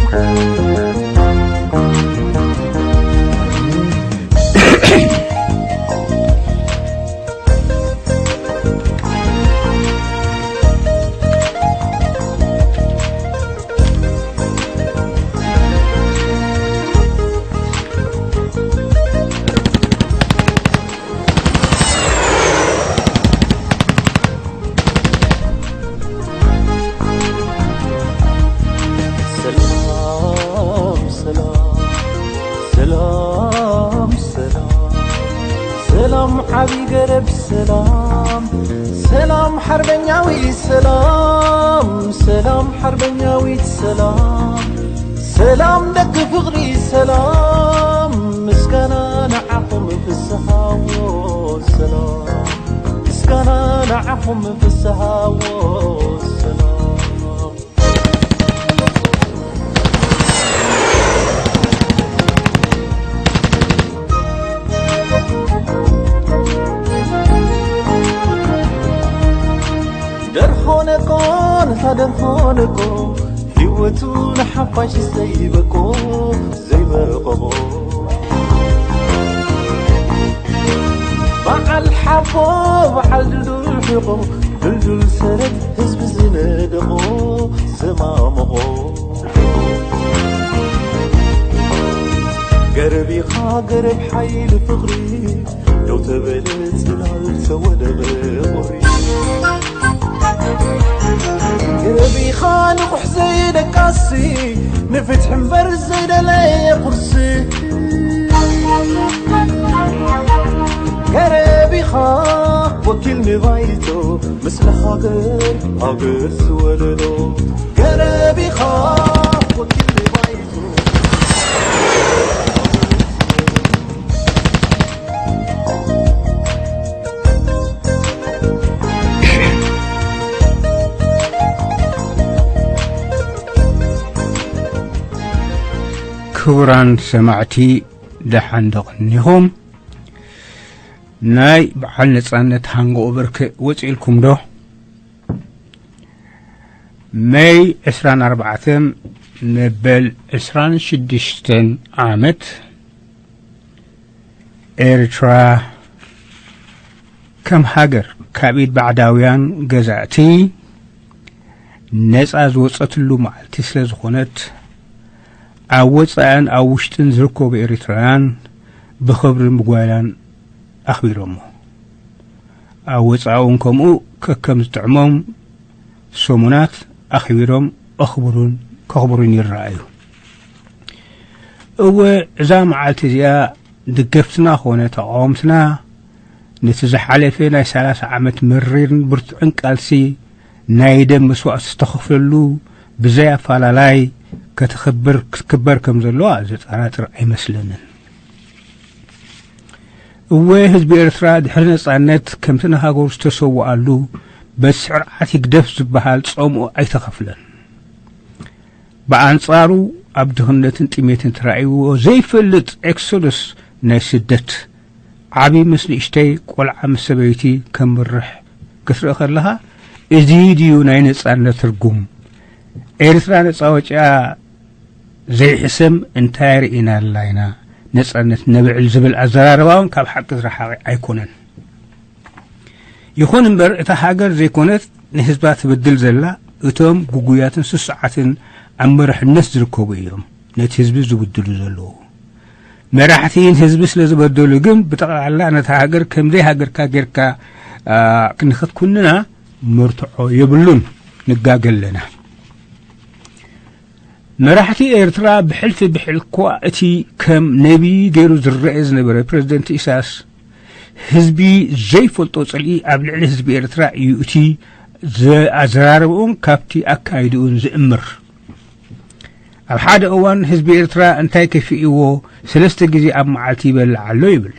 ሰላም ሰላም ሰላም ሰላም ሰላም ዓቢ ገረብ ሰላም ሰላም ሓርበኛዊ ሰላም ሰላም ሓርበኛዊት ሰላም ሰላም ደቂ ፍቕሪ ሰላም ምስጋና ንዓኹም ፍስሃዎ ሰላም ምስጋና ንዓኹም ፍስሃዎ ሰላም ደርሆነቆ ነታ ደርሆነቆ ህይወቱ ንሓፋሽ ዘይበቆ ዘይበቆ በዓል ሓቦ በዓል ድልዱል ሕቆ ድልዱል ሰረት ህዝቢ ዝነደቆ ዘማመቖ ገረብ ኢኻ ገረብ ሓይሊ ፍቕሪ ደው ተበለ ጽላል ተወደቐ ቁሪ ገረብ ኢኻ ንቑሕ ዘይደቃሲ ንፍትሒ እምበር ዘይደለየ ቁርሲ ገረብ ኢኻ ወኪል ንባይቶ ምስለ ሃገር ሃገር ዝወለዶ ገረብ ኢኻ ወኪል ንባይቶ ክቡራን ሰማዕቲ ደሓን ዶ ቀኒኹም? ናይ በዓል ነጻነት ሃንጎ ኦቨር ከ ወጺእልኩም ዶ? መይ ዕስራን ኣርባዕተን መበል ዕስራን ሽዱሽተን ዓመት ኤርትራ ከም ሃገር ካብ ኢድ ባዕዳውያን ገዛእቲ ነጻ ዝወጸትሉ መዓልቲ ስለ ዝኾነት ኣብ ወጻእን ኣብ ውሽጥን ዝርከቡ ኤርትራውያን ብኽብርን ብጓይላን ኣኽቢሮሞ። ኣብ ወጻእውን ከምኡ ከከም ዝጥዕሞም ሰሙናት ኣኽቢሮም ኣኽብሩን ከኽብሩን ይረኣዩ። እወ እዛ መዓልቲ እዚኣ ደገፍትና ኾነ ተቓወምትና ነቲ ዝሓለፈ ናይ ሰላሳ ዓመት መሪርን ብርቱዕን ቃልሲ ናይ ደም መስዋእቲ ዝተኸፍለሉ ብዘይ ኣፈላላይ ከተኽብር ክትክበር ከም ዘለዋ ዘጠራጥር ኣይመስለንን። እወ ህዝቢ ኤርትራ ድሕሪ ነጻነት ከምቲ ንሃገሩ ዝተሰውኣሉ በቲ ስርዓት ህግደፍ ዝበሃል ጸምኡ ኣይተኸፍለን። ብኣንጻሩ ኣብ ድኽነትን ጥሜትን ተራእይዎ ዘይፈልጥ ኤክሶዶስ ናይ ስደት ዓቢ ምስ ንእሽተይ ቆልዓ ምስ ሰበይቲ ከምርሕ ክትርኢ ከለኻ እዚ ድዩ ናይ ነጻነት ትርጉም? ኤርትራ ነጻ ወጺኣ ዘይሕሰም እንታይ ርኢና ኣላይና ነጻነት ነብዕል ዝብል ኣዘራርባ እውን ካብ ሓቂ ዝረሓቐ ኣይኮነን። ይኹን እምበር እታ ሃገር ዘይኮነት ንህዝባ ትበድል ዘላ እቶም ግጉያትን ስሱዓትን ኣብ መርሕነት ዝርከቡ እዮም ነቲ ህዝቢ ዝብድሉ ዘለዉ። መራሕቲ ህዝቢ ስለ ዝበደሉ ግን ብጠቕላላ ነታ ሃገር ከምዘይ ሃገርካ ጌርካ ንኽትኩንና መርትዖ የብሉን። ንጋገ ኣለና። መራሕቲ ኤርትራ ብሕልፊ ብሕልኳ እቲ ከም ነቢ ገይሩ ዝረአ ዝነበረ ፕረዚደንት ኢሳያስ ህዝቢ ዘይፈልጦ ጽልኢ ኣብ ልዕሊ ህዝቢ ኤርትራ እዩ እቲ ኣዘራርባኡን ካብቲ ኣካይድኡን ዝእምር። ኣብ ሓደ እዋን ህዝቢ ኤርትራ እንታይ ከፊእዎ ሰለስተ ግዜ ኣብ መዓልቲ ይበልዕ ኣሎ ይብል።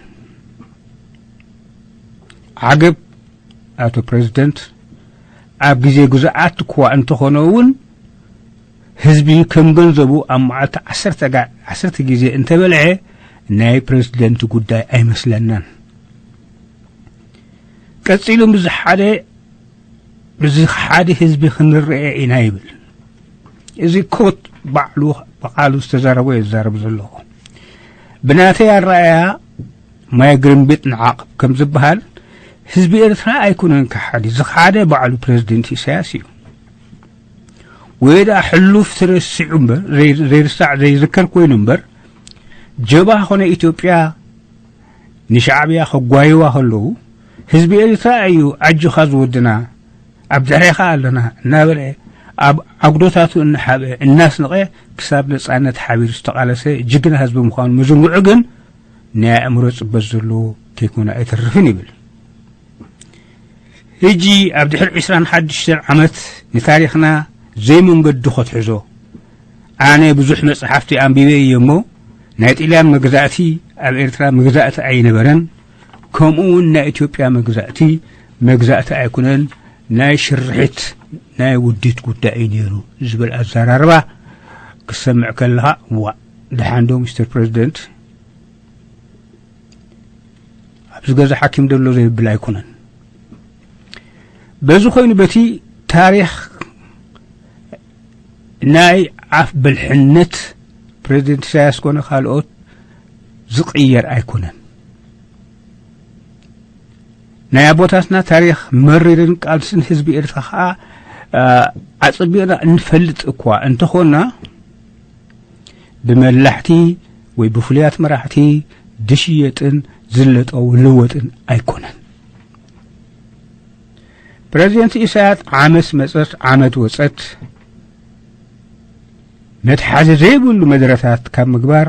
ዓገብ ኣቶ ፕረዚደንት ኣብ ግዜ ግዙኣት እኳ እንተኾነ እውን ህዝቢ ከም ገንዘቡ ኣብ መዓልቲ ዓሰርተ ግዜ እንተበልዐ ናይ ፕረዚደንት ጉዳይ ኣይመስለናን። ቀጺሉ ምስዚ ሓደ ምስዚ ሓደ ህዝቢ ክንረአ ኢና ይብል። እዚ ኮት ባዕሉ ብቓሉ ዝተዛረቦ እየ ዝዛረብ ዘለኹ። ብናተይ ኣረኣእያ ማይ ግርምቢጥ ንዓቕብ ከም ዝበሃል፣ ህዝቢ ኤርትራ ኣይኮነን ከሓዲ፣ ዝኸሓደ ባዕሉ ፕረዚደንት ኢሳያስ እዩ። ወይ ደኣ ሕሉፍ ተረሲዑ እምበር፣ ዘይ-፣ ዘይርሳዕ ዘይዝከር ኮይኑ እምበር፣ ጀብሃ ኮነ ኢትዮጵያ ንሻዕብያ ከጓይዋ ከለዉ፣ ህዝቢ ኤርትራ እዩ ኣጆኻ ዝወድና፣ ኣብ ድሕሬኻ ኣለና እናበለ ኣብ ኣጉዶታቱ እናሓበ እናስንቐ ክሳብ ነጻነት ሓቢሩ ዝተቓለሰ ጅግና ህዝቢ ምዃኑ ምዝንግዑ ግን ናይ ኣእምሮ ጽበት ዘለዎ ከይኮነ ኣይተርፍን ይብል። ሕጂ ኣብ ድሕሪ ዕስራን ሓዱሽተን ዓመት ንታሪኽና ዘይመንገዱ ከትሕዞ፣ ኣነ ብዙሕ መጽሓፍቲ ኣንቢበ እየ እሞ፣ ናይ ጥልያን መግዛእቲ ኣብ ኤርትራ መግዛእቲ ኣይነበረን፣ ከምኡ እውን ናይ ኢትዮጵያ መግዛእቲ መግዛእቲ ኣይኮነን፣ ናይ ሽርሒት ናይ ውዲት ጉዳይ እዩ ነይሩ ዝብል ኣዘራርባ ክሰምዕ ከለኻ፣ ዋእ፣ ደሓን ዶ ሚስተር ፕረዚደንት? ኣብዚ ገዛ ሓኪም ደሎ ዘይብል ኣይኮነን። በዚ ኮይኑ በቲ ታሪኽ ናይ ኣፍ ብልሕነት ፕረዚደንት ኢሳያስ ኮነ ካልኦት ዝቕየር ኣይኮነን። ናይ ኣቦታትና ታሪኽ መሪርን ቃልስን ህዝቢ ኤርትራ ከኣ፣ ኣ፣ ኣጸቢቕና እንፈልጥ እኳ እንተኾንና፣ ብመላሕቲ ወይ ብፍሉያት መራሕቲ ዝሽየጥን ዝለጠው ልወጥን ኣይኮነን። ፕረዚደንት ኢሳያስ ዓመት መጸት ዓመት ወጸት መትሓዚ ዘይብሉ መደረታት ካብ ምግባር፣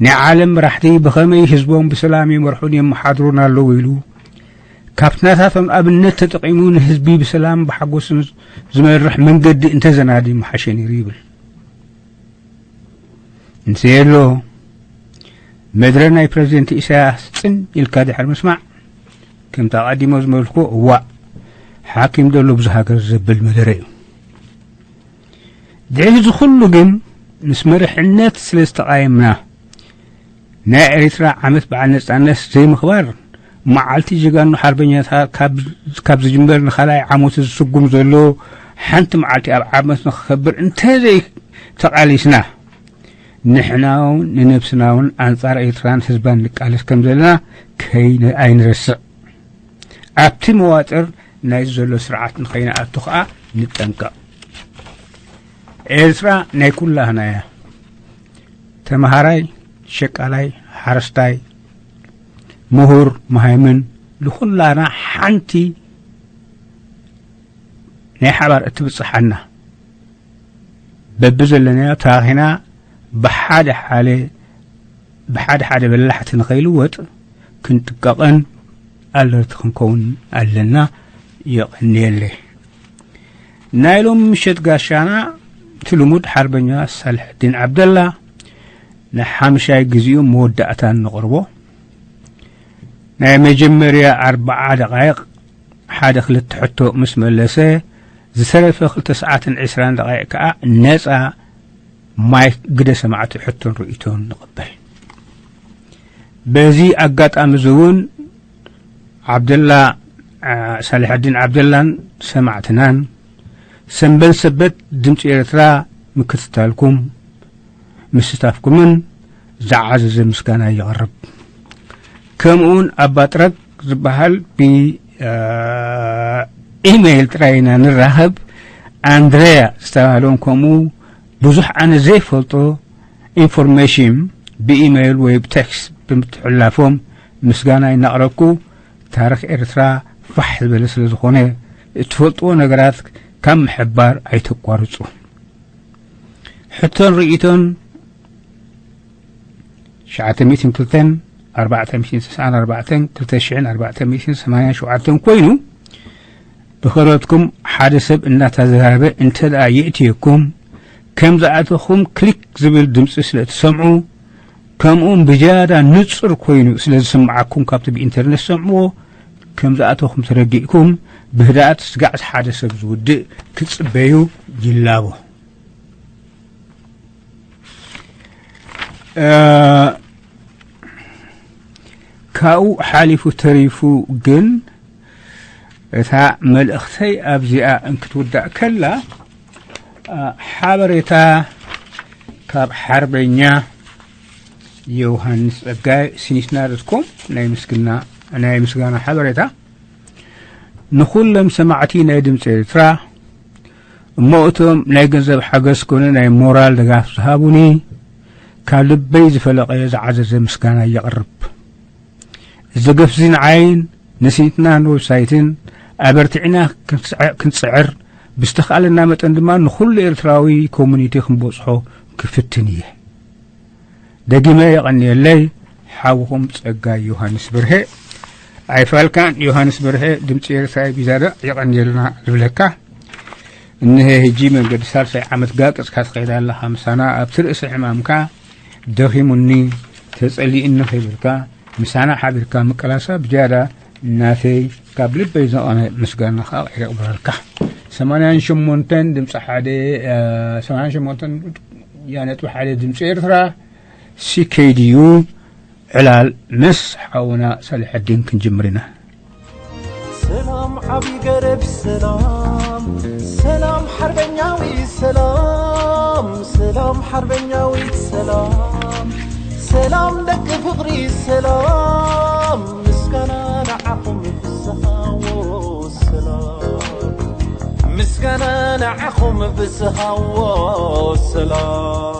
ናይ ዓለም መራሕቲ ብኸመይ ህዝቦም ብሰላም ይመርሑን የመሓድሩን ኣለዉ ኢሉ፣ ካብቲ ናታቶም ኣብነት ተጠቒሙ ንህዝቢ ብሰላም ብሓጎስን ዝመርሕ መንገዲ እንተዘናዲ ምሓሸ ነይሩ ይብል። እንተየሎ፣ መድረ ናይ ፕረዚደንት ኢሳያስ ጽን ኢልካ ድሕሪ ምስማዕ፣ ከምቲ ኣቐዲሞ ዝመልኩ፣ እዋእ፣ ሓኪም ደሎ ብዙ ሃገር ዘብል መደረ እዩ። ድሕሪ እዚ ኩሉ ግን፣ ምስ መሪሕነት ስለ ዝተቓየምና፣ ናይ ኤርትራ ዓመት በዓል ነጻነት ዘይምኽባር፣ መዓልቲ ጀጋኑ ሓርበኛታት ካብ፣ ካብ ዝጅምበር ንኻልኣይ ዓመቱ ዝስጉም ዘሎ፣ ሓንቲ መዓልቲ ኣብ ዓመት ንኽኸብር እንተዘይተቓሊስና፣ ንሕናውን ንነብስናውን ኣንጻር ኤርትራን ህዝባን ንቃለስ ከም ዘለና ከይነ-፣ ኣይንረስዕ። ኣብቲ መዋጥር ናይ ዘሎ ስርዓት ንኸይንኣቱ ኸኣ ንጠንቀቕ። ኤርትራ ናይ ኩላህና እያ። ተመሃራይ፣ ሸቃላይ፣ ሓረስታይ፣ ምሁር፣ መሃይምን፣ ንኹላና ሓንቲ ናይ ሓባር እትብጽሓና፣ በብዘለናዮ ተኻኺና ብሓደ ሓደ፣ ብሓደ ሓደ በላሕቲ ንኸይልወጥ ክንጥቀቕን ኣለርቲ ክንከውን ኣለና። የቐንየለይ። ናይ ሎሚ ምሸት ጋሻና እቲ ልሙድ ሓርበኛ ሳልሕዲን ዓብደላ ንሓምሻይ ግዜኡ መወዳእታ ነቕርቦ። ናይ መጀመርያ ኣርብዓ ደቓይቕ ሓደ ክልተ ሕቶ ምስ መለሰ፣ ዝተረፈ ክልተ ሰዓትን ዕስራን ደቓይቕ ከኣ ነጻ ማይክ ግደ ሰማዕቲ ሕቶን ርእይቶን ንቕበል። በዚ ኣጋጣሚ እዚ እውን ዓብደላ፣ ዓ-፣ ሳልሐዲን ዓብደላን ሰማዕትናን ሰንበን ሰበት ድምፂ ኤርትራ ምክትታልኩም ምስታፍኩምን ዝዓዘዘ ምስጋና የቕርብ። ከምኡውን ኣባ ጥረግ ዝበሃል ብ-፣ አ፣ ኢሜይል ጥራይ ኢና ንራኸብ። ኣንድረያ ዝተባህለውን ከምኡ ብዙሕ ኣነ ዘይፈልጦ ኢንፎርሜሽን ብኢሜይል ወይ ብቴክስት ብምትሕልላፎም ምስጋና እናቕረብኩ፣ ታሪኽ ኤርትራ ፋሕ ዝበለ ስለ ዝኾነ፣ እትፈልጥዎ ነገራት ካብ ምሕባር ኣይተቋርጹ። ሕቶን ርእይቶን ትሽዓተ ሚእትን ክልተን ኣርባዕተ ሚእትን ተስዓን ኣርባዕተን ክልተ ሽሕን ኣርባዕተ ሚእትን ሰማንያን ሸውዓተን ኮይኑ፣ ብኸረትኩም ሓደ ሰብ እናተዛረበ እንተ ደኣ የእትየኩም፣ ከም ዝኣተኹም ክሊክ ዝብል ድምፂ ስለ እትሰምዑ፣ ከምኡውን ብዝያዳ ንጹር ኮይኑ ስለ ዝስምዓኩም ካብቲ ብኢንተርነት ሰምዕዎ፣ ከም ዝኣተኹም ተረዲእኩም፣ ብህድኣት ስጋዕ ሓደ ሰብ ዝውድእ ክትጽበዩ ይላቦ። እ፣ ካብኡ ሓሊፉ ተሪፉ ግን እታ መልእኽተይ ኣብዚኣ እንክትውዳእ ከላ፣ ሓበሬታ ካብ ሓርበኛ ዮሃንስ ጸጋይ፣ ሲኒትና ዶት ኮም። ናይ ምስግና ናይ ምስጋና ሓበሬታ ንኹሎም ሰማዕቲ ናይ ድምፂ ኤርትራ፣ እሞ እቶም ናይ ገንዘብ ሓገዝ ኮነ ናይ ሞራል ድጋፍ ዝሃቡኒ፣ ካብ ልበይ ዝፈለቐ ዝዓዘዘ ምስጋና የቕርብ። እዚ ደገፍዚ ንዓይን ንሲኒትናን ዌብሳይትን ኣበርቲዕና ክንስዐ-፣ ክንጽዕር፣ ብዝተኻእለና መጠን ድማ ንኹሉ ኤርትራዊ ኮሙኒቲ ክንበጽሖ ክፍትን እየ። ደጊመ የቐንየለይ፣ ሓውኹም ጸጋይ ዮሃንስ በርሄ። ኣይፋልካን ዮሃንስ በርሄ፣ ድምፂ ኤርትራ ቢዛዳ፣ የቐንየልና ዝብለካ። እንሄ ሕጂ መንገዲ ሳልሳይ ዓመት ጋቅጽካ ትኸይድ ኣለኻ ምሳና። ኣብቲ ርእሲ ሕማምካ ደኺሙኒ፣ ተጸሊእኒ ከይበልካ፣ ምሳና ሓቢርካ ምቅላሳ ብዝያዳ ናተይ ካብ ልበይ ዝቐመ ምስጋና ከዓ የቕርበልካ። ሰማንያን ሸሞንተን ድምፂ ሓደ፣ እ፣ ሰማንያን ሸሞንተን ነጥቢ ሓደ ድምፂ ኤርትራ፣ ሲ ኬ ዲ ዩ፣ ዕላል ምስ ሓውና ሳልሐዲን ክንጅምር ኢና። ሰላም ዓቢ ገረብ ሰላም፣ ሰላም ሓርበኛዊ ሰላም፣ ሰላም ሓርበኛዊ ሰላም፣ ሰላም ደቂ ፍቕሪ ሰላም፣ ምስጋና ንዓኹም ፍስሃዎ ሰላም፣ ምስጋና ንዓኹም ፍስሃዎ ሰላም።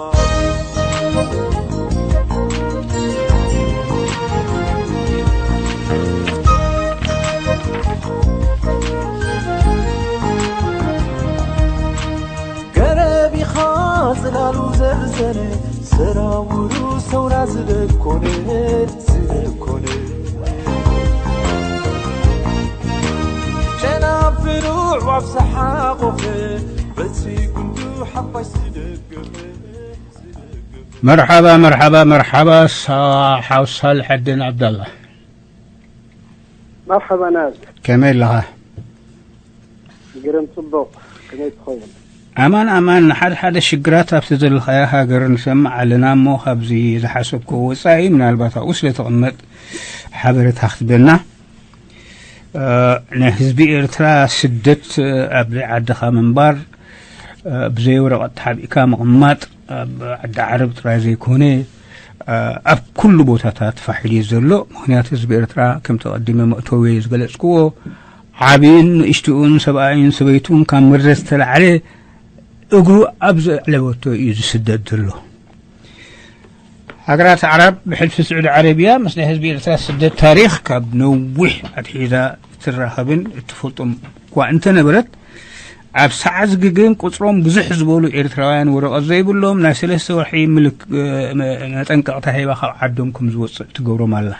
ገረብ ኢኻ ጽላሉ ዘርዘረ፣ ሰራውሩ ሰውራ ዝደኮነ፣ ዝደኮነ። ጨናፍሩ ኣዕዋፍ ዝሓቖፈ፣ በቲ ጉንዱ ሓፋሽ ዝደገፈ፣ ዝደገፈ። መርሓባ፣ መርሓባ፣ መርሓባ፣ ሳ-፣ ሓው ሳልሐዲን ዓብደላ። መርሓባ ናዝ። ከመይ ኣለኻ? ግርም ጽቡቕ። ከመይ ትኸውን? ኣማን፣ ኣማን። ሓደ ሓደ ሽግራት ኣብቲ ዘለኻዮ ሃገር ንሰምዕ ኣለና እሞ፣ ካብዚ ዝሓሰብክዎ ወጻኢ፣ ምናልባት ኣብኡ ስለ ትቕመጥ ሓበሬታ ክትበና። እ፣ ናይ ህዝቢ ኤርትራ ስደት፣ እ፣ ኣብ ዓድኻ ምንባር፣ እ፣ ብዘይ ወረቐት ተሓቢእካ ምቕማጥ፣ ኣብ ዓዲ ዓረብ ጥራይ ዘይኮነ፣ እ፣ ኣብ ኩሉ ቦታታት ፋሕ ኢሉ እዩ ዘሎ። ምኽንያቱ ህዝቢ ኤርትራ፣ ከምቲ ቀዲመ መእተዊ ዝገለጽክዎ፣ ዓብይን ንእሽትኡን፣ ሰብኣይን ሰበይቱን ካብ መሬት ዝተላዕለ እግሩ ኣብ ዘዕለበቶ እዩ ዝስደድ ዘሎ። ሃገራት ዓረብ ብሕልፊ ስዑዲ ዓረብያ ምስ ናይ ህዝቢ ኤርትራ ስደት ታሪኽ ካብ ነዊሕ ኣትሒዛ እትራኸብን እትፈልጦም እኳ እንተነበረት፣ ኣብ ሰዓት ዝግግን ቁጽሮም ብዙሕ ዝበሉ ኤርትራውያን ወረቐት ዘይብሎም ናይ ሰለስተ ወርሒ ምልክ-፣ መ-፣ መጠንቀቕታ ሂባ ካብ ዓዶም ከም ዝወጽእ ትገብሮም ኣላ።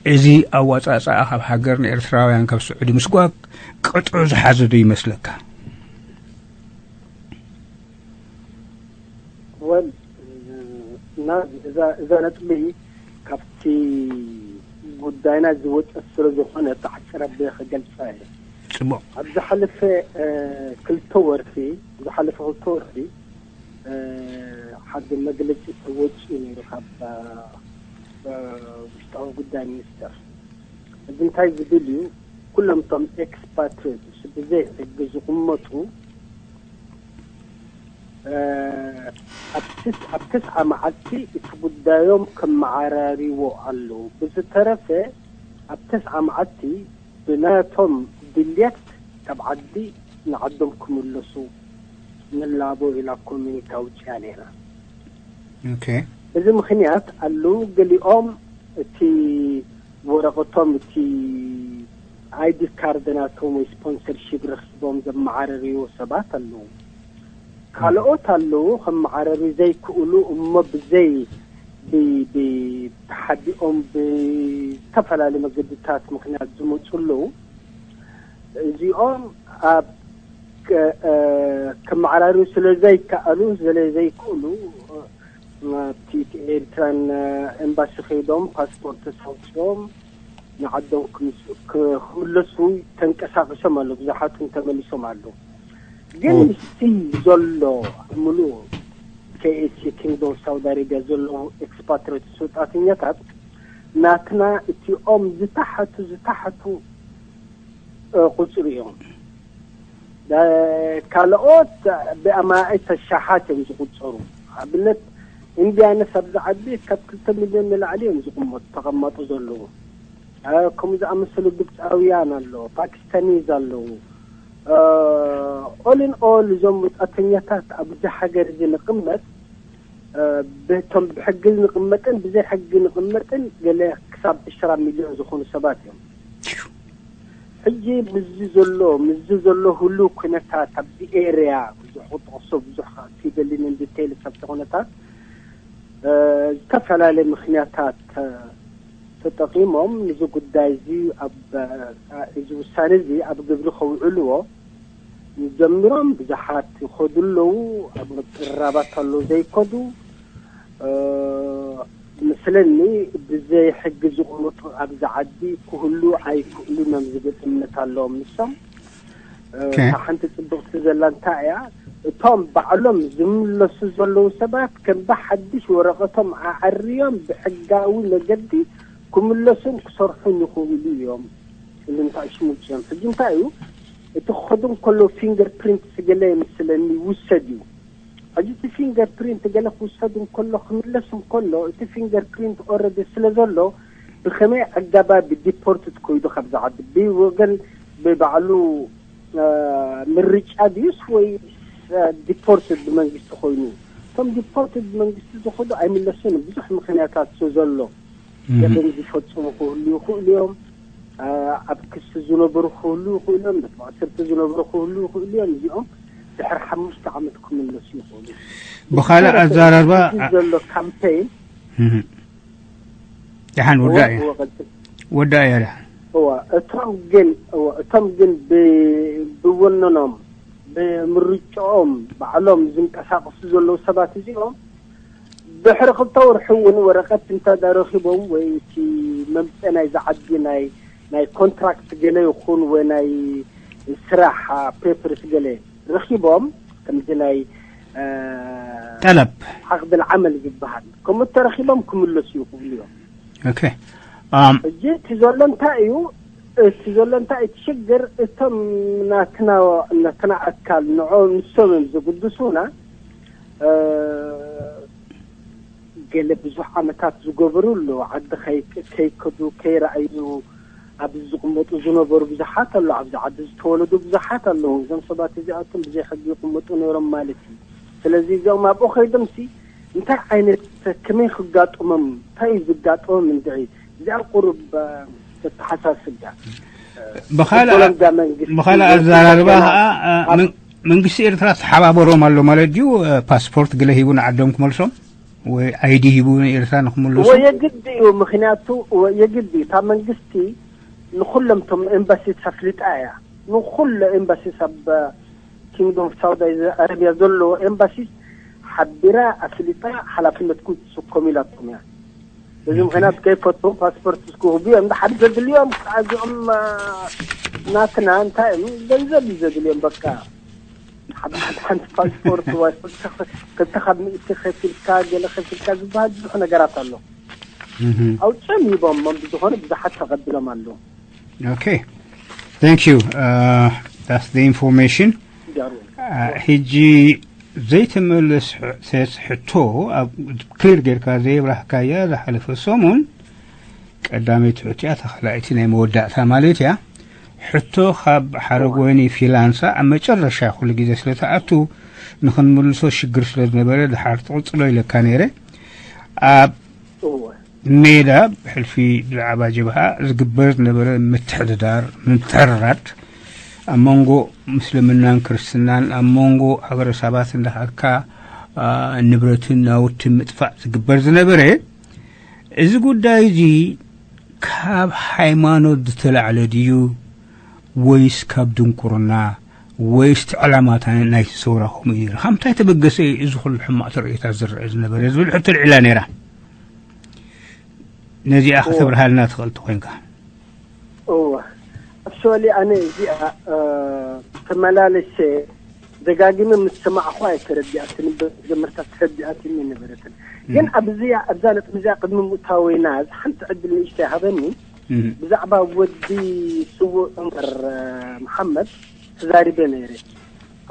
እዚ ኣወጻጽኣ ካብ ሃገር ንኤርትራውያን ካብ ስዑዲ ምስጓግ ቅጥዑ ዝሓዘ ዶ ይመስለካ? ወል፣ እና እዛ፣ እዛ ነጥቢ ካብቲ ጉዳይና ዝወጸት ስለ ዝኾነ፣ ተዓጽረ ኣቢለ ክገልጻ እየ። ጽቡቕ። ኣብ ዝሓለፈ፣ እ፣ ክልተ ወርሒ፣ ዝሓለፈ ክልተ ወርሒ፣ እ፣ ሓደ መግለጺ ተወጺኡ ነይሩ ካብ፣ እ፣ ውሽጣዊ ጉዳይ ሚኒስተር። እዚ እንታይ ዝብል እዩ? ኩሎም እቶም ኤክስፓትሪትስ ብዘይ ሕጊ ዝቕመጡ፣ እ፣ ኣብ ትስ-፣ ኣብ ተስዓ መዓልቲ እቲ ጉዳዮም ከመዓራርይዎ ኣለዉ። ብዝተረፈ ኣብ ተስዓ መዓልቲ ብናቶም ድልየት ካብ ዓዲ ንዓዶም ክምለሱ ንላቦ ኢላ ኮሚኒካ ኣውጺኣ ነይራ። ኦኬ። በዚ ምኽንያት ኣለዉ ገሊኦም እቲ ወረቐቶም፣ እቲ ኣይዲ ካርድ ናቶም ወይ ስፖንሰርሺፕ ረኺቦም ዘመዓረርዎ ሰባት ኣለዉ። ካልኦት ኣለዉ ከመዓረሩ ዘይክእሉ እሞ ብዘይ ብ-፣ ብ-፣ ተሓቢኦም ብዝተፈላለዩ መገድታት ምኽንያት ዝመፁ ኣለዉ። እዚኦም ኣብ ከ-፣ እ፣ ከመዓራርዩ ስለ ዘይከኣሉ፣ ስለ ዘይክእሉ፣ እ፣ ናብቲ ኤርትራን ኤምባሲ ከይዶም ፓስፖርት ኣውጺኦም ንዓዶም ክምስ-፣ ክ-፣ ክምለሱ ተንቀሳቒሶም ኣለዉ። ብዙሓት እውን ተመሊሶም ኣለዉ። ግን ኦ። ምስቲ ዘሎ ኣብ ምሉእ ኬ ኤስ ሲ ኪንግዶም ሳውዲ ኣረቢያ ዘለዉ ኤክስፓትሪትስ ወጻእተኛታት ናትና እቲኦም ዝተሓቱ፣ ዝተሓቱ፣ እ፣ ቁጽሪ እዮም። ካልኦት ብኣማኢት ኣሻሓት እዮም ዝቑጸሩ። ኣብነት፣ ኢንድያንስ ኣብዚ ዓዲ ካብ ክልተ ሚልዮን ንላዕሊ እዮም ዝቕመጡ፣ ተቐመጡ ዘለዉ። እ፣ ከምኡ ዝኣመሰሉ ግብፃውያን ኣለዉ፣ ፓኪስታኒዝ ኣለዉ። ኦል ኢን ኦል፣ እዞም ወፃተኛታት ኣብዚ ሃገር እዚ ንቕመጥ፣ እ፣ ብቶም ብሕጊ ንቕመጥን ብዘይ ሕጊ ንቕመጥን ገለ ክሳብ ዕስራ ሚልዮን ዝኾኑ ሰባት እዮም። ሕጂ ምስዚ ዘሎ ምስዚ ዘሎ ህሉው ኩነታት ኣብዚ ኤርያ ብዙሕ ክጠቕሶ ብዙሕ ክኣቱ ይደልን ዲቴይልስ ኣብቲ ኩነታት፣ እ፣ ዝተፈላለየ ምኽንያታት፣ እ፣ ተጠቒሞም ንዚ ጉዳይ እዚ ኣብ፣ እ፣ እዚ ውሳነ እዚ ኣብ ግብሪ ከውዕልዎ ጀሚሮም። ብዙሓት ይኸዱ ኣለዉ፣ ኣብ ምቅርራባት ኣለዉ ዘይከዱ። እ፣ ምስለኒ ብዘይ ሕጊ ዝቕመጡ ኣብዚ ዓዲ ክህሉ ኣይክእሉን እዮም ዝብል እምነት ኣለዎም ንሶም። እ፣ ኦኬ። እታ ሓንቲ ጽብቕቲ ዘላ እንታይ እያ? እቶም ባዕሎም ዝምለሱ ዘለዉ ሰባት ከም ብሓድሽ ወረቐቶም ኣዐርዮም ብሕጋዊ መገዲ ክምለሱን ክሰርሑን ይኽእሉ እዮም። እሉ እንታይ ሽሙች እዮም። ሕጂ እንታይ እዩ? እቲ ክኸዱ እንከሎ ፊንገር ፕሪንትስ ገለ ይመስለኒ ይውሰድ እዩ። ሕጂ እቲ ፊንገር ፕሪንት ገለ ክውሰድ እንከሎ ክምለስ እንከሎ እቲ ፊንገር ፕሪንት ኦረዲ ስለ ዘሎ ብኸመይ ኣገባብ ዲፖርትድ ኮይዱ ካብዚ ዓዲ ብወገን ብባዕሉ፣ እ፣ ምርጫ ድዩስ ወይ፣ እ፣ ዲፖርትድ ብመንግስቲ ኮይኑ? እቶም ዲፖርትድ ብመንግስቲ ዝኸዱ ኣይምለሱን ብዙሕ ምኽንያታት ስለ ዘሎ። እህ። ገበን ዝፈጽሙ ክህሉ ይኽእሉ እዮም። ኣ፣ ኣብ ክሲ ዝነበሩ ክህሉ ይኽእሉ እዮም። ኣብ ማእሰርቲ ዝነበሩ ክህሉ ይኽእሉ እዮም። እዚኦም ድሕሪ ሓሙሽተ ዓመት ክምለሱ ይኽእሉ። ብኻልእ ብዝተረፈ ኣዘራርባ፣ እዚ ኣ- ዘሎ ካምፔን እህ። ደሓን ወዳእ እያ። እወ፣ ቀጽል። ወዳእ እያ ደሓን። እወ፣ እቶም ግን፣ እወ፣ እቶም ግን ብ-፣ ብወነኖም፣ ብምርጫኦም ባዕሎም ዝንቀሳቐሱ ዘለዉ ሰባት እዚኦም ድሕሪ ክልተ ወርሒ እውን ወረቐት እንተ ረኺቦም ወይ እቲ መምፅኢ ናይዚ ዓዲ ናይ፣ ናይ ኮንትራክት ገለ ይኹን ወይ ናይ ስራሕ ፔፐርስ ገለ ረኺቦም፣ ከምዚ ናይ፣ እ፣ ጠለብ። ዓቕድ ዓመል ዝበሃል፣ ከምኡ ተረኺቦም ክምለሱ ይኽእሉ እዮም። ኦኬ። ኣም፣ ሕጂ እቲ ዘሎ እንታይ እዩ? እቲ ዘሎ እንታይ እቲ ሽግር? እቶም ናትና፣ ናትና ኣካል ንዖ-፣ ንሶም እዮም ዝግድሱና። እ፣ ገለ ብዙሕ ዓመታት ዝገበሩ ኣለዉ። ዓዲ ከይ-፣ ከይከዱ፣ ከይረኣዩ ኣብዚ ዝቕመጡ ዝነበሩ ብዙሓት ኣለዉ። ኣብዚ ዓዲ ዝተወለዱ ብዙሓት ኣለዉ። እዞም ሰባት እዚኣቶም ብዘይ ሕጊ ይቕመጡ ነይሮም ማለት እዩ። ስለዚ እዚኦም ኣብኡ ከይዶምሲ እንታይ ዓይነት፣ ከመይ ክጋጥሞም፣ እንታይ እዩ ዝጋጥሞም እንድዒ? እዚኣ ቁሩብ፣ እ፣ ተተሓሳስብ እያ። ብኻልእ፣ ብኮሎምቢያ መንግስቲ ብኻልእ ወይ ኣዘራርባ ብኮሎምቢያ ከዓ፣ እ፣ ኣብ መን-፣ መንግስቲ ኤርትራ ተሓባበሮም ኣሎ ማለት ድዩ? እ፣ ፓስፖርት ገለ ሂቡ ንዓዶም ክመልሶም ወይ ኣይዲ ሂቡ ንኤርትራ ንክመልሱ? ወይ የግድ እዩ፣ ምኽንያቱ ወይ የግድ እዩ። እታ መንግስቲ ንኹሎም እቶም ኤምባሲስ ኣፍሊጣ እያ። ንኹሉ ኤምባሲስ ኣብ ኪንግዶም ኦፍ ሳውዲ ኣረቢያ ዘለዎ ኤምባሲስ ሓቢራ ኣፍሊጣ ሓላፍነትኩም ትስከሙ ኢላቶም እያ። በዚ ኦኬ። ምኽንያት ከይፈትዎም ፓስፖርት ክህቡ እዮም። እንድሓር ዘድልዮም ከዓ እዚኦም፣ አ፣ ናትና እንታይ እዮም? ገንዘብ እዩ ዘድልዮም። በቃ ሓደ፣ ሓደ ሓንቲ ፓስፖርት ወይ ክልተ፣ ክልተ ካብ ሚእቲ ከፊልካ፣ ገለ ከፊልካ ዝበሃል ብዙሕ ነገራት ኣሎ። እህ። ኣውፅኦም ሂቦሞም ብዝኾነ ብዙሓት ተቐቢሎም ኣለዉ። ኦኬ። Thank you. Uh, that's the information. ጃሩ። Uh, ሕጂ ዘይተመለስ ሕ-፣ ሴስ ሕቶ ኣብ ክሊር ጌርካ ዘይብራህካያ ዝሓለፈ ሰሙን ቀዳመይቲ ሕቶ እያ፣ እታ ካልኣይቲ ናይ መወዳእታ ማለት እያ። ሕቶ ካብ ሓረግ ወይኒ ፊላንሳ ኣብ መጨረሻ ኩሉ ግዜ ስለ ትኣቱ ንኽንምልሶ ሽግር ስለ ዝነበረ ድሓር ትቕጽሎ ኢለካ ነይረ። ኣብ እወ። ሜዳ ብሕልፊ ብዛዕባ ጀብሃ ዝግበር ዝነበረ ምትሕድዳር፣ ምትሕርራድ ኣብ መንጎ ምስልምናን ክርስትናን፣ ኣብ መንጎ ሃገረሰባት እንዳኸድካ፣ ኣ፣ ንብረትን ናውትን ምጥፋእ ዝግበር ዝነበረ፣ እዚ ጉዳይ እዚ ካብ ሃይማኖት ዝተላዕለ ድዩ ወይስ ካብ ድንቁርና ወይስ እቲ ዕላማታ ናይቲ ሰውራ ከምኡ እዩ ነይሩ? ካብ ምንታይ ተበገሰ እዩ እዚ ኩሉ ሕማቕ ትርኢታት ዝረአ ዝነበረ ዝብል ሕቶ ኣልዒላ ነይራ። ነዚኣ እዎ። ከተብርሃልና ትኽእል ተኾይንካ። እዎ። ኣክቹዋሊ ኣነ እዚኣ፣ እ፣ ተመላለሰ ደጋጊመ ምስ ሰማዕኹ ኣይተረዲኣትን፣ መጀመርታ ተረዲኣትኒ ኣይነበረትን። ግን እም። ኣብዚኣ፣ ኣብዛ ነጥቢ እዚኣ ቅድሚ ምእታወይና፣ እዚ ሓንቲ ዕድል ንእሽተይ ሃበኒ። እም። ብዛዕባ ወዲ ስዉእ ዑመር፣ እ፣ መሓመድ፣ ተዛሪበ ነይረ።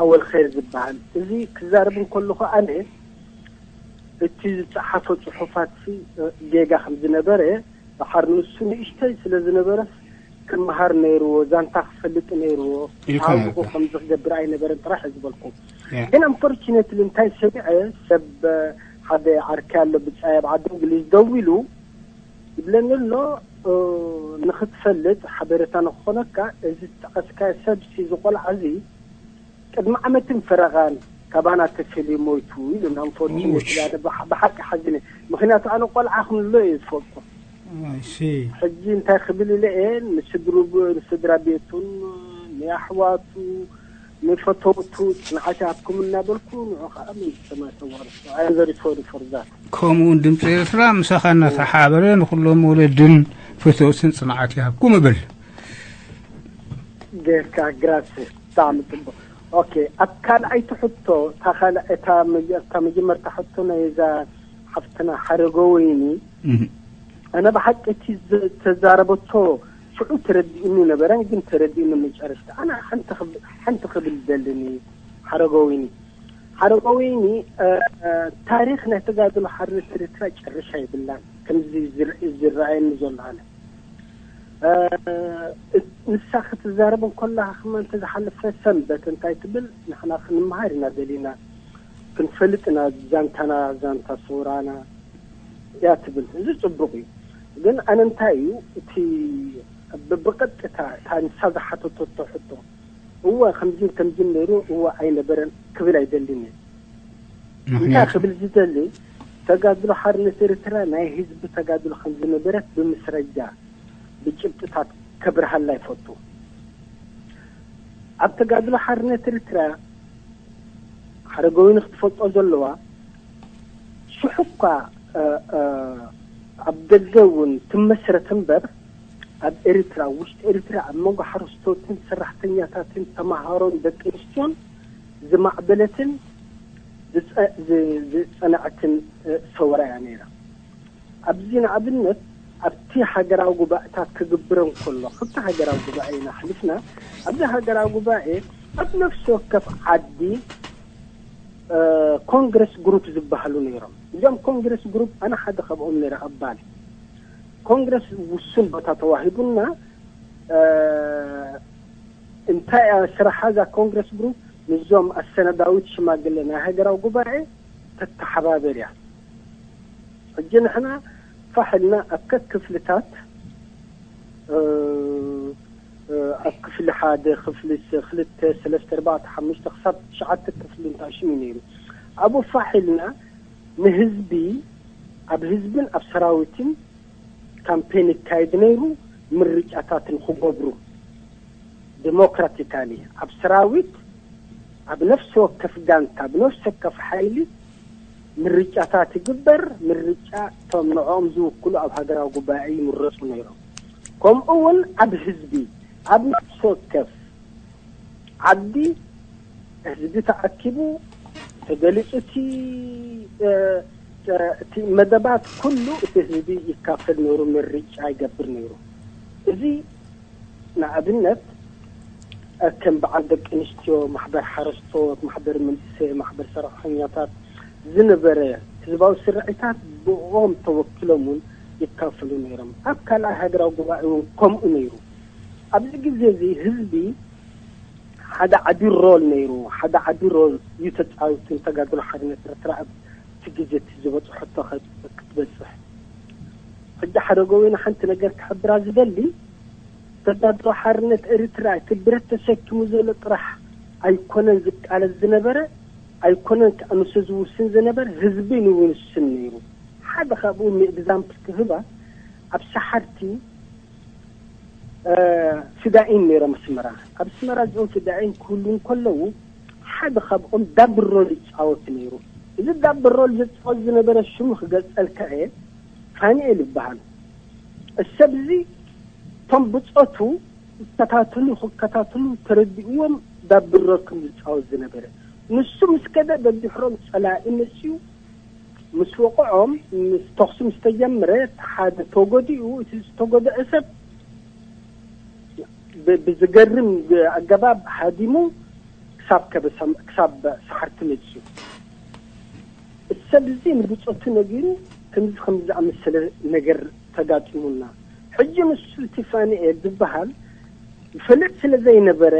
ኣወል ኸይር ዝበሃል እዚ ክዛረብ እንከለኹ ኣነ እቲ ዝጸሓፎ ጽሑፋት ሲ ጌጋ ከም ዝነበረ ድሓር ንሱ ንእሽተይ ስለ ዝነበረስ ክመሃር ነይርዎ፣ ዛንታ ክፈልጥ ነይርዎ። ኢልካ ኣውልቑ ነበር። ከምዚ ክገብር ኣይነበረን ጥራሕ እየ ዝበልኩ። ያ። ግን ኣንፎርቹኔትሊ እንታይ ሰሚዐ፣ ሰብ ሓደ ዓርኪ ኣሎ ብጻይ ኣብ ዓዲ እንግሊዝ ደዊሉ ይብለኒ ኣሎ። እ፣ ንኽትፈልጥ ሓበሬታ ንክኾነካ እዚ ዝጠቐስካዮ ሰብሲ ዝቆልዓ እዚ ቅድሚ ዓመትን ፈረቓን ካባና ተፈልዩ ሞይቱ ኢሉ። ኣንፎርቹኔትሊ ውሽ። ኣነ ብሓ- ብሓቂ ሓዚነ። ምክንያቱ ኣነ ቆልዓ ክንሎ እየ ዝፈልጦ። ኣይ ሲ። ሕጂ እንታይ ክብል ኢለ እየ ንስድሩ ንስድራ ቤቱን ንኣሕዋቱ ንፈተውቱ ጽንዓት ይሃብኩም እናበልኩ ንዑ ከዓ መንግስተ ሰማይ ተዋርሶ። I am very sorry for that። ከምኡ እውን ድምፂ ኤርትራ ምሳኻ እናተሓበረ ንኩሎም ወለድን ፈተውትን ጽንዓት ይሃብኩም እብል። ጌርካ ግራስ ብጣዕሚ ጽቡቅ። ኦኬ፣ ኣብ ካልኣይቲ ሕቶ እታ ካልኣ እታ መጀ- እታ መጀመርታ ሕቶ ናይ እዛ ሓፍትና ሓረገ ወይኒ እህ። ኣነ ብሓቂ እቲ ዝተዛረበቶ ሽዑ ተረዲኡኒ ነበረን ግን ተረዲኡኒ መጨረሽታ ኣነ ሓንቲ ክብ- ሓንቲ ክብል ዘለኒ ሓረገ ወይኒ ሓረገ ወይኒ እ፣ እ፣ ታሪኽ ናይ ተጋድሎ ሓርነት ኤርትራ ጨርሻ የብላን ከምዚ ዝር- ዝረኣየኒ ዘሎ ኣነ እ፣ ንሳ ክትዛረብ እንከላ ክማ እንተዝሓለፈ ሰንበት እንታይ ትብል ንሕና ክንመሃር ኢና ደሊና ክንፈልጥ ኢና ዛንታና ዛንታ ሰውራና እያ ትብል። እዚ ጽቡቕ እዩ። ግን ኣነ እንታይ እዩ እቲ ብ- ብቐጥታ እታ ንሳ ዝሓተተቶ ሕቶ እወ ከምዚን ከምዚን ነይሩ እወ ኣይነበረን ክብል ኣይደልን እየ። እንታይ ምክንያቱ ክብል ዝደሊ ተጋድሎ ሓርነት ኤርትራ ናይ ህዝቢ ተጋድሎ ከም ዝነበረት ብምስረጃ ብጭብጥታት ከብርሃላ ይፈቱ። ኣብ ተጋድሎ ሓርነት ኤርትራ ሓረገወይኒ ክትፈልጦ ዘለዋ ሽሑ እኳ እ፣ እ፣ ኣብ ደገ እውን ትመስረት እምበር ኣብ ኤርትራ ውሽጢ ኤርትራ ኣብ መንጎ ሓረስቶትን ሰራሕተኛታትን ተምሃሮን ደቂ ኣንስትዮን ዝማዕበለትን ዝጸ- ዝ- ዝጸንዐትን እ፣ ሰውራ እያ ነይራ። ኣብዚ ንኣብነት ኣብቲ ሃገራዊ ጉባኤታት ክግብረ እንከሎ ክልተ ሃገራዊ ጉባኤ ኢና ኣሕሊፍና። ኣብዚ ሃገራዊ ጉባኤ ኣብ ነፍሲ ወከፍ ዓዲ እ፣ ኮንግረስ ግሩፕ ዝበሃሉ ነይሮም። እዚኦም ኮንግረስ ግሩፕ ኣነ ሓደ ካብኦም ነይረ ኣባል። ኮንግረስ ውሱን ቦታ ተዋሂቡና እ፣ እንታይ እያ ስራሓ እዛ ኮንግረስ ግሩፕ ምስዞም ኣሰናዳዊት ሽማግለ ናይ ሃገራዊ ጉባኤ ተተሓባበር እያ። ሕጂ ንሕና ፋሕ ኢልና ኣብ ከክፍልታት እ፣ እ፣ ኣብ ክፍሊ ሓደ ክፍሊ ስ- ክልተ ሰለስተ ኣርባዕተ ሓሙሽተ ክሳብ ትሽዓተ ክፍሊ እንታሽም እዩ ነይሩ። ኣብኡ ፋሕ ኢልና ንህዝቢ ኣብ ህዝብን ኣብ ሰራዊትን ካምፔን ይካየድ ነይሩ። ምርጫታት ንክገብሩ ዲሞክራቲካሊ ኣብ ሰራዊት ኣብ ነፍሲ ወከፍ ጋንታ ብነፍሲ ወከፍ ሓይሊ ምርጫታት ይግበር። ምርጫ እቶም ንዕኦም ዝውክሉ ኣብ ሃገራዊ ጉባኤ ይምረፁ ነይሮም። ከምኡ እውን ኣብ ህዝቢ ኣብ ነፍሲ ወከፍ ዓዲ ህዝቢ ተኣኪቡ ተገሊፁ እቲ እ፣ እ፣ እቲ መደባት ኩሉ እቲ ህዝቢ ይካፈል ነይሩ፣ ምርጫ ይገብር ነይሩ። እዚ ንኣብነት ከም በዓል ደቂ ኣንስትዮ፣ ማሕበር ሓረስቶት፣ ማሕበር መንእሰይ፣ ማሕበር ሰራሕተኛታት ዝነበረ ህዝባዊ ስርዒታት ብኦም ተወኪሎም እውን ይካፈሉ ነይሮም። ኣብ ካልኣይ ሃገራዊ ጉባኤ እውን ከምኡ ነይሩ። ኣብዚ ግዜ እዚ ህዝቢ ሓደ ዓቢ ሮል ነይሩ፣ ሓደ ዓቢ ሮል እዩ ተጻዊቱ ንተጋድሎ ሓርነት ኤርትራ ኣብቲ ግዜ እቲ ዝበጽሖቶ ከ- ክትበጽሕ። ሕጂ ሓረገወይኒ ሓንቲ ነገር ክሕብራ ዝደሊ ተጋድሎ ሓርነት ኤርትራ እቲ ብረት ተሰኪሙ ዘሎ ጥራሕ ኣይኮነን ዝቃለስ ዝነበረ ኣይኮነን ከኣ ንሱ ዝውስን ዝነበር ህዝቢ ንውስን ነይሩ ሓደ ካብኡ ንኤግዛምፕል ክህባ ኣብ ሰሓርቲ ፊዳኢን ነይሮም ኣስመራ ኣብ ኣስመራ እዚኦም ፊዳኢን ክህሉ እንከለዉ ሓደ ካብኦም ዳብል ሮል ይፃወት ነይሩ እዚ ዳብል ሮል ዝፃወት ዝነበረ ሽሙ ክገልፀልካ እየ ፋኒኤል ይበሃል እሰብ እዚ እቶም ብፆቱ ይከታተሉ ክከታተሉ ተረዲእዎም ዳብል ሮል ከም ዝፃወት ዝነበረ ንሱ ምስ ከደ ደድሕሮም ፀላኢ መፅኡ ምስ ወቕዖም ምስ ተኹሲ ምስ ተጀምረ ሓደ ተጎዲኡ እቲ ዝተጎደአ ሰብ ብ- ብዝገርም ኣገባብ ሃዲሙ ክሳብ ከበሰም ክሳብ ሰሓርቲ መፅዩ። ሰብ እዚ ንብፆቱ ነጊሩ ከምዚ ከምዚ ዝኣመሰለ ነገር ተጋጢሙና። ሕጂ ንሱ እቲ ፋኒኤል ዝበሃል ይፈልጥ ስለ ዘይነበረ፣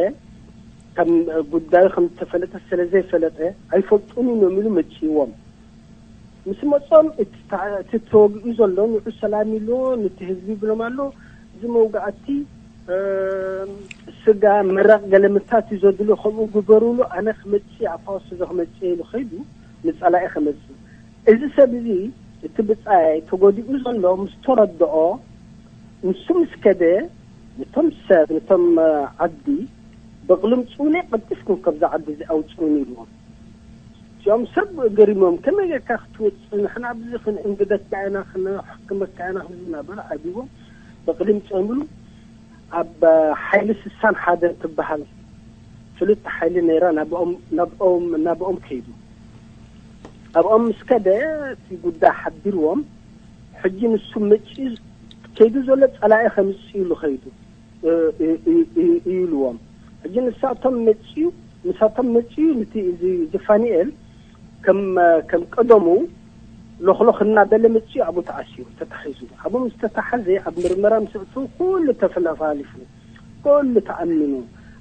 ከም ጉዳዩ ከም ዝተፈለጠ ስለ ዘይፈለጠ፣ ኣይፈልጡን እዮም ኢሉ መፅእዎም። ምስ መጾም እቲ ተወግኡ ዘሎ ንዑ ሰላም ኢሎ፣ ነቲ ህዝቢ ይብሎም ኣሎ። እዚ መውጋእቲ ስጋ መረቕ ገለምታት እዩ ዘድልዮ፣ ከምኡ ግበሩሉ፣ ኣነ ክመጽእ ኣብ ፋውስ እዚ ክመጽእ ኢሉ ኸይዱ፣ ንጸላኢ ከመጽእ። እዚ ሰብ እዚ እቲ ብጻይ ተጎዲኡ ዘሎ ምስ ተረድኦ፣ ንሱ ምስ ከደ፣ ነቶም ሰብ፣ ነቶም ዓዲ፣ በቕሊ ምጽኡኒ፣ ቀልጢፍኩም ካብዛ ዓዲ እዚ ኣውጽኡኒ ኢልዎም። እዚኦም ሰብ ገሪሞም፣ ከመይ ጌርካ ክትወጽእ? ንሕና ኣብዚ ክንእንግደካ ኢና፣ ክነሕክመካ ኢና፣ ክብሉ እናበሉ ዓቢዎም በቕሊ ምጸምሉ። ኣብ ሓይሊ ስሳን ሓደን ትበሃል ፍልጥቲ ሓይሊ ነይራ፣ ናብኦም ናብኦም ናብኦም ከይዱ። ኣብኦም ምስ ከደ እቲ ጉዳይ ሓቢርዎም፣ ሕጂ ንሱ መጺኡ ከይዱ ዘሎ ጸላኢ ከምጽእ ኢሉ ከይዱ። እ- እ- እ- እ- ይብልዎም። ሕጂ ንሳቶም መፅዩ ንሳቶም መፅዩ ነቲ እዚ ዝፋኒኤል ከም ከም ቀደሙ ሎኽሎኽ እናበለ መፅዩ ኣብኡ ተኣሲሩ ተታሒዙ። ኣብኡ ምስ ተታሓዘ ኣብ ምርመራ ምስ እቱ ኩሉ ተፈላፋሊፉ፣ ኩሉ ተኣሚኑ፣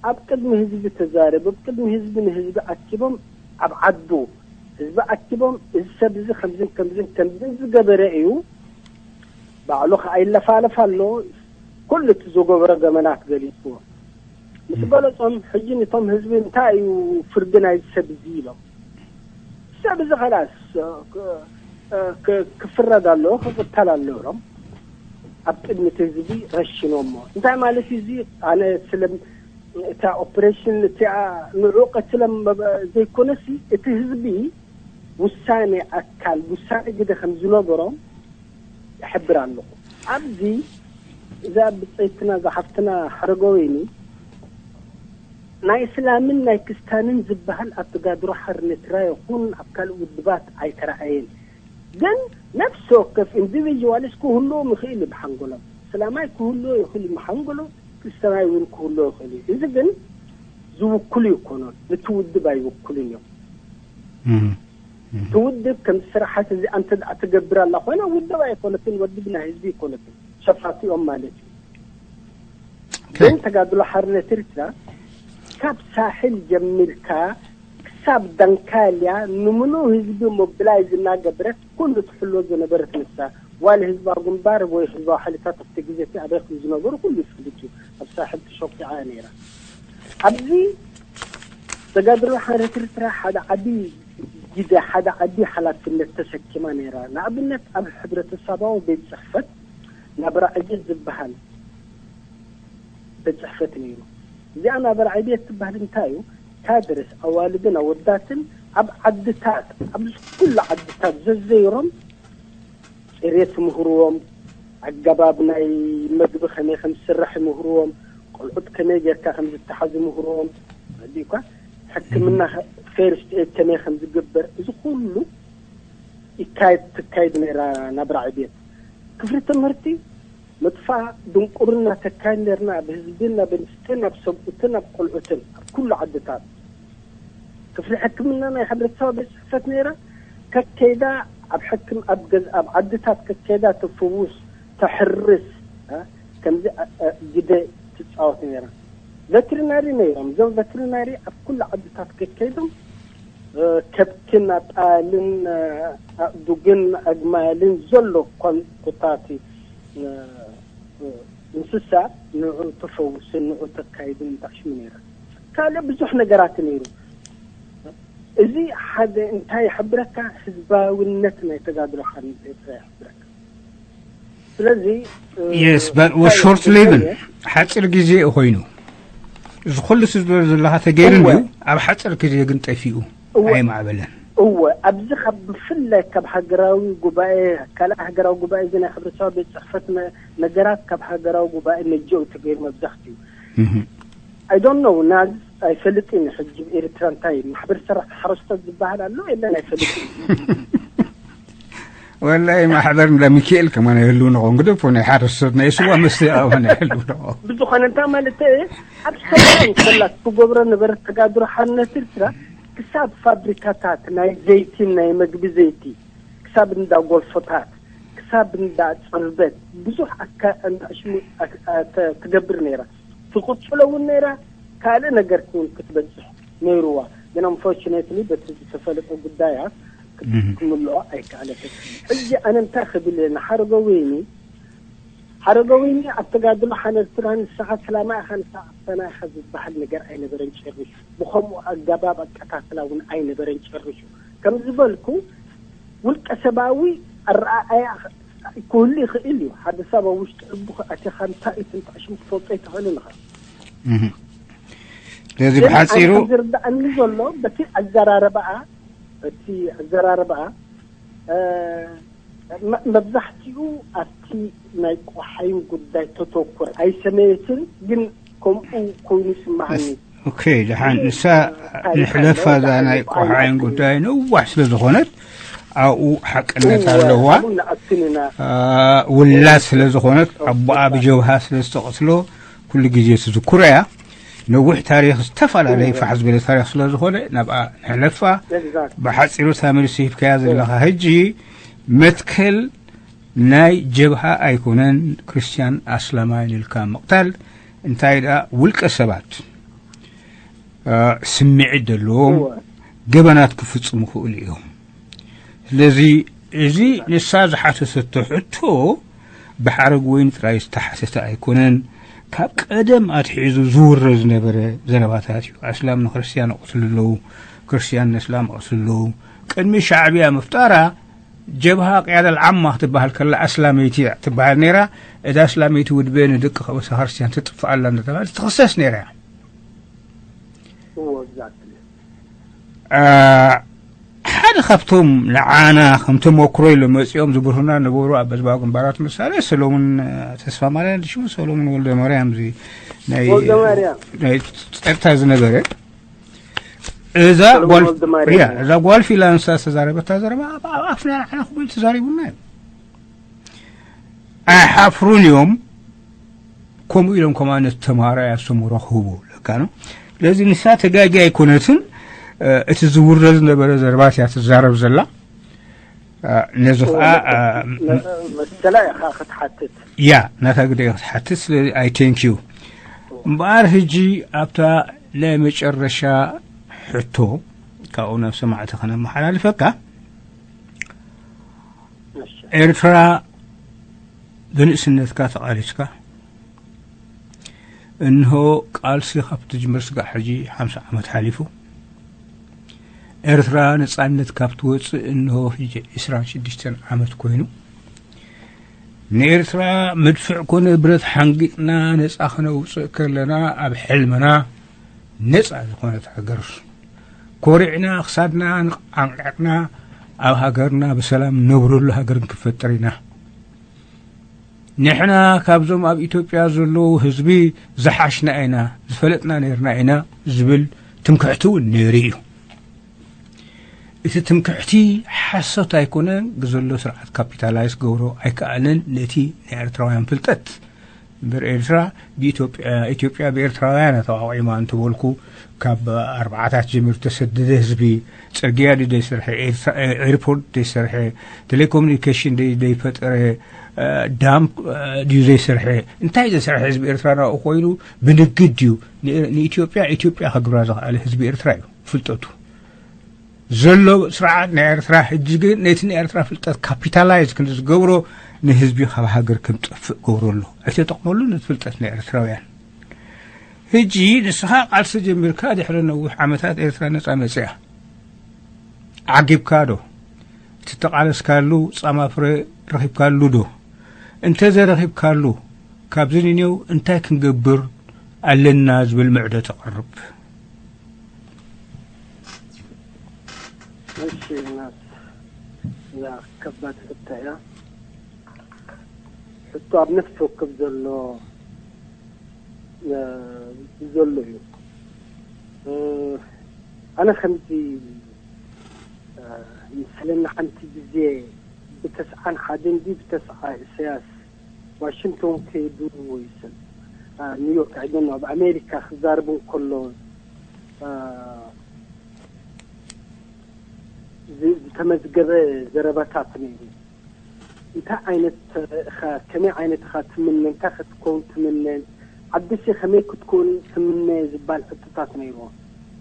ኣብ ቅድሚ ህዝቢ ተዛረብ፣ ኣብ ቅድሚ ህዝቢ ንህዝቢ ኣኪቦም ኣብ ዓዱ ህዝቢ ኣኪቦም፣ እዚ ሰብ እዚ ከምዝን ከምዝን ከምዝን ዝገበረ እዩ፣ ባዕሉ ከዓ ይለፋለፍ ኣሎ። ኩሉ እቲ ዝገበሮ ገመናት ገሊፅዎ ምስ ገለፆም፣ ሕጂ ንቶም ህዝቢ እንታይ እዩ ፍርዲ ናይዚ ሰብ እዚ ኢሎም፣ ሰብ እዚ ከላስ ክፍረድ ኣለዎ፣ ክቅተል ኣለዎ ኢሎም ኣብ ቅድሚ እቲ ህዝቢ ረሽኖሞ። እንታይ ማለት እዩ እዚ? ኣነ ስለ እታ ኦፕሬሽን እቲኣ ንዑ ቀትሎም ዘይኮነሲ እቲ ህዝቢ ውሳኔ ኣካል ውሳኔ ግደ ከም ዝነበሮም ይሕብር ኣለኹ። ኣብዚ እዛ ብፀይትና እዛ ሓፍትና ሓረገወይኒ ናይ እስላምን ናይ ክስታንን ዝበሃል ኣብ ተጋድሮ ሓርነት ኤርትራ ይኹን ኣብ ካልእ ውድባት ኣይተረኣየን። ግን ነፍሲ ወከፍ ኢንዲቪጅዋልስ ክህልዎም ይኽእል እዩ ብሓንጎሎም። እስላማይ ክህልዎ ይኽእል እዩ ብሓንጎሎ፣ ክስታናይ እውን ክህልዎ ይኽእል እዩ። እዚ ግን ዝውክሉ ይኮኑን፣ ነቲ ውድብ ኣይውክሉን እዮም። እቲ ውድብ ከም ስራሓት እዚኣ እንተ ደኣ ትገብር ኣላ ኮይና ውድብ ኣይኮነትን፣ ወድብ ናይ ህዝቢ ኣይኮነትን፣ ሸፋቲኦም ማለት እዩ። ግን ተጋድሎ ሓርነት ኤርትራ ካብ ሳሕል ጀሚርካ ክሳብ ዳንካልያ ንምሉእ ህዝቢ ሞብላይዝ እናገበረት ኩሉ ትሕሎ ዝነበረት ንሳ። ዋላ ህዝባዊ ግንባር ወይ ህዝባዊ ሓይልታት ኣብቲ ግዜ እቲ ኣበይ ከም ዝነበሩ ኩሉ ይፈልጥ እዩ። ኣብ ሳሕል ተሸኪዓ እያ ነይራ። ኣብዚ ተጋድሎ ሓርነት ኤርትራ ሓደ ዓቢ ግደ፣ ሓደ ዓቢ ሓላፍነት ተሰኪማ ነይራ። ንኣብነት ኣብ ሕብረተሰባዊ ቤት ጽሕፈት ናብራ ዕቤት ዝበሃል ቤት ጽሕፈት ነይሩ። እዚኣ ናብራ ዕቤት ትበሃል እንታይ እዩ? ካድርስ ኣዋልድን ኣወዳትን ኣብ ዓድታት፣ ኣብ ኩሉ ዓድታት ዘዘይሮም ጽሬት ይምህርዎም፣ ኣገባብ ናይ መግቢ ከመይ ከም ዝስራሕ ይምህርዎም፣ ቆልዑት ከመይ ጌርካ ከም ዝተሓዙ ይምህርዎም፣ ረዲእኳ ሕክምና ፈርስት ኤድ ከመይ ከም ዝግበር፣ እዚ ኩሉ ይካየድ ትካየድ ነይራ ናብራ ዕቤት። ክፍሊ ትምህርቲ ምጥፋእ ድንቁርና ተካይድ ነርና፣ ኣብ ህዝብን ኣብ ኣንስትን ኣብ ሰብኡትን ኣብ ቆልዑትን ኣብ ኩሉ ዓድታት። ክፍሊ ሕክምና ናይ ሕብረተሰብ ቤት ጽሕፈት ነይራ። ከከይዳ ኣብ ሕክም ኣብ ገዝ ኣብ ዓድታት ከከይዳ ትፍውስ፣ ተሕርስ፣ እ፣ ከምዚ፣ እ፣ እ፣ ግደ ትጻወት ነይራ። ቨትሪናሪ ነይሮም። እዞም ቨትሪናሪ ኣብ ኩሉ ዓድታት ከከይዶም፣ እ፣ ከብትን ኣጣልን፣ እ፣ ኣእዱግን ኣግማልን ዘሎ ኮን-፣ ኮታቲ፣ እ፣ እ፣ እንስሳ ንዑ ተፈውስን ንዑ ተካይድን ተዕሽሙ ነይራ። ካልእ ብዙሕ ነገራት ነይሩ። እዚ ሓደ እንታይ ይሕብረካ? ህዝባውነት ናይ ተጋድሎ ሓርነት ኤርትራ ይሕብረካ። ስለዚ፣ እ፣ የስ፣ but was እንታይ short living፣ ይሕብረካ? ሓፂር ግዜ እዩ ኮይኑ። እዚ ኩሉ ስዝበ ዘለኻ ተገይሩ እወ። እንድዩ፣ ኣብ ሓፂር ግዜ ግን ጠፊኡ እወ። ኣይማዕበለን። እወ፣ ኣብዚ ካብ ብፍላይ ካብ ሃገራዊ ጉባኤ፣ ካልእ ሃገራዊ ጉባኤ፣ እዚ ናይ ሕብረተሰብ ቤት ጽሕፈት ነ-፣ ነገራት ካብ ሃገራዊ ጉባኤ መጀው ተገይሩ መብዛሕትኡ። እህ። I don't know፣ ናዚ ኣይፈልጥን እዩ። ሕጂ ብኤርትራ እንታይ ማሕበር ሰራሕቲ ሓረስቶት ዝበሃል ኣሎ የለን ኣይፈልጥን። ወላይ ማሕበር እንዳ ሚካኤል ከማን ኣይህልው ንኸውን ግደፎ፣ ናይ ሓረስቶት ናይ ስዋ መስተ ከማን ኣይህልው ንኸውን። ብዝኾነ እንታይ ማለት እየ፣ ኣብ ሰላም ከላ ትገብሮ ነበረት ተጋድሮ ሓርነት ኤርትራ፣ ክሳብ ፋብሪካታት ናይ ዘይቲን ናይ መግቢ ዘይቲ፣ ክሳብ እንዳ ጎልፎታት፣ ክሳብ እንዳ ጽርበት፣ ብዙሕ ኣካ-፣ ኣናእሽሙ ኣክ-፣ ኣ-፣ ተ-፣ ትገብር ነይራ። ትቕጽሎ እውን ነይራ፣ ካልእ ነገር እውን ክትበጽሕ ነይርዋ። ግን ኣንፎርቹኔትሊ በቲ ዝተፈለጠ ጉዳያት ክምልኦ ኣይከኣለትን። ሕጂ ኣነ እንታይ ክብል እየ ንሓረገ ወይኒ፣ ሓረገ ወይኒ ኣብ ተጋድሎ ሓነ ኤርትራ ንስኻ ሰላማ ኢኻ፣ ንስኻ ኣፈና ኢኻ ዝበሃል ነገር ኣይነበረን ጨሪሹ። ብኸምኡ ኣገባብ ኣቀታትላ እውን ኣይነበረን ጨሪሹ። ከም ዝበልኩ ውልቀ ሰባዊ ኣረኣእያ ክህሉ ይኽእል እዩ። ሓደ ሰብ ኣብ ውሽጢ ልቡ ኣቲኻ እንታይ እዩ ትንፋሽም ክትፈልጦ ኣይትኽእልን ኢኻ። እህ። ስለዚ ግን ብሓጺሩ ኣነ ከም ዝርዳእኒ ዘሎ በቲ ኣዘራርባኣ፣ በቲ ኣዘራርባኣ፣ እ፣ መ-፣ መብዛሕትኡ ኣብቲ ናይ ቆሓይን ጉዳይ ተተኩር ኣይሰመየትን፣ ግን ከምኡ ኮይኑ ይስምዓኒ። ኦኬ፣ ደሓን ንሳ ታሪኽ ንሕለፋ ኣለዎ፣ እዛ ደሓን ናይ ይበሃል ቆሓይን ኣብቲ ጉዳይ ነዋሕ ስለ ዝኾነት ኣብኡ ሓቅነት እወ፣ ኣለዋ። ኣብኡ ንኣክን ኢና። አ፣ ውላድ ስለ ዝኾነት እወ፣ ኣቦኣ እወ። ብጀብሃ ስለ ዝተቐትሎ ኩሉ ግዜ ትዝክሮ እያ። ነዊሕ ታሪኽ ዝተፈላለየ እወ። ፋሕ ዝበለ ታሪኽ ስለ ዝኾነ ናብኣ ንሕለፋ። ኤግዛክት። ብሓጺሩ እታ መልሲ ሂብካያ ዘለኻ ሕጂ መትከል ናይ ጀብሃ ኣይኮነን ክርስትያን ኣስላማይ ኢልካ ምቕታል። እንታይ ደኣ ውልቀ ሰባት እ፣ ስምዒት ዘለዎም እወ። ገበናት ክፍጽሙ ይኽእሉ እዮም። ስለዚ እዚ ንሳ ዝሓተተቶ ሕቶ ብሓረግ ወይኒ ጥራይ ዝተሓተተ ኣይኮነን። ካብ ቀደም ኣትሒዙ ዝውረ ዝነበረ ዘረባታት እዩ። ኣስላም ንክርስትያን ይቐትሉ ኣለዉ፣ ክርስትያን ንእስላም ይቐትሉ ኣለዉ። ቅድሚ ሻዕብያ ምፍጣራ ጀብሃ ቅያዳ ልዓማ ክትበሃል ከላ ኣስላመይቲ እያ ትበሃል ነይራ። እዛ ኣስላመይቲ ውድበ ንደቂ ከበሳ ክርስትያን ትጥፍኣላ እናተባህለት ትኽሰስ ነይራ እያ። እዎ፣ ኤግዛክትሊ። አ፣ ሓደ ካብቶም ንዓና ከም ተመክሮ ኢሎም መጺኦም ዝብርሁና ነበሩ ኣብ ህዝባዊ ግንባራት ምሳሌ ሰሎሙን፣ አ፣ ተስፋማርያም ድሽሙ ሰሎሙን ወልደማርያም እዚ ናይ ወልደማርያም። ናይ ጸጥታ ዝነበረ። እዛ ሰሎሙን ጓል፣ ወልደማርያም። ያ፣ እዛ ጓል ፊላንሳ ዝተዛረበታ ዘረባ ኣብ፣ ኣብ ኣፍና ንዓና ክብል ተዛሪቡና እዩ። ኣይሓፍሩን እዮም። ከምኡ ኢሎም ከማን ነቲ ተምሃራይ ኣስተምህሮ ክህቡ ለካ ነው። ስለዚ ንሳ ተጋጊ ኣይኮነትን፣ እ፣ እቲ ዝውረ ዝነበረ ዘረባት እያ ትዛረብ ዘላ። እ፣ ነዚ ኸዓ፣ እ፣ መሰላ ኢኻ ክትሓትት። ያ፣ ናታ ግደ ክትሓትት፣ ስለዚ ኣይ ቴንክ ዩ። እምበኣር ሕጂ ኣብታ ናይ መጨረሻ ሕቶ ካብኡ ናብ ሰማዕቲ ከነመሓላልፈካ። እሺ። ኤርትራ ብንእስነትካ ተቓሊስካ፣ እንሆ ቃልሲ ካብ ትጅምር ስጋዕ ሕጂ ሓምሳ ዓመት ሓሊፉ። ኤርትራ ነጻነት ካብ ትወጽእ እንሆ ሕጂ ዕስራን ሽዱሽተን ዓመት ኮይኑ። ንኤርትራ መድፍዕ ኮነ ብረት ሓንጊጥና ነጻ ከነውጽእ ከለና ኣብ ሕልምና ነጻ ዝኾነት ሃገር ኮሪዕና ክሳድና ኣንቂዕና ኣብ ሃገርና ብሰላም ነብረሉ ሃገር ክንፈጥር ኢና። ንሕና ካብዞም ኣብ ኢትዮጵያ ዘለዉ ህዝቢ ዝሓሽና ኢና፣ ዝፈለጥና ነርና ኢና ዝብል ትምክሕቲ እውን ነይሩ እዩ። እቲ ትምክሕቲ ሓሶት ኣይኮነን፣ ብዘሎ ስርዓት ካፒታላይዝ ክገብሮ ኣይከኣለን። ነቲ ናይ ኤርትራውያን ፍልጠት እምበር ኤርትራ ብኢትዮጵያ፣ ኢትዮጵያ ብኤርትራውያን ተቋቒማ እንተበልኩ፣ ካብ ኣርባዓታት ጀሚሩ ተሰደደ ህዝቢ፣ ጽርግያ ድዩ ዘይሰርሐ፣ ኤርትራ፣ ኤርፖርት ድዩ ዘይሰርሐ፣ ቴሌኮሙኒኬሽን ድዩ ዘይፈጠረ፣ እ፣ ዳም፣ እ፣ ድዩ ዘይሰርሐ፣ እንታይ ዘሰርሐ ህዝቢ ኤርትራ ናብኡ ኮይኑ ብንግድ ድዩ ን-፣ ንኢትዮጵያ ኢትዮጵያ ከግብራ ዝኸኣለ ህዝቢ ኤርትራ እዩ ፍልጠቱ። ዘሎ ስርዓት ናይ ኤርትራ ሕጂ ግን ነቲ ናይ ኤርትራ ፍልጠት ካፒታላይዝ ክንዲ ዝገብሮ ንህዝቢ ካብ ሃገር ከም ጠፍእ ገብሮ ኣሎ። ኣይተጠቕመሉ ነቲ ፍልጠት ናይ ኤርትራውያን። ሕጂ ንስኻ ቃልሲ ጀሚርካ ድሕሪ ነዊሕ ዓመታት ኤርትራ ነጻ መጽያ። ዓጊብካ ዶ? እቲ ተቓለስካሉ ጻማ ፍረ ረኺብካሉ ዶ? እንተ ዘረኺብካሉ ካብዚ ንኔው እንታይ ክንገብር ኣለና ዝብል ምዕዶ ተቕርብ? እሺ፣ እናት፣ እዛ ከባድ ሕቶ እያ። ሕቶ ኣብ ነፍሲ ወከፍ ዘሎ፣ እ፣ ዘሎ እዩ። እ፣ ኣነ ከምዚ፣ እ፣ ይመስለኒ ሓንቲ ግዜ ብተስዓን ሓደን ድዩ ብተስዓ ኢሳያስ ዋሽንግቶን ከይዱ ወይስ፣ አ፣ ኒውዮርክ፣ I don't know፣ ኣብ ኣሜሪካ ክዛረብ እንከሎ፣ አ፣ ዝ-፣ ዝተመዝገበ ዘረባታት ነይሩ። እንታይ ዓይነት ኢኻ፣ ከመይ ዓይነት ኢኻ ትምነ፣ እንታይ ክትከውን ትምነ፣ ዓድሲ ከመይ ክትከውን ትምነ ዝባል ሕቶታት ነይርዎ።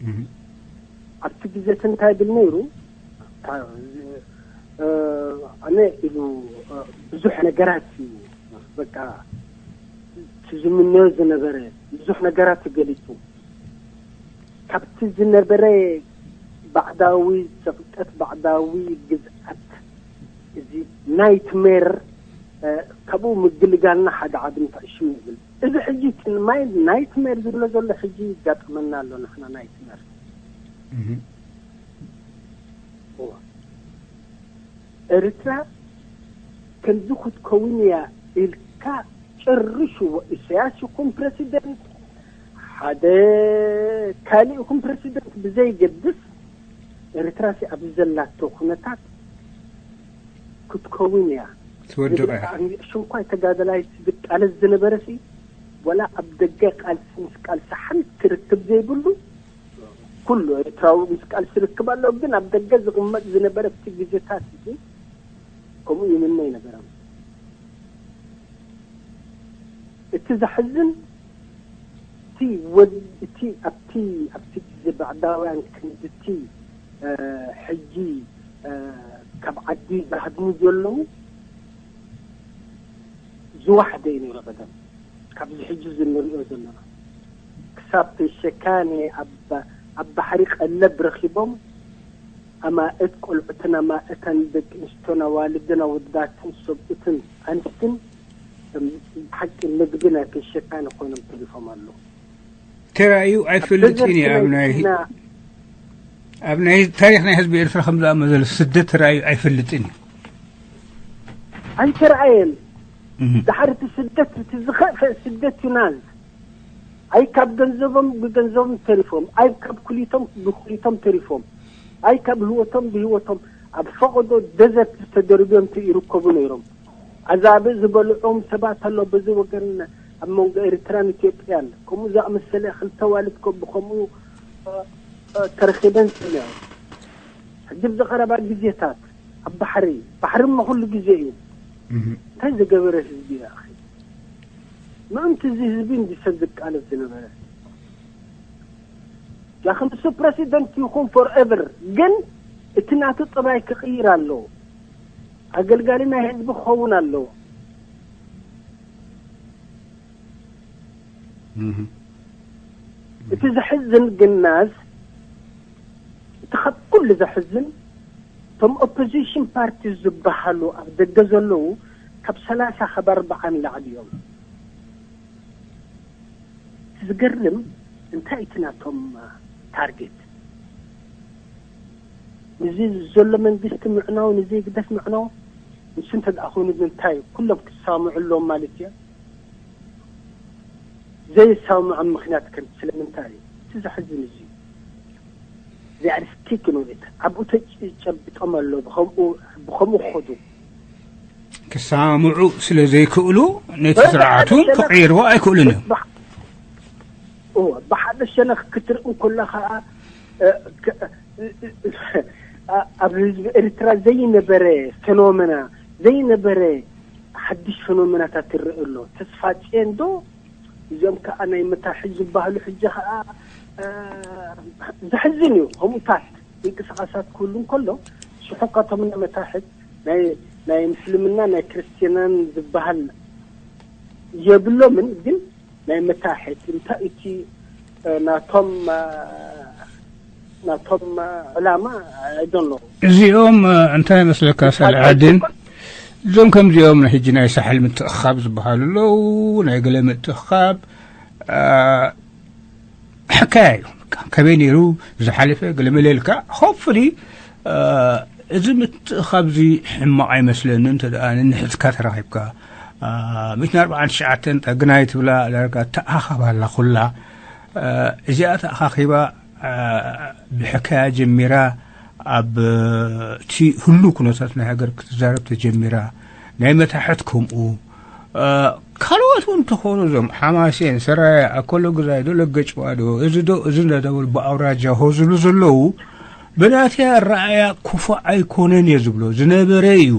እህ። ኣብቲ ግዜ እቲ እንታይ ይብል ነይሩ? ታ-፣ እ፣ ኣነ ኢሉ፣ እ፣ ብዙሕ ነገራት እዩ፣ በቃ፣ እቲ ዝምነዮ ዝነበረ ብዙሕ ነገራት እዩ ገሊጹ። ካብቲ ዝነበረ ባዕዳዊ ጽቕጠት፣ ባዕዳዊ ግዝኣት፣ እዚ ናይትሜር፣ እ፣ ካብኡ ምግልጋልና ሓደ ዓቢ ንትዕሽም ይብል። እዚ ሕጂ እቲ ማይ ናይትሜር ዝብሎ ዘሎ ሕጂ ይጋጥመና ኣሎ፣ ንሕና ናይትሜር። እህ። እዋ። ኤርትራ ከምዚ ክትከውን እያ ኢልካ ጨርሽዎ። ኢሳያስ ይኹን ፕረሲደንት፣ ሓደ ካልእ ይኹን ፕረሲደንት ብዘይገድስ፣ ኤርትራሲ ኣብዚ ዘላቶ ኩነታት ክትከውን እያ። ትወድቕ እያ። ንብርሃን ሽንኳይ ተጋደላይ ዝቃለስ ዝነበረሲ፣ ወላ ኣብ ደገ ቃልሲ ምስ ቃልሲ ሓንቲ ርክብ ዘይብሉ፣ ኩሉ ኤርትራዊ ምስ ቃልሲ ርክብ ኣለዎ፣ ግን ኣብ ደገ ዝቕመጥ ዝነበረ ኣብቲ ግዜታት እዚ ከምኡ ይምነ ኣይነበረን። እቲ ዘሕዝን፣ እቲ ወድ-፣ እቲ ኣብቲ፣ ኣብቲ ግዜ ባዕዳውያን ክንድቲ፣ እ፣ ሕጂ፣ እ፣ ካብ ዓዲ ዝሃድሙ ዘለዉ ዝወሓደ እዩ ነይሩ ቀደም። ካብዚ ሕጂ እዚ እንሪኦ ዘለና። ክሳብ ሸካነ ኣብ፣ ኣብ ባሕሪ ቀለብ ረኺቦም፣ ኣማእት ቆልዑትን ኣማእተን ደቂ ኣንስትዮን ኣዋልድን ኣወዳትን ሰብኡትን ኣንስትን፣ እም፣ ብሓቂ ምግቢ ናይ ሸካነ ኮይኖም ተሪፎም ኣለዉ። ተራእዩ ኣብ ኣይፈልጥን እዩ። ኣብ ናይ፣ ተዘርዝረ ኣብ ናይ ታሪኽ ናይ ህዝቢ ኤርትራ ከም ዝኣመዘለ ስደት ተራእዩ ኣይፈልጥን እዩ። ኣይተረኣየን። እህ። ድሓር እቲ ስደት፣ እቲ ዝኸፍአ ስደት እዩ ናዝ። ኣይ ካብ ገንዘቦም ብገንዘቦም ተሪፎም፣ ኣይ ካብ ኩሊቶም ብኩሊቶም ተሪፎም፣ ኣይ ካብ ህይወቶም ብህይወቶም ኣብ ፈቐዶ ደዘርት ዝተደርብዮም ይርከቡ ነይሮም። ኣዛብእ ዝበልዖም ሰባት ኣሎ በዚ ወገን ኣብ መንጎ ኤርትራን ኢትዮጵያን። ከምኡ ዝኣመሰለ ክልተ ዋልድ ከም ብኸምኡ፣ እ፣ እ፣ ተረኺበን ስሚዐ። ሕጂ ኣብዚ ቀረባ ግዜታት ኣብ ባሕሪ፣ ባሕሪ እሞ ኩሉ ግዜ እዩ። እህ። እንታይ ዝገበረ ህዝቢ እዩ ኣኺ? ምእንቲ እዚ ህዝቢ እንዲ ሰብ ዝቃለስ ዝነበረ። ላኸ ንሱ ፕረሲደንት ይኹን ፎርኤቨር፣ ግን እቲ ናቱ ጠባይ ክቕይር ኣለዎ። ኣገልጋሊ ናይ ህዝቢ ክኸውን ኣለዎ። እህ። እቲ ዘሕዝን ግናስ፣ እቲ ካብ ኩሉ ዘሕዝን፣ እቶም ኦፖዚሽን ፓርቲ ዝበሃሉ ኣብ ደገ ዘለዉ ካብ ሰላሳ ካብ ኣርብዓ ንላዕሊ እዮም። እቲ ዝገርም፣ እንታይ እቲ ናቶም ታርጌት? ንዚ ዘሎ መንግስቲ ምዕናው፣ ንዚ ህግደፍ ምዕናው? ንሱ እንተ ደኣ ኮይኑ፣ እንታይ ኩሎም ክሳምዑ ኣለዎም ማለት እዩ? ዘይሳምዖም ምኽንያት ከም ስለምንታይ እዩ? እቲ ዘሕዝን እዚ እዩ። They are sticking with it። ኣብኡ ተጨ-፣ ጨቢጦም ኣለዉ። ብኸምኡ፣ ብኸምኡ ክኸዱ። ክሰማምዑ ስለ ዘይክእሉ፣ ነቲ በዛ ስርዓቱ ሓደ ሸነኽ ክቕይርዎ ኣይክእሉን እዮም። ብሓ-፣ እወ፣ ብሓደ ሸነኽ ክትርኢ እንከሎ ኸኣ፣ እ፣ ከ-፣ እ፣ እ፣ እ፣ ኣብ ህዝቢ ኤርትራ ዘይነበረ ፌኖመና፣ ዘይነበረ ሓድሽ ፌኖመናታት ይረአ ኣሎ። ተስፋጽዮን ዶ፣ እዚኦም ከኣ ናይ መታሕት ዝበሃሉ ሕጂ ከኣ፣ እ፣ ዘሕዝን እዩ። ከምኡታት ምንቅስቓሳት ክህሉ እንከሎ፣ ሽሕኳ እቶም ናይ መታሕት ናይ፣ ናይ ምስልምና ናይ ክርስትያናን ዝበሃል የብሎምን፣ ግን ናይ መታሕት እንታይ እቲ፣ እ፣ ናቶም፣ እ፣ ናቶም፣ እ፣ ዕላማ፣ I don't know። እዚኦም፣ እ፣ እንታይ መስለካ እንታይ ሰላሓዲን? ይኮን? እዞም ከምዚኦም ናይ ሕጂ ናይ ሳሕል ምትእኻብ ዝበሃሉ ኣለዉ፣ ናይ ገለ ምትእኻብ፣ እ፣ ሕካያ እዩ። በቃ፣ ከመይ ነይሩ ዝሓለፈ ገለ መለ ኢልካ፣ ሆፕፉሊ፣ እ፣ እዚ ምትእኻብ እዚ ሕማቕ ኣይመስለንን። እንተ ደኣ ንንሕዝካ ተራኺብካ፣ እ፣ ሚእትን ኣርባዓን ትሽዓተን ጠግናይ ትብላ ዳርጋ ተኣኻኻባ ኣላ ኩላ። እ፣ እዚኣ ተኣኻኺባ፣ እ፣ ብሕካያ ጀሚራ፣ ኣብ እቲ ህሉ ኩነታት ናይ ሃገር ክትዛረብ ተጀሚራ፣ ናይ መታሕት ከምኡ ካልኦት እውን እንተኾኑ፣ እዞም ሓማሴን፣ ሰራየ፣ ኣኮሎግዛይ ዶ፣ ለገጭ ባዶ፣ እዚ ዶ እዚ እንዳተበሉ ብኣውራጃ ሆ ዝብሉ ዘለዉ፣ ብናተይ ኣረኣያ ክፉእ ኣይኮነን እየ ዝብሎ። ዝነበረ እዩ።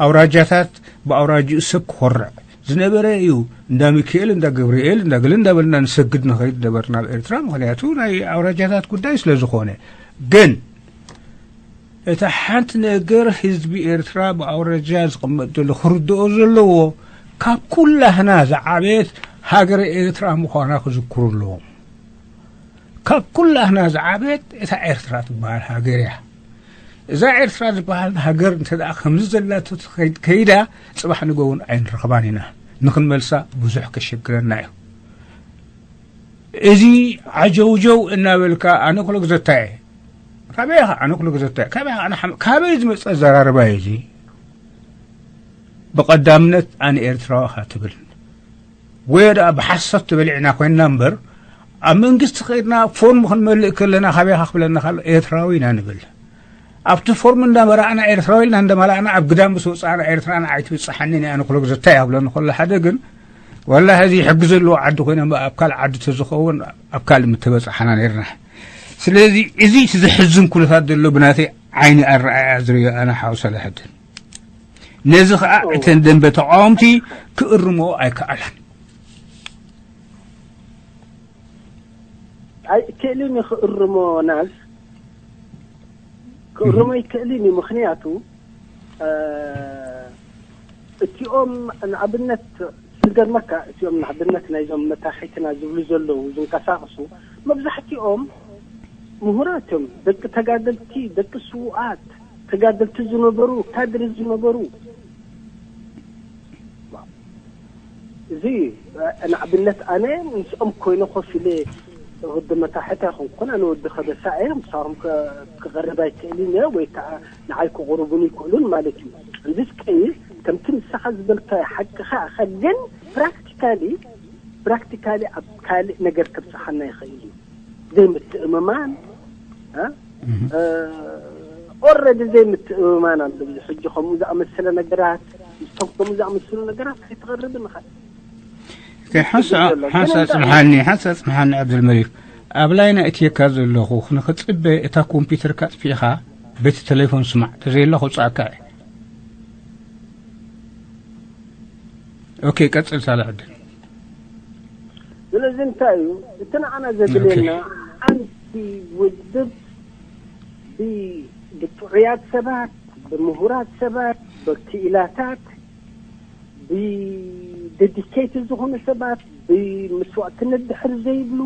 ኣውራጃታት ብኣውራጅኡ ሰብ ክኾርዕ ዝነበረ እዩ። እንዳ ሚካኤል፣ እንዳ ገብርኤል፣ እንዳ ገለ እንዳበልና ንሰግድ ንኸይድ ነበርና ኣብ ኤርትራ፣ ምኽንያቱ ናይ ኣውራጃታት ጉዳይ ስለ ዝኾነ። ግን እታ ሓንቲ ነገር ህዝቢ ኤርትራ ብኣውራጃ ዝቕመጥ ዘሎ ክርድኦ ዘለዎ፣ ካብ ኩላህና ዝዓበየት ሃገረ ኤርትራ ምዃና ክዝክሩ ኣለዎም። ካብ ኩላህና ዝዓበየት እታ ኤርትራ ትበሃል ሃገር እያ። እዛ ኤርትራ ዝበሃል ሃገር እንተ ደኣ ከምዚ ዘላቶ ትኸይድ ከይዳ፣ ጽባሕ ንጎ እውን ኣይንረኽባን ኢና። ንኽንመልሳ ብዙሕ ከሸግረና እዩ። እዚ ዓጀውጀው እናበልካ፣ ኣነ ክሎ ግዘታ እየ። ካበይ ኢኻ? ኣነ ክሎ ግዘታ እየ። ካበይ ኢኻ? ኣነ ሓም-፣ ካበይ ዝመጸ ኣዘራርባ እዩ እዚ? ብቐዳምነት ኣነ ኤርትራዊ ኢኻ ትብል። ወይ ደኣ ብሓሶት ተበሊዕና ኮይንና እምበር፣ ኣብ መንግስቲ ከይድና ፎርም ክንመልእ ከለና፣ ካበይ ኢኻ ክብለና ከሎ፣ ኤርትራዊ ኢና ንብል። ኣብቲ ፎርም እንዳመራእና፣ ኤርትራዊ ኢልና እንዳመላእና፣ ኣብ ግዳም ምስ ወጻእና፣ ኤርትራ ንዓይ ትብጽሓኒ እያ፣ ኣነ ክሎ ግዘታ እያ ክብለኒ ከሎ፣ ሓደ ግን፣ ወላሂ፣ እዚ ሕጊ ዘለዎ ዓዲ ኮይና እምበር፣ ኣብ ካልእ ዓዲ ተዝኸውን፣ ኣብ ካልእ ምተበጻሕና ነይርና። ስለዚ፣ እዚ እቲ ዘሕዝን ኩነታት ዘሎ ብናተይ ዓይኒ ኣረኣእያ ዝርእዮ ኣነ ሓው ሰላሐድን። ነዚ ኸኣ እተን ደንበ ተቓወምቲ ክእርምኦ ኣይከኣላን። ኣይክእልን እዩ ክእርሞ፣ ናዝ። ክእርሞ ኣይክእልን እዩ። ምኽንያቱ፣ እ፣ እቲኦም ንኣብነት፣ ዝገርመካ፣ እቲኦም ንኣብነት ናይዞም መታሒትና ዝብሉ ዘለዉ ዝንቀሳቐሱ፣ መብዛሕትኦም ምሁራት እዮም። ደቂ ተጋደልቲ፣ ደቂ ስዉኣት፣ ተጋደልቲ ዝነበሩ፣ ካድሪ ዝነበሩ። እዚ፣ እ፣ ንኣብነት ኣነ ምስኦም ኮይነ ኮፍ ኢለ፣ ወዲ መታሕት ኣይኮንኩን፣ ኣነ ወዲ ከበሳ እየ፣ ምሳኹም ከ-፣ ክቐርብ ኣይክእልን እየ፣ ወይ ከዓ ንዓይ ክቕርቡን ይክእሉን ማለት እዩ። እንድስ ቀይስ፣ ከምቲ ንስኻ ዝበልካዮ ሓቅኻ ኢኻ፣ ግን ፕራክቲካሊ፣ ፕራክቲካሊ ኣብ ካልእ ነገር ከብጽሓና ይኽእል እዩ። ዘይምትእምማን፣ እ? እህ። እ፣ ኦረዲ ዘይምትእምማን ኣሎ። እዚ ሕጂ ከምኡ ዝኣመሰለ ነገራት፣ ምስቶም ከምኡ ዝኣመሰሉ ነገራት ከይትቐርብን ኢኻ። ኦኬ፣ ሓንሳእ፣ ዘሎ። ግን ሓንሳእ እንታይ ጽንሓኒ፣ ሓንሳእ ጽንሓኒ፣ ዓብደልመሊክ። ኣብ ላይና እትየካ ዘለኹ፣ ንኽጽበ እታ ኮምፒውተርካ ኣጥፊእኻ፣ በቲ ቴሌፎን ስማዕ፣ ተዘየለ ከውጽኣካ እየ። ኦኬ፣ ቀጽል ሳላሕ ዕድል። ስለዚ እንታይ እዩ እቲ ንዓና ዘድልየና? ኦኬ። ሓንቲ ውድብ ብ-፣ ብጥዑያት ሰባት፣ ብምሁራት ሰባት፣ ብክኢላታት፣ ብደዲኬትድ ዝኾኑ ሰባት፣ ብመስዋእትነት ድሕር ዘይብሉ፣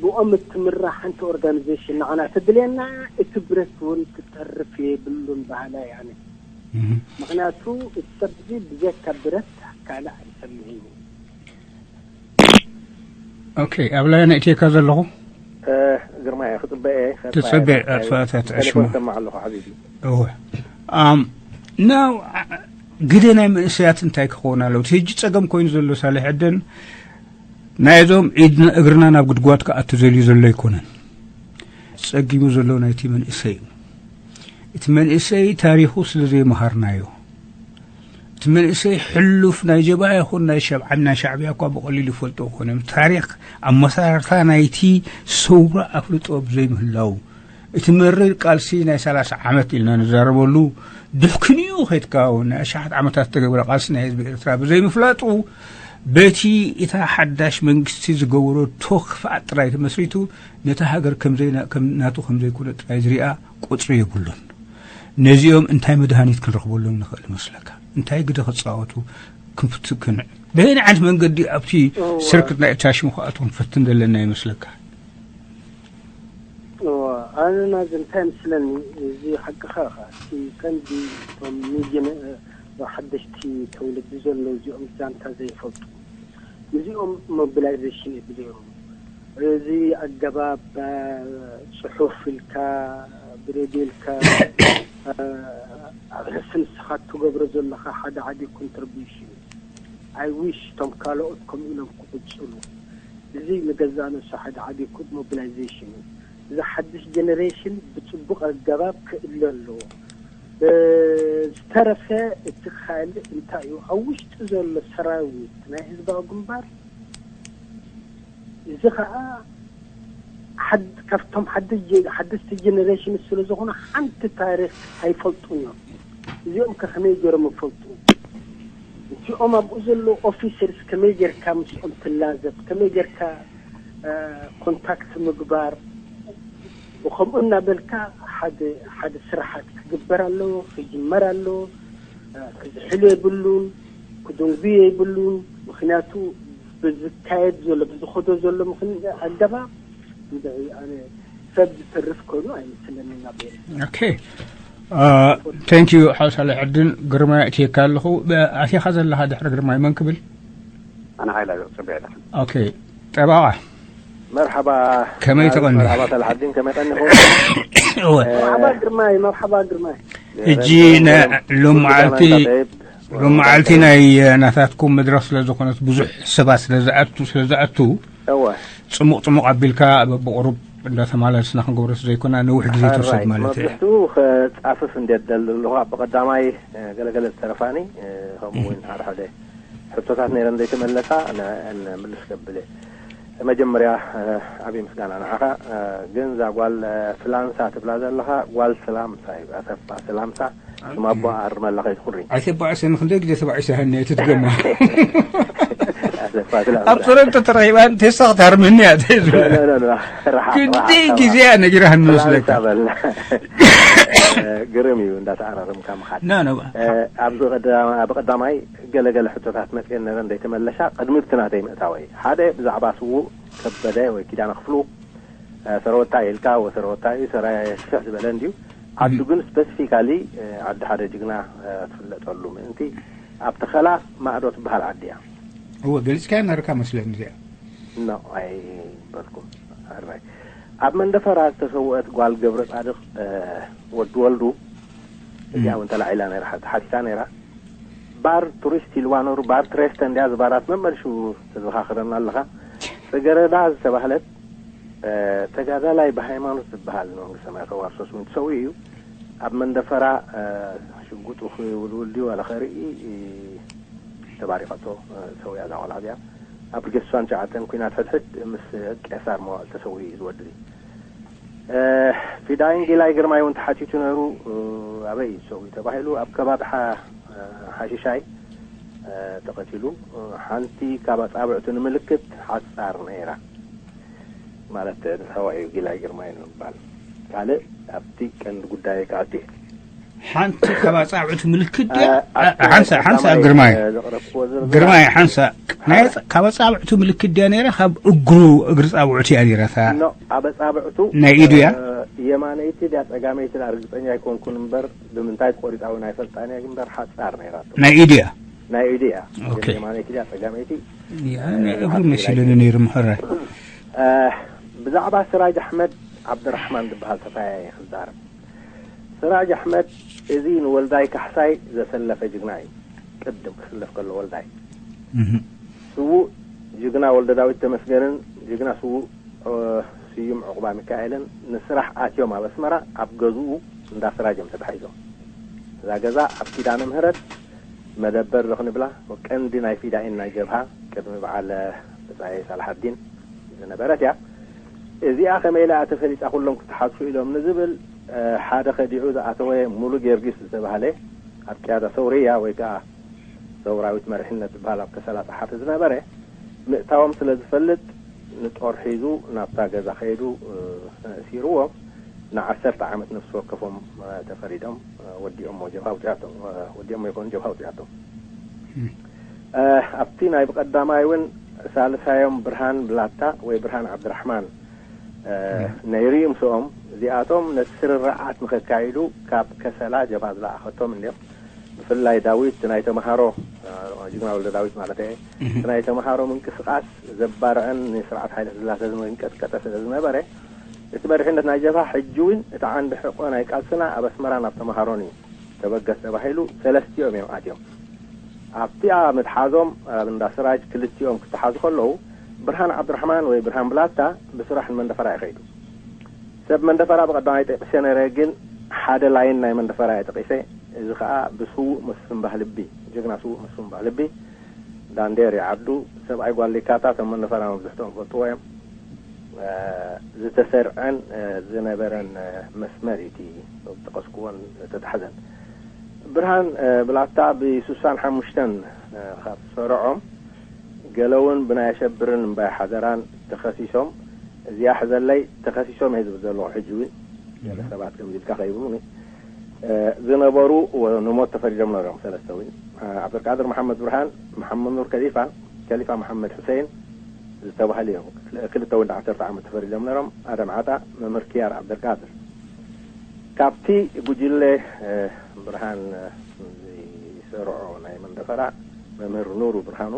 ብኦም እትምራሕ ሓንቲ ኦርጋኒዜሽን ንዓና ተድልየና፣ እቲ ብረት እውን ክተርፍ የብሉን በሃላይ ኣነ። እህ። ምኽንያቱ እቲ ሰብ እዚ ብዘካ ብረት ካልእ ኣይሰምዕን እዩ። ኦኬ፣ ኣብ ላይና እትየካ ዘለኹ? እ፣ ግርማየ፣ ክጽበ እየ። ትጽበ፣ ኣጥፋእታት ቴሌፎን ኣሽሙ። ሰማዕ ኣለኹ፣ ሓቢቢ። እወ። ኣም፣ ናው፣ ኣ-፣ ግደ ናይ መንእሰያት እንታይ ክኸውን ኣለዎ? እቲ ሕጂ ጸገም ኮይኑ ዘሎ ሳልሕ ዕደን፣ ናይዞም ኢድና እግርና ናብ ጉድጓድ ክኣቱ ዘልዩ ዘሎ ኣይኮነን። ጸጊሙ ዘሎ ናይቲ መንእሰይ እዩ። እቲ መንእሰይ ታሪኹ ስለ ዘይመሃርናዮ፣ እቲ መንእሰይ ሕሉፍ ናይ ጀብሃ ይኹን ናይ ሸብዓ-፣ ናይ ሻዕብያ እኳ ብቐሊሉ ይፈልጦ ኣይኮነን። ታሪኽ ኣመሰራርታ ናይቲ ሰውራ ኣፍልጦ ብዘይምህላው፣ እቲ መሪር ቃልሲ ናይ ሰላሳ ዓመት ኢልና ንዛረበሉ፣ ድሕክንኡ ኸይድካ እውን ናይ ኣሽሓት ዓመታት ዝተገብረ ቃልሲ ናይ ህዝቢ ኤርትራ ብዘይምፍላጡ፣ በቲ እታ ሓዳሽ መንግስቲ ዝገበረቶ ክፍኣት ጥራይ ተመስሪቱ፣ ነታ ሃገር ከም ዘይና-፣ ከም ናቱ ከም ዘይኮነ ጥራይ ዝሪኣ ቁጽሪ የብሉን። ነዚኦም እንታይ መድሃኒት ክንረኽበሎም ንኽእል መስለካ? እንታይ ግደ ክጻወቱ ክንፍት-፣ ክን-፣ በየናይ ዓይነት መንገዲ ኣብቲ እዋ። ስርክት ናይ እታ ሽሙ ክኣትዉ ክንፈትን ዘለና ይመስለካ? እዋ፣ ኣነ ናዚ እንታይ ምስለኒ፣ እዚ ሓቅኻ ኢኻ። እቲ ቀንዲ እቶም ሚልዮነ-፣ ሓደሽቲ ተወለዲ ዘለዉ እዚኦም ዛንታ ዘይፈልጡ። ነዚኦም ሞቢላይዜሽን የድልዮም። እዚ ኣገባብ፣ እ፣ ጽሑፍ ኢልካ፣ ብሬድዮ ኢልካ፣ እ፣ ኣብ ርእሲ ንስኻ እትገብሮ ዘለኻ ሓደ ዓቢ ኮንትሪቢዩሽን እዩ። I wish እቶም ካልኦት ከምኡ ኢሎም ክቕጽሉ። እዚ ንገዛእ ነብሱ ሓደ ዓቢ ኮ-፣ ሞቢላይዜሽን እዩ። እዚ ሓድሽ ጀነሬሽን ብፅቡቕ ኣገባብ ክእለ ኣለዎ። ዝተረፈ እቲ ካልእ እንታይ እዩ? ኣብ ውሽጢ ዘሎ ሰራዊት ናይ ህዝባዊ ግንባር፣ እዚ ከዓ ሓድ ካብቶም ሓድሽ ጀ- ሓደስቲ ጀነሬሽን ስለ ዝኾኑ ሓንቲ ታሪኽ ኣይፈልጡን እዮም። እዚኦም ከ ከመይ ገይሮም ይፈልጡ? እቲኦም ኣብኡ ዘለዉ ኦፊሰርስ ከመይ ጌርካ ምስኦም ትላዘብ፣ ከመይ ጌርካ ኮንታክት ምግባር፣ ብኸምኡ እናበልካ ሓደ ሓደ ስራሓት ክግበር ኣለዎ፣ ክጅመር ኣለዎ። ክዝሕሎ የብሉን፣ ክድንጉዮ የብሉን። ምክንያቱ ብዝካየድ ዘሎ ብዝኸዶ ዘሎ ምኽን ኣገባብ ሰብ ዝተርፍ ኮይኑ ኣይመስለኒ ናብ ኦኬ። ቴንኪዩ ሓው ሳልሕ ዕድን ግርማይ። እትየካ ኣለኹ። ኣትኻ ዘለኻ ድሕሪ ግርማይ መን ክብል? ኣነ ሓይላ ጽበያ ደሓን። ኦኬ። ጠባቓ መርሓባ። ከመይ ትቐኒ? መርሓባ ሳልሕ ዕድን ከመይ ቀኒኹም? እወ። መርሓባ ግርማይ፣ መርሓባ ግርማይ። ሕጂ ሎመዓልቲ ሎመዓልቲ ናይ ናታትኩም መድረኽ ስለ ዝኾነት ብዙሕ ሰባት ስለ ዝኣቱ ስለ ዝኣቱ እወ ጽሙቕ ጽሙቕ ኣቢልካ ብቁሩብ እንዳተማላልስና ክንገብሮ ዘይኮና ነዊሕ ግዜ ትወስድ ማለት እዩ። መብዝሕትኡ ከጻፍፍ እንዴት ደል ዘለኹ ኣብ ቀዳማይ ገለገለ ዝተረፋኒ ከምኡ እውን ሓደ ሓደ ሕቶታት ነይረን ዘይተመለሳ ንምልስ ከብል እየ። መጀመርያ ዓብዪ ምስጋና ንዓኻ። ግን እዛ ጓል ፍላንሳ ትብላ ዘለኻ ጓል ስላምሳ እዩ። ኣሰፋ ስላምሳ ስም ኣቦ ኣርመላ ከይትኹሪ። ኣይተባዕሰን ክንደይ ግዜ ተባዒሰ ሃኒ ኣይትትገማ። ኣሰፋ ስላምሳ ኣብ ጾረ እንተተረኺባ ቴሳ ክትሃርመኒ እያ ተይዙ። ክንደይ ግዜ እያ ነጊራ ሃኒ መስለካ። በልና ግርም እዩ እንዳተኣራረምካ ምኻድ። ና ና ኣብዚ ቀዳማይ ገለገለ ሕቶታት መፅኤን ነረን ዘይተመለሻ ቅድሚ ብቲ ናተይ ምእታወይ ሓደ ብዛዕባ ስዉእ ከበደ ወይ ኪዳነ ክፍሉ ሰረወታ ኢልካ ወሰረወታ እዩ ሰራየ ስፍሕ ዝበለ እንድዩ። ዓዱ ግን ስፐሲፊካሊ ዓዲ ሓደ ጅግና ትፍለጠሉ ምእንቲ ኣብ ተኸላ ማእዶ ትበሃል ዓዲ እያ። እወ ገሊጽካያ ነርካ መስለኒ እዚኣ። ኖ ኣይበልኩም። ሕራይ ኣብ መንደፈራ ዝተሰውአት ጓል ገብረ ጻድቕ ወዲ ወልዱ እዚኣ እውን ተላዒላ ነይራ ተሓቲታ ነይራ። ባር ቱሪስት ኢልዋ ነሩ ባር ትሬስተ እንዲያ ዝባራት መመልሹ ተዘኻኽረና ኣለኻ። ጽገረዳ ዝተባህለት ተጋዳላይ ብሃይማኖት ዝበሃል ንመንግስተ ሰማያት ተዋርሶ ስሙ ተሰዊኡ እዩ። ኣብ መንደፈራ ሽጉጡ ክውልውል ድዩ ዋላ ከርኢ ተባሪቐቶ ሰውያ እዛ ቆልዓ እዚኣ። ኣብ ብርጌድ ስሳን ትሽዓተን ኲናት ሕድሕድ ምስ ቄሳር መዋእል ተሰዊኡ እዩ ዝወዲ። ፊዳይን ጊላይ ግርማይ እውን ተሓቲቱ ነይሩ። ኣበይ እዩ ዝሰውዩ ተባሂሉ ኣብ ከባቢ ሓ- ሓሽሻይ ተቐቲሉ። ሓንቲ ካብ ኣጻብዕቱ ንምልክት ሓጻር ነይራ ማለት ንሳዋ እዩ ጊላይ ግርማይ ንምባል። ካልእ ኣብቲ ቀንዲ ጉዳይ ክኣቱ እየ። ሓንቲ ካብ ኣጻብዕቱ ምልክት ድያ ሓንሳ ሓንሳ ግርማይ ግርማይ ሓንሳ ናይ ካብ ኣጻብዕቱ ምልክት ድያ ነይራ ካብ እግሩ እግሪ ጻብዕቱ እያ ነይራ እታ ኖ ኣብ ኣጻብዕቱ ናይ ኢዱ እያ የማነይቲ ድያ ጸጋመይቲ ድያ ርግጸኛ ኣይኮንኩን እምበር ብምንታይ ቆሪጻ እውን ኣይፈልጣን እየ እምበር ሓጻር ነይራቶ ናይ ኢዱ እያ ናይ ኢዱ እያ ኦኬ። የማነይቲ ድያ ጸጋመይቲ ያ ናይ እግሩ መሲሉኒ ነይሩ ምሕራይ ብዛዕባ ስራጅ ኣሕመድ ዓብድራሕማን ዝበሃል ተፋያየ ክዛረብ። ስራጅ ኣሕመድ እዚ ንወልዳይ ካሕሳይ ዘሰለፈ ጅግና እዩ። ቅድም ክስለፍ ከሎ ወልዳይ ስዉእ ጅግና ወልደ ዳዊት ተመስገንን ጅግና ስዉእ ስዩም ዕቑባ ሚካኤልን ንስራሕ ኣትዮም ኣብ ኣስመራ ኣብ ገዝኡ እንዳ ስራጅ እዮም ተታሒዞም። እዛ ገዛ ኣብ ኪዳነ ምህረት መደበር ዶ ክንብላ ቀንዲ ናይ ፊዳኢን ናይ ጀብሃ ቅድሚ በዓል ብጻይ ሳልሓዲን ዝነበረት እያ። እዚኣ ከመይ ኢላ እያ ተፈሊጣ ኩሎም ክተሓዝፉ ኢሎም ንዝብል ሓደ ከዲዑ ዝኣተወ ሙሉ ጊዮርጊስ ዝተባህለ ኣብ ቅያዳ ሰውርያ ወይ ከዓ ሰውራዊት መሪሕነት ዝበሃል ኣብ ከሰላ ጸሓፊ ዝነበረ ምእታዎም ስለ ዝፈልጥ ንጦር ሒዙ ናብታ ገዛ ከይዱ እሲርዎም ንዓሰርተ ዓመት ነፍሲ ወከፎም ተፈሪዶም ወዲኦሞ ጀብሃ ኣውፂኣቶም ወዲኦሞ ይኮኑ ጀብሃ ኣውፂኣቶም ኣብቲ ናይ ብቀዳማይ እውን ሳልሳዮም ብርሃን ብላታ ወይ ብርሃን ዓብድራሕማን ነይሩ እዩ ምስኦም እዚኣቶም ነቲ ስርርዓት ንከካይዱ ካብ ከሰላ ጀብሃ ዝለኣኸቶም እንዲዮም ብፍላይ ዳዊት ናይ ተምሃሮ ጅግና ወልደ ዳዊት ማለት እየ ናይ ተምሃሮ ምንቅስቃስ ዘባርዐን ንስርዓት ሓይለ ስላሴ ዝመንቀጥቀጠ ስለ ዝነበረ እቲ መሪሕነት ናይ ጀብሃ ሕጂ እውን እቲ ዓንዲ ሕቆ ናይ ቃልስና ኣብ ኣስመራን ኣብ ተምሃሮን እዩ ተበገስ ተባሂሉ ሰለስቲኦም እዮም ኣትዮም ኣብቲኣ ምትሓዞም ኣብ እንዳ ስራጅ ክልቲኦም ክተሓዙ ከለዉ ብርሃን ዓብድራሕማን ወይ ብርሃን ብላታ ብስራሕ ንመንደፈራ ይኸይዱ ሰብ መንደፈራ ብቐዳማይ ጠቂሰ ነረ፣ ግን ሓደ ላይን ናይ መንደፈራ እየ ጠቂሰ። እዚ ከዓ ብስዉእ መስፍን ባህልቢ፣ ጀግና ስዉእ መስፍን ባህልቢ፣ ዳንዴር ይዓዱ፣ ሰብኣይ ጓል ሊካታ፣ ሰብ መንደፈራ መብዝሕትኦም ፈልጥዎ እዮም። ዝተሰርዐን ዝነበረን መስመር እዩ እቲ ዝጠቀስኩዎን ዝተታሕዘን። ብርሃን ብላታ ብስሳን ሓሙሽተን ካብ ዝሰርዖም፣ ገለ እውን ብናይ ኣሸብርን እምባይ ሓደራን ተኸሲሶም፣ እዚኣ ሕዘለይ፣ ተኸሲሶም እየ ዝብል ዘለኹ ሕጂ እውን፣ ገለ ሰባት ከምዚ ኢልካ ከይብሉኒ፣ ዝነበሩ ንሞት ተፈሪዶም ነሮም። ሰለስተ እውን፣ ዓብደልቃድር መሓመድ ብርሃን፣ መሓመድ ኑር ከሊፋ፣ ከሊፋ መሓመድ ሑሴን ዝተባህሉ እዮም። ክልተ እውን ዓሰርተ ዓመት ተፈሪዶም ነሮም። ኣደም ዓጣ፣ መምህር ኪያር ዓብደልቃድር። ካብቲ ጉጅለ ብርሃን ዝሰርዖ ናይ መንደፈራ፣ መምህር ኑሩ ብርሃኑ፣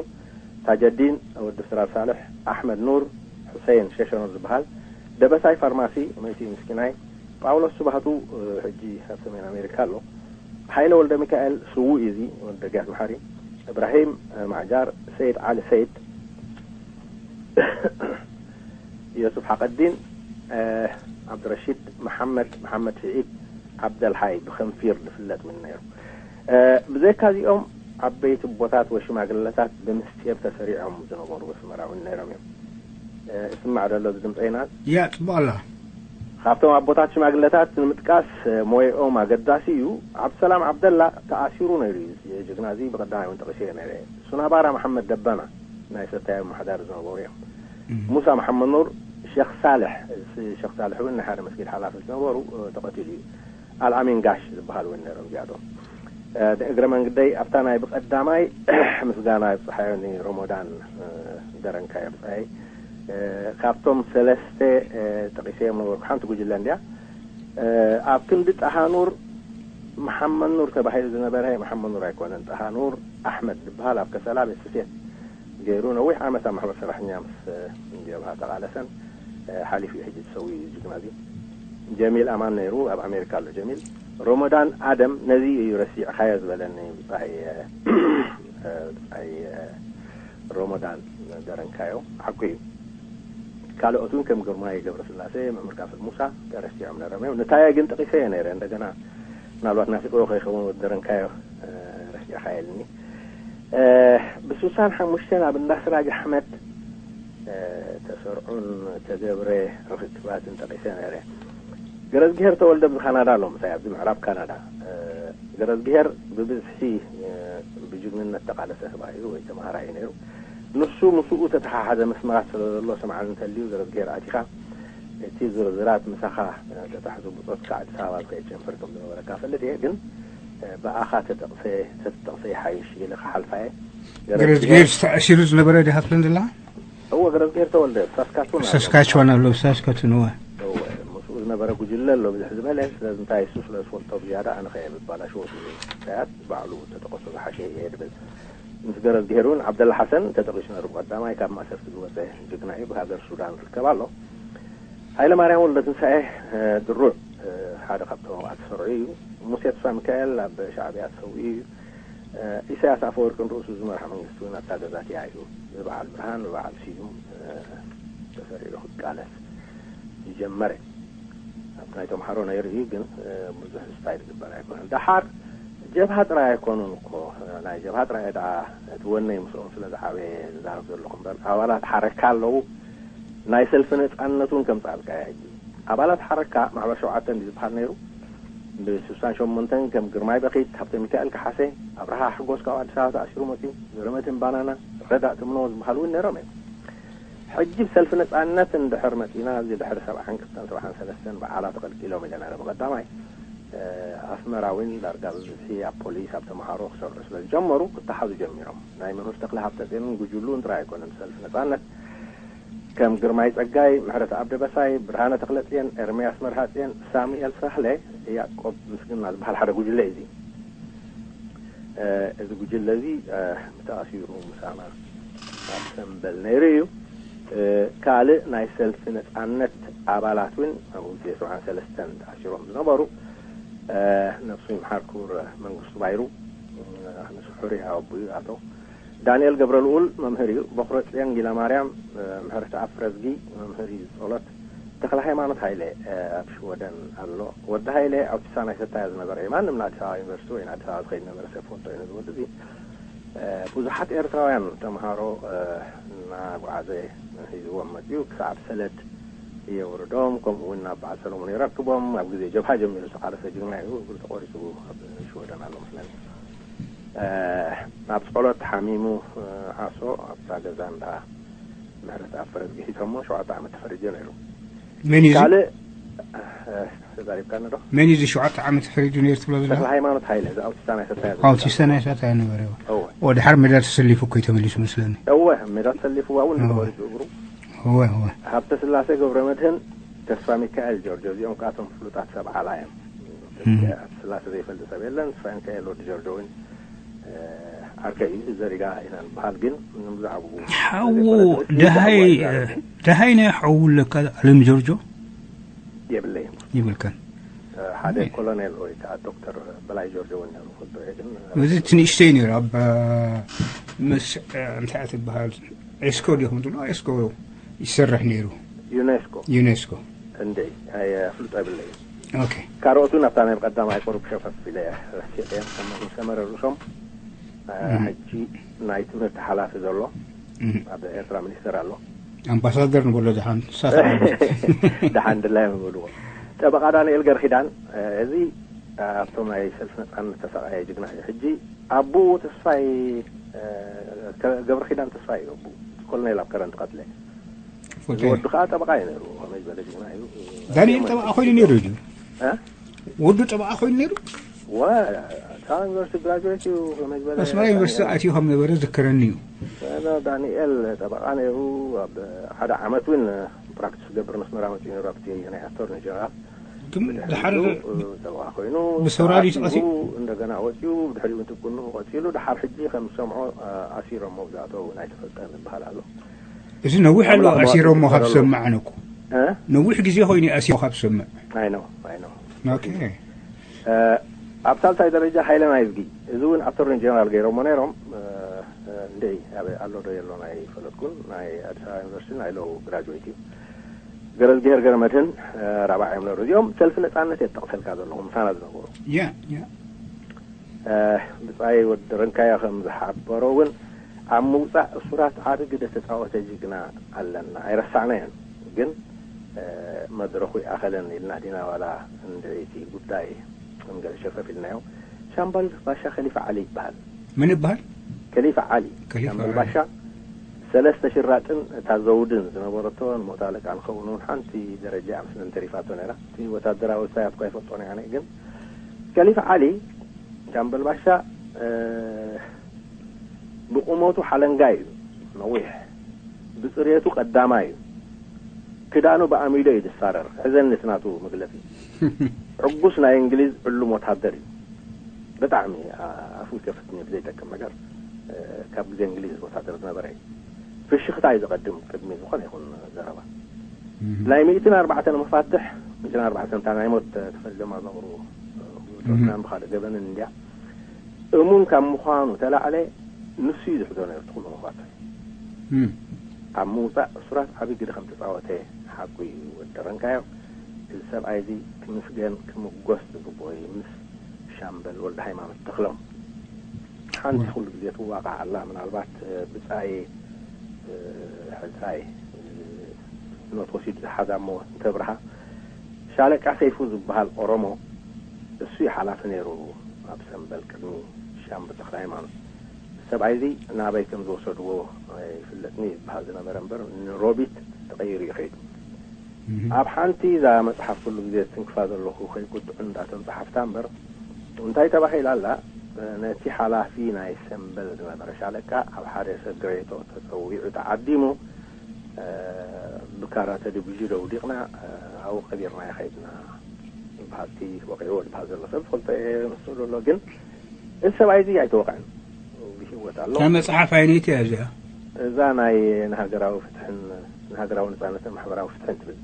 ታጀዲን ወዲ ስራር ሳልሕ፣ ኣሕመድ ኑር፣ ሑሴን ሸሸኖ ዝበሃል፣ ደበሳይ ፋርማሲ፣ መእቲ ምስኪናይ፣ ጳውሎስ ስባህቱ፣ ሕጂ ኣብ ሰሜን ኣሜሪካ ኣሎ፣ ሃይለ ወልደ ሚካኤል፣ ስዉእ እዩ እዚ፣ ወዲ ደጊያት መሓሪ፣ እብራሂም ማዕጃር፣ ሰይድ ዓሊ ሰይድ፣ ዮሱፍ ሓቀዲን፣ ዓብድረሺድ መሓመድ፣ መሓመድ ስዒድ፣ ዓብደልሓይ ብኸንፊር ዝፍለጥ እውን ነይሩ። ብዘይካ እዚኦም ዓበይቲ ኣቦታት ወይ ሽማግለታት ብምስጢር ተሰሪዖም ዝነበሩ ኣስመራውያን ነይሮም እዮም። እስማዕ ደሎ ዝድምፀ ይናል? ያ፣ ፅቡቅ ኣሎ። ካብቶም ኣቦታት ሽማግለታት ንምጥቃስ፣ ሞይኦም ኣገዳሲ እዩ። ዓብዱሰላም ዓብደላ ተኣሲሩ ነይሩ እዩ። ጅግና እዚ ብቀዳማይ እውን ጠቂሰዮ ነይረ። ሱናባራ መሓመድ ደበና ናይ ሰታዮም ኣመሓዳሪ ዝነበሩ እዮም። ሙሳ መሓመድ ኑር፣ ሸኽ ሳልሕ፣ ሸኽ ሳልሕ እውን ናይ ሓደ መስጊድ ሓላፊ ዝነበሩ፣ ተቐቲሉ እዩ። ኣልኣሚን ጋሽ ዝበሃል እውን ነይሮም እዚኣቶም። እግረ መንግደይ ኣብታ ናይ ብቐዳማይ ምስጋና ይብፅሓዮ ንሮሞዳን ደረንካዮ ብፃይ፣ ካብቶም ሰለስተ ጠቂሰዮም ነበርኩ፣ ሓንቲ ጉጅለ እንድያ። ኣብ ክንዲ ጠሃኑር፣ መሓመድ ኑር ተባሂሉ ዝነበረ መሓመድ ኑር ኣይኮነን። ጠሃኑር ኣሕመድ ዝበሃል ኣብ ከሰላ ቤት ስፌት ገይሩ ነዊሕ ዓመት ኣብ ማሕበር ሰራሕተኛ ምስ ጀብሃ ተቓለሰን ሓሊፉ እዩ። ሕጂ ዝሰው እዩ ጅግና እዚ። ጀሚል ኣማን ነይሩ፣ ኣብ ኣሜሪካ ኣሎ ጀሚል። ሮሞዳን ኣደም፣ ነዚ እዩ ረሲዕኻዮ ዝበለኒ ብፃይ፣ ብፃይ ሮሞዳን ደረንካዮ። ሓቁ እዩ። ካልኦት እውን ከም ግርማይ ገብረስላሴ፣ መምህር ካፍል ሙሳ ተረሲዖም ነይሮም እዮም። ንታየ ግን ጠቂሰዮ ነይረ። እንደገና ምናልባት ናፊቅዎ ከይኸውን ወዲ ደረንካዮ ረሲዕኻዮ ኢልኒ። ብስሳን ሓሙሽተን ኣብ እንዳ ስራጅ ኣሕመድ ተሰርዑን ተገብረ ርኽክባትን ጠቂሰ ነይረ። ገረዝግሄር ተወልደ ኣብዚ ካናዳ ኣሎ፣ ምሳይ ኣብዚ ምዕራብ ካናዳ። ገረዝግሄር ብብዝሒ ብጅግንነት ተቓለሰ ሰብኣይ እዩ ወይ ተምሃራይ እዩ ነይሩ። ንሱ ምስኡ ተተሓሓዘ መስመራት ስለ ዘሎ፣ ስምዓን እንተልዩ ገረዝግሄር ኣቲኻ እቲ ዝርዝራት ምሳኻ ተታሕዙ ብጾትካ ኣዲስ ኣበባ ዝኸይድ ጨንፈር ከም ዝነበረካ ፈልጥ እየ፣ ግን ብኣኻ ተጠቕሰ፣ ተትጠቕሰ ይሓይሽ ኢለ ክሓልፋ እየ። ገረዝግሄር ተኣሲሩ ዝነበረ ድዩ ሃፍተን ዝላ? እወ፣ ገረዝግሄር ተወልደ ሳስካቹን ኣሎ። ሳስካቹዋን ኣሎ፣ ሳስካቹን፣ እወ። እወ፣ ምስኡ ዝነበረ ጉጅለ ኣሎ ብዝሕ ዝበለ። ስለዚ እንታይ እሱ ስለ ዝፈልጦ ብዝያዳ ኣነ ከየ ብባላሽዎ ጉዳያት ባዕሉ ተጠቐሶ ዝሓሸ እየ ድብል። ምስ ገረዝግሄር እውን ዓብደላ ሓሰን ተጠቒሱ ነሩ። ቀዳማይ ካብ ማእሰርቲ ዝወፀ ጅግና እዩ፣ ብሃገር ሱዳን ርከብ ኣሎ። ሃይለ ማርያም ወልደ ትንሳኤ ድሩዕ ሓደ ካብቶም ኣብኣ ተሰርዑ እዩ። ሙሴ ተስፋ ሚካኤል ኣብ ሻዕብያ ተሰዊኡ እዩ። ኢሳያስ ኣፈወርቂ ንርእሱ ዝመርሓ መንግስቲ እውን ኣብታ ገዛ እቲኣ እዩ ብበዓል ብርሃን፣ ብበዓል ስዩም ተሰሪዑ ክቃለስ ዝጀመረ። ኣብቲ ናይ ተምሃሮ ነይሩ እዩ፣ ግን ብዙሕ ስታይ ዝግበር ኣይኮነን። ደሓር ጀብሃ ጥራይ ኣይኮኑን እኮ፣ ናይ ጀብሃ ጥራይ ደኣ እቲ ወነይ ምስኦም ስለ ዝዓበየ ዝዛረብ ዘለኹ እምበር፣ ኣባላት ሓረካ ኣለዉ። ናይ ሰልፊ ነጻነት እውን ከምጻልካ እያ ሕጂ። ኣባላት ሓረካ ማሕበር ሸውዓተ እንዲ ዝበሃል ነይሩ። ብስሳን ሸሞንተን ከም ግርማይ በኺት፣ ሃብተ ሚካኤል ከሓሴ፣ ኣብርሃ ሓጎስ ካብ ኣዲስ ኣበባ ተኣሲሩ መፅዩ፣ ገረመትን ባናና፣ ረዳእ ትምኖ ዝበሃሉ እውን ነይሮም እዮም። ሕጂ ብሰልፊ ነፃነት እንድሕር መፂና፣ እዚ ድሕሪ ሰብዓን ክልተን ሰብዓን ሰለስተን በዓላት ቀልቂሎም ኢለ ነረ። ብቐዳማይ ኣስመራ እውን ዳርጋ ብብዝሒ ኣብ ፖሊስ ኣብ ተምሃሮ ክሰርዑ ስለ ዝጀመሩ ክተሓዙ ጀሚሮም። ናይ መምህር ተክለ ሃብተፅዮንን ጉጅሉን ጥራይ ኣይኮነን ሰልፊ ነፃነት፣ ከም ግርማይ ጸጋይ፣ ምሕረተኣብ ደበሳይ፣ ብርሃነ ተኽለጽዮን፣ ኤርምያስ መርሃጽዮን፣ ሳሙኤል ሳህለ፣ ያዕቆብ ምስግና ዝበሃል ሓደ ጉጅለ እዩ እዚ። እዚ ጉጅለ እዚ ተኣሲሩ ምሳና ኣብ ሰምበል ነይሩ እዩ። ካልእ ናይ ሰልፊ ነጻነት ኣባላት እውን ኣብኡ ግዜ ሰብዓን ሰለስተን ተኣሲሮም ዝነበሩ፣ ነፍሱ ይምሓር ክቡር መንግስቱ ባይሩ፣ ንሱ ሕሩይ ኣቦ እዩ፣ ኣቶ ዳንኤል ገብረልኡል መምህር እዩ። ቦኽረጽዮን ጊላማርያም፣ ምሕረተኣብ ፍረዝጊ መምህር እዩ ጸሎት። ተኽለ ሃይማኖት ሃይለ ኣብ ሽወደን ኣሎ። ወዲ ሃይለ ኣብ ቲሳ ናይ ሰታያ ዝነበረ እዩ። ማንም ንኣዲስ ኣበባ ዩኒቨርሲቲ ወይ ንኣዲስ ኣበባ ዝኸይድ ነበረ ሰብ ፈልጦ እዩ። ነዚ ወዲ እዚ ብዙሓት ኤርትራውያን ተምሃሮ እናጓዓዘ ሒዝዎም መፅኡ። ክሳብ ሰለድ የውርዶም፣ ከምኡ እውን ናብ በዓል ሰለሙን የረክቦም። ኣብ ግዜ ጀብሃ ጀሚሩ ዝተቓለሰ ጅግና እዩ። እግሩ ተቆሪፁ ኣብ ሽወደን ኣሎ መስለኒ። ኣብ ፀሎት ሓሚሙ ዓሶ ኣብታ ገዛ እንዳ ምሕረት ኣብ ፈረስ ገሂቶሞ ሸውዓተ ዓመት ተፈሪጁ ነይሩ። መን እዩ እዚ? ካልእ ተዛሪብካኒ ዶ? መን እዩ እዚ ሸውዓተ ዓመት ተፈሪጁ ነይሩ ትብሎ ዘለኻ? ተኽለ ሃይማኖት ሃይለ፣ እዚ ኣውቲስታ ናይ ሰታያ ዝብል። ኣውቲስታ ናይ ሰታያ ነበረ። እወ። ኦ፣ ድሓር ሜዳ ተሰሊፉ እኮ እዩ ተመሊሱ መስለኒ። እወ፣ ሜዳ ተሰሊፉ፣ ኣብኡ እወ። ተቆሪፁ እግሩ። እወ፣ እወ። ሃብተ ስላሴ ገብረ መድህን፣ ተስፋ ሚካኤል ጆርጆ፣ እዚኦም ከኣቶም ፍሉጣት ሰብ ዓላ እዮም። እም። ሃብተ ስላሴ ዘይፈልጥ ሰብ የለን። ተስፋ ሚካኤል ወዲ ጆርጆ እውን ዓርከይ እዩ። ዘሪጋ ኢና ንበሃል፣ ግን ብዛዕባኡ ሓዉ ዘይኮነ፣ ደሃይ፣ ደሃይ ናይ ሓዉ ኣለካ ኣለም ጆርጆ? የብለይን። ይብልከን። ሓደ ኮሎኔል ወይ ከዓ ዶክተር በላይ ጆርጆ እውን ነይሩ፣ ፈልጦ እየ፣ ግን እዚ እቲ ንእሽተይ ነይሩ። ኣብ ምስ እንታይ እያ ትበሃል? ኤስኮ ዲኹም ትብሎ? ኤስኮ ይሰርሕ ነይሩ። ዩኔስኮ። ዩኔስኮ። እንደ ኣፍልጦ የብለይን። ኦኬ። ካልኦቱ ናብታ ናይ ቀዳማይ ቁሩብ ሸፈፍ ኢለ ረሲቐ፣ ምስ ሰመረ ርእሶም። እም። ሕጂ ናይ ትምህርቲ ሓላፊ ዘሎ እም። ኣብ ኤርትራ ሚኒስተር ኣሎ። ኣምባሳደር ንበሎ ደሓን፣ ሳሳ። ደሓን ድላይ ምበልዎ። ጠበቓ ዳንኤል ገርኺዳን፣ እዚ ኣብቶም ናይ ሰልፊ ነጻነት ተሰቃየ ጅግና እዩ። ሕጂ ኣቦኡ ተስፋይ፣ ገብረኺዳን ተስፋይ እዩ ኣቦኡ። ኮሎኔል ኣብ ከረን ትቐትለ። ፎቶ። እዚ ወዲ ከዓ ጠበቓ እዩ ነይሩ። ከመይ ዝበለ ጅግና እዩ። ዳንኤል ጠበቓ ኮይኑ ነይሩ እዩ። እ? ወዱ ጠበቓ ኮይኑ ነይሩ? ወ-፣ ካብ ዩኒቨርሲቲ ግራጁዌት እዩ። ከመይ ዝበለ ኣስመራ ዩኒቨርሲቲ ዳንኤል። ኣትዩ ከም ነበረ ዝከረኒ እዩ። ዳንኤል ጠበቓ ነይሩ። ኣብ ሓደ ዓመት እውን ፕራክቲስ ክገብር ኣስመራ መፂኡ ነይሩ። ኣብቲ ናይ ኣቶርኒ ጀነራል። ግን ብድሕሪኡ ድሓር ጠበቓ ኮይኑ ብሰውራ ድዩ ኣትዩ፣ ተቐትሉ? እንደገና ወፂኡ፣ ብድሕሪኡ እውን ትኩኑ ቀፂሉ። ድሓር ሕጂ ከም ዝሰምዖ፣ ኣ-፣ ኣሲሮሞ ዝኣተው ናይ ተፈልጠ ዝበሃል ኣሎ። እዚ ነዊሕ ኣሎ ኣሲሮሞ ካብ ዝሰማዕ ነኩ። እ? ነዊሕ ግዜ ኮይኑ ኣሲሮሞ ካብ ዝሰማዕ። ኣይ ነው፣ ኣይ ነው። ኦኬ። እ፣ ኣብ ሳልሳይ ደረጃ ሃይለ ናይዝጊ፣ እዚ እውን ኣቶርኒ ጀነራል ገይሮሞ ነይሮም። እ፣ እ፣ እንደይ ኣበይ ኣሎ ዶ የሎን ኣይፈለጥኩን። ናይ ኣዲስ ኣበባ ዩኒቨርሲቲ ናይ ሎው ግራጁዌት እዩ። ገረዝግሄር ገረመድህን፣ እ፣ ራብዓዮም ነይሩ። እዚኦም ሰልፊ ነጻነት እየ ዝጠቕሰልካ ዘለኹ፣ ምሳና ዝነበሩ። ያ፣ ያ። እ፣ ብጻይ ወዲ ረንካያ ከም ዝሓበሮ እውን ኣብ ምውጻእ እሱራት ዓቢ ግደ ተጻወተ ጅግና ኣለና፣ ኣይረሳዕናዮን። ግን፣ እ፣ መድረኹ ይኣኸለን ኢልና ዲና ዋላ እንድዒ እቲ ጉዳይ ከም ገለ ሸፈፍ ኢልናዮ። ሻምበል ባሻ ከሊፋ ዓሊ ይበሃል። መን ይበሃል? ከሊፋ ዓሊ። ከሊፋ ሻምበል ዓሊ። ባሻ ሰለስተ ሽራጥን እታ ዘውድን ዝነበረቶ ንሞት ኣለቃ ንኸውን እውን ሓንቲ ደረጃ እያ መስለኒ ተሪፋቶ ነይራ። እቲ ወታደራዊ ስታያት እኳ ኣይፈልጦን እየ ኣነ፣ ግን ከሊፋ ዓሊ ሻምበል ባሻ፣ እ፣ ብቁመቱ ሓለንጋ እዩ፣ ነዊሕ፣ ብፅሬቱ ቀዳማይ እዩ። ክዳኑ ብኣሚዶ እዩ ዝሳረር። ሕዘኒ እቲ ናቱ መግለፂ። ዕጉስ ናይ እንግሊዝ ዕሉም ወታደር እዩ። ብጣዕሚ፣ ኣ-፣ ኣፉ ይከፍት ብዘይጠቅም ነገር፣ እ፣ ካብ ግዜ እንግሊዝ ወታደር ዝነበረ እዩ። ፍሽኽታ እዩ ዘቐድም ቅድሚ ዝኾነ ይኹን ዘረባ። እም። ናይ ሚእትን ኣርባዕተን መፋትሕ፣ ሚእትን ኣርባዕተን እታ ናይ ሞት ተፈሊጦም ኣብ ነቕሩ፣ እ፣ እም። ብኻልእ ገበንን እንድያ። እሙን ካብ ምዃኑ ተላዕለ ንሱ እዩ ዝሕዞ ነይሩ እቲ ኩሉ መፋትሕ። እም። ኣብ ምውጻእ እሱራት ዓቢ ግደ ከም ተጻወተ ሓቁ እዩ። ወዲ ረንካዮ፣ እዚ ሰብኣይ እዚ ክምስገን ክምጎስ ዝግብኦ እዩ። ምስ ሻምበል ወልደ ሃይማኖት ተኽሎም ሓንቲ ወ- ኩሉ ግዜ ትዋቃዕ ኣላ። ምናልባት፣ እ፣ ብጻይ፣ እ፣ ሕልታይ፣ እ፣ ኖት ወሲዱ ዝሓዛ እሞ እንተብርሃ፣ ሻለቃ ሰይፉ ዝበሃል ኦሮሞ፣ እሱ እዩ ሓላፊ ነይሩ ኣብ ሰምበል ቅድሚ ሻምበል ተኽለ ሃይማኖት። ሰብኣይ እዚ ናበይ ከም ዝወሰድዎ ኣይፍለጥን እዩ ዝበሃል ዝነበረ እምበር፣ ንሮቢት ተቐይሩ እዩ ከይዱ። እም። ኣብ ሓንቲ እዛ መጽሓፍ ኩሉ ግዜ ዝትንክፋ ዘለኹ ከይቁጥዑ እንዳቶም ጸሓፍታ እምበር፣ እንታይ ተባሂላ ኣላ? ነቲ ሓላፊ ናይ ሰምበል ዝነበረ ሻለቃ ኣብ ሓደ ሰብ ግሬቶ ተጸዊዑ ተዓዲሙ፣ እ፣ ብካራተ ድብዥ ደውዲቕና፣ እ፣ ኣብኡ ቀቢርናዮ ከይድና። በሃልቲ ወቒዕዎ ዝበሃል ዘሎ ሰብ ዝፈልጦ እየ፣ ምስኡ ዘሎ ግን፣ እዚ ሰብኣይ እዚ ኣይተወቕዐን። ብህይወት ኣሎ። እታ መጽሓፍ ኣየነይቲ እያ እዚኣ? እዛ ናይ ንሃገራዊ ፍትሕን፣ ንሃገራዊ ነጻነትን ማሕበራዊ ፍትሕን ትብል።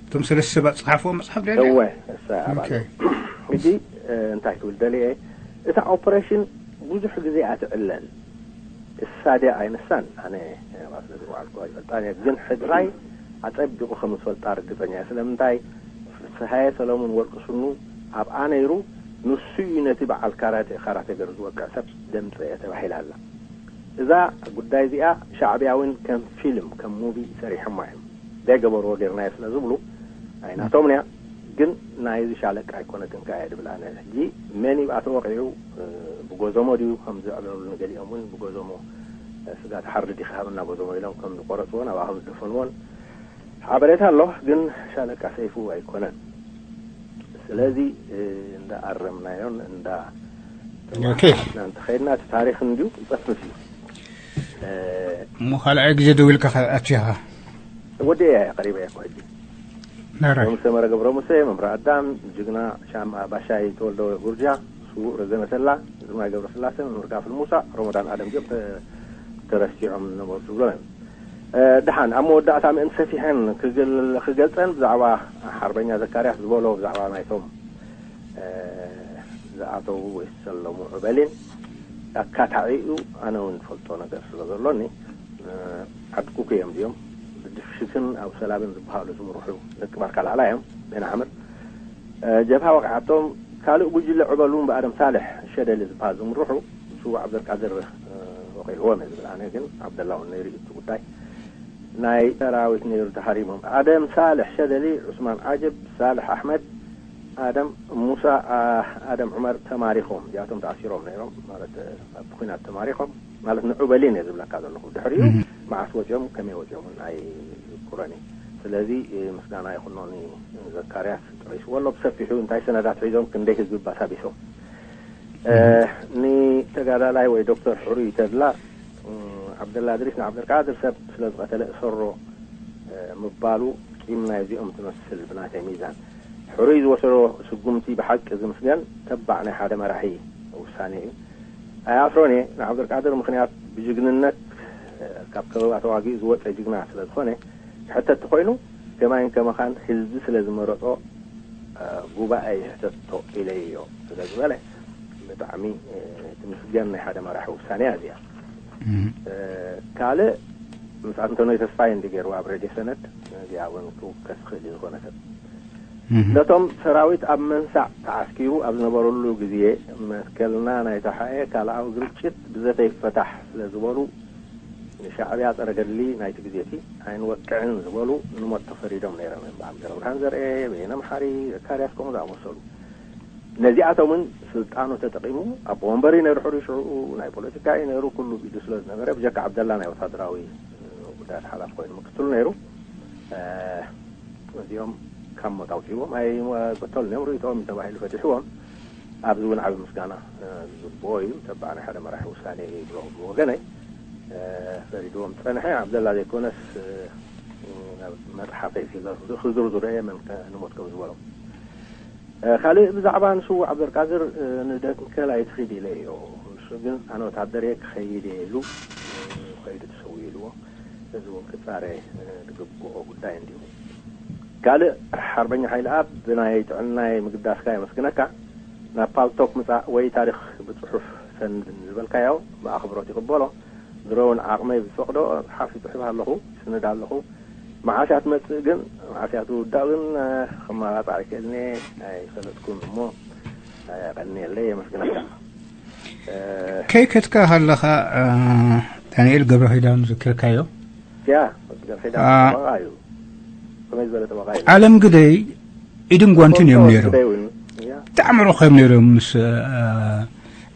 እቶም ሰለስተ ሰባት ዝጸሓፍዎ መጽሓፍ ድያ እዚኣ? እወ፣ እሳ እያ ኦኬ። ማለት። ሕጂ፣ እ፣ እንታይ ክብል ደልየ፣ እታ ኦፐሬሽን ብዙሕ ግዜ እያ ትዕለል። እሳ ድያ ኣይነሳን፣ ኣነ ኣብኣ ስለ ዝወዓልኩ ኣይፈልጣን እየ። ግን ሕድራይ ኣጸቢቑ ከም ዝፈልጣ ርግጸኛ እየ። ስለምንታይ? ፍስሃየ ሰለሙን ወርቂ ስኑ ኣብኣ ነይሩ፣ ንሱ እዩ ነቲ በዓል ካራቴ፣ ካራቴ ገር ዝወቅዕ ሰብ ደምጸየ ተባሂላ ኣላ። እዛ ጉዳይ እዚኣ ሻዕብያ እውን ከም ፊልም፣ ከም ሙቪ ሰሪሖማ እዮም። ዘይገበርዎ ጌርናዮ ስለ ዝብሉ ኣይናቶም እያ። ግን ናይዚ ሻለቃ ኣይኮነትን ከኣ እየ ድብል ኣነ። ሕጂ መን ይብኣ ተወቒዑ፣ እ፣ ብጎዞሞ ድዩ ከም ዘዕለሉኒ፣ ገሊኦም እውን ብጎዞሞ፣ እ፣ ስጋ ትሓርድ ዲኻ ሃብና ጎዞሞ ኢሎም ከም ዝቆረጽዎን ኣብኣ ከም ዝደፈንዎን ሓበሬታ ኣሎ። ግን ሻለቃ ሰይፉ ኣይኮነን። ስለዚ፣ እ፣ እንዳ ኣረምናዮን እንዳ ኦኬ። ተማሓስና እንተኸይድና እቲ ታሪኽ እንዲዩ ይጸፍፍ እዩ። እ፣ እሞ ካልኣይ ግዜ ደው ኢልካ ከ ኣትያኻ? ወዲኤ እየ፣ ቀሪበ እየ እኮ ሕጂ። ናራይ። ዮም ሰመረ ገብረ ሙሴ፣ መምህር ኣዳም፣ ጅግና ሻም ባሻይ ተወልደ ጉርጃ፣ ስዉእ ረዘነ ተላ፣ ግርማይ ገብረ ስላሴ፣ መምህር ካፍል ሙሳ፣ ሮሞዳን ኣደም እዮም ተ-፣ ተረሲዖም ነበሩ ትብሎም እዮም። እ፣ ደሓን፣ ኣብ መወዳእታ ምእንቲ ሰፊሐን ክግል-፣ ክገልጸን ብዛዕባ ሓርበኛ ዘካርያስ ዝበሎ፣ ብዛዕባ ናይቶም፣ እ፣ ዝኣተዉ ወይ ዝሰለሙ ዕበሊን ኣካታዒኡ ኣነ እውን ዝፈልጦ ነገር ስለ ዘሎኒ፣ እ፣ ዓዲ ኩኩ እዮም ድዮም፣ ብድፍሽክን ኣብ ሰላብን ዝበሃሉ ዝምርሑ ደቂ ባርካ ላዕላ እዮም፣ ቤን ዓምር። እ፣ ጀብሃ ወቂዓቶም፣ ካልእ ጉጅለ ዕበሉን ብኣደም ሳልሕ ሸደሊ ዝበሃል ዝምርሑ፣ ስዉእ ዓብደልቃድር፣ እ፣ ወቒዕዎም እየ ዝብል። ኣነ ግን ዓብደላ እውን ነይሩ እዩ እቲ ጉዳይ። ናይ ሰራዊት ነይሩ ተሃሪሞም። ኣደም ሳልሕ ሸደሊ፣ ዑስማን ዓጀብ፣ ሳልሕ ኣሕመድ፣ ኣደም ሙሳ፣ ኣ-፣ ኣደም ዑመር ተማሪኾም። እዚኣቶም ተኣሲሮም ነይሮም፣ ማለት፣ እ፣ ኣብቲ ኲናት ተማሪኾም። ማለት ንዑበሊን እየ ዝብለካ ዘለኹ። ድሕሪኡ እህ። መዓስ ወፂኦም፣ ከመይ ወፂኦም እውን ኣይዝክሮን እየ። ስለዚ፣ እ፣ ምስጋና ይኹኖ ንዘካርያስ ጠቒስዎ ኣሎ። ብሰፊሑ እንታይ ሰነዳት ሒዞም፣ ክንደይ ህዝቢ ባሳቢሶም። እ፣ እህ። ንተጋዳላይ ወይ ዶክተር ሕሩይ ተድላ፣ እ፣ ዓብደላ እድሪስ ንዓብደልቃድር ሰብ ስለ ዝቐተለ እሰሮ፣ እ፣ ምባሉ ቂም ናይዚኦም ትመስል ብናተይ ሚዛን። ሕሩይ ዝወሰዶ ስጉምቲ ብሓቂ ዝምስገን ተባዕ ናይ ሓደ መራሒ ውሳኔ እዩ። ኣይኣስሮን እየ። ንዓብደልቃድር ምኽንያት ብጅግንነት፣ እ፣ ካብ ከበባ ተዋጊኡ ዝወጸ ጅግና ስለ ዝኾነ፣ ክሕተት ተኾይኑ ከማይን ከማኻን ህዝቢ ስለ ዝመረጾ፣ እ፣ ጉባኤ ይሕተቶ ኢለዮ ስለ ዝበለ፣ ብጣዕሚ፣ እ፣ ትምስገን ናይ ሓደ መራሒ ውሳኔ እያ እዚኣ። እም። እ፣ ካልእ ምስ ኣንቶኒ ተስፋይ እንዲ ገይርዋ ኣብ ሬድዮ ሰነድ፣ እዚኣ እውን ክውከስ ክእል እዩ ዝኾነ ሰብ። እም። ነቶም ሰራዊት ኣብ መንሳዕ ተዓስኪሩ ኣብ ዝነበረሉ ግዜ፣ መትከልና ናይ ተሓኤ ካልኣዊ ግርጭት ብዘተይፈታሕ ስለ ዝበሉ፣ ንሻዕብያ ጸረ ገድሊ ናይቲ ግዜ እቲ ኣይንወቅዕን ዝበሉ ንሞት ተፈሪዶም ነይሮም እዮም። በዓል ገብረብርሃን ዘርኤ፣ በየነ መሓሪ፣ ዘካርያስ ከምኡ ዝኣመሰሉ። ነዚኣቶምን ስልጣኑ ተጠቒሙ፣ ኣቦ ወንበር እዩ ነይሩ፣ ሕሩይ ሽዑ ናይ ፖለቲካ እዩ ነይሩ፣ ኩሉ ብኢዱ ስለ ዝነበረ፣ ብጀካ ዓብደላ ናይ ወታደራዊ፣ እ፣ ጉዳያት ሓላፊ ኮይኑ ምክትሉ ነይሩ። እ፣ እዚኦም ካብ ሞት ኣውፂዎም ኣይቀተሉን እዮም፣ ርእይቶኦም እዩ ተባሂሉ ፈቲሕዎም። ኣብዚ እውን ዓቢ ምስጋና፣ እ፣ ዝግብኦ እዩ። ተባዕ ናይ ሓደ መራሒ ውሳኔ እዩ ብሎ-፣ ብወገነይ፣ እ፣ ፈሪድዎም ዝጸንሐ ዓብደላ ዘይኮነስ፣ እ፣ ናብ መጽሓፈይ ክዝርዝሮ እየ መን ከ-፣ ንሞት ከም ዝበሎም። እ፣ ካልእ ብዛዕባ ንስዉእ ዓብደልቃድር፣ እ፣ ንደንከል ኣይትኺድ ኢለዮ። ንሱ ግን ኣነ ወታደር እየ ክኸይድ እየ ኢሉ፣ እ፣ ኸይዱ ተሰዊኡ ኢልዎ። እዚ እውን ክጻረ፣ እ፣ ዝግብኦ ጉዳይ እንድዩ። ካልእ ሓርበኛ ሓይለኣብ ብናይ ጥዕናይ ምግዳስካ የመስግነካ። ናብ ፓልቶክ ምጻእ ወይ ታሪኽ ብጽሑፍ ሰንድ ዝበልካዮ ብኣኽብሮት ይቕበሎ። ድሮ እውን ዓቕመይ ዝፈቕዶ ጽሓፍ ይጽሕፍ ኣለኹ፣ ይስንድ ኣለኹ። መዓስ እያ ትመጽእ ግን፣ መዓስ እያ ትውዳእ ግን፣ እ፣ ክመባጻዕ ኣይክእልን እየ፣ ኣይፈለጥኩን እሞ፣ እ፣ የቐንየለይ፣ የመስግነካ። እ፣ ከይከድካ ከለኻ፣ እ፣ ዳንኤል ገብረ ኪዳን ዘኪርካዮ? ያ፣ ገብረ ኪዳን አ፣ ጠበቓ እዩ። ከመይ ዝበለ ጠበቓ እዩ? ዓለም ግደይ ኢድን ጓንትን እዮም ፎቶ ነይሮም። ግደይ እውን፣ ያ። ብጣዕሚ ርሑቕ እዮም ነይሮም ምስ፣ እ፣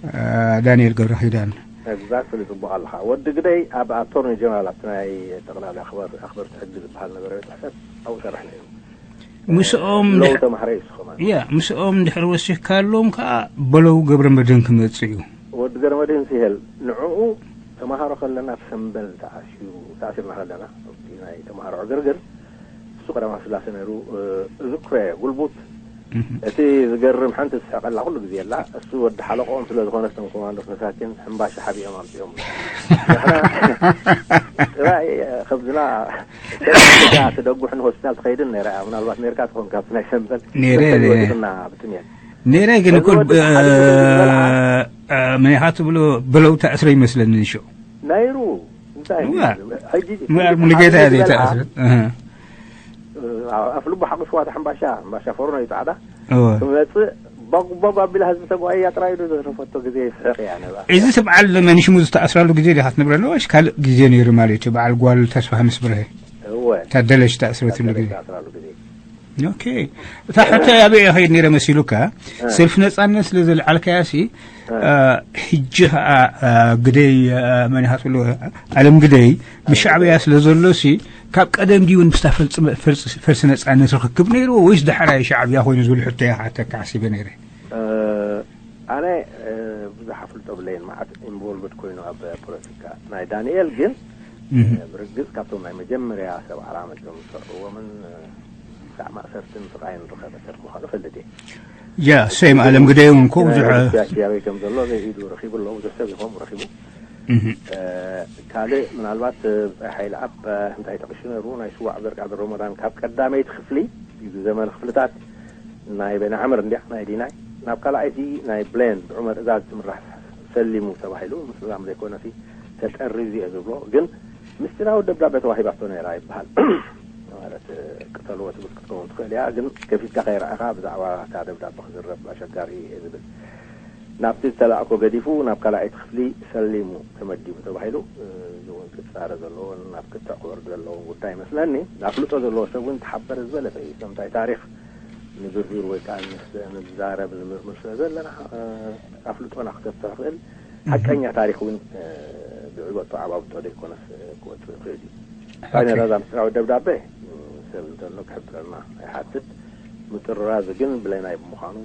እ፣ ዳንኤል ገብረ ኪዳን። ኤግዛክትሊ፣ ጽቡቕ ኣለኻ። ወዲ ግደይ ኣብ ኣቶርኒ ጀነራል፣ ኣብቲ ናይ ጠቕላላ ኣኽበር-፣ ኣኽበርቲ ሕጊ ዝበሃል ነበረ ቤት ጽሕፈት ኣብኡ ይሰርሕ ነይሩ። ምስኦም ሎው ድሕ-፣ ተማሃረ እዩ ንሱ ከማን። ያ፣ ምስኦም ድሕሪ ወሲኽካሎም ከኣ በለው ገብረ መድህን ክመጽእ እዩ። ወዲ ገብረ መድህን ሲሄል፣ ንዕኡ ተማሃሮ ከለና ኣብ ሰምበል ተኣሲሩ፣ ተኣሲርና ከለና፣ ኣብቲ ናይ ተማሃሮ ዕግርግር፣ እሱ ቀዳማዊ ስላሴ ነይሩ፣ እ፣ እዝክሮ እየ፣ ጉልቡት። እህ። እቲ ዝገርም ሓንቲ ዝስሕቀላ ኩሉ ግዜ ኣላ፣ እሱ ወዲ ሓለቆኦም ስለ ዝኾነ፣ እቶም ኮማንዶስ መሳኪን ሕምባሻ ሓቢኦም ኣምጺኦም። ንሕና ጥራይ፣ እ፣ ከብዝና፣ እዛ ትደጉሕን ሆስፒታል ትኸይድን ነይራ እያ። ምናልባት ነይርካ ትኾን ካብቲ ናይ ሰምበል። ነይረ፣ ክልተ ነይረ። ወዲቕና ብጥሜት። ነይረ ግን እዚ እኮ፣ ወዲ ሓደ እ፣ ዝበልዓ። እ፣ መን ኢኻ ትብሎ፣ በለው ተኣስረ ይመስለኒ ንሽዑ። ነይሩ። እንታይ እዋ። ሕጂ እምበኣር ሙሉጌታ እያ ኣብዚ ዝበልዓ ዘይተኣስረ። እህ። ኣፍ ልቡ ሓቂፍዋ እታ ሕምባሻ፣ ሕምባሻ ፈርኖ እዩ ጻዕዳ። ክመጽእ ቦግ ቦግ ኣቢላ ህዝቢ ተጓይያ ጥራይ ዶ ዘረፈቶ ግዜ ይስሕቕ እያ ነባ። እዚ ሰብ በዓል መኒሽሙ ዝተኣስራሉ ግዜ ዲኻ ትነብረሉ ወይስ ካልእ ግዜ ነይሩ ማለት እዩ? በዓል ጓል ተስፋ ምስ ብርሀ እወ ታደለሽ ዝተኣስረትሉ ግዜ። ኣስራሉ ግዜ ኦኬ። እታ ሕቶ ኣበይ እያ ከይድ ነይረ መሲሉካ? ሰልፊ ነጻነት ስለ ዘልዓልካያ ሲ ሕጂ ከዓ ግደይ መን ኢኻ ትብሎ ኣለም ግደይ ምስ ሻዕብያ ስለ ዘሎ ሲ ካብ ቀደም ድዩ ምስታ ፈልሲ ነጻነት ርክክብ ነይርዎ ወይስ ዳሕራይ ሻዕብያ ኮይኑ ዝብል ሕቶ እያ ክሓተካ ሓሲበ ነይረ። ኣነ ብዙሕ ኣፍልጦ ብለይን መዓት ኢንቮልቭድ ኮይኑ ኣብ ፖለቲካ ናይ ዳንኤል ግን ብርግጽ ካብቶም ናይ መጀመርያ ሰብ ዓላመ ቶም ዝሰርዕዎምን ክሳዕ ማእሰርትን ስቓይን ዝረኸበ ሰብ ምዃኑ ፈልጥ እየ። ያ ሴም ኣለም ግደይ እውን እኮ ብዙሕ ያበይ ከም ዘሎ ኢዱ ረኺቡ ኣሎ ብዙሕ ሰብ ይኾም ረኺቡ ካልእ ምናልባት ብፃይ ሓይሊ ኣብ እንታይ ጠቂሱ ነሩ ናይ ስዋዕ ዘርቃ ሮሞዳን ካብ ቀዳመይቲ ክፍሊ ዘመን ክፍልታት ናይ በናዕምር እንዲያ ናይ ዲናይ ናብ ካልኣይቲ ናይ ብሌን ብዑመር እዛዝ ትምራሕ ሰሊሙ ተባሂሉ ምስላም ዘይኮነሲ ተጠሪዙ እየ ዝብሎ ግን ምስጢራዊ ደብዳቤ ተዋሂባቶ ነይራ ይበሃል ማለት ቅተልዎ ትብል ክትከውን ትኽእል እያ ግን ከፊትካ ከይረኣኻ ብዛዕባ እታ ደብዳቤ ክዝረብ ኣሸጋሪ እዩ ዝብል ናብቲ ዝተላእኮ ገዲፉ ናብ ካልኣይቲ ክፍሊ ሰሊሙ ተመዲቡ ተባሂሉ እዚ እውን ክፃረ ዘለዎን ናብ ክትዕ ክወርድ ዘለዎም ጉዳይ ይመስለኒ ኣፍልጦ ዘለዎ ሰብ እውን ተሓበረ ዝበለጠ እዩ ከምታይ ታሪክ ንዝርዝር ወይ ከዓ ንዛረብ ንምርምር ስለ ዘለና ኣፍልጦና ክሰፍሕ ክእል ሓቀኛ ታሪክ እውን ብዕበጡ ዓባብጦ ዘይኮነስ ክወፅእ ይኽእል እዩ። ፋይነል ዛ ምስጢራዊ ደብዳቤ ሰብ እንተሎ ክሕብረና ኣይሓትት። ምጥርራዝ ግን ብለናይ ብምዃኑ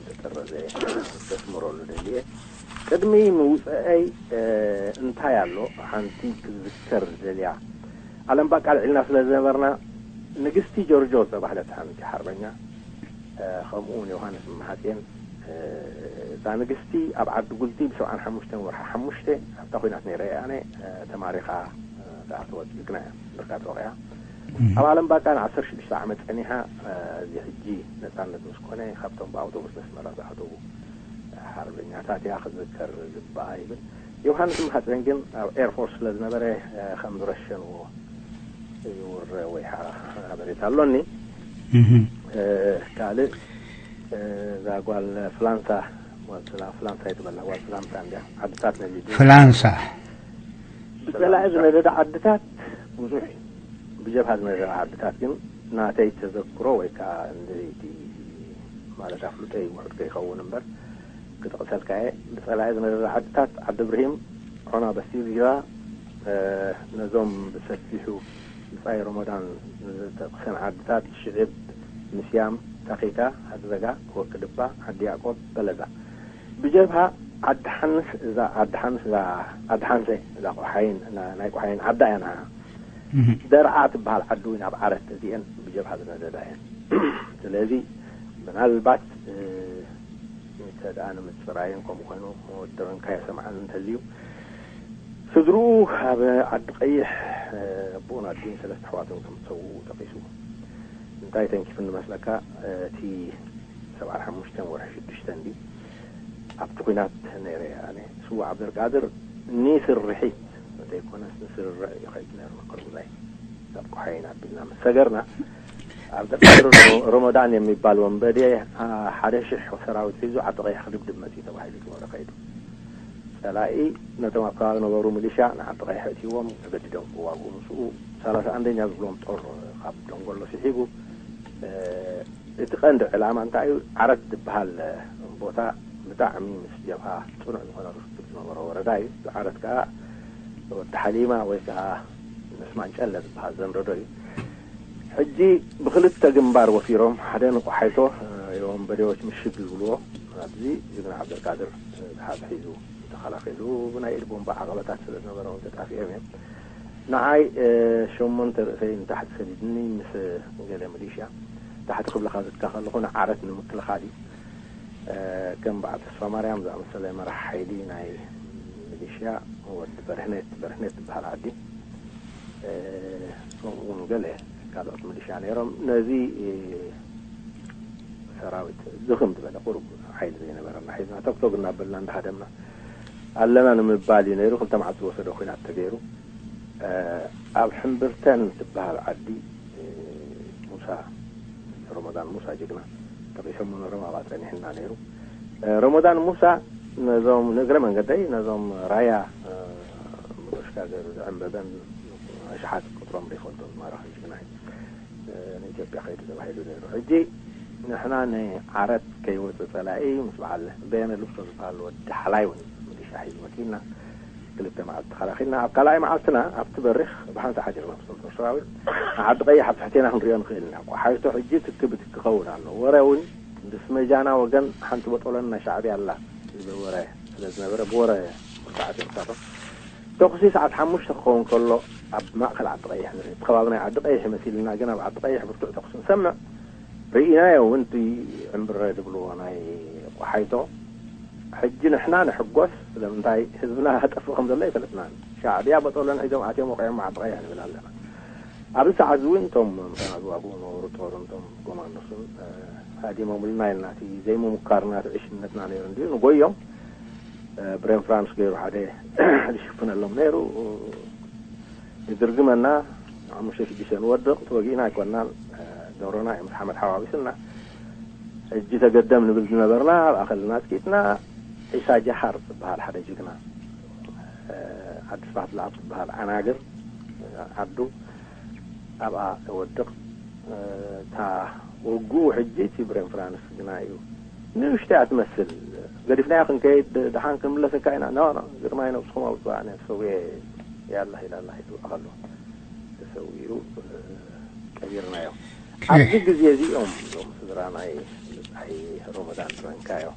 ዝተጠረዘ ዘስምረሉ ደልየ። ቅድሚ ምውፅአይ እንታይ ኣሎ ሓንቲ ክዝከር ደልያ። ዓለም ባቃ ልዒልና ስለ ዝነበርና ንግስቲ ጆርጆ ዝተባህለት ሓንቲ ሓርበኛ ከምኡ እውን ዮሃንስ መሓጼን እዛ ንግስቲ ኣብ ዓዲ ጉልቲ ብሰብዓን ሓሙሽተን ወርሒ ሓሙሽተ ኣብታ ኮይናት ነይረ ኣነ ተማሪኻ ዝኣተወት ጅግና እያ ብርካ ተወቂያ ኣብ ዓለም ባቃ ንዓሰርተ ሽዱሽተ ዓመት ፀኒሓ እዚ ሕጂ ነፃነት ምስ ኮነ ካብቶም ብኣውቶቡስ ነስመራ ዝኣተዉ ሓርበኛታት እያ ክዝከር ዝግባኣ ይብል ዮሃንስ መሓፀን ግን ኣብ ኤርፎርስ ስለ ዝነበረ ከም ዝረሸንዎ ይውረ ወይ ሓበሬታ ኣሎኒ ካልእ እዛ ጓል ፍላንሳ ጓል ፍላንሳ ይትበላ ጓል ፍላንሳ እንዲያ ዓድታት ነዚ ፍላንሳ ብፀላኢ ዝነደዳ ዓድታት ብዙሕ እዩ ብጀብሃ ዝነደዳ ዓድታት ግን ናተይ ተዘክሮ ወይ ከዓ እንደይቲ ማለት ኣፍልጦ ይውሕድ ከይኸውን እምበር ክጠቕሰልካ እየ ብፀላኢ ዝነደዳ ዓድታት ዓዲ ብርሂም ዖና በሲልያ ነዞም ብሰፊሑ ብፃይ ሮሞዳን ዝተቕሰን ዓድታት ሽዕብ ምስያም ታኺታ ዓዲ ዘጋ ክወክድባ ዓዲ ያዕቆብ በለዛ ብጀብሃ ዓዲ ሓንስ እዛ ዓዲ ሓንስ እዛ ዓዲ ሓንሰ እዛ ቆሓይን ናይ ቆሓይን ዓዳ እያ ንዓ ደርዓ ትበሃል ዓዲ እውን ኣብ ዓረት እዚአን ብጀብሃ ዝነደዳ እየን ስለዚ ምናልባት እንተ ደኣ ንምጽራይን ከምኡ ኮይኑ ወደበንካ የሰምዓን እንተልዩ ስድርኡ ኣብ ዓዲ ቀይሕ ኣቦኡን ኣዲኡን ሰለስተ ኣሕዋቱን ከም ዝሰውኡ ጠቂሱ እንታይ ተንኪፉ ንመስለካ እቲ ሰብዓ ሓሙሽተን ወርሒ ሽዱሽተ እንዲ ኣብቲ ኩናት ነይረ ኣነ ስዋ ዓብደልቃድር ንስርሒት ዘይኮነስ ንስርርዕ እዩ ከይዱ ነይሩ ቅርቡ ናይ ካብ ኩሓይን ኣቢልና ምስ ሰገርና ኣብ ደቂ ረመዳን የሚባል ወንበዴ ሓደ ሽሕ ሰራዊት ሒዙ ዓዲ ቀይሕ ክድብድብ መፅዩ ተባሂሉ ዝወረ ከይዱ ፀላኢ ነቶም ኣብ ከባቢ ነበሩ ሚሊሻ ንዓዲ ቀይሕ እትዎም ተገዲዶም ክዋግኡ ምስኡ ሰላሳ ኣንደኛ ዝብሎም ጦር ካብ ደንጎሎ ስሒቡ እቲ ቀንዲ ዕላማ እንታይ እዩ ዓረት ዝበሃል ቦታ ብጣዕሚ ምስ ጀብሃ ፅኑዕ ዝኾነ ርክብ ዝነበሮ ወረዳ እዩ ዓረት ከዓ ወዲ ሓሊማ ወይ ከዓ ምስ ማንጨለ ዝበሃል ዘንረዶ እዩ ሕጂ ብክልተ ግንባር ወፊሮም ሓደ ንቆሓይቶ የወንበዴዎች ምሽግ ዝብልዎ ኣብዚ ጅግና ዓብደልቃድር ዝሓዝ ሒዙ ተኸላኺሉ ብናይ ኢድ ቦምባ ዓቐበታት ስለ ዝነበረ እውን ተጣፊኦም እዮም ንዓይ ሸሞንተ ርእሰይ ንታሕቲ ሰዲድኒ ምስ ገለ ሚሊሽያ ታሕቲ ክብልኻ ዝትካ ከለኹ ንዓረት ንምክልኻል እዩ ከም በዓል ተስፋ ማርያም ዝኣመሰለ መራሕ ሓይሊ ናይ ሚሊሽያ ወዲ በርህነት በርህነት ዝበሃል ዓዲ ከምኡውን ገለ ካልኦት ሚሊሽያ ነይሮም ነዚ ሰራዊት ዝኽም ዝበለ ቁሩብ ሓይሊ ዘይነበረና ሒዝና ቶክቶግ እናበልና እንዳሃደምና ኣለና ንምባል እዩ ነይሩ ክልተ መዓልቲ ዝወሰደ ኩናት ተገይሩ ኣብ ሕምብርተን ትበሃል ዓዲ ሙሳ፣ ረመዳን ሙሳ ጅግና ጠቂሶም ነበሮም፣ ኣብኣ ጸኒሕና ነይሩ። እ፣ ረመዳን ሙሳ ነዞም፣ ንእግረ መንገደይ ነዞም ራያ፣ እ፣ ምዶሽካ ገይሩ ዘዕንበበን ኣሽሓት ቁጽሮም ዘይፈልጦ ዝማረኸ ጅግና እዩ። እ፣ ንኢትዮጵያ ከይዱ ተባሂሉ ነይሩ። ሕጂ ንሕና ንዓረብ ከይወጽእ ጸላኢ ምስ በዓል በየነ ልብሶ ዝበሃል ወዲ ሓላይ እውን ሚሊሻ ሒዙ መጺኡና። ክልተ መዓልቲ ተኸላኺልና፣ ኣብ ካልኣይ መዓልትና ኣብቲ በሪኽ ብሓንሳእ ሓዲርና ምስ ነበር ሰራዊት ንዓዲ ቀይሕ ኣብ ትሕቴና ክንሪኦ ንኽእል ኢና። ቆሓይቶ ሕጂ ትኪ ብትኪ ክኸውን ኣሎ። ወረ እውን ብስመጃና ወገን ሓንቲ በጦሎን ናይ ሻዕብያ ኣላ ዝብል ወረ ስለ ዝነበረ ብወረ መርትዓት እዮም እሳቶም። ተኹሲ ሰዓት ሓሙሽተ ክኸውን ከሎ ኣብ ማእከል ዓዲ ቀይሕ ንርኢ። እቲ ከባቢ ናይ ዓዲ ቀይሕ ይመሲልና፣ ግን ኣብ ዓዲ ቀይሕ ብርቱዕ ተኹሲ ንሰምዕ። ርኢናዮ እውን እቲ ዕምብረ ዝብልዎ ናይ ቆሓይቶ። ሕጂ ንሕና ንሕጎስ፣ ስለምንታይ ህዝብና ክጠፍእ ከም ዘሎ ኣይፈለጥናን። ሻዕብያ በጦሎን ሒዞም ኣትዮም ወቒዖም ዓዲ ቀይሕ ንብል ኣለና። ኣብዚ ሰዓት እዚ እውን እቶም ምሳና ዝዋግኡ ዝነበሩ ጦርን እቶም ኮማንዶስን፣ እ፣ ሃዲሞምልና ኢልና፣ እቲ ዘይምምካርና እቲ ዕሽነትና ነይሩ እንድዩ። ንጎዮም፣ እ፣ ብሬን ፍራንስ ገይሩ ሓደ ዝሽፍነሎም ነይሩ። ይድርግመና፣ ሓሙሽተ ሽዱሽተ ንወድቕ፣ ተወጊእና ኣይኮናን፣ እ፣ ደብሮና እዩ ምስ ሓመድ ሓዋዊስና። ሕጂ ተገደም ንብል ዝነበርና፣ ኣብኣ ከለና ኣጽቂጥና፣ ዒሳ ጀሃር ዝበሃል ሓደ ጅግና፣ እ፣ ዓዲ ስብሓት ለኣብ ትበሃል ዓናግር፣ እ፣ ዓዱ፣ ኣብኣ እወድቕ። እ፣ እታ ውግኡ ሕጂ እቲ ብሬን ፍራንስ ግና እዩ። ንእሽቶ እያ ትመስል። ገዲፍናዮ ክንከይድ፣ ደሓን ክንምለሰካ ኢና። ኖ፣ ኖ፣ ግርማይ ነብስኹም ኣውፅኡ፣ ኣነ ተሰዊኤ ያላ ኢላላ ሂዱ ኣሎ። ተሰዊኡ፣ እ፣ ቀቢርናዮ። ኦኬ። ኣብዚ ግዜ እዚኦም እዞም ስድራ ናይ ብጻይ ሮመዳን ረንካዮ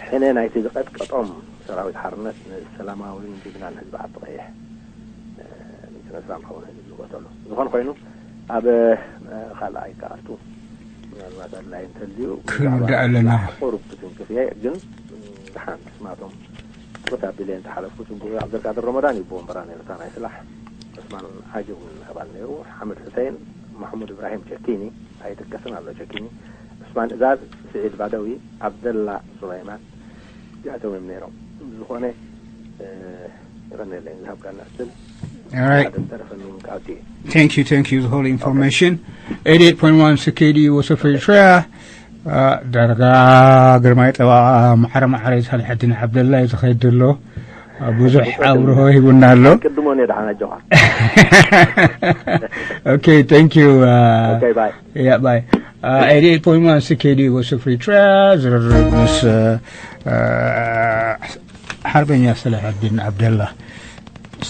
ሕነ ናይቲ ዝቐጥቀጦም ሰራዊት ሓርነት ንሰላማዊን ጅግናን ህዝቢ ዓዲ ቀይሕ፣ እ፣ ሚእትን ዕስራን ክኸውን ህዝቢ ዝሞተሉ። ዝኾነ ኮይኑ፣ ኣብ፣ እ፣ ካልኣይ ክኣቱ ምናልባት ኣድላይ እንተልዩ ክንውዳእ ብዛዕባ ኣለና። ቁሩብ ክትንክፍ እየ፣ ግን፣ እ፣ ደሓን ስማቶም ቁሩብ ኣቢለ እንተሓለፍኩ ጽቡቕ እዩ። ዓብደልቃድር ሮመዳን እዩ ብወንበራ ነይሩ፣ እታ ናይ ስላሕ። ዑስማን ሓጂ እውን ኣባል ነይሩ። ሓመድ ሑሴን፣ ማሕሙድ እብራሂም ቸኪኒ፣ ኣይጥቀስን ኣሎ ቸኪኒ። ዑስማን እዛዝ፣ ስዒድ ባደዊ፣ ዓብደላ ሱላይማን፣ እዚኣቶም እዮም ነይሮም። ዝኾነ፣ እ፣ ይቐንየለይ ዝሃብካና ዕድል። All right. ሓደ ዝተረፈኒ እውን ቃልቲ እዩ። Thank you, thank you, the whole information. Eighty-eight point one C K D U West Africa. አ፣ ዳርጋ ግርማይ ጠበቓ ማዕረ ማዕረ ሳልሐዲን ዓብደላ እዩ ዝኸይድ ዘሎ። አ፣ ብዙሕ ኣብርሆ ሂቡና ኣሎ። ቅድሞ እኔ ደሓን ኣጆኻ። Okay, thank you. አ፣ Okay, bye. Yeah, bye. አ፣ eighty-eight point one C K D U West Africa ዝርርብ ምስ፣ አ፣ ሓርበኛ ሳልሐዲን ዓብደላ።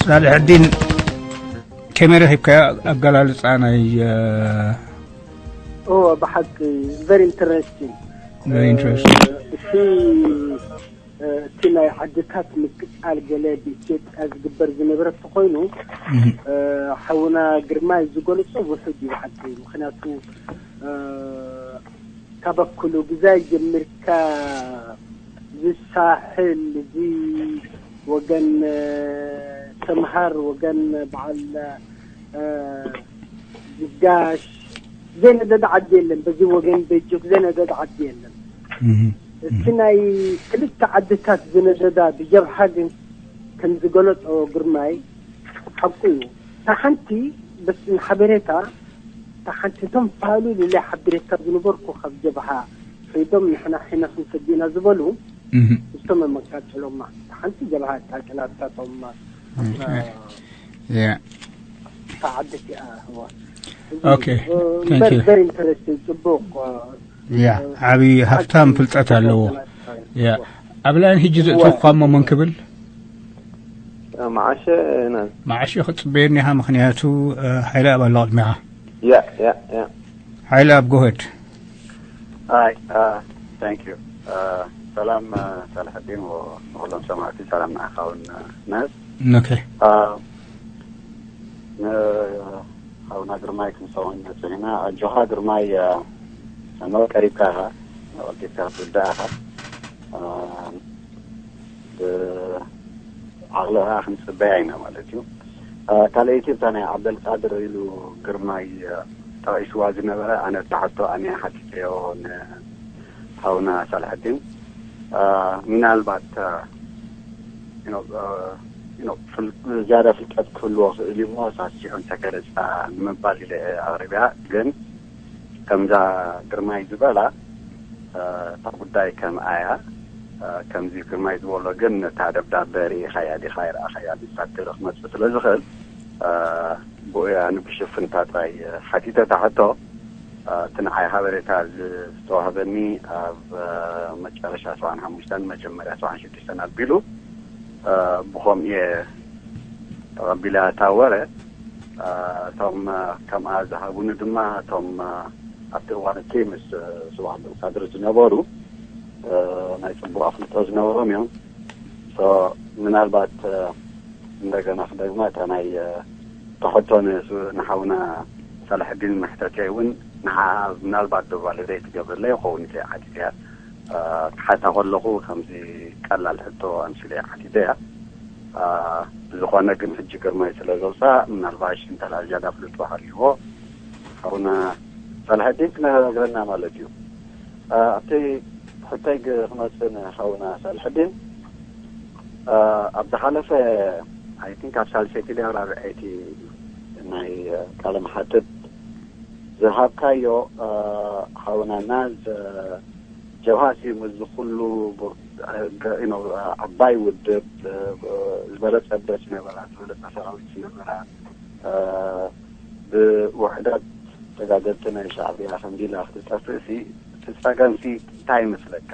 ሳልሐዲን፣ ከመይ ረኺብካዮ ኣገላልጻ ናይ፣ አ፣ ኦ፣ ብሓቂ very interesting። Very interesting። እ፣ እቲ፣ እ፣ እቲ ናይ ዓድታት ምቅጻል ገለ ብኢትዮጵያ ዝግበር ዝነበረ እንተኾይኑ፣ እህ። እ፣ ሓውና ግርማይ ዝገለጾ ውሑድ እዩ ብሓቂ። ምኽንያቱ፣ እ፣ ካብ ኣኩሉ ግዛይ ጀሚርካ ዝሳሕል፣ እዚ ወገን፣ እ፣ ሰምሃር፣ ወገን በዓል፣ እ፣ ዝጋሽ፣ ዘይነደደ ዓዲ የለን። በዚ ወገን በጆክ ዘይነደደ ዓዲ የለን። እህ። እቲ ናይ ክልተ ዓድታት ዝነደዳ ብጀብሃ ግን ከም ዝገለጾ ግርማይ ሓቁ እዩ። እታ ሓንቲ በስ ንሓበሬታ፣ እታ ሓንቲ እቶም ፋሉል ኢለ ሓቢረካ ዝነበርኩ ካብ ጀብሃ ከይዶም ንሕና ሒና ክንሰዲ ኢና ዝበሉ፣ እህ። እቶም መቃጨሎማ። እታ ሓንቲ ጀብሃ ኣቃጭላታቶም፣ ኦኬ። እ፣ ያ። እታ ዓዲ እቲኣ፣ እዋ። ኦኬ። እ፣ Thank very, you. Very interesting፣ ጽቡቕ፣ እ፣ ያ፣ እ፣ ዓቢ ሃብታም ዓቢ ፍልጠት ኣለዎ። ፍልጠት። ያ። ኣብ ላይን ሕጂ እዋ። ዘእተውኳሞ መን ክብል? መዓሸ ናን። መዓሸ ክጽበየኒ ኢኻ፣ ምኽንያቱ፣ እ፣ ሓይለ ኣብ ኣሎ ቅድሚኻ። ያ፣ ያ፣ ያ። ሓይለ ኣብ፣ go ahead። ኣይ፣ እ፣ thank you። እ፣ ሰላም፣ እ፣ ሳልሐዲን ወ-፣ ንኹሎም ሰማዕቲ፣ ሰላም ንዓኻ እውን፣ እ፣ ነስ። ኦኬ። እ፣ ን-፣ ሓውና ግርማይ ክንሰውን መጽና። ኣጆኻ ግርማይ፣ እ፣ እነሆ ቀሪብካ ኢኻ፣ ቀልጢፍካ ክትውዳእ ኢኻ። እ፣ ብዓቕሊ ከኣ ክንጽበያ ኢና ማለት እዩ። እ፣ ካልኣይቲ እታ ናይ ዓብደልቃድር ኢሉ ግርማይ፣ እ፣ ጠቒስዋ ዝነበረ፣ ኣነ እታ ሕቶ ኣነ ሓቲተዮ ንሓውና ሳልሐዲን። እ፣ ምናልባት፣ እ፣ you know፣ እ፣ you know፣ ፍል-፣ ዝያዳ ፍልጠት ክህልዎ ክእል እዩ እሞ ሳስዑ እንተገለጻ ንምባል ኢለ ኣቕሪብያ። ግን ከምዛ ግርማይ ዝበላ እታ ጉዳይ ከምኣ እያ። ከምዚ ግርማይ ዝበሎ ግን፣ እታ ደብዳበ ርኢኻያ ዲኻ ኣይረኣኻያ፣ ንሳት ገለ ክመጽእ ስለ ዝኽእል፣ ብኡ እያ ንብሽፍንታ ጥራይ ሓቲተ እታ ሕቶ። እቲ ንዓይ ሓበሬታ ዝተዋህበኒ ኣብ መጨረሻ ሰብዓን ሓሙሽተን መጀመርያ ሰብዓን ሽዱሽተን ኣቢሉ፣ ብኸምኡ እየ ተቐቢለ እታ ወረ። እቶም ከምኣ ዝሃቡኒ ድማ፣ እቶም ኣብቲ እዋን እቲ ምስ ስብሓት ኣብዱልቃድር ዝነበሩ ናይ ጽቡቕ ኣፍልጦ ዝነበሮም እዮም። ምናልባት እንደገና ክደግማ፣ እታ ናይ ተሕቶ ንሓውና ሳላሕዲን መሕተተይ እውን ንዓ ምናልባት ዶ ቫሊደይት ትገብርለይ ይኸውን ኢለ ሓቲተያ። ክሓታ ከለኹ ከምዚ ቀላል ሕቶ ኣምሲለ ሓቲተያ። ብዝኾነ ግን ሕጂ ግርማይ ስለ ዘውፅኣ፣ ምናልባሽ እንተ ዝያዳ ፍልጦ ሃልይዎ ሓውና ሳልሐዲን ክነግረና ማለት እዩ። ኣብቲ ሕቶይ ክመፅእ ንሓውና ሳልሐዲን፣ ኣብ ዝሓለፈ፣ ኣይ ቲንክ፣ ኣብ ሳልሰይቲ ድያ ራብዐይቲ ናይ ቃለ መሓትት ዝሃብካዮ፣ ሓውናና፣ ጀብሃ ሲ ምስዚ ኩሉ ዓባይ ውድብ፣ ዝበለፀ ብረት ዝነበራ፣ ዝበለፀ ሰራዊት ዝነበራ፣ ብውሕደት ተጋደልቲ ናይ ሻዕብያ ከምዚ ኢላ ክትጠፍእ ሲ፣ እቲ ጸገም ሲ እንታይ ይመስለካ?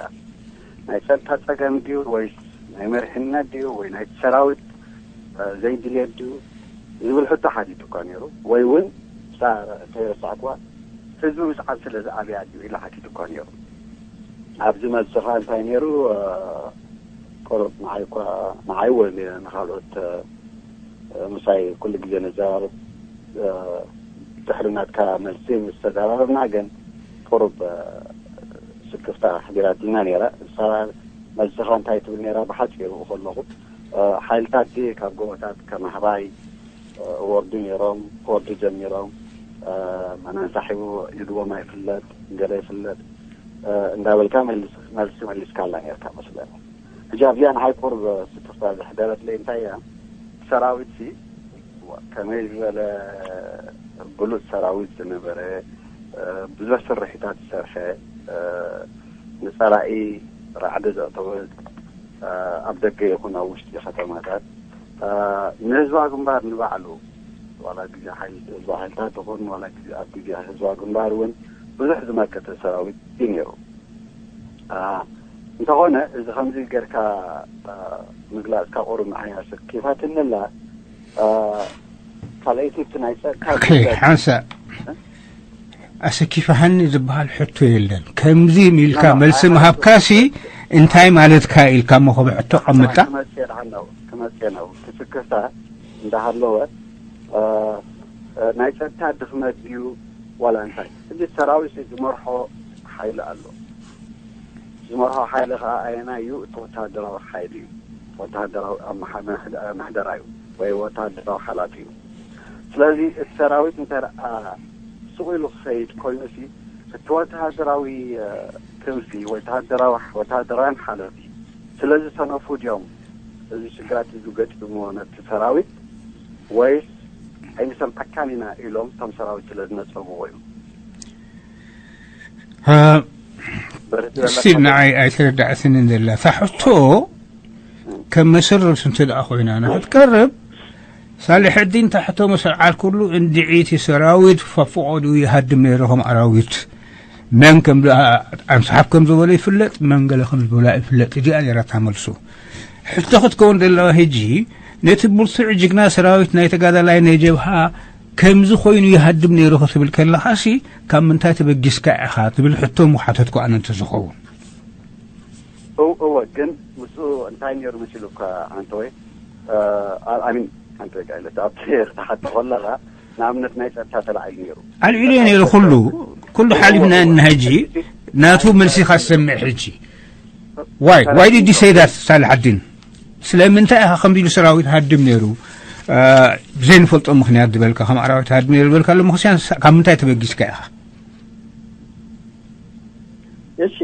ናይ ጸጥታ ጸገም ድዩ ወይስ ናይ መሪሕነት ድዩ ወይ ናይ ሰራዊት ዘይድልየት ድዩ ዝብል ሕቶ ሓቲቱ እኳ ነይሩ። ወይ እውን፣ ከይረሳዕኩዋ፣ ህዝቢ ምስዓብ ስለ ዝኣብያ ድዩ ኢሉ ሓቲቱ እኳ ነይሩ። ኣብዚ መልስኻ እንታይ ነይሩ? ቁሩብ ንዓይ እኳ፣ ንዓይ እውን ንኻልኦት ምሳይ ኩሉ ግዜ ነዘራርብ፣ ድሕሪ ናትካ መልሲ ምስ ተዘራረብና ግን ቁሩብ ስክፍታ ኣሕዲራትልና ነይራ። ንሳ መልስኻ እንታይ ትብል ነይራ? ብሓፂሩ ከለኹ፣ ሓይልታት ድየ ካብ ጎቦታት ከማህባይ ክወርዱ ነይሮም፣ ክወርዱ ጀሚሮም፣ መን ኣንሳሒቡ ኢድዎም ኣይፍለጥ፣ ገለ ኣይፍለጥ እንዳበልካ መልሲ መሊስካላ ነይርካ መስለኒ። ሕጂ ኣብዚኣ ንዓይ ቁሩብ ስክፍታ ዘሕደረትለይ እንታይ እያ? ሰራዊትሲ ከመይ ዝበለ ብሉጽ ሰራዊት ዝነበረ፣ ብዙሕ ስርሒታት ዝሰርሐ፣ ንጸላኢ ራዕዲ ዘእተወ፣ ኣብ ደገ ይኹን ኣብ ውሽጢ ከተማታት፣ ንህዝባዊ ግንባር ንባዕሉ፣ ዋላ ግዜ ሓይሊ፣ ህዝባዊ ሓይልታት ይኹን ዋላ ግዜ ኣብ ግዜ ህዝባዊ ግንባር እውን ብዙሕ ዝመከተ ሰራዊት እዩ ነይሩ። እንተኾነ እዚ ከምዚ ጌርካ ምግላጽካ ቁሩብ ንዓይ ኣሰኪፋትኒ ኣላ። ካልኣይቲ እቲ ናይ ጸጥታ ኦኬ፣ ጉዳይ ሓንሳእ ኣሰኪፋሃኒ ዝበሃል ሕቶ የለን። ከምዚ ኢልካ ኖ፣ ኖ፣ መልሲ ኣይ፣ ምሃብካሲ እንታይ ማለትካ ኢልካ እሞ ከም ሕቶ ቀምጣ። ክመጽእ ደሓን ነው፣ ክመጽእ ነው። እቲ ስክፍታ እንዳሃለወ፣ እ፣ እ፣ ናይ ጸጥታ ድኽመት ድዩ ዋላ እንታይ? እዚ ሰራዊት ዝመርሖ ሓይሊ ኣሎ። ዝመርሖ ሓይሊ ኸኣ ኣየናይ እዩ? እቲ ወተሃደራዊ ሓይሊ እዩ። ወተሃደራዊ ኣመሓ-፣ መሕደ-፣ ምሕደራ እዩ ወይ ወተሃደራዊ ሓላፊ እዩ። ስለዚ እቲ ሰራዊት እንተ ደኣ ስቕ ኢሉ ክኸይድ ኮይኑሲ፣ እቲ ወተሃደራዊ፣ እ፣ ክንፊ፣ ወተሃደራዊ፣ ወተሃደራውያን ሓለፍቲ ስለ ዝሰነፉ ድዮም እዚ ሽግራት እዚ ገጢምዎ ነቲ ሰራዊት፣ ወይስ ኣይንሰምዓካን ኢና ኢሎም እቶም ሰራዊት ስለ ዝነጸግዎ እዩ? እ፣ በርህ ዝበለ ስቲል ንዓይ ኣይተረዳእትንን ዘላ እታ ሕቶ። ከም መሰረቱ እንተ ደኣ ኮይና ንክትቀርብ፣ ሳልሐዲን ታሕቶ ምስ ኣልዓልኩሉ እንድዒ እቲ ሰራዊት ፈፍቖዱ ይሃድም ነይሩ ከም ኣራዊት። መን ከም ዝ-፣ ኣምስሓብ ከም ዝበሎ ይፍለጥ፣ መን ገለ ከም ዝበሎ ይፍለጥ። እዚኣ ነይራ እታ መልሱ። ሕቶ ክትከውን ዘለዋ ሕጂ፣ ነቲ ብርቱዕ ጅግና ሰራዊት ናይ ተጋዳላይ ናይ ጀብሃ ከምዚ ኮይኑ ይሃድም ነይሩ ክትብል ከለኻሲ፣ ካብ ምንታይ ተበጊስካ ኢኻ ትብል ሕቶ ምሓተትኩ ኣነ እንተዝኸውን። እው-፣ እወ፣ ግን ምስኡ እንታይ ነይሩ መሲሉካ ኣንተወይ? እ፣ ኣ-፣ ኣሚን፣ ኣንተወይ ጋይለት፣ ኣብቲ ክትሓቶ ከለኻ፣ ንኣብነት ናይ ጸጥታ ተላዒሉ ነይሩ። ኣልዒሉ እዩ ነይሩ ኩሉ፣ ኩሉ ሓሊፍና እና ሕጂ ናቱ መልሲ ኢኻ ትሰምዕ ሕጂ። Why? Why did you say that, ሳልሓዲን? ስለምንታይ ኢኻ ከምዚ ኢሉ ሰራዊት ሃድም ነይሩ? እ፣ ብዘይንፈልጦ ምኽንያት ዝበልካ፣ ከም ኣራዊት ሃድም ነይሩ ዝበልካሉ ምኽንያት ካብ ምንታይ ተበጊስካ ኢኻ? እሺ፣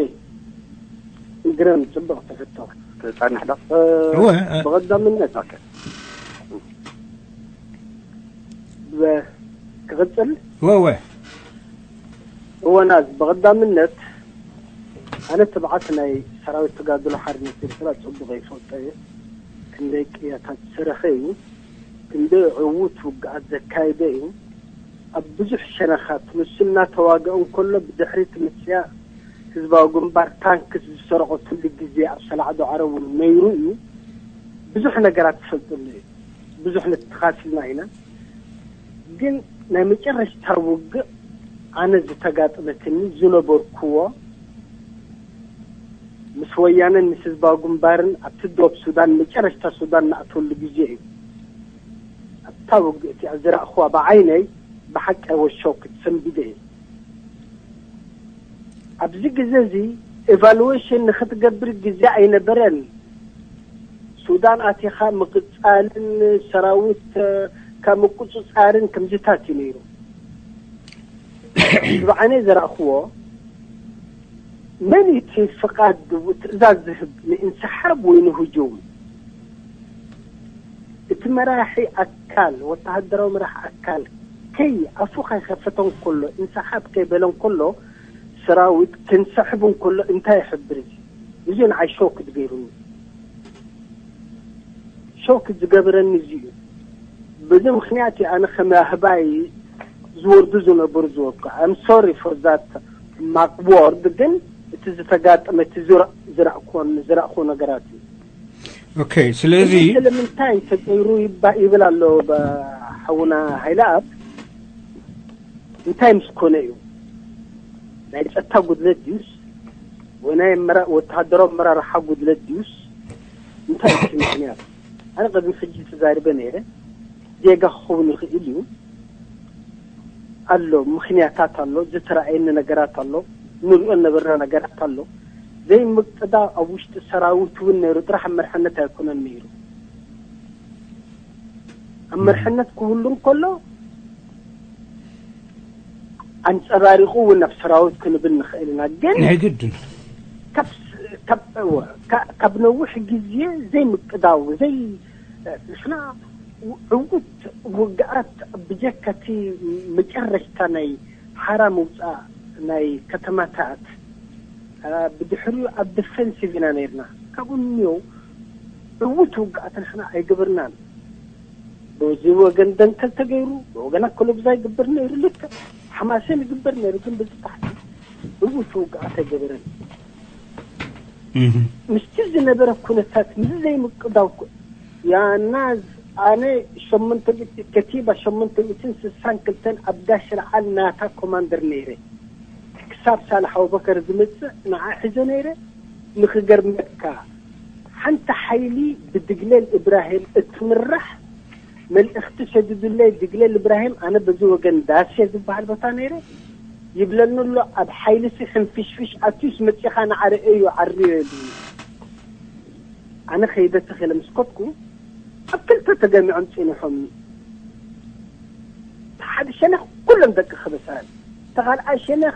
ግረም፣ ጽብቕቲ ሕቶ። ትጸንሕ ዶ? እ፣ እወ፣ እ። ብቐዳምነት፣ ኦኬ። ብ-፣ ክቕጽል? እወ፣ እወ። ወናዝ ብቐዳምነት ኣነ ትብዓት ናይ ሰራዊት ተጋድሎ ሓርነት ኤርትራ ጽቡቕ ይፈልጦ እየ። ክንደይ ቅያታት ዝሰረኸ እዩ፣ ክንደይ ዕዉት ውግኣት ዘካየደ እዩ። ኣብ ብዙሕ ሸነኻት ንሱ እናተዋግአ እንከሎ ብድሕሪት መጽያ ህዝባዊ ግንባር ታንክስ ዝሰረቐትሉ ግዜ ኣብ ሰላዕዶ ዓረብ እውን ነይሩ እዩ። ብዙሕ ነገራት ትፈልጥሉ እዩ። ብዙሕ ንተኻሲልና ኢና። ግን ናይ መጨረሽታ ውግእ ኣነ ዝተጋጠመትኒ ዝነበርኩዎ ምስ ወያነን ምስ ህዝባዊ ግንባርን ኣብቲ ዶብ ሱዳን መጨረሽታ ሱዳን ንኣተወሉ ግዜ እዩ። ኣብታ ውግእ እቲኣ ዝረእኽዋ ብዓይነይ ብሓቂ ወሾክ ሰንቢደ እዩ። ኣብዚ ግዜ እዚ ኤቫሉዌሽን ንክትገብር ግዜ ኣይነበረን። ሱዳን ኣቲኻ ምቕጻልን ሰራዊት ካብ ምቁጽጻርን ከምዚታት እዩ ነይሩ። ብዓይነይ ዘረእኽዎ መን እቲ ፍቓድ ትእዛዝ ዝህብ ንእንስሓብ ወይ ንህጁም? እቲ መራሒ ኣካል ወተሃደራዊ መራሒ ኣካል ከይ ኣፉ ከይከፈተ እንከሎ እንስሓብ ከይበለ እንከሎ ሰራዊት ክንስሕብ እንከሎ እንታይ ይሕብር? እዚ እዚ ንዓይ ሾክ ዝገይሩኒ ሾክ ዝገብረኒ እዚ እዩ። በዚ ምክንያት እዩ ኣነ ከም ኣህባይ ዝወርዱ ዝነበሩ ዝወርዱ። I'm sorry for that ማቅ ወርድ ግን እቲ ዝተጋጠመ እቲ ዝረእኩዎ ነገራት እዩ። ኦኬ ስለዚ ስለምንታይ ተገይሩ ይባ- ይብል ኣሎ ብሓውና ሃይለ ኣብ እንታይ ምስ ኮነ እዩ ናይ ጸጥታ ጉድለት ድዩስ ወይ ናይ ኣመራ- ወተሃደራዊ ኣመራርሓ ጉድለት ድዩስ እንታይ እዩ እቲ ምክንያት? ኣነ ቅድሚ ሕጂ ተዛሪበ ነይረ። ጌጋ ክኸውን ይኽእል እዩ ኣሎ ምክንያታት ኣሎ ዝተረኣየኒ ነገራት ኣሎ ንሪኦ ነበርና ነገራት ኣሎ ዘይምቅዳ ኣብ ውሽጢ ሰራዊት እውን ነይሩ ጥራሕ ኣብ መርሐነት ኣይኮነን ነይሩ ኣብ መርሐነት ክህሉ እንከሎ ኣንፀባሪቑ እውን ናብ ሰራዊት ክንብል ንኽእል ኢና ግን ናይ ግድን ካብ ነዊሕ ግዜ ዘይምቅዳው ዘይ ንሕና ዕውት ውግኣት ብጀካ እቲ መጨረሽታ ናይ ሓራ ምውፃእ ናይ ከተማታት ብድሕሪኡ ኣብ ደፈንሲቭ ኢና ነርና ካብኡ እኒው ዕውት ውግኣት ንሕና ኣይገበርናን በዚ ወገን ደንከል ተገይሩ ብወገን ኣከለጉዛይ ይግበር ነይሩ ልክዕ ሓማሴን ይግበር ነይሩ ግን በዚ ታሕቲ ዕውት ውግኣት ኣይገበረን ምስቲ ዝነበረ ኩነታት ምስ ዘይምቅዳው ያና ኣነ ሸሞንተ ሚእቲ ከቲባ ሸሞንተ ሚእትን ስሳን ክልተን ኣብ ጋሽ ልዓል ናታ ኮማንደር ነይረ ክሳብ ሳልሕ ኣቡበከር ዝመፅእ ንዓ ሒዘ ነይረ ንክገርመካ ሓንቲ ሓይሊ ብድግለል እብራሂም እትምራሕ መልእኽቲ ሰዲዱለይ ድግለል እብራሂም ኣነ በዚ ወገን ዳሴ ዝበሃል ቦታ ነይረ ይብለኒ ኣሎ ኣብ ሓይልሲ ሕንፍሽፍሽ ኣትዩስ መፂኻ ንዓረኤ እዩ ዓርዮ ኢሉኒ ኣነ ከይደ ተኺለ ምስ ከድኩ ኣብ ክልተ ተገሚዖም ፂኒሖም ሓደ ሸነኽ ኩሎም ደቂ ከበሳን ተኻልኣይ ሸነኽ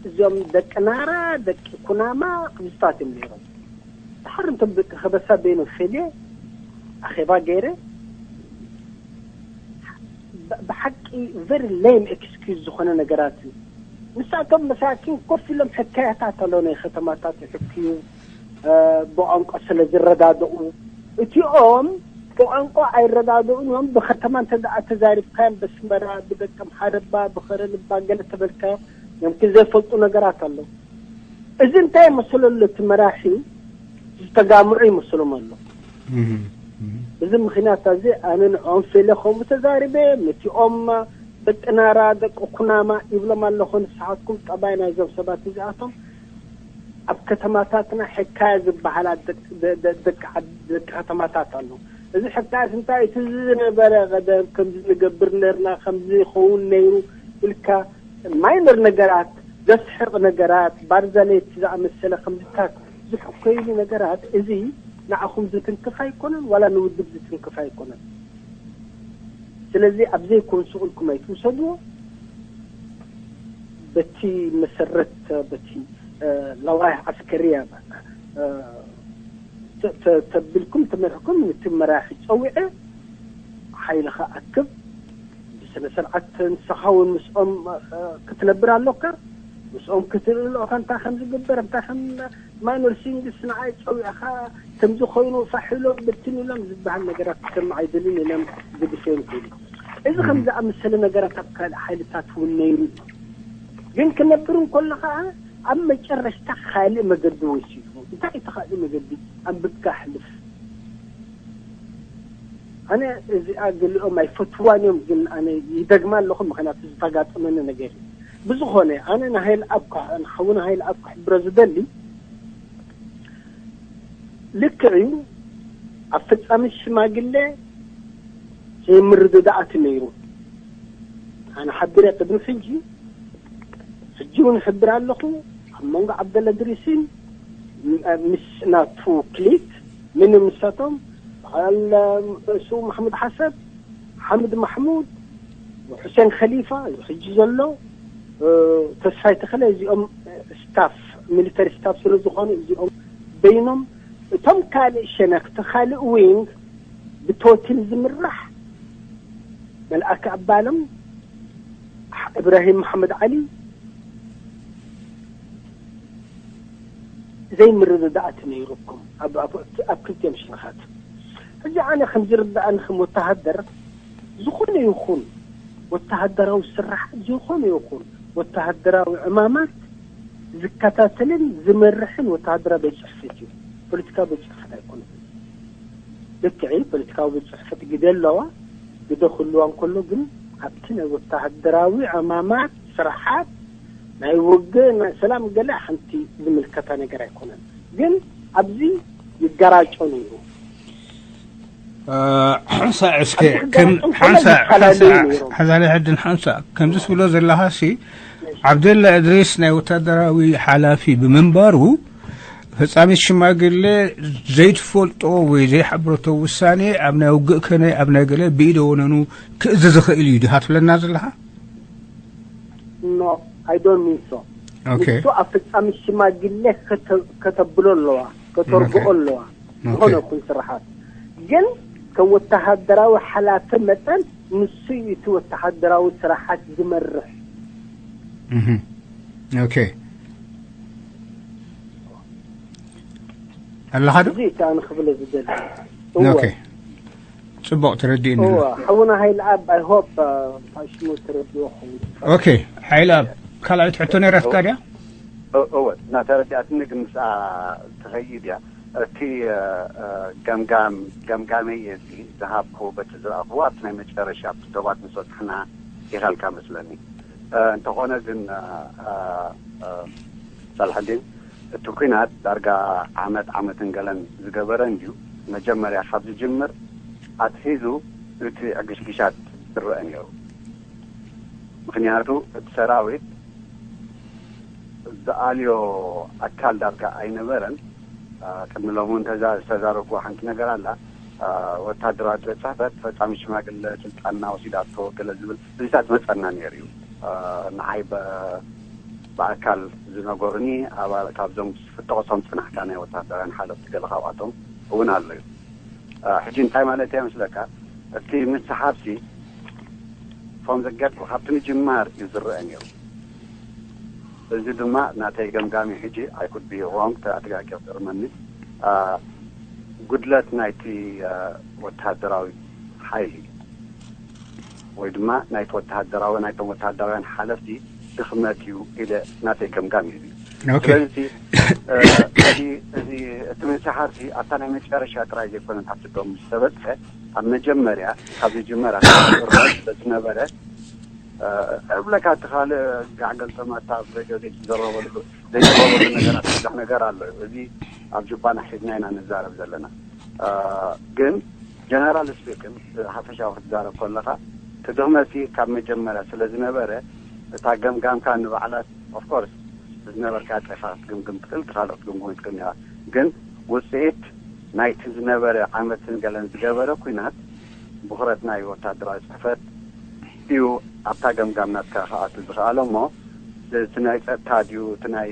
እዞም ደቂ ናራ ደቂ ኩናማ ክብዝታት እዮም ነይሮም ድሓር እንቶም ደቂ ከበሳ በይኖም ፈልየ ኣኼባ ገይረ ብሓቂ very lame excuse ዝኾነ ነገራት እዩ ንሳቶም መሳኪን ኮፍ ኢሎም ሕካያታት ኣሎ ናይ ከተማታት ይሕክዩ ብቋንቋ ስለ ዝረዳድኡ እቲኦም ብቋንቋ ኣይረዳድኡን እዮም ብከተማ እንተ ደኣ ተዛሪብካዮም በስመራ ብደቀም ሓረባ ብኸረ ልባ ገለ ተበልካዮም ዮምኪ ዘይፈልጡ ነገራት ኣሎ እዚ እንታይ ይመስሎ ኣሎ እቲ መራሒ ዝተጋምዑ ይመስሎም ኣሎ እዚ ምክንያት እዚ ኣነ ንዕኦም ፌለ ከምኡ ተዛሪበ ምቲኦም ደቂ ናራ ደቂ ኩናማ ይብሎም ኣለኹ ንስሓትኩም ጠባይ ናይዞም ሰባት እዚኣቶም ኣብ ከተማታትና ሕካያ ዝበሃላ ደቂ ከተማታት ኣሎ እዚ ሕካያት እንታይ እቲ ዝነበረ ቀደም ከምዚ ንገብር ነርና ከምዚ ይኸውን ነይሩ ኢልካ ማይነር ነገራት ዘስሕቕ ነገራት ባርዛሌት ዝኣመሰለ ከምዚታት ዝሕከይሉ ነገራት እዚ ንዓኹም ዝትንክፍ ኣይኮነን ዋላ ንውድብ ዝትንክፍ ኣይኮነን ስለዚ ኣብ ዘይኮን ስቕ ኢልኩም ኣይትውሰድዎ በቲ መሰረት በቲ ለዋህ ዓስከርያ ተቢልኩም ተመርሕኩም ነቲ መራሒ ፀዊዐ ሓይልኻ ኣክብ ብስነ ስርዓት ንስኻ እውን ምስኦም ክትነብር ኣሎካ ምስኦም ክትርኢ ኣለኻ፣ እንታይ ከም ዝግበር፣ እንታይ ከም ማኑር ሲንግስ ንዓይ ጸዊዕኻ፣ ከምዚ ኮይኑ ፋሕ ኢሎም ብትን ኢሎም ዝበሃል ነገራት ክሰምዕ ኣይደልን ኢሎም ዝግሰዮም ክኢሉ። እዚ ከም ዝኣመሰለ ነገራት ኣብ ካልእ ሓይልታት እውን ነይሩ እዩ። ግን ክነብር እንከሎ ኸዓ ኣብ መጨረሽታ ካልእ መገዲ ወሲዱ። እንታይ እቲ ካልእ መገዲ? ኣንብብካ ኣሕልፍ። ኣነ እዚኣ ገሊኦም ኣይፈትዋን እዮም፣ ግን ኣነ ይደግማ ኣለኹ፣ ምኽንያቱ ዝተጋጠመኒ ነገር እዩ። ብዝኾነ ኣነ ንሃይል ኣብ ክሕ-፣ ንሓውና ሃይል ኣብ ክሕብሮ ዝደሊ፣ ልክዕ እዩ፣ ኣብ ፈጻሚ ሽማግለ ዘይምርድዳኣት ነይሩ። ኣነ ሓቢረ ቅድሚ ሕጂ፣ ሕጂ እውን እሕብር ኣለኹ፣ ኣብ መንጎ ዓብደላ እድሪስን ም-፣ ምስ ናቱ ክሊክ፣ ምን ምሳቶም፣ በዓል፣ እሱ ማሕሙድ ሓሰብ፣ ሓምድ ማሕሙድ፣ ሑሴን ኸሊፋ፣ እዚ ሕጂ ዘሎ፣ እ፣ ተስፋይ ተኽለ፣ እዚኦም፣ እ፣ ስታፍ፣ ሚሊተሪ ስታፍ ስለ ዝኾኑ፣ እዚኦም በይኖም፣ እቶም ካልእ ሸነኽቲ፣ ካልእ ዊንግ፣ ብቶቲን ዝምራሕ መልኣከ ኣባለም፣ እብራሂም መሓመድ ዓሊ፣ ዘይምርድዳእቲ ነይሩኩም ኣብ፣ ኣብ፣ ኣብ ክልቲኦም ሸነኻት። ሕጂ ኣነ ከም ዝርዳእኒ ከም ወተሃደር፣ ዝኾነ ይኹን ወተሃደራዊ ስራሓት፣ ዝኾነ ይኹን ወተሃደራዊ ዕማማት ዝከታተልን ዝመርሕን ወተሃደራዊ ቤት ጽሕፈት እዩ። ፖለቲካዊ ቤት ጽሕፈት ኣይኮነን። ልክዕ እዩ፣ ፖለቲካዊ ቤት ጽሕፈት ግደ ኣለዋ። ግደ ክህልዋ እንከሎ ግን ኣብቲ ናይ ወተሃደራዊ ዕማማት ስራሓት ናይ ውግእ፣ ናይ ሰላም ገለ ሓንቲ ዝምልከታ ነገር ኣይኮነን። ግን ኣብዚ ይገራጮ ነይሩ። ሓንሳእ እስከ ከም ሓንሳእ ሓንሳእ ሓዛለ ሕድን ሓንሳእ ከምዚ ትብሎ ዘለኻሲ ዓብደላ እድሪስ ናይ ወታደራዊ ሓላፊ ብምንባሩ ፈጻሚት ሽማግለ ዘይትፈልጦ ወይ ዘይሓብረቶ ውሳኔ ኣብ ናይ ውግእ ከነ ኣብ ናይ ገለ ብኢደ ወነኑ ክእዝዝ ዝኽእል እዩ ድኻ ትብለና ዘለኻ? No, I don't mean so. Okay. ንሱ ኣብ ፈጻሚ ሽማግለ ከተ-፣ ከተብሎ ኣለዋ፣ ከተርግኦ Okay. ኣለዋ። Okay. ዝኾነ ይኹን ስራሓት ግን ከም ወተሃደራዊ ሓላፊ መጠን ንሱ እዩ እቲ ወተሃደራዊ ስራሓት ዝመርሕ። Mhm. Okay. ኣለኻ ዶ? እዚ እቲ ኣነ ክብሎ ዝደሊ። እወ። Okay. ጽቡቕ ተረዲእኒ። እወ፣ ሓውና ሃይለ ኣብ፣ I hope፣ uh፣ ሽሙ ተረዲእዎ ክኸውን። Okay. ሓይለ ኣብ ካልኣይቲ ሕቶ ነይራትካ ድያ? እወ፣ እና ተረዲኣትኒ ግን ምስኣ ትኸይድ እያ። እቲ ገምጋም ገምጋመይ እዚ ዝሃብኩ በቲ ዝረኣኽዎ ኣብቲ ናይ መጨረሻ ኣብቲ ዶባት ምስ በጻሕና ኢኻልካ መስለኒ። እንተኾነ ግን ሳልሕዲን እቲ ኲናት ዳርጋ ዓመት ዓመትን ገለን ዝገበረ እንድዩ። መጀመርያ ካብ ዝጅምር ኣትሒዙ እቲ ዕግሽግሻት ዝረአ ነይሩ። ምኽንያቱ እቲ ሰራዊት ዝኣልዮ ኣካል ዳርጋ ኣይነበረን። ቅድሚ ሎሚ እውን ተዛ-፣ ዝተዛረብኩዋ ሓንቲ ነገር ኣላ። ወታደራዊ ቤት ጽሕፈት ፈጻሚ ሽማግለ ስልጣንና ወሲዳቶ ገለ ዝብል እዚታት መጸና ነይሩ እዩ። ንዓይ በ-፣ ብኣካል ዝነገሩኒ ኣባል ካብዞም ክትጠቕሶም ጽናሕካ ናይ ወታደራውያን ሓለፍቲ ገለ ካብኣቶም እውን ኣሎ እዩ። ሕጂ እንታይ ማለት እያ መስለካ? እቲ ምስሓብሲ from the get go ካብቲ ምጅማር እዩ ዝረአ ነይሩ። እዚ ድማ ናተይ ገምጋሚ ሕጂ I could be wrong፣ ተኣትጋቂ ይቕርመኒ። ጉድለት ናይቲ ወተሃደራዊ ሓይሊ ወይ ድማ ናይቲ ወተሃደራዊ ናይቶም ወተሃደራውያን ሓለፍቲ ድኽመት እዩ ኢለ ናተይ ገምጋም እዩ። Okay. ስለዚ እዚ እዚ እቲ ምንስሓርሲ ኣብታ ናይ መጨረሻ ጥራይ ዘይኮነን ኣብቲ ዶም ዝተበጽሐ ኣብ መጀመርያ ካብ ዝጅመር ስለዝነበረ እብለካ እቲ ካልእ ጋዕ ገልጠማታ ኣብ ሬድዮ ዘይትዘረበሉ ዘይትዘረበሉ ነገራት ብዙሕ ነገር ኣሎ። እዚ ኣብ ጁባና ሒዝና ኢና ንዛረብ ዘለና። ግን ጀነራል ስፒክን ሓፈሻዊ ክትዛረብ ከለኻ እቲ ድኽመትሲ ካብ መጀመርያ ስለ ዝነበረ እታ ገምጋምካ ንባዕላ of course ዝነበርካ ጨፋ ክትግምግም ትኽእል፣ ካልኦት ክትግምግም ትኽእል ኢኻ። ግን ውፅኢት ናይቲ ዝነበረ ዓመትን ገለን ዝገበረ ኲናት ብኽረት ናይ ወታደራዊ ፅሕፈት እዩ ኣብታ ገምጋም ናትካ ክኣቱ ዝኽኣለ እሞ እቲ ናይ ፀጥታ ድዩ እቲ ናይ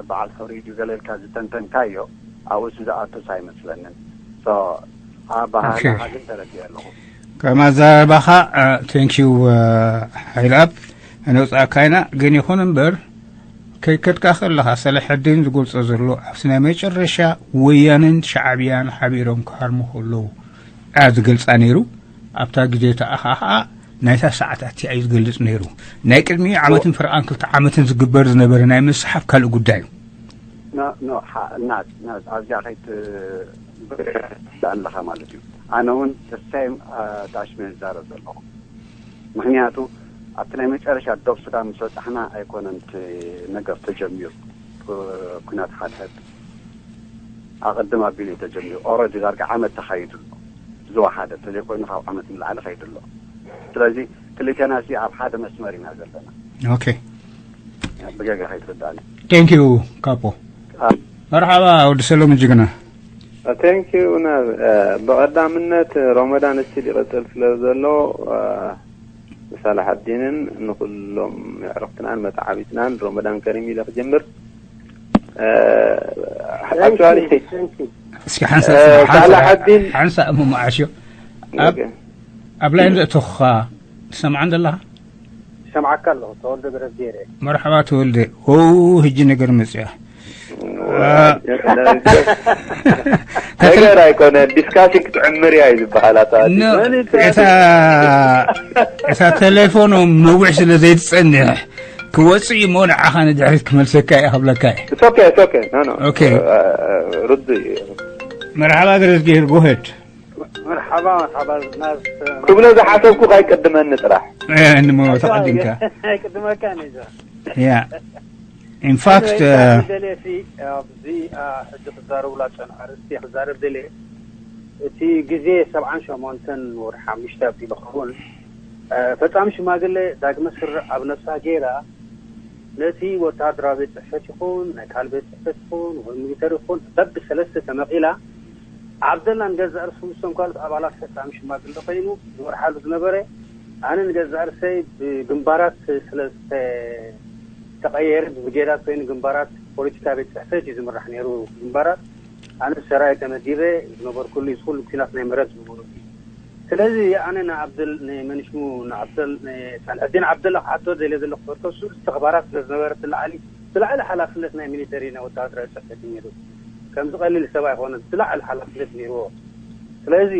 በዓል ሕሩይ ድዩ ገለ ኢልካ ዝተንተንካዮ ኣብኡስ ዝኣቱስ ኣይመስለንን። ኣባሃህላኻ ግን ተረዲኦ ኣለኹ። ከም ኣዘራርባኻ thank you ሓይልኣብ ነውፅኣካ ኢና። ግን ይኹን እምበር ከይከድካ ከለኻ ሰላሐዲን ዝገልጾ ዘሎ ኣብቲ ናይ መጨረሻ ወያነን ሻዕብያን ሓቢሮም ክሃርሙ ከለዉ እያ ዝገልጻ ነይሩ። ኣብታ ግዜ እቲኣ ኸዓ ናይታ ሰዓት ኣቲ እዩ ዝገልጽ ነይሩ። ናይ ቅድሚ ዓመትን ፍርቓን ክልተ ዓመትን ዝግበር ዝነበረ ናይ ምስሓብ ካልእ ጉዳይ እዩ። ኖ ኖ ሓ- ናት ናት ኣብዚኣ ከይት ኣለኻ ማለት እዩ። ኣነ እውን ተሳይም ኣታሽመንት ዛረብ ዘለኹ ምክንያቱ ኣብቲ ናይ መጨረሻ ዶብ ሱዳን ምስ በፃሕና ኣይኮነን እቲ ነገር ተጀሚሩ። ኩናት ሓድሕድ ኣቐድም ኣቢሉ እዩ ተጀሚሩ። ኦረዲ ዳርጋ ዓመት ተኻይዱ ኣሎ። ዝወሓደ እንተዘይኮይኑ ካብ ዓመት ንላዕሊ ኸይዱ ኣሎ። ስለዚ ክልቴና ሲ ኣብ ሓደ መስመር ኢና ዘለና። ኦኬ። ብገጋ ከይትርዳእኒ። Thank you ካፖ። መርሓባ ወዲ ሰሎም ጅግና። Thank you ናብ ብቐዳምነት ሮመዳን እስቲል ይቐጽል ስለ ዘሎ ንሳላሓዲንን ንኩሎም ኣዕርኽትናን መተዓቢትናን ሮመዳን ከሪም ኢለ ክጀምር። Actually እስኪ ሓንሳ ሓንሳ እሞ መዓሾ ኣብ ኣብ ላይን ዘእተኹኻ ትሰምዓን ዘለኻ? ይሰምዓካ ኣለኹ። ተወልደ ገረዝጌር እየ። መርሓባ ተወልደ። ኦ ህጂ ነገር መጽያ። ነገር ኣይኮነ ዲስካሽን ክትዕምር እያ እዩ ዝበሃል። ኣታ እታ እታ ቴሌፎኖም ነዊሕ ስለ ዘይትጸንሕ ክወጽእ እዩ እሞ ንዓኻ ንድሕሪት ክመልሰካ እየ ክብለካ እየ። It's okay, it's okay. No, no. Okay. ርዱእ እዩ። መርሓባ ገረዝጌር፣ go ahead። መርሓባ መርሓባ ናዝ ክብሎ ዝሓሰብኩ ካይቅድመኒ ጥራሕ። እንሞ ተቐዲምካ ቅድመካ ነዛ ያ ኢንፋክት ደልየ ሲ ኣብዚ ሕጂ ክዛረቡላ ጸንሑ ኣርእስቲ ክዛረብ ደልየ እቲ ግዜ ሰብዓን ሸሞንተን ወርሒ ሓሙሽተ ኣቢሉ ክኸውን ፈጻሚ ሽማግለ ዳግመ ስርዕ ኣብ ነብሳ ገይራ ነቲ ወተሃደራዊ ቤት ጽሕፈት ይኹን ናይ ካልእ ቤት ጽሕፈት ይኹን ወይ ሚሊተሪ ይኹን በብሰለስተ ተመቒላ ዓብደላ ንገዛእ ርእሱ ምስቶም ካልኦት ኣባላት ፈጻሚ ሽማግለ ኮይኑ ዝመርሓሉ ዝነበረ ኣነ ንገዛእ ርእሰይ ብግንባራት ስለ ዝተቐየረ ብብርጌዳት ኮይኑ ግንባራት ፖለቲካ ቤት ጽሕፈት እዩ ዝምራሕ ነይሩ። ግንባራት ኣነ ሰራይ ተመዲበ ዝነበርኩሉ እዚ ኩሉ ኩናት ናይ ምረት ዝነበሩ እዩ። ስለዚ ኣነ ንዓብደል ንመንሽሙ ንዓብደል ንሳልሐዲን ዓብደላ ክሓቶ ደልየ ዘለኹ ሕቶ እሱ ዝተኽባራት ስለ ዝነበረ ትላዓሊ ዝለዓለ ሓላፍነት ናይ ሚሊተሪ ናይ ወተሃደራዊ ጽሕፈት እዩ ነይሩ። ከምዚ ቀሊል ሰብ ኣይኮነን። ዝለዓለ ሓላፍነት ነይርዎ። ስለዚ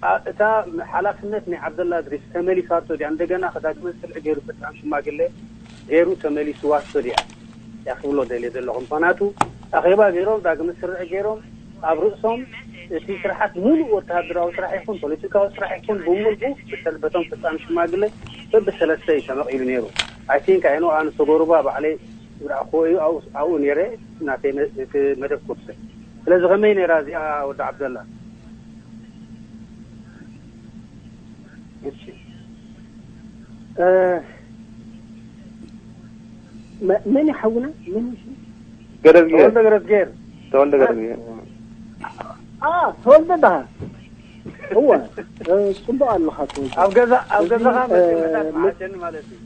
ኣ- እታ ሓላፍነት ናይ ዓብደላ እድሪስ ተመሊሳቶ ድያ? እንደገና ከዳግመ ስርዒ ገይሩ ፈጻሚ ሽማግለ ገይሩ ተመሊስዋቶ ድያ? እያ ክብሎ ደልየ ዘለኹ። ምኽንያቱ ኣኼባ ገይሮም ዳግመ ስርዒ ገይሮም ኣብ ርእሶም እቲ ስራሓት ሙሉእ ወተሃደራዊ ስራሕ ይኹን ፖለቲካዊ ስራሕ ይኹን ብምልኡ ብሰል- በቶም ፈጻሚ ሽማግለ በብሰለስተ እዩ ተመቒሉ ነይሩ። I think I know ኣነ ሰጎሩባ ባዕለይ ዝረኣኽዎ እዩ ኣብኡ ኣብኡ ነይረ ናተይ መ- እቲ መደብ ክወስድ። ስለዚ ከመይ ነይራ እዚኣ ወዲ ዓብደላ? እሺ እ፣ መ- መን ይሓውና መን ይሽ ገረዝጌር ተወልደ ገረዝጌር ተወልደ ገረዝጌር አ ተወልደ በሃ እወ እ፣ ጽቡቅ ኣለኻ ተወልደ ኣብ ገዛ ኣብ እዚ፣ ገዛኻ እ፣ መሓሸኒ ማለት እዩ።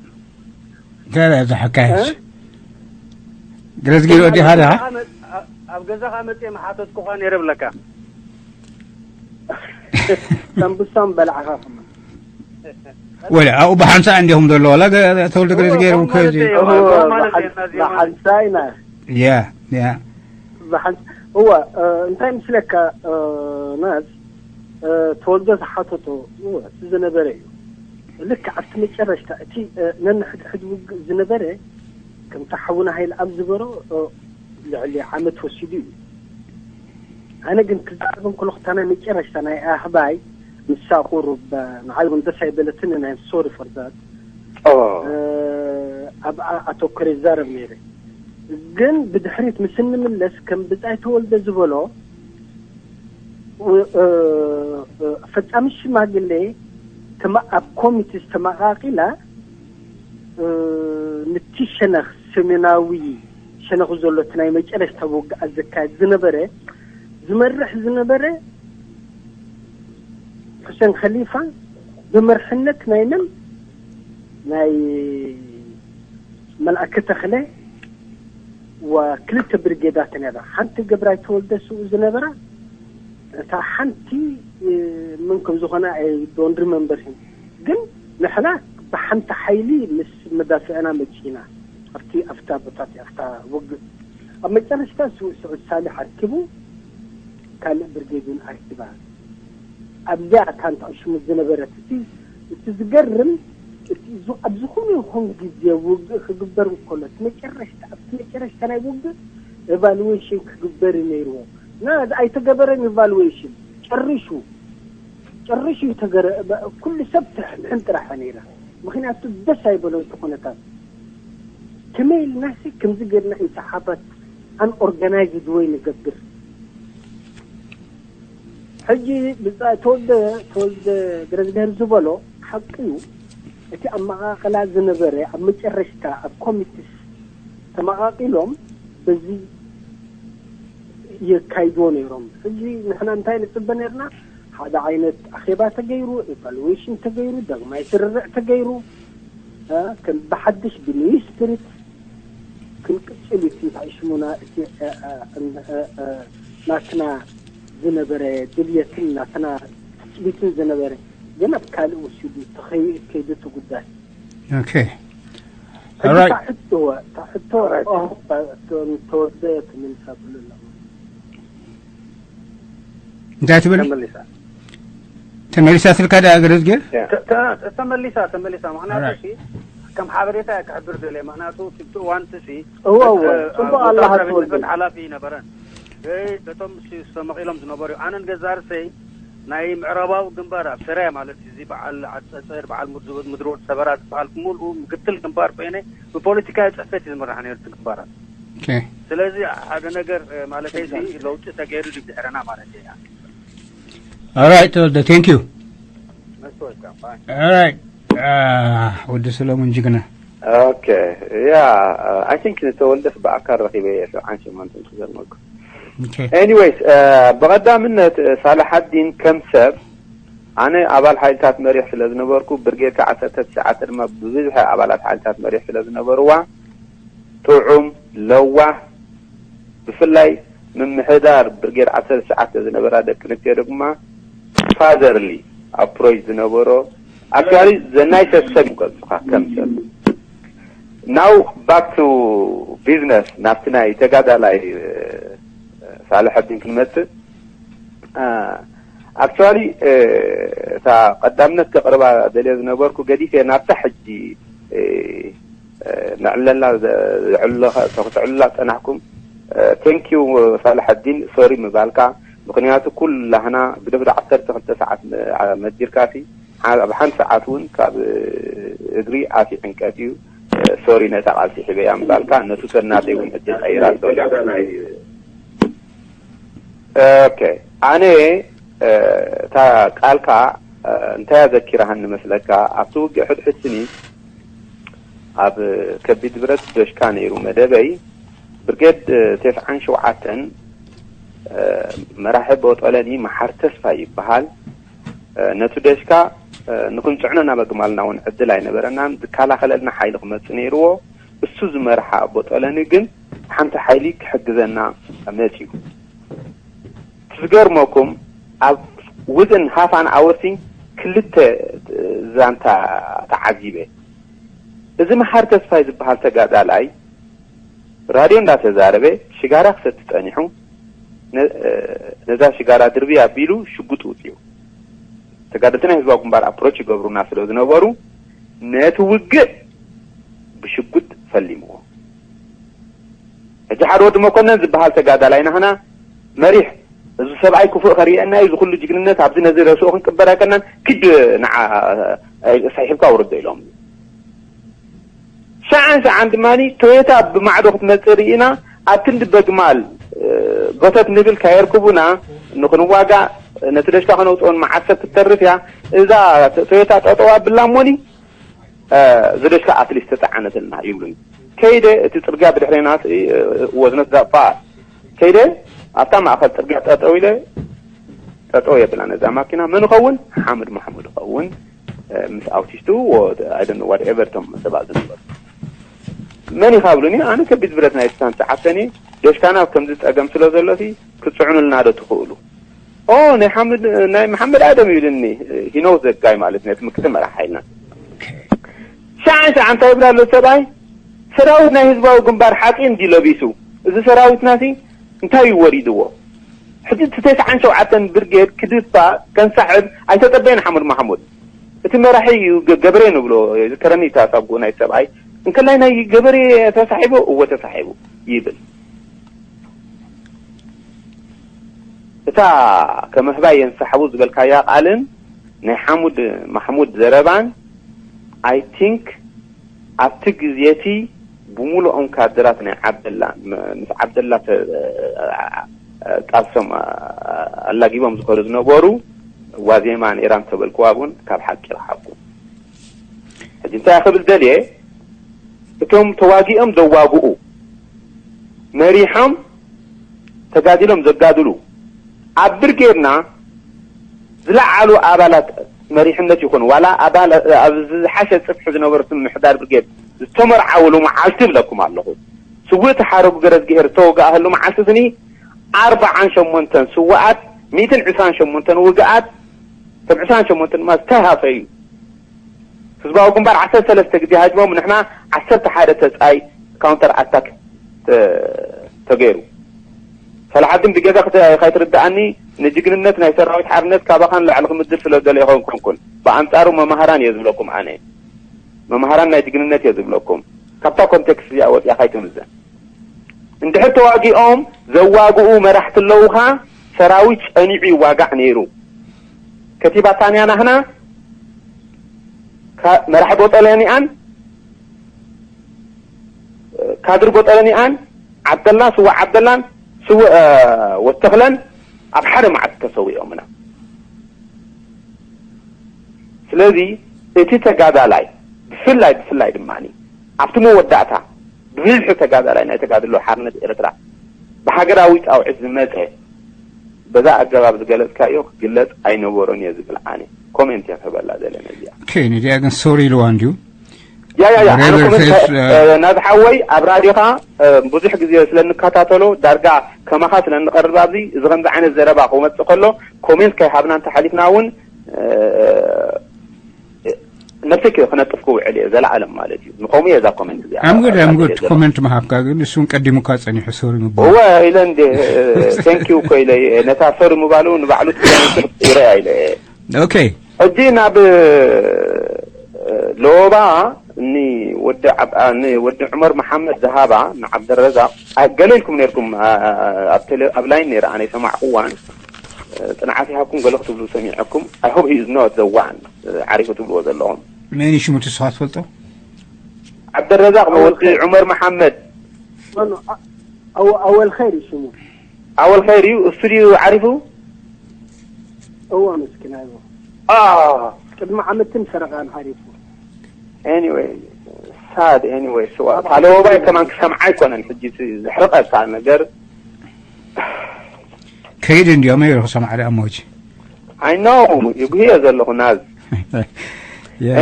እንታይ እዛ ሕካየት ገረዝጌር ወዲኻ ዳ ኣብ ገዛኻ መጽ- ኣብ- ኣብ ገዛኻ መጽየ መሓተትኩኻ ነይረ ብለካ ሰምቡሳም በላዕኻ ከማ ወላ ኣብኡ ብሓንሳእ እንዲኹም ዘሎ ወላ ገ- ተወልደ ገረዝጌር ከዚ ብሓንሳ ኢና ያ ያ ብሓንሳ እወ እ፣ እንታይ ምስለካ እ፣ ናዝ እ፣ ተወልዶ ዝሓተቶ እወ እቲ ዝነበረ እዩ። ልክዕ ኣብቲ መጨረሽታ እቲ እ፣ ነንሕድሕድ ውግእ ዝነበረ ከምቲ ሓውና ሃይል ኣብ ዝበሮ እ፣ ልዕሊ ዓመት ወሲዱ እዩ። ኣነ ግን ክዛረብ እንከሎ ክታ ናይ መጨረሽታ ናይ ኣህባይ ንሳ ቁሩብ ንዓይ እውን ደስ ኣይበለትን ናይ ሶሪ ፎር ዛት ኣብኣ ኣተኮረ ይዛረብ ነይረ። ግን ብድሕሪት ምስ እንምለስ ከም ብጻይ ተወልደ ዝበሎ እ፣ እ፣ ፈጻሚ ሽማግሌ ተማ- ኣብ ኮሚቴ ዝተመቓቂላ እ፣ ንቲ ሸነኽ ሰሜናዊ ሸነኹ ዘሎ እቲ ናይ መጨረሽታ ውግኣት ዘካየድ ዝነበረ ዝመርሕ ዝነበረ ሕሰን ከሊፋ ብመርሕነት ናይ መን ናይ መልኣከ ተኽለ ወክልተ ብርጌዳት ነራ ሓንቲ ገብራይ ተወልደ ስኡ ዝነበራ እታ ሓንቲ እ፣ መን ከም ዝኾነ I don't remember him ግን ንሕና ብሓንቲ ሓይሊ ምስ መዳፍዕና መጺና ኣብቲ ኣብታ ቦታት ኣብታ ውግእ ኣብ መጨረሽታ ስ- ስዑድ ሳልሕ ኣርኪቡ፣ ካልእ ብርጌድን ኣርኪባ ኣብዚኣ እታ ንትዕሽሙ ዝነበረት። እቲ እቲ ዝገርም እቲ ዝ- ኣብ ዝኾነ ይኹን ግዜ ውግእ ክግበር እንከሎ እቲ መጨረሽታ ኣብቲ መጨረሽታ ናይ ውግእ ኤቫሉዌሽን ክግበር እዩ ነይርዎ። እና እዚ ኣይተገበረን። ኤቫሉዌሽን ጨሪሹ ጨሪሹ ይተገረ ኩሉ ሰብ ትሕንሕን ጥራሕ ነይራ። ምክንያቱ ደስ ኣይበሎን እቲ ኩነታት። ከመይ ኢልናሲ ከምዚ ገርና ኢንተሓባት ኣን ኦርጋናይዝድ ወይ ንገብር? ሕጂ ብፃ ተወልደ ተወልደ ገረዝገር ዝበሎ ሓቂ እዩ። እቲ ኣመቓቕላ ዝነበረ ኣብ መጨረሽታ ኣብ ኮሚትስ ተመቓቒሎም በዚ የካይድዎ ነይሮም። ሕጂ ንሕና እንታይ ንፅበ ነርና? ሓደ ዓይነት ኣኼባ ተገይሩ፣ ኤቫሉዌሽን ተገይሩ፣ ዳግማይ ስርርዕ ተገይሩ፣ እ፣ ከም ብሓድሽ ብኒው ስፕሪት ክንቅፅል እዩ። እንታይ ሽሙና እቲ እ፣ እ፣ እ፣ እ፣ ናትና ዝነበረ ድልየትን ናትና ትፅቢትን ዝነበረ ግን ኣብ ካልእ ወሲዱ ተኸይዱ እቲ ጉዳይ። Okay. All right. ታሕቶ ታሕቶ ተወደ ትምልሳ ብሉ ኣለኹ። እንታይ ትብል? ተመሊሳ ተመሊሳ ስልካ ዳ ገረዝጌር? ተ- ተ- ተመሊሳ ተመሊሳ። ምክንያቱ Alright. እሺ ከም ሓበሬታ ክሕብር ደለ። ምክንያቱ ትብቲ እዋን ትሲ እወ እወ ጽቡቅ ኣላ ሃትወልደ ሓላፊ ነበረ። እይ በቶም ሲ- ዝተመቂሎም ዝነበሩ ኣነን ገዛ ርሰይ ናይ ምዕራባዊ ግንባር ኣብ ሰራያ ማለት እዩ። እዚ በዓል ዓጸጸር በዓል ምድር ወድ ሰበራ ዝበሃል ብምልኡ ምክትል ግንባር ኮይነ ብፖለቲካዊ ጽሕፈት እዩ ዝምራሕ ነይሩ እቲ ግንባራት። Okay. ስለዚ ሓደ ነገር እ፣ ማለተይ ሲ ለውጢ ተገይሩ ድዩ ድሕረና ማለት እዩ። All right, ተወልደ, thank you. መስወልካ All right. Uh, ወዲ ሰለሙን ጅግና. Okay. Yeah, uh, I think ንተወልደስ ብኣካል ረኺበ እየ ሰብዓን ሸሞንተን ክዘርመልኩ። Okay. Anyways, uh, ብቐዳምነት uh, ሳላሓዲን ከም ሰብ ኣነ ኣባል ሓይልታት መሪሕ ስለ ዝነበርኩ ብርጌድ ከዓ ዓሰርተ ትሽዓተ ድማ ብብዝሒ ኣባላት ሓይልታት መሪሕ ስለ ዝነበርዋ ጥዑም ለዋህ ብፍላይ ምምሕዳር ብርጌድ ዓሰርተ ትሽዓተ ዝነበራ ደቂ ኣንስትዮ ድማ fatherly approach ዝነበሮ actually ዘናይ ሰብ ይገልጹኻ ከም ሰብ። Now back to business ናብቲ ናይ ተጋዳላይ ሳልሐዲን ክንመጽእ actually እታ ቀዳምነት ከቕርባ ደልየ ዝነበርኩ ገዲፈ ናብታ ሕጂ ንዕለላ ዘዕልለኻ ተኽትዕልላ ጸናሕኩም። Thank you ሳልሐዲን ሶሪ ምባልካ፣ ምኽንያቱ ኩላህና ግደፍ ዶ ዓሰርተ ክልተ ሰዓት መዲርካሲ ኣብ ሓንቲ ሰዓት እውን ካብ እግሪ ኣፊ ዕንቀት እዩ። ሶሪ ነታ ቃልሲ ሒበያ ምባልካ ነቱ ሰናተይ እውን ዕድል ቀይራ ሶሪ። Okay ኣነ እታ ቃልካ እንታይ ኣዘኪራሃኒ መስለካ ኣብቲ ውግእ ሕድሕድ ስኒ ኣብ ከቢድ ብረት ደሽካ ነይሩ መደበይ ብርጌድ ተስዓን ሸውዓተን መራሒ ቦጦለኒ መሓር ተስፋ ይበሃል። ነቱ ደሽካ ንክንፅዕኖ ናብ ኣግማልና እውን ዕድል ኣይነበረናን ዝከላኸለልና ሓይሊ ክመፅእ ነይርዎ። እሱ ዝመርሓ ቦጦለኒ ግን ሓንቲ ሓይሊ ክሕግዘና መፅዩ። ትዝገርመኩም ኣብ within half an hour ክልተ ዛንታ ተዓዚበ። እዚ መሓር ተስፋይ ዝበሃል ተጋዳላይ ራድዮ እንዳተዛረበ ሽጋራ ክሰቲ ጸኒሑ ነዛ ሽጋራ ድርቢ ኣቢሉ ሽጉጥ ውፅኡ። ተጋደልቲ ናይ ህዝባዊ ግንባር approach ይገብሩና ስለ ዝነበሩ ነቲ ውግእ ብሽጉጥ ፈሊምዎ። ሕጂ ሓደ ወዲ መኮነን ዝበሃል ተጋዳላይ ናህና መሪሕ እዚ ሰብኣይ ክፉእ ከርእየና እዩ፣ እዚ ኩሉ ጅግንነት ኣብዚ ነዚ ረስኦ ክንቅበር ኣይከናን፣ ክድ ንዓ ሰሒብካ ውርዶ ኢሎም። ሰዓን ሰዓን ድማ ቶዮታ ብማዕዶ ክትመፅእ ርኢና ኣብ ክንዲ በግማል ጎተት ንብል ካየርክቡና ንክንዋጋእ ነቲ ደሽካ ከነውፅኦን መዓሰብ ክትተርፍ እያ እዛ ቶዮታ ጠጠው ኣብላ እሞኒ ዝደሽካ ኣትሊስት ተፀዓነትና ይብሉኒ። ከይደ እቲ ፅርግያ ብድሕሬና ወዝነት ዛፋ ከይደ ኣብታ ማእኸል ፅርግያ ጠጠው ኢለ ጠጠው የብላ ነዛ ማኪና መን ኸውን ሓምድ ማሕሙድ ኸውን ምስ ኣውቲስቱ ኣይደን ዋትኤቨር ቶም ሰባት ዝነበሩ መን ኢኻ ብሉኒ። ኣነ ከቢድ ብረት ናይ ስታን ሰዓተኒ ደሽካና ከምዚ ፀገም ስለ ዘሎ ክትፅዕኑልና ዶ ትኽእሉ? ኦ ናይ ሓምድ ናይ መሓመድ ኣደም ይብልኒ ሂኖው ዘጋይ ማለት ነቲ ምክትል መራሕ ሓይልና ሻዕ ሻዕ እንታይ ይብላ ኣሎ ሰብኣይ ሰራዊት ናይ ህዝባዊ ግንባር ሓፂን እንዲ ለቢሱ፣ እዚ ሰራዊትናሲ እንታይ እዩ ወሪድዎ? ሕጂ እቲ ተስዓን ሸውዓተን ብርጌድ ክድፋእ ከንሳሕብ ኣይተጠበየን ሓሙድ ማሕሙድ። እቲ መራሒ እዩ ገ- ገበሬ ንብሎ፣ ይዝከረኒ እታ ሳብ ናይ ሰብኣይ እንከላይ ናይ ገበሬ ተሳሒቡ፣ እወ ተሳሒቡ ይብል። እታ ከመህባይ የንሳሕቡ ዝበልካያ ቃልን ናይ ሓሙድ ማሕሙድ ዘረባን፣ I think ኣብቲ ግዜ እቲ ብምሉኦም ካድራት ናይ ዓብደላ፣ ም- ምስ ዓብደላ ተ- ቃልሶም ኣላጊቦም ዝኸዱ ዝነበሩ፣ ዋዜማ ነይራ እንተበልክዋ እውን ካብ ሓቂ ረሓቁ። ሕጂ እንታይ ክብል ደልየ፣ እቶም ተዋጊኦም ዘዋግኡ፣ መሪሖም ተጋዲሎም ዘጋድሉ፣ ኣብ ብርጌድና ዝለዓሉ ኣባላት መሪሕነት ይኹን ዋላ ኣባላት ኣብ ዝሓሸ ጽፍሒ ዝነበሩ፣ ምሕዳር ብርጌድ ዝተመርዓውሉ መዓልቲ እብለኩም ኣለኹ። ስውእ ተሓረጉ ገረዝግሄር ዝተወግኣሉ መዓልቲ ስኒ ኣርብዓን ሸሞንተን ስውኣት፣ ሚእትን ዕስራን ሸሞንተን ውግኣት፣ ከም ዕስራን ሸሞንተን ድማ ዝተሃሰዩ። ህዝባዊ ግንባር ዓሰርተ ሰለስተ ግዜ ሃጅሞም፣ ንሕና ዓሰርተ ሓደ ተጻይ ካውንተር ኣታክ ተ- ተገይሩ። ሰላሓዲን ብጌጋ ክተ- ከይትርድኣኒ፣ ንጅግንነት ናይ ሰራዊት ሓርነት ካባኻን ላዕሊ ክምድር ስለ ደለኹ ኣይኮንኩን። ብኣንጻሩ መማህራን እየ ዝብለኩም ኣነ። መማህራን ናይ ጅግንነት እየ ዝብለኩም። ካብታ ኮንቴክስት እዚኣ ወፂኣ ካይትምዘን። እንድሕር ተዋጊኦም ዘዋግኡ መራሕቲ ኣለውኻ፣ ሰራዊት ጸኒዑ ይዋጋዕ ነይሩ። ከቲባ ታንያ ናህና ካ- መራሒ ቦጠለኒኣን፣ ካድር ቦጠለኒኣን፣ ዓብደላ፣ ስዋ ዓብደላን፣ ስዋ ወተኽለን ኣብ ሓደ መዓልቲ ተሰዊኦምና። ስለዚ እቲ ተጋዳላይ ብፍላይ ብፍላይ ድማ ኣብቲ መወዳእታ ብብዝሒ ተጋዳላይ ናይ ተጋድሎ ሓርነት ኤርትራ ብሃገራዊ ጻውዒት ዝመጸ በዛ ኣገባብ ዝገለጽካዮ ክግለጽ ኣይነበሮን እየ ዝብል ኣነ ኮሜንት እየ ክህበላ ዘለ ነዚኣ። ኦኬ፣ ንዲኣ ግን ሶሪ ኢልዋ እንድዩ። ያ ያ ያ ኣነ ኮመንት ናዚ ሓወይ ኣብ ራዲዮኻ ብዙሕ ግዜ ስለ እንከታተሎ ዳርጋ ከማኻ ስለ እንቐርብ ኣብዚ እዚ ከምዚ ዓይነት ዘረባ ክመጽእ ከሎ ኮሜንት ከይሃብና እንተሓሊፍና እውን ነብሰይ ክነጥፍ ክውዕል እየ ዘለዓለም ማለት እዩ። ንኸምኡ እየ እዛ ኮሜንት እዚኣ I'm good, I'm good. ኮሜንት ምሃብካ ግን እሱ እውን ቀዲሙካ ጸኒሑ ሶሪ ምባል እወ ኢለ እንደ thank you እኮ ኢለ እየ። ነታ ሶሪ ምባሉ ንባዕሉ ይረኣ ኢለ እየ። ኦኬ። ሕጂ ናብ ሎባ እኒ ወዲ ዓብ- አ፣ ኒ ወዲ ዑመር መሓመድ ዝሃባ ንዓብደረዛቅ አ፣ ገለ ኢልኩም ነርኩም አ፣ አ፣ ኣብ ቴሌ ኣብ ላይን ነይረ ኣነ ይሰማዕኩዋን ጽንዓት ይሃብኩም ገለ ክትብሉ ሰሚዐኩም። I hope he is not the one ዓሪፉ ትብልዎ ዘለኹም። መን እዩ ሽሙ ትስኻ ትፈልጦ? ዓብደረዛቅ ወዲ ዑመር መሓመድ። ኣወል ኸይር እዩ ሽሙ። ኣወል ኸይር እዩ እሱ ድዩ ዓሪፉ? እዎ ምስኪን ኣይዎ። ቅድሚ ዓመትን ሰረቓን ሓሪፉ። Anyway, sad anyway. So ታለወባይ ከማን ክሰምዓ ኣይኮነን ሕጂ እቲ ዘሕርቐካ ነገር። ከይድ እንዲዮም ይሩ ክሰምዓ ደኣ ሞጂ። I know ይጉህየ ዘለኹ ናዝ።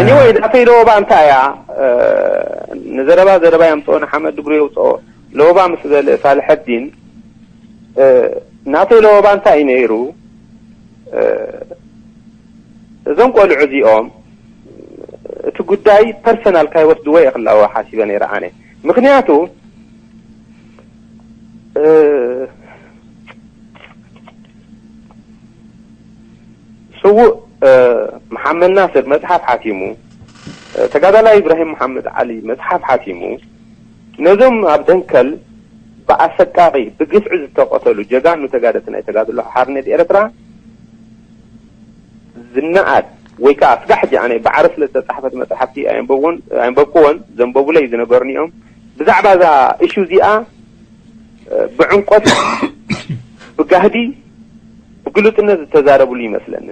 Anyway ናተይ ለወባ እንታይ እያ? ንዘረባ ዘረባ የምፅኦ ንሓመድ ድግሩ የውፅኦ። ለወባ ምስ በለ ሳልሐዲን ናተይ ለወባ እንታይ እዩ ነይሩ? እዞም ቆልዑ እዚኦም እቲ ጉዳይ ፐርሰናል ካይወስድዎ እየ ክላወ ሓሲበ ነይረ ኣነ። ምክንያቱ ስዉእ መሓመድ ናስር መፅሓፍ ሓቲሙ፣ ተጋዳላይ ኢብራሂም መሓመድ ዓሊ መፅሓፍ ሓቲሙ፣ ነዞም ኣብ ደንከል ብኣሰቃቒ ብግፍዒ ዝተቐተሉ ጀጋኑ ተጋደልቲ ናይ ተጋድሎ ሓርነት ኤርትራ ዝነኣድ ወይ ከዓ ስጋዕ ሕጂ ኣነ ብዓረብ ስለ ዝተፃሕፈት መፅሓፍቲ ኣየንበብኩዎን ዘንበቡለይ ዝነበሩኒ እዮም። ብዛዕባ እዛ እሹ እዚኣ ብዕምቆት ብጋህዲ ብግሉፅነት ዝተዛረብሉ ይመስለኒ።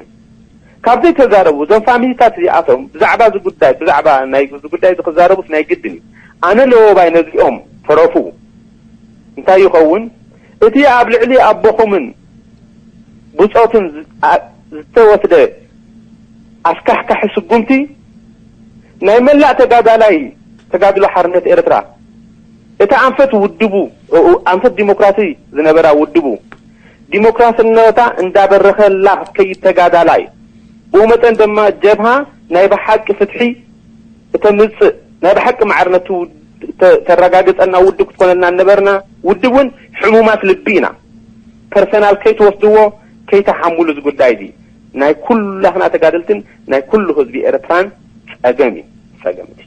ካብ ዘይተዛረቡ እዞም ፋሚሊታት እዚኣቶም ብዛዕባ እዚ ጉዳይ ብዛዕባ ናይ እዚ ጉዳይ እዚ ክዛረቡስ ናይ ግድን እዩ። ኣነ ለወባይ ነዚኦም ተረፉ እንታይ ይኸውን እቲ ኣብ ልዕሊ ኣቦኹምን ብፆትን ዝተወስደ ኣስካሕካሒ ስጉምቲ ናይ መላእ ተጋዳላይ ተጋድሎ ሓርነት ኤርትራ እቲ ኣንፈት ውድቡ ኣንፈት ዲሞክራሲ ዝነበራ ውድቡ ዲሞክራስነታ እንዳበረኸላ ክትከይድ ተጋዳላይ ብኡ መጠን ድማ ጀብሃ ናይ ብሓቂ ፍትሒ እተምፅእ ናይ ብሓቂ ማዕርነቱ ተረጋግፀልና ውድብ ክትኮነልና ነበርና። ውድብ እውን ሕሙማት ልቢ ኢና። ፐርሰናል ከይትወስድዎ፣ ከይተሓምሉ እዚ ጉዳይ እዚ ናይ ኩላትና ተጋደልትን ናይ ኩሉ ህዝቢ ኤርትራን ጸገም እዩ። ጸገም እቲ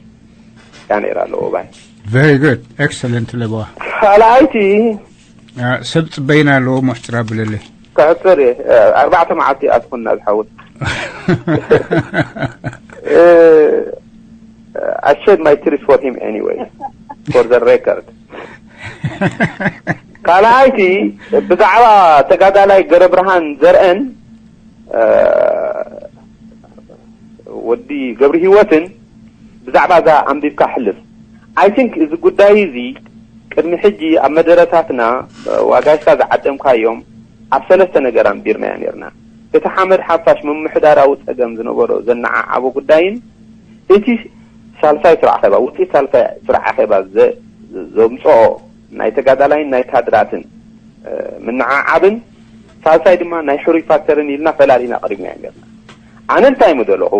ያ ነይራ ኣለዎ ባይ። Very good, excellent ለበዋ። ካልኣይቲ ሰብ ጽበይና ኣለዎ። ሞሕጭራ ብለለይ ክሕጽር እየ። ኣርባዕተ መዓልቲ ኣትኹና ዝሓውት። I shed my tears for him anyway, for the record. ካልኣይቲ ብዛዕባ ተጋዳላይ ገረብርሃን ዘርአን ወዲ ገብሪ ህይወትን ብዛዕባ እዛ ኣንቢብካ ሕልፍ። I think እዚ ጉዳይ እዚ ቅድሚ ሕጂ ኣብ መደረታትና ዋጋሽካ ዝዓደምካዮም ኣብ ሰለስተ ነገር ኣንቢርናዮ ነርና። እቲ ሓመድ ሓፋሽ ምምሕዳራዊ ጸገም ዝነበሮ ዘነዓዓቦ ጉዳይን እቲ ሳልሳይ ስሩዕ ኣኼባ፣ ውጽኢት ሳልሳይ ስሩዕ ኣኼባ ዘምጽኦ ናይ ተጋዳላይን ናይ ካድራትን ምንዓዓብን ሳልሳይ ድማ ናይ ሕሩይ ፋክተርን ኢልና ፈላሊና ኣቕሪብናዮ ነርና። ኣነ እንታይ ምደለኹ፣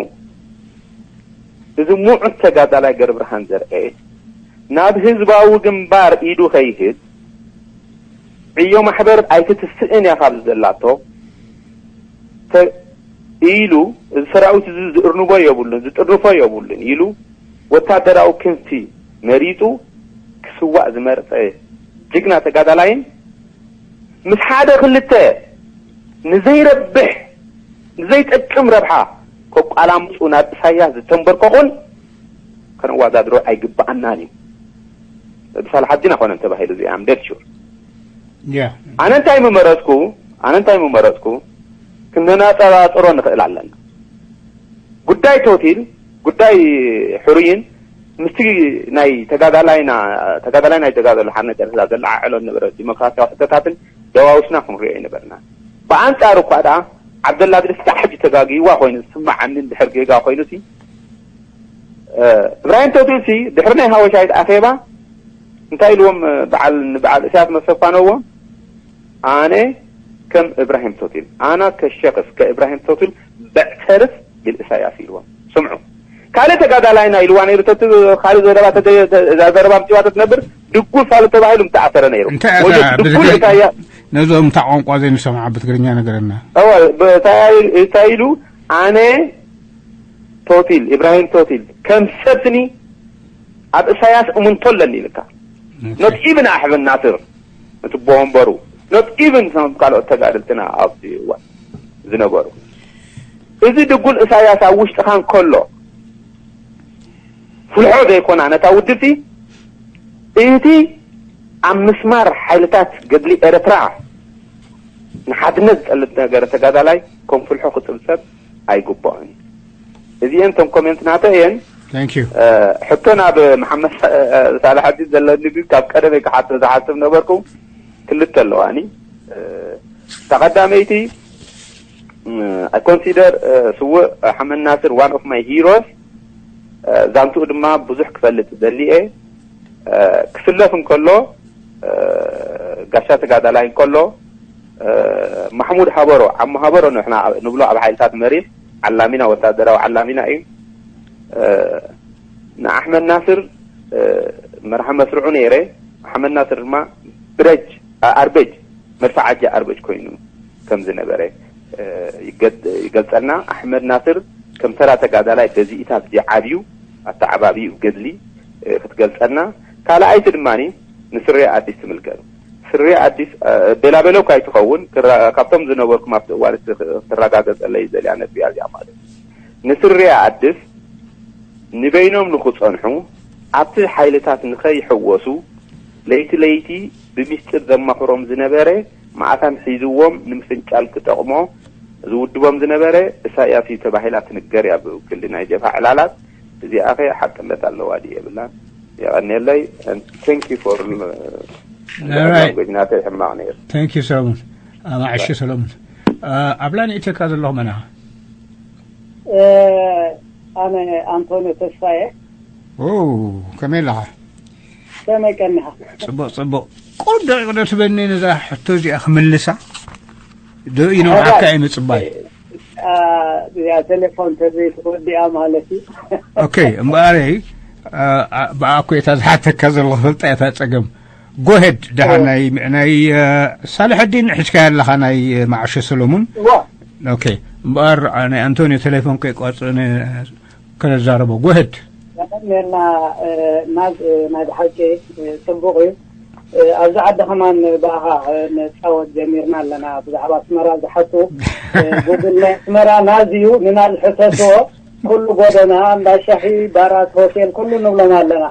እዚ ምዑት ተጋዳላይ ገረብርሃን ዘርኤ ናብ ህዝባዊ ግንባር ኢዱ ከይህብ ዕዮ ማሕበር ኣይትትስእን እያ ካብዚ ዘላቶ ኢሉ፣ እዚ ሰራዊት እዚ ዝእርንቦ የብሉን፣ ዝጥርንፎ የብሉን ኢሉ ወታደራዊ ክንፊ መሪጹ ክስዋእ ዝመርጸ ጅግና ተጋዳላይን ምስ ሓደ ክልተ ንዘይረብሕ ንዘይጠቅም ረብሓ ከቋላምጹ ናብ ኢሳያስ ዝተንበርከኹን ከነዋዳድሮ ኣይግብኣናን እዩ። ብሳልሓ ዲና ኮነ እንተባሂሉ እዚኣ ኣም ደት ሹር። ኣነ እንታይ ምመረጽኩ ኣነ እንታይ ምመረጽኩ ክነናጸራጽሮ ንኽእል ኣለና። ጉዳይ ቶቲል ጉዳይ ሕሩይን ምስቲ ናይ ተጋዳላይና ተጋዳላይ ናይ ተጋደሎ ሓርነት ኤርትራ ዘለዓዕሎ ዝነበረ ዲሞክራሲያዊ ሕቶታትን ደዋውስና ክንሪኦ ይነበርና። ብኣንጻሩ እኳ ደኣ ዓብደላ ድሪስ ክሳዕ ሕጂ ተጋግይዋ ኮይኑ ዝስምዓኒ እንድሕር ጌጋ ኮይኑ ሲ እብራሂም ቶቲል ሲ ድሕሪ ናይ ሃወሻይት ኣኼባ እንታይ ኢልዎም በዓል ንበዓል እስያስ መሰፋነዎም ኣነ ከም እብራሂም ቶቲል ኣና ከሸክስ ከእብራሂም ቶቲል በዕተርፍ ቢል እሳያስ ኢልዎም። ስምዑ ካልእ ተጋዳላይና ኢልዋ ነይሩ ተቲ ካልእ ዘረባ ተደ- ተ- እዛ ዘረባ ምጽዋ ተትነብር ድጉል ሳሉ ተባሂሉ ምተኣሰረ ነይሩ። እንታይ ወጀት እታ ድጉል ብትግርኛ- እሳያ ነዞም እታ ቋንቋ ዘይንሰምዓ ብትግርኛ ነገረና። እወ ብታይ እንታይ ኢሉ ኣነ ቶቲል ኢብራሂም ቶቲል ከም ሰብኒ ኣብ እሳያስ እምንቶ ኣለኒ ኢልካ not even ኣሕመድ ናስር እቲ ቦምበሩ not even ካልኦት ተጋደልትና ኣብዚ እዋን ዝነበሩ እዚ ድጉል እሳያስ ኣብ ውሽጥኻ እንከሎ ፍልሖ ዘይኮና ነታ ውድብቲ እቲ ኣብ ምስማር ሓይልታት ገድሊ ኤርትራ ንሓድነት ዝጠልብ ነገር ተጋዳላይ ከም ፍልሖ ክጽብጸብ ኣይግባኦን እዩ። እዚኤን እቶም ኮሜንት ናተ እየን። Thank you። ሕቶ ናብ መሓመድ ሳላሐዲን ዘለኒ ግን ካብ ቀደመይ ክሓቶ ዝሓስብ ነበርኩ። ክልተ ኣለዋኒ። እታ ቀዳመይቲ I consider ስውእ ሓመድ ናስር one of my heroes። ዛንትኡ ድማ ብዙሕ ክፈልጥ ደሊየ ክስለፍ እንከሎ ጋሻ ተጋዳላይ እንከሎ ማሕሙድ ሃበሮ ዓሙ ሃበሮ ንሕና ንብሎ ኣብ ሓይልታት መሪር ዓላሚና ወታደራዊ ዓላሚና እዩ። ንኣሕመድ ናስር መርሓ መስርዑ ነይረ። ኣሕመድ ናስር ድማ ብረጅ ኣርበጅ መድፋዕ ዓጃ ኣርበጅ ኮይኑ ከም ዝነበረ ይገልጸልና። ኣሕመድ ናስር ከም ተራ ተጋዳላይ በዚ ኢታት እዚ ዓብዩ ኣተዓባቢኡ ገድሊ ክትገልጸልና። ካልኣይቲ ድማ ንስሬ ኣዲስ ትምልከት። ስሬ ኣዲስ ቤላ ቤለው ካይትኸውን ካብቶም ዝነበርኩም ኣብቲ እዋን እቲ ክትረጋገጸለይ ዘልያ ነጥቢ እያ እዚኣ ማለት እዩ። ንስሬ ኣዲስ ንበይኖም ንኽጸንሑ ኣብቲ ሓይልታት ንኸይሕወሱ ለይቲ ለይቲ ብሚስጢር ዘማኽሮም ዝነበረ ማዕታን ሒዝዎም ንምፍንጫል ክጠቕሞ ዝውድቦም ዝነበረ እሳያስ እዩ ተባሂላ ትንገር እያ ብክሊ ናይ ጀብሃ ዕላላት። እዚኣኸ ሓቅነት ኣለዋ ድዩ የብላን? የቐንየለይ። Thank you for All right. ናተይ ሕማቕ ነይሩ። Thank you ሰለሙን። ኣማዕሽ ሰለሙን። ኣብ ላይን ኢትዮጵያ ዘለኹ መን ኢኻ? ኣነ ኣንቶኒ ተስፋየ። ኦ ከመይ ኣለኻ? ከመይ ቀኒኻ? ጽቡቕ ጽቡቕ። ቁሩብ ደቂቕ ዶ ትበኒ ነዛ ሕቶ እዚኣ ክምልሳ? ዶ ኢኖምዓካ እየ ምጽባይ? እዚኣ ቴሌፎን ተዘይትወዲኣ ማለት እዩ። ኦኬ እምበኣረይ ብኣኮ እታ ዝሓተካ ዘለኹ ፈልጣ እታ ጸገም። ጎሄድ ደሓ ናይ ናይ ሳልሐዲን ሒዝካያ ኣለኻ ናይ መዓሾ ሰለሙን። ኦኬ። እምበኣር ናይ ኣንቶኒዮ ቴሌፎን ከይቋጽእን ከነዛረቦ። ጎሄድ። ና ናዝ ናይ ብሓቂ ጽቡቕ እዩ። ኣብዚ ዓዲ ከማን ብኣኻ ንፃወት ጀሚርና ኣለና። ብዛዕባ ኣስመራ ዝሓቱ ጉግል ናይ ኣስመራ ናዝ እዩ። ንናዝ ሕተትዎ። ኩሉ ጎደና እንዳ ሻሂ፣ ባራት፣ ሆቴል ኩሉ ንብሎም ኣለና።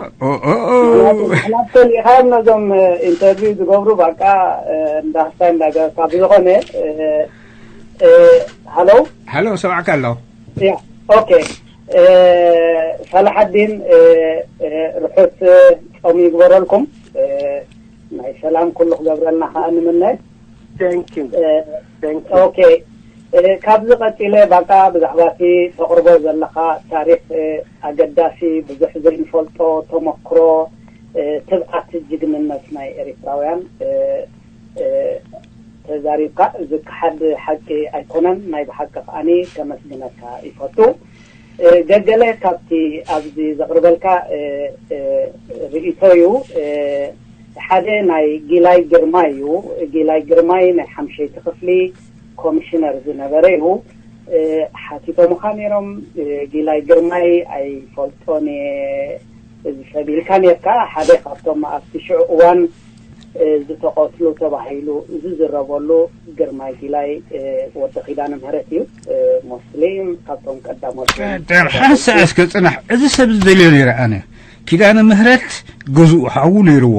ናብተን ኢኻዮም ነዞም ኢንተርቪው ዝገብሩ በቃ እንዳስታይ እንዳገበርካ ብዝኾነ። ሃሎ ሃሎ ሰማዕካ ኣለኹ። ያ ኦኬ። ሳላሓዲን ርሑስ ጾም ይግበረልኩም። ናይ ሰላም ኩሉ ክገብረልና ከዓ ንምነ። Thank you. Thank you. ኦኬ። ካብዚ ቀፂለ ባቃ ብዛዕባ እቲ ተቕርቦ ዘለካ ታሪክ ኣገዳሲ ብዙሕ ዘይንፈልጦ ተመክሮ ትብዓት ጅግንነት ናይ ኤርትራውያን ተዛሪብካ ዝከሓድ ሓቂ ኣይኮነን። ናይ ብሓቂ ከዓኒ ከመስግነካ ይፈቱ። ገገለ ካብቲ ኣብዚ ዘቕርበልካ ርእይቶ እዩ። ሓደ ናይ ጊላይ ግርማይ እዩ። ጊላይ ግርማይ ናይ ሓምሸይቲ ክፍሊ ኮሚሽነር ዝነበረ እዩ። ሓቲቶምኻ ነይሮም። ጊላይ ግርማይ ኣይፈልጦን እየ እዚ ሰብ ኢልካ ነርካ። ሓደ ካብቶም ኣብቲ ሽዑ እዋን ዝተቐትሉ ተባሂሉ ዝዝረበሉ ግርማይ ጊላይ ወዲ ኪዳነ ምህረት እዩ። ሞስሊም ካብቶም ቀዳሞት። ሓንሳ እስከ ፅናሕ፣ እዚ ሰብ ዝደልዮ ነይረ ኣነ። ኪዳነ ምህረት ገዝኡ ሓዉ ነይርዎ።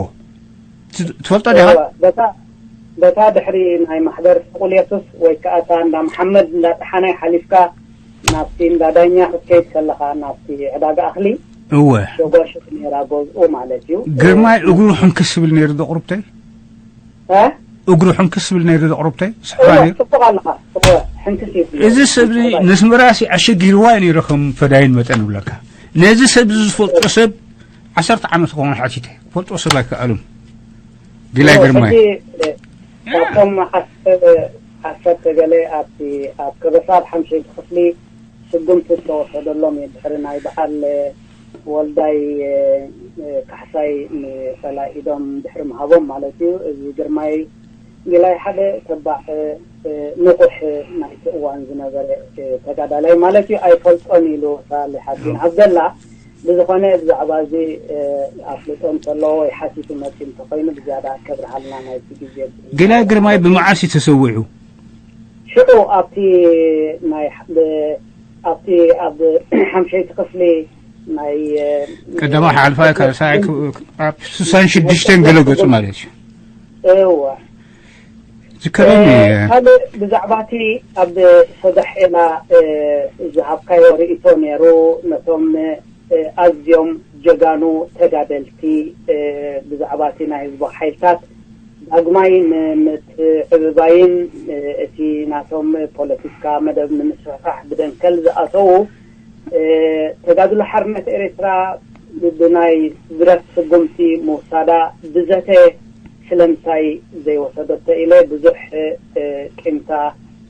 ትፈልጦ ዲኻ? በታ በታ ድሕሪ ናይ ማሕበር ስቁል የሱስ ወይ ከዓ እታ እንዳ መሓመድ እንዳ ጠሓናይ ሓሊፍካ ናብቲ እንዳ ዳኛ ክትከይድ ከለኻ ናብቲ ዕዳጋ ኣኽሊ እወ ሸጓሽት ነይራ ገዝኡ ማለት እዩ። ግርማይ እግሩ ሕንክስ ዝብል ነይሩ ዶ ቁርብተይ? እ? እግሩ ሕንክስ ዝብል ነይሩ ዶ ቁርብተይ? ስሕባ እወ ነይሩ። ጽቡቕ ኣለኻ። እወ ሕንክስ ይብል ነይሩ። እዚ ሰብ እዚ ንስምራሲ ኣሸጊርዋ እዩ ነይሩ ከም ፈዳይን መጠን ይብለካ። ነዚ ሰብ እዚ ዝፈልጦ ሰብ ዓሰርተ ዓመት ክኾኑ ሓቲተ ክፈልጦ ሰብ ኣይከኣሉን። ጊላይ ግርማይ። ካብቶም ዓሰርተ ገለ ኣብቲ ኣብ ከበሳ ኣብ ሓምሸይቲ ክፍሊ ስጉምቲ ዝተወሰደሎም እዩ። ድሕሪ ናይ በዓል ወልዳይ ካሕሳይ ንጸላኢዶም ድሕሪ ምሃቦም ማለት እዩ። እዚ ግርማይ ጊላይ ሓደ ተባዕ ንቑሕ ናይቲ እዋን ዝነበረ ተጋዳላይ ማለት እዩ። ኣይፈልጦን ኢሉ ሳሊ ሓዲን ዓብደላ ብዝኾነ ብዛዕባ እዚ ኣፍልጦ እንተለዎ ወይ ሓቲቱ መፂኡ እንተኾይኑ ብዝያዳ ከብርሃልና ናይቲ ግዜ። ጊላይ ግርማይ ብመዓስ እዩ ተሰዊዑ? ሽዑ ኣብቲ ናይ ኣብቲ ኣብ ሓምሸይቲ ክፍሊ ናይ ቀዳማይ ሓልፋይ ካልሳይ ኣብ ስሳን ሽዱሽተን ገለ ገጹ ማለት እዩ። እወ ዝከረኒ ካልእ ብዛዕባ እቲ ኣብ ሰደሕ ዒላ ዝሃብካዮ ርእይቶ ነይሩ። ነቶም ኣዝዮም ጀጋኑ ተጋደልቲ ብዛዕባ እቲ ናይ ህዝቢ ሓይልታት ዳግማይ ንምትዕብባይን እቲ ናቶም ፖለቲካ መደብ ንምስፍሕፋሕ ብደንከል ዝኣተዉ ተጋድሎ ሓርነት ኤርትራ ብናይ ብረት ስጉምቲ ምውሳዳ ብዘተ ስለምንታይ ዘይወሰደቶ ኢለ ብዙሕ ቂምታ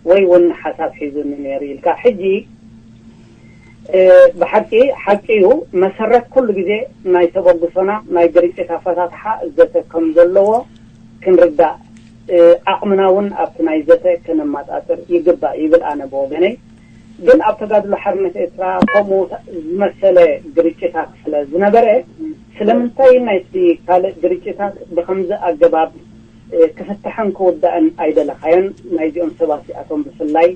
ወይ እውን ሓሳብ ሒዙኒ ነይሩ ኢልካ። ሕጂ ብሓቂ ሓቂ እዩ። መሰረት ኩሉ ግዜ ናይ ተበግሶና ናይ ግርጭት ኣፈታትሓ ዘተ ከም ዘለዎ ክንርዳእ ዓቕምና እውን ኣብቲ ናይ ዘተ ከነማፃፅር ይግባእ ይብል ኣነ ብወገነይ። ግን ኣብ ተጋድሎ ሓርነት ኤርትራ ከምኡ ዝመሰለ ግርጭታት ስለ ዝነበረ ስለምንታይ ናይቲ ካልእ ግርጭታት ብከምዚ ኣገባብ ክፍታሕን ክውዳእን ኣይደለኻዮን? ናይዚኦም ሰባት እዚኣቶም ብፍላይ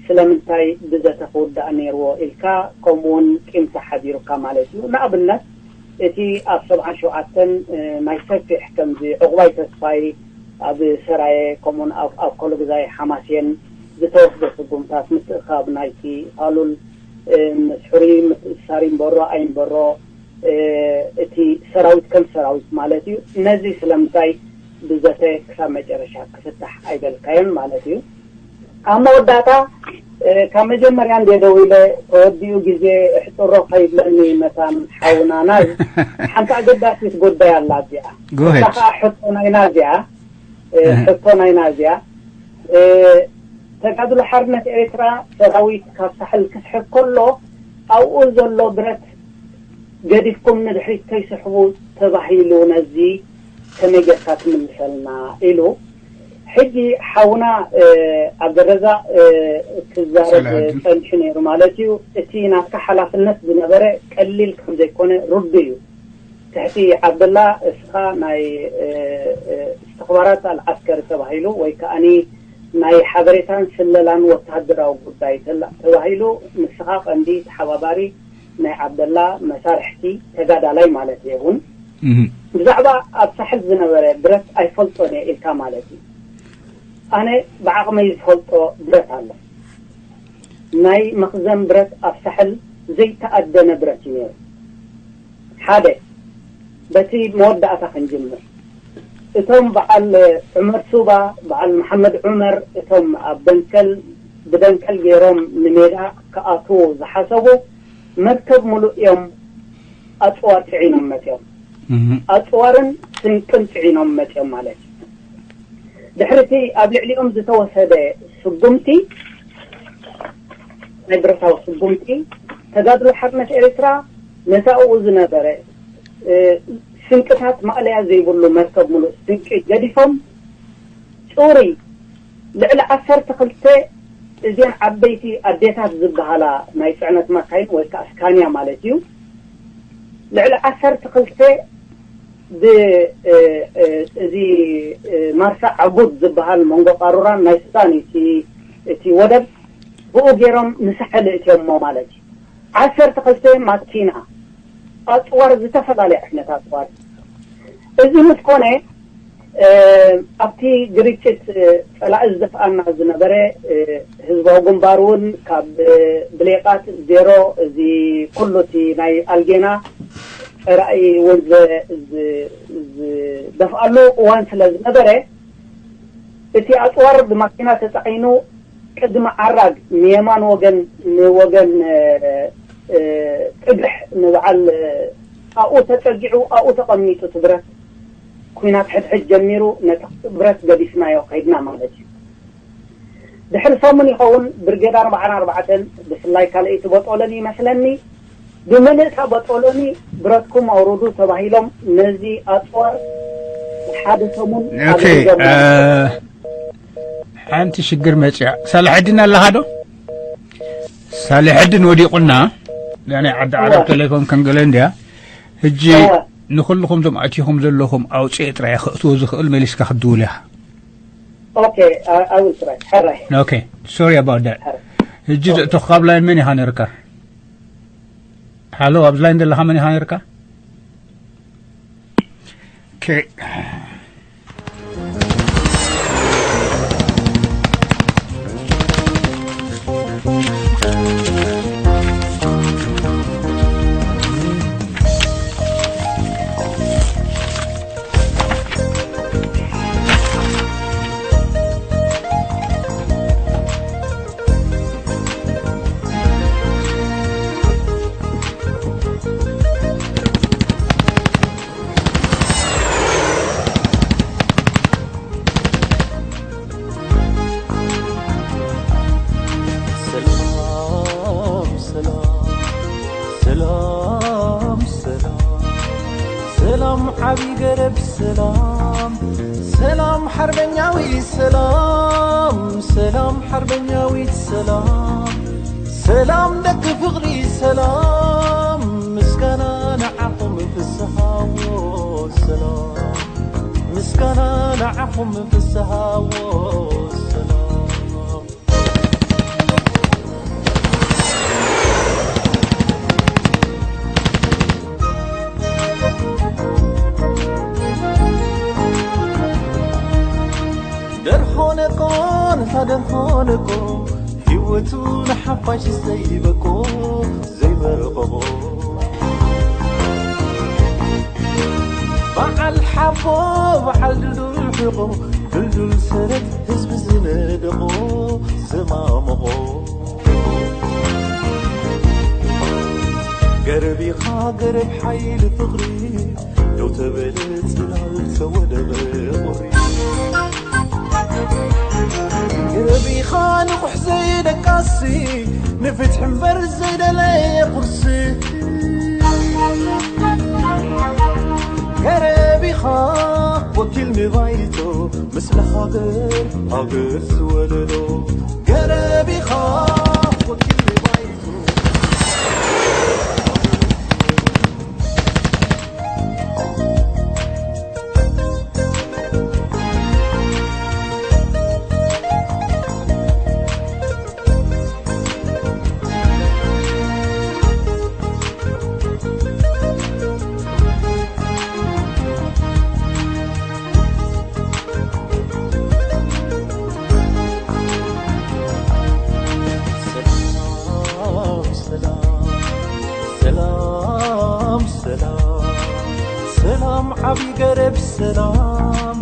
ስለምንታይ ብዘተ ክውዳእ ነይርዎ ኢልካ ከምኡ እውን ቂምታ ሓዲሩካ ማለት እዩ። ንኣብነት እቲ ኣብ ሰብዓን ሸውዓተን ናይ ሰፊሕ ከምዚ ዕቑባይ ተስፋይ ኣብ ሰራየ ከምኡውን ኣብ ኣኮሎግዛይ ሓማሴን ዝተወስደ ስጉምታት ምትእኻብ ናይቲ ፋሉል ምስ ሕሩይ ምትእስሳር ይንበሮ ኣይንበሮ እቲ ሰራዊት ከም ሰራዊት ማለት እዩ። ነዚ ስለምንታይ ብዘተ ክሳብ መጨረሻ ክፍታሕ ኣይበልካዮን ማለት እዩ። ኣብ መወዳእታ ካብ መጀመርያ እንደ ደው ኢለ ተወዲኡ ግዜ እሕፅሮ ከይብለኒ መታን ሓውናና ሓንቲ ኣገዳሲት ጉዳይ ኣላ እዚኣ። እታ ከዓ ሕቶ ናይና እዚኣ ሕቶ ናይና እዚኣ ተጋድሎ ሓርነት ኤርትራ ሰራዊት ካብ ሳሕል ክስሕብ ከሎ ኣብኡ ዘሎ ብረት ገዲፍኩም ንድሕሪት ከይስሕቡ ተባሂሉ ነዚ ከመይ ጌርካ ትምልሰልና? ኢሉ። ሕጂ ሓውና፣ እ፣ ዓብደረዛቅ፣ እ፣ ክዛረብ ሳላሐዲን። ጸኒሑ ነይሩ ማለት እዩ። እቲ ናትካ ሓላፍነት ዝነበረ ቀሊል ከም ዘይኮነ ርዱእ እዩ። ትሕቲ ዓብደላ እስኻ ናይ፣ እ፣ እ፣ እስትኽባራት ኣልዓስከሪ ተባሂሉ ወይ ከኣኒ ናይ ሓበሬታን ስለላን ወተሃደራዊ ጉዳይ ተላ-፣ ተባሂሉ ንስኻ ቀንዲ ተሓባባሪ ናይ ዓብደላ መሳርሕቲ ተጋዳላይ ማለት እየ። እውን እህ። ብዛዕባ ኣብ ሳሕል ዝነበረ ብረት ኣይፈልጦን እየ ኢልካ ማለት እዩ። ኣነ ብዓቕመይ ዝፈልጦ ብረት ኣሎ። ናይ መኽዘን ብረት ኣብ ሳሕል ዘይተኣደነ ብረት እዩ ነይሩ። ሓደ፣ በቲ መወዳእታ ክንጅምር። እቶም በዓል ዑመር ሱባ፣ በዓል መሓመድ ዑመር፣ እቶም ኣብ ደንከል፣ ብደንከል ገይሮም ንሜዳ ክኣትዉ ዝሓሰቡ መርከብ ሙሉእ እዮም ኣጽዋር ጽዒኖም መጺኦም። እህ። ኣጽዋርን ስንቅን ጽዒኖም መጺኦም ማለት እዩ። ድሕሪ እቲ ኣብ ልዕሊኦም ዝተወሰደ ስጉምቲ፣ ናይ ብረታዊ ስጉምቲ፣ ተጋድሎ ሓርነት ኤርትራ ነቲ ኣብኡ ዝነበረ፣ እ፣ ስንቅታት ማእለያ ዘይብሉ መርከብ ሙሉእ ስንቂ ገዲፎም፣ ጽሩይ ልዕሊ ዓሰርተ ክልተ እዚን ዓበይቲ ኣዴታት ዝበሃላ ናይ ጽዕነት መካይን ወይ ከዓ ስካንያ ማለት እዩ። ልዕሊ ዓሰርተ ክልተ ብ-፣ እ-፣ እ-፣ እዚ፣ እ፣ ማርሳ ዓቡድ ዝበሃል መንጎ ቃሩራን ናይ ሱዳን እዩ እቲ፣ እቲ ወደብ ብኡ ገይሮም ንሳሕል እትዮሞ ማለት እዩ። ዓሰርተ ክልተ ማኪና ኣጽዋር፣ ዝተፈላለየ ዓይነት ኣጽዋር። እዚ ምስ ኮነ፣ እ፣ ኣብቲ ግርጭት፣ እ፣ ጸላኢ ዝደፍኣና ዝነበረ፣ እ፣ ህዝባዊ ግንባር እውን ካብ፣ እ፣ ብሌቃት ዜሮ፣ እዚ ኩሉ እቲ ናይ ኣልጌና ጸላኢ እውን ዘ-፣ ዝ-፣ ዝደፍኣሉ እዋን ስለ ዝነበረ፣ እቲ ኣጽዋር ብማኪና ተጻዒኑ ቅድሚ ዓራግ ንየማን ወገን፣ ንወገን፣ እ፣ እ፣ ቅድሕ ንበዓል፣ እ፣ ኣብኡ ተጸጊዑ፣ ኣብኡ ተቐሚጡ እቲ ብረት፣ ኲናት ሕድሕድ ጀሚሩ፣ ነቲ ብረት ገዲፍናዮ ከይድና ማለት እዩ። ድሕሪ ሰሙን ይኸውን፣ ብርጌድ ኣርባዓን ኣርባዕተን፣ ብፍላይ ካልኣይቲ ቦጦሎኒ ይመስለኒ፣ ብምልእታ ቦጦሎኒ ብረትኩም ኣውርዱ ተባሂሎም ነዚ ኣጽዋር ሓደ ሰሙን ኦኬ፣ ኣግሂዶም እ፣ ማለት እዩ። ሓንቲ ሽግር መጽያ። ሳላሐዲን ኣለኻ ዶ? ሳላሐዲን ወዲቑና። ናይ ዓዲ ዓረብ እወ። ቴሌፎን ከንገለ እንድያ። ሕጂ እወ። ንኹልኹም እዞም ኣቲኹም ዘለኹም ኣውጽኤ ጥራይ ከእትዎ ዝኽእል መሊስካ ክትድውል ኢኻ። ኦኬ፣ I, I will try. ሕራይ። ኦኬ፣ sorry about that። ሕራይ። ሕጂ ኦኬ። ዘእተኹ ካብ ላይን መን ኢኻ ነርካ? ሃሎ፣ ኣብዚ ላይን ዘለኻ መን ኢኻ ነርካ? ኦኬ። ሰላም ሰላም ሰላም ሰላም ሰላም ዓቢ ገረብ ሰላም ሰላም ሓርበኛዊ ሰላም ሰላም ሓርበኛዊት ሰላም ሰላም ደቂ ፍቕሪ ሰላም ምስጋና ንዓኹም ፍስሃዎ ሰላም ምስጋና ንዓኹም ፍስሃዎ ሰላም ደርሆ ነቆ ነታ ደርሆ ነቆ ህይወቱ ንሓፋሽ ዘይበቆ ዘይበረቐቆ በዓል ሓቦ በዓል ድልዱል ሕቖ ድልዱል ሰረት ህዝቢ ዝነደቖ ዘማመቖ ገረብ ኢኻ ገረብ ሓይሊ ፍቕሪ ደው ተበለ ጽላል ተወደበ ቁሪ ገረብ ኢኻ ንቑሕ ዘይደቃሲ ንፍትሒ እምበር ዘይደለየ ቁርሲ ሃገር ሃገር ዝወለዶ ገረብ ኢኻ ወኪል ባይቶ። ሰላም ሰላም ሰላም ሰላም ሰላም ዓቢ ገረብ ሰላም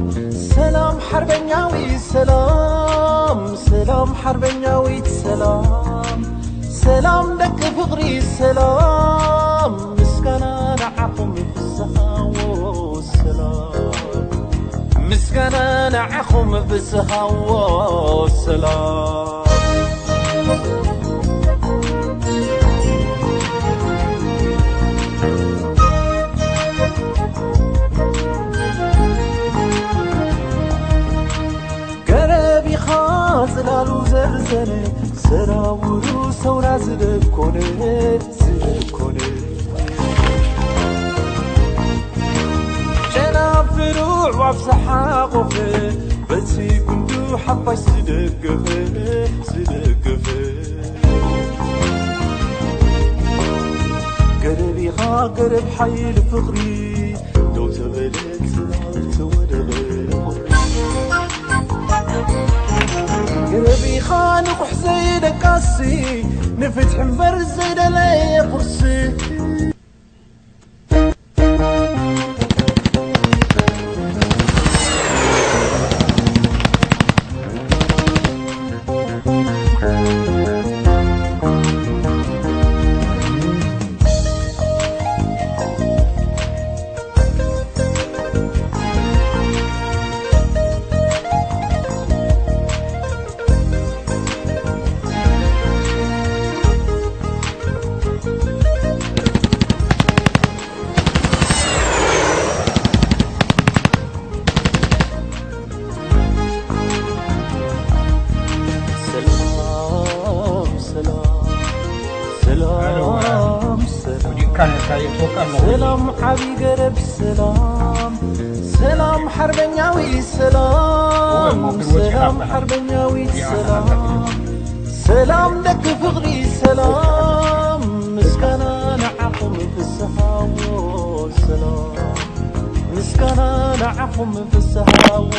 ሰላም ሓርበኛዊ ሰላም ሰላም ሓርበኛዊት ሰላም ሰላም ደቂ ፍቕሪ ሰላም ምስጋና ንዓኹም ፍስሃዎ ሰላም ምስጋና ንዓኹም ፍስሃዎ ሰላም ገረብ ኢኻ ጽላሉ ዘርዘነ ሰራውሩ ሰውራ ዝደኮነ ዝደኮነ ጨናፍሩ ኣዕዋፍ ዝሓቖፈ በቲ ጉንዱ ሓፋሽ ዝደገፈ ዝደገፈ ገረብ ኢኻ ገረብ ሓይሊ ፍቕሪ ደው ተበለ ጽላል ተወደበ ቁሪ ገረብ ኢኻ ንቑሕ ዘይደቃሲ ንፍትሒ እምበር ዘይደለየ ቁርሲ ሰላም ሰላም ሰላም ሰላም ወዲቕካ ነታ የእትወካ ኣለኹ። ሰላም ዓቢ ገረብ ሰላም ሰላም ሓርበኛዊ ሰላም እወ፣ ሞክር ወዲኻ ሰላም በላ። ሓርበኛዊ ወዲኻ ሰላም በላ። ሰላም ደቂ ፍቕሪ ሰላም ምስጋና ንዓኹም ፍስሃዎ ሰላም ምስጋና ንዓኹም ፍስሃዎ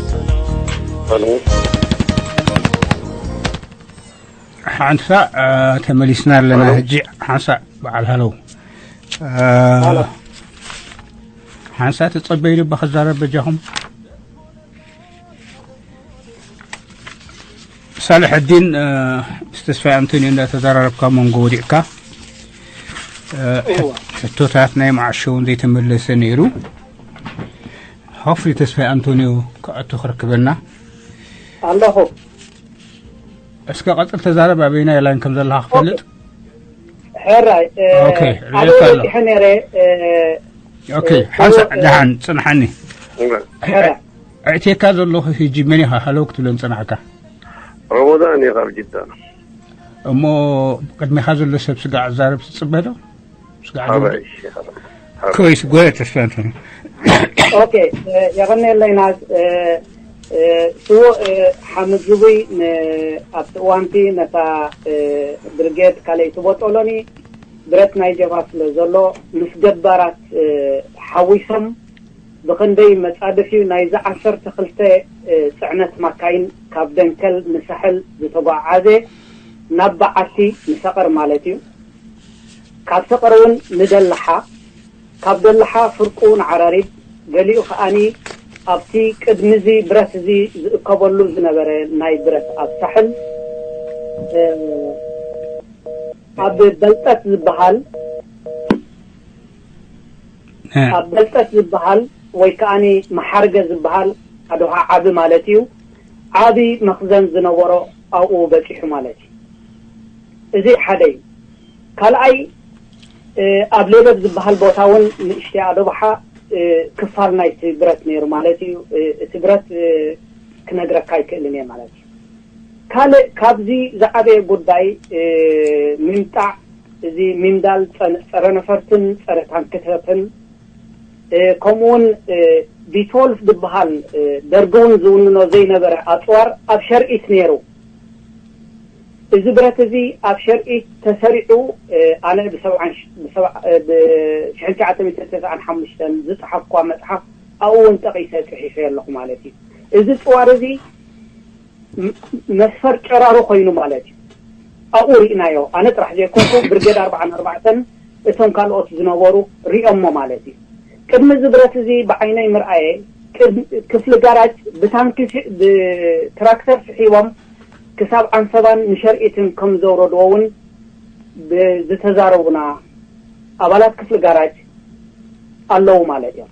ሰላም ሓንሳ ተመሊስና ኣለና። ሕጂ ሓንሳ በዓል ሃለው ሓንሳ ተጸበዩ ልባ ክዛረብ በጃኹም። ሳልሐዲን ምስ ተስፋይ ኣንቶንዮ እንዳተዘራረብካ መንጎ ወዲቕካ ሕቶታት ናይ መዓሾ እውን ዘይተመለሰ ነይሩ። ሆፍሊ ተስፋይ ኣንቶንዮ ክኣቱ ክረክበና ኣለኹ። እስከ ቀጽል ተዛረብ ኣበይናይ ላይን ከም ዘለኻ ክፈልጥ። ሕራይ ኣበይ በጺሐ ነይረ። ሓንሳእ ደሓን ጽንሓኒ። ኣእትየካ ዘለኹ ሕጂ መን ኢኻ ሃለው ክትብለን ዝጸናሕካ? ረመዳን እየ ካብ ጅዳ። እሞ ቅድሜኻ ዘሎ ሰብ ስጋዕ ዝዛረብ ትጽበ ዶ? ስጋዕ ሓባይ ኮይስ ጎየ ተስፋ እንተነ ኦኬ የቐንየለይ ናዝ ስዉእ ሓምድ ዝቡይ ኣብቲ እዋንቲ ነታ ብርጌድ ካልኣይቲ ቦጦሎኒ ብረት ናይ ጀብሃ ስለ ዘሎ ምስ ገባራት ሓዊሶም ብኽንደይ መጻድፍ እዩ ናይዚ ዓሰርተ ክልተ ጽዕነት ማካይን ካብ ደንከል ንሳሕል ዝተጓዓዓዘ ናብ በዓቲ ንሰቐር ማለት እዩ። ካብ ሰቐር እውን ንደላሓ፣ ካብ ደላሓ ፍርቁ ንዓራሪብ፣ ገሊኡ ከኣኒ ኣብቲ ቅድሚዚ ብረት እዚ ዝእከበሉ ዝነበረ ናይ ብረት ኣብ ሳሕል ኣብ በልጠት ዝበሃል ኣብ በልጠት ዝበሃል ወይ ከኣኒ መሓርገ ዝበሃል ኣድሃ ዓቢ ማለት እዩ። ዓቢ መኽዘን ዝነበሮ ኣብኡ በጺሑ ማለት እዩ። እዚ ሓደ እዩ። ካልኣይ ኣብ ሌበብ ዝበሃል ቦታ እውን ንእሽተይ ኣደብሓ ክፋል ናይቲ ብረት ነይሩ ማለት እዩ። እቲ ብረት ክነግረካ ኣይክእልን እየ ማለት እዩ። ካልእ ካብዚ ዝዓበየ ጉዳይ ሚምጣዕ፣ እዚ ሚምዳል ጸረ ነፈርትን ጸረ ታንክታትን ከምኡውን ቢ ትወልፍ ዝበሃል ደርጊ እውን ዝውንኖ ዘይነበረ ኣፅዋር ኣብ ሸርኢት ነይሩ። እዚ ብረት እዚ ኣብ ሸርኢት ተሰሪዑ ኣነ ብሽሕን ትሽዓተ ሚእትን ተስዓን ሓሙሽተን ዝፀሓፍኳ መፅሓፍ ኣብኡ እውን ጠቒሰ ፅሒፈ ኣለኹ ማለት እዩ። እዚ ፅዋር እዚ መስፈር ጨራሩ ኮይኑ ማለት እዩ። ኣብኡ ርኢናዮ። ኣነ ጥራሕ ዘይኮንኩ ብርጌድ ኣርባዓን ኣርባዕተን እቶም ካልኦት ዝነበሩ ሪኦሞ ማለት እዩ። ቅድሚ እዚ ብረት እዚ ብዓይነይ ምርኣየ ክፍሊ ጋራጅ ብታንኪ ብትራክተር ስሒቦም ክሳብ ዓንሰባን ንሸርኢትን ከም ዘውረድዎ እውን ዝተዛረቡና ኣባላት ክፍሊ ጋራጅ ኣለዉ ማለት እዮም።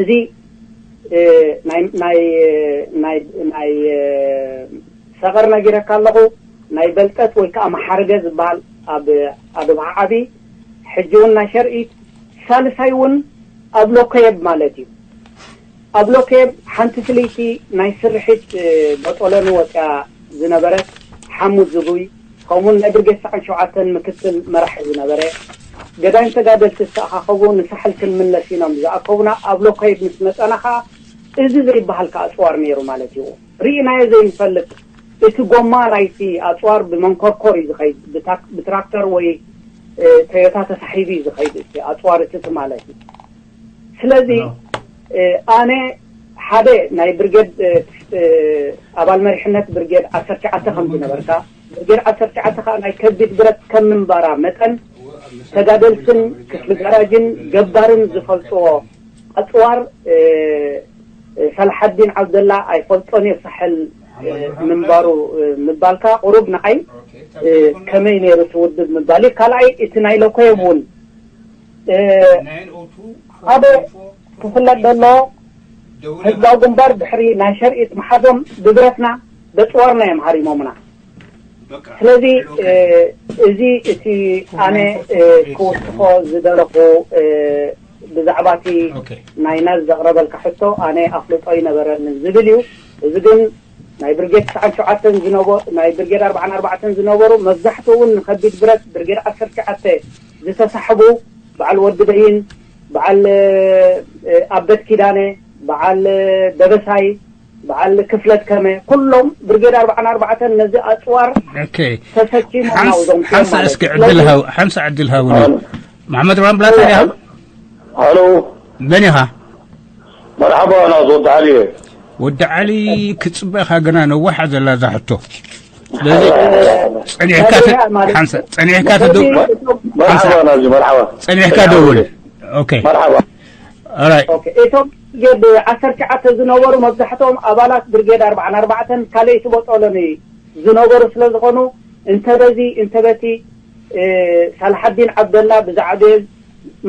እዚ ናይ ሰቐር ነጊረካ ኣለኹ። ናይ በልጠት ወይ ከዓ መሓርገ ዝበሃል ኣብ ኣድባዓ ዓቢ ሕጂ እውን ናይ ሸርኢት ሳልሳይ እውን ኣብ ሎከየብ ማለት እዩ። ኣብ ሎከየብ ሓንቲ ፍልይቲ ናይ ስርሒት በጦሎኒ ወፅያ ዝነበረት ሓሙት ዝጉይ ከምኡውን ናይ ብርጌድ ሰዓን ሸውዓተን ምክትል መራሒ ዝነበረ ገዳይም ተጋደልቲ ዝተኣኻኸቡ ንሳሕል ክንምለስ ኢኖም ዝኣከቡና ኣብ ሎከይድ ምስ መፀና ከዓ እዚ ዘይበሃል ከዓ ኣፅዋር ነይሩ ማለት እዩ። ርኢናዮ ዘይንፈልጥ እቲ ጎማ ናይቲ ኣፅዋር ብመንኮርኮር እዩ ዝኸይድ፣ ብትራክተር ወይ ቶዮታ ተሳሒቡ እዩ ዝኸይድ እቲ ኣፅዋር እቲ ማለት እዩ። ስለዚ ኣነ ሓደ ናይ ብርጌድ ኣባል መሪሕነት ብርጌድ ዓሰርተ ትሽዓተ ከም ዝነበርካ ብርጌድ ዓሰርተ ትሽዓተ ከዓ ናይ ከቢድ ብረት ከም ምንባራ መጠን ተጋደልትን ክፍሊ ጋራጅን ገባርን ዝፈልጥዎ ኣፅዋር ሰላሓዲን ዓብደላ ኣይፈልጦን እየ ሳሕል ምንባሩ ምባልካ ቁሩብ ንዓይ ከመይ ነይሩ እቲ ውድብ ምባል እዩ። ካልኣይ እቲ ናይ ሎኮየብ እውን ሓደ ክፍለጥ ዘሎ ህዝባዊ ግንባር ድሕሪ ናይ ሸርኢት መሓዞም ብብረትና በፅዋርና እዮም ሃሪሞምና። ስለዚ እዚ እቲ ኣነ ክውስኾ ዝደለኹ ብዛዕባ እቲ ናይ ናዝ ዘቕረበልካ ሕቶ ኣነ ኣፍልጦ ይነበረንን ዝብል እዩ። እዚ ግን ናይ ብርጌድ ትስዓን ሸውዓተን ዝነበ ናይ ብርጌድ ኣርባዓን ኣርባዕተን ዝነበሩ መብዛሕትኡ እውን ንከቢድ ብረት ብርጌድ ዓሰርተ ትሽዓተ ዝተሳሕቡ በዓል ወዲ በይን፣ በዓል ኣበት ኪዳነ፣ በዓል ደበሳይ፣ በዓል ክፍለት ከመ ኩሎም ብርጌድ ኣርባዓን ኣርባዕተን ነዚ ኣፅዋር ኦኬ። ተሰኪሞም ሓምሳ ናውዞም ሓምሳ እዮም ማለት እስኪ እዩ። ዕድል ስለዚህ ሃው ሓምሳ ዕድል ሃውኒ። መሓመድ ራምብላታ ዲኻ? ሃሎ መን ኢኻ? መርሓባ ናዝ ወዲ ዓሊ እየ። ወዲ ዓሊ ክጽበኻ ግና ነዋሕ ዘላ እዛ ሕቶ። ስለዚ ጸኒሕካ ተ- መሪያ ማለት ሓንሳ ጸኒሕካ ተደ ስለዚህ እቶም መርሓባ ናዝ መርሓባ። ጸኒሕካ ደውል። ኦኬ። መርሓባ። ኦራይ። ኦኬ፣ እቶም ብርጌድ ዓሰርተ ትሽዓተ ዝነበሩ መብዛሕትኦም ኣባላት ብርጌድ ኣርባዓን ኣርባዕተን ካልኣይቲ ቦጦሎኒ ዝነበሩ ስለ ዝኾኑ እንተ በዚ እንተ በቲ ሳልሓዲን ዓብደላ ብዛዕባ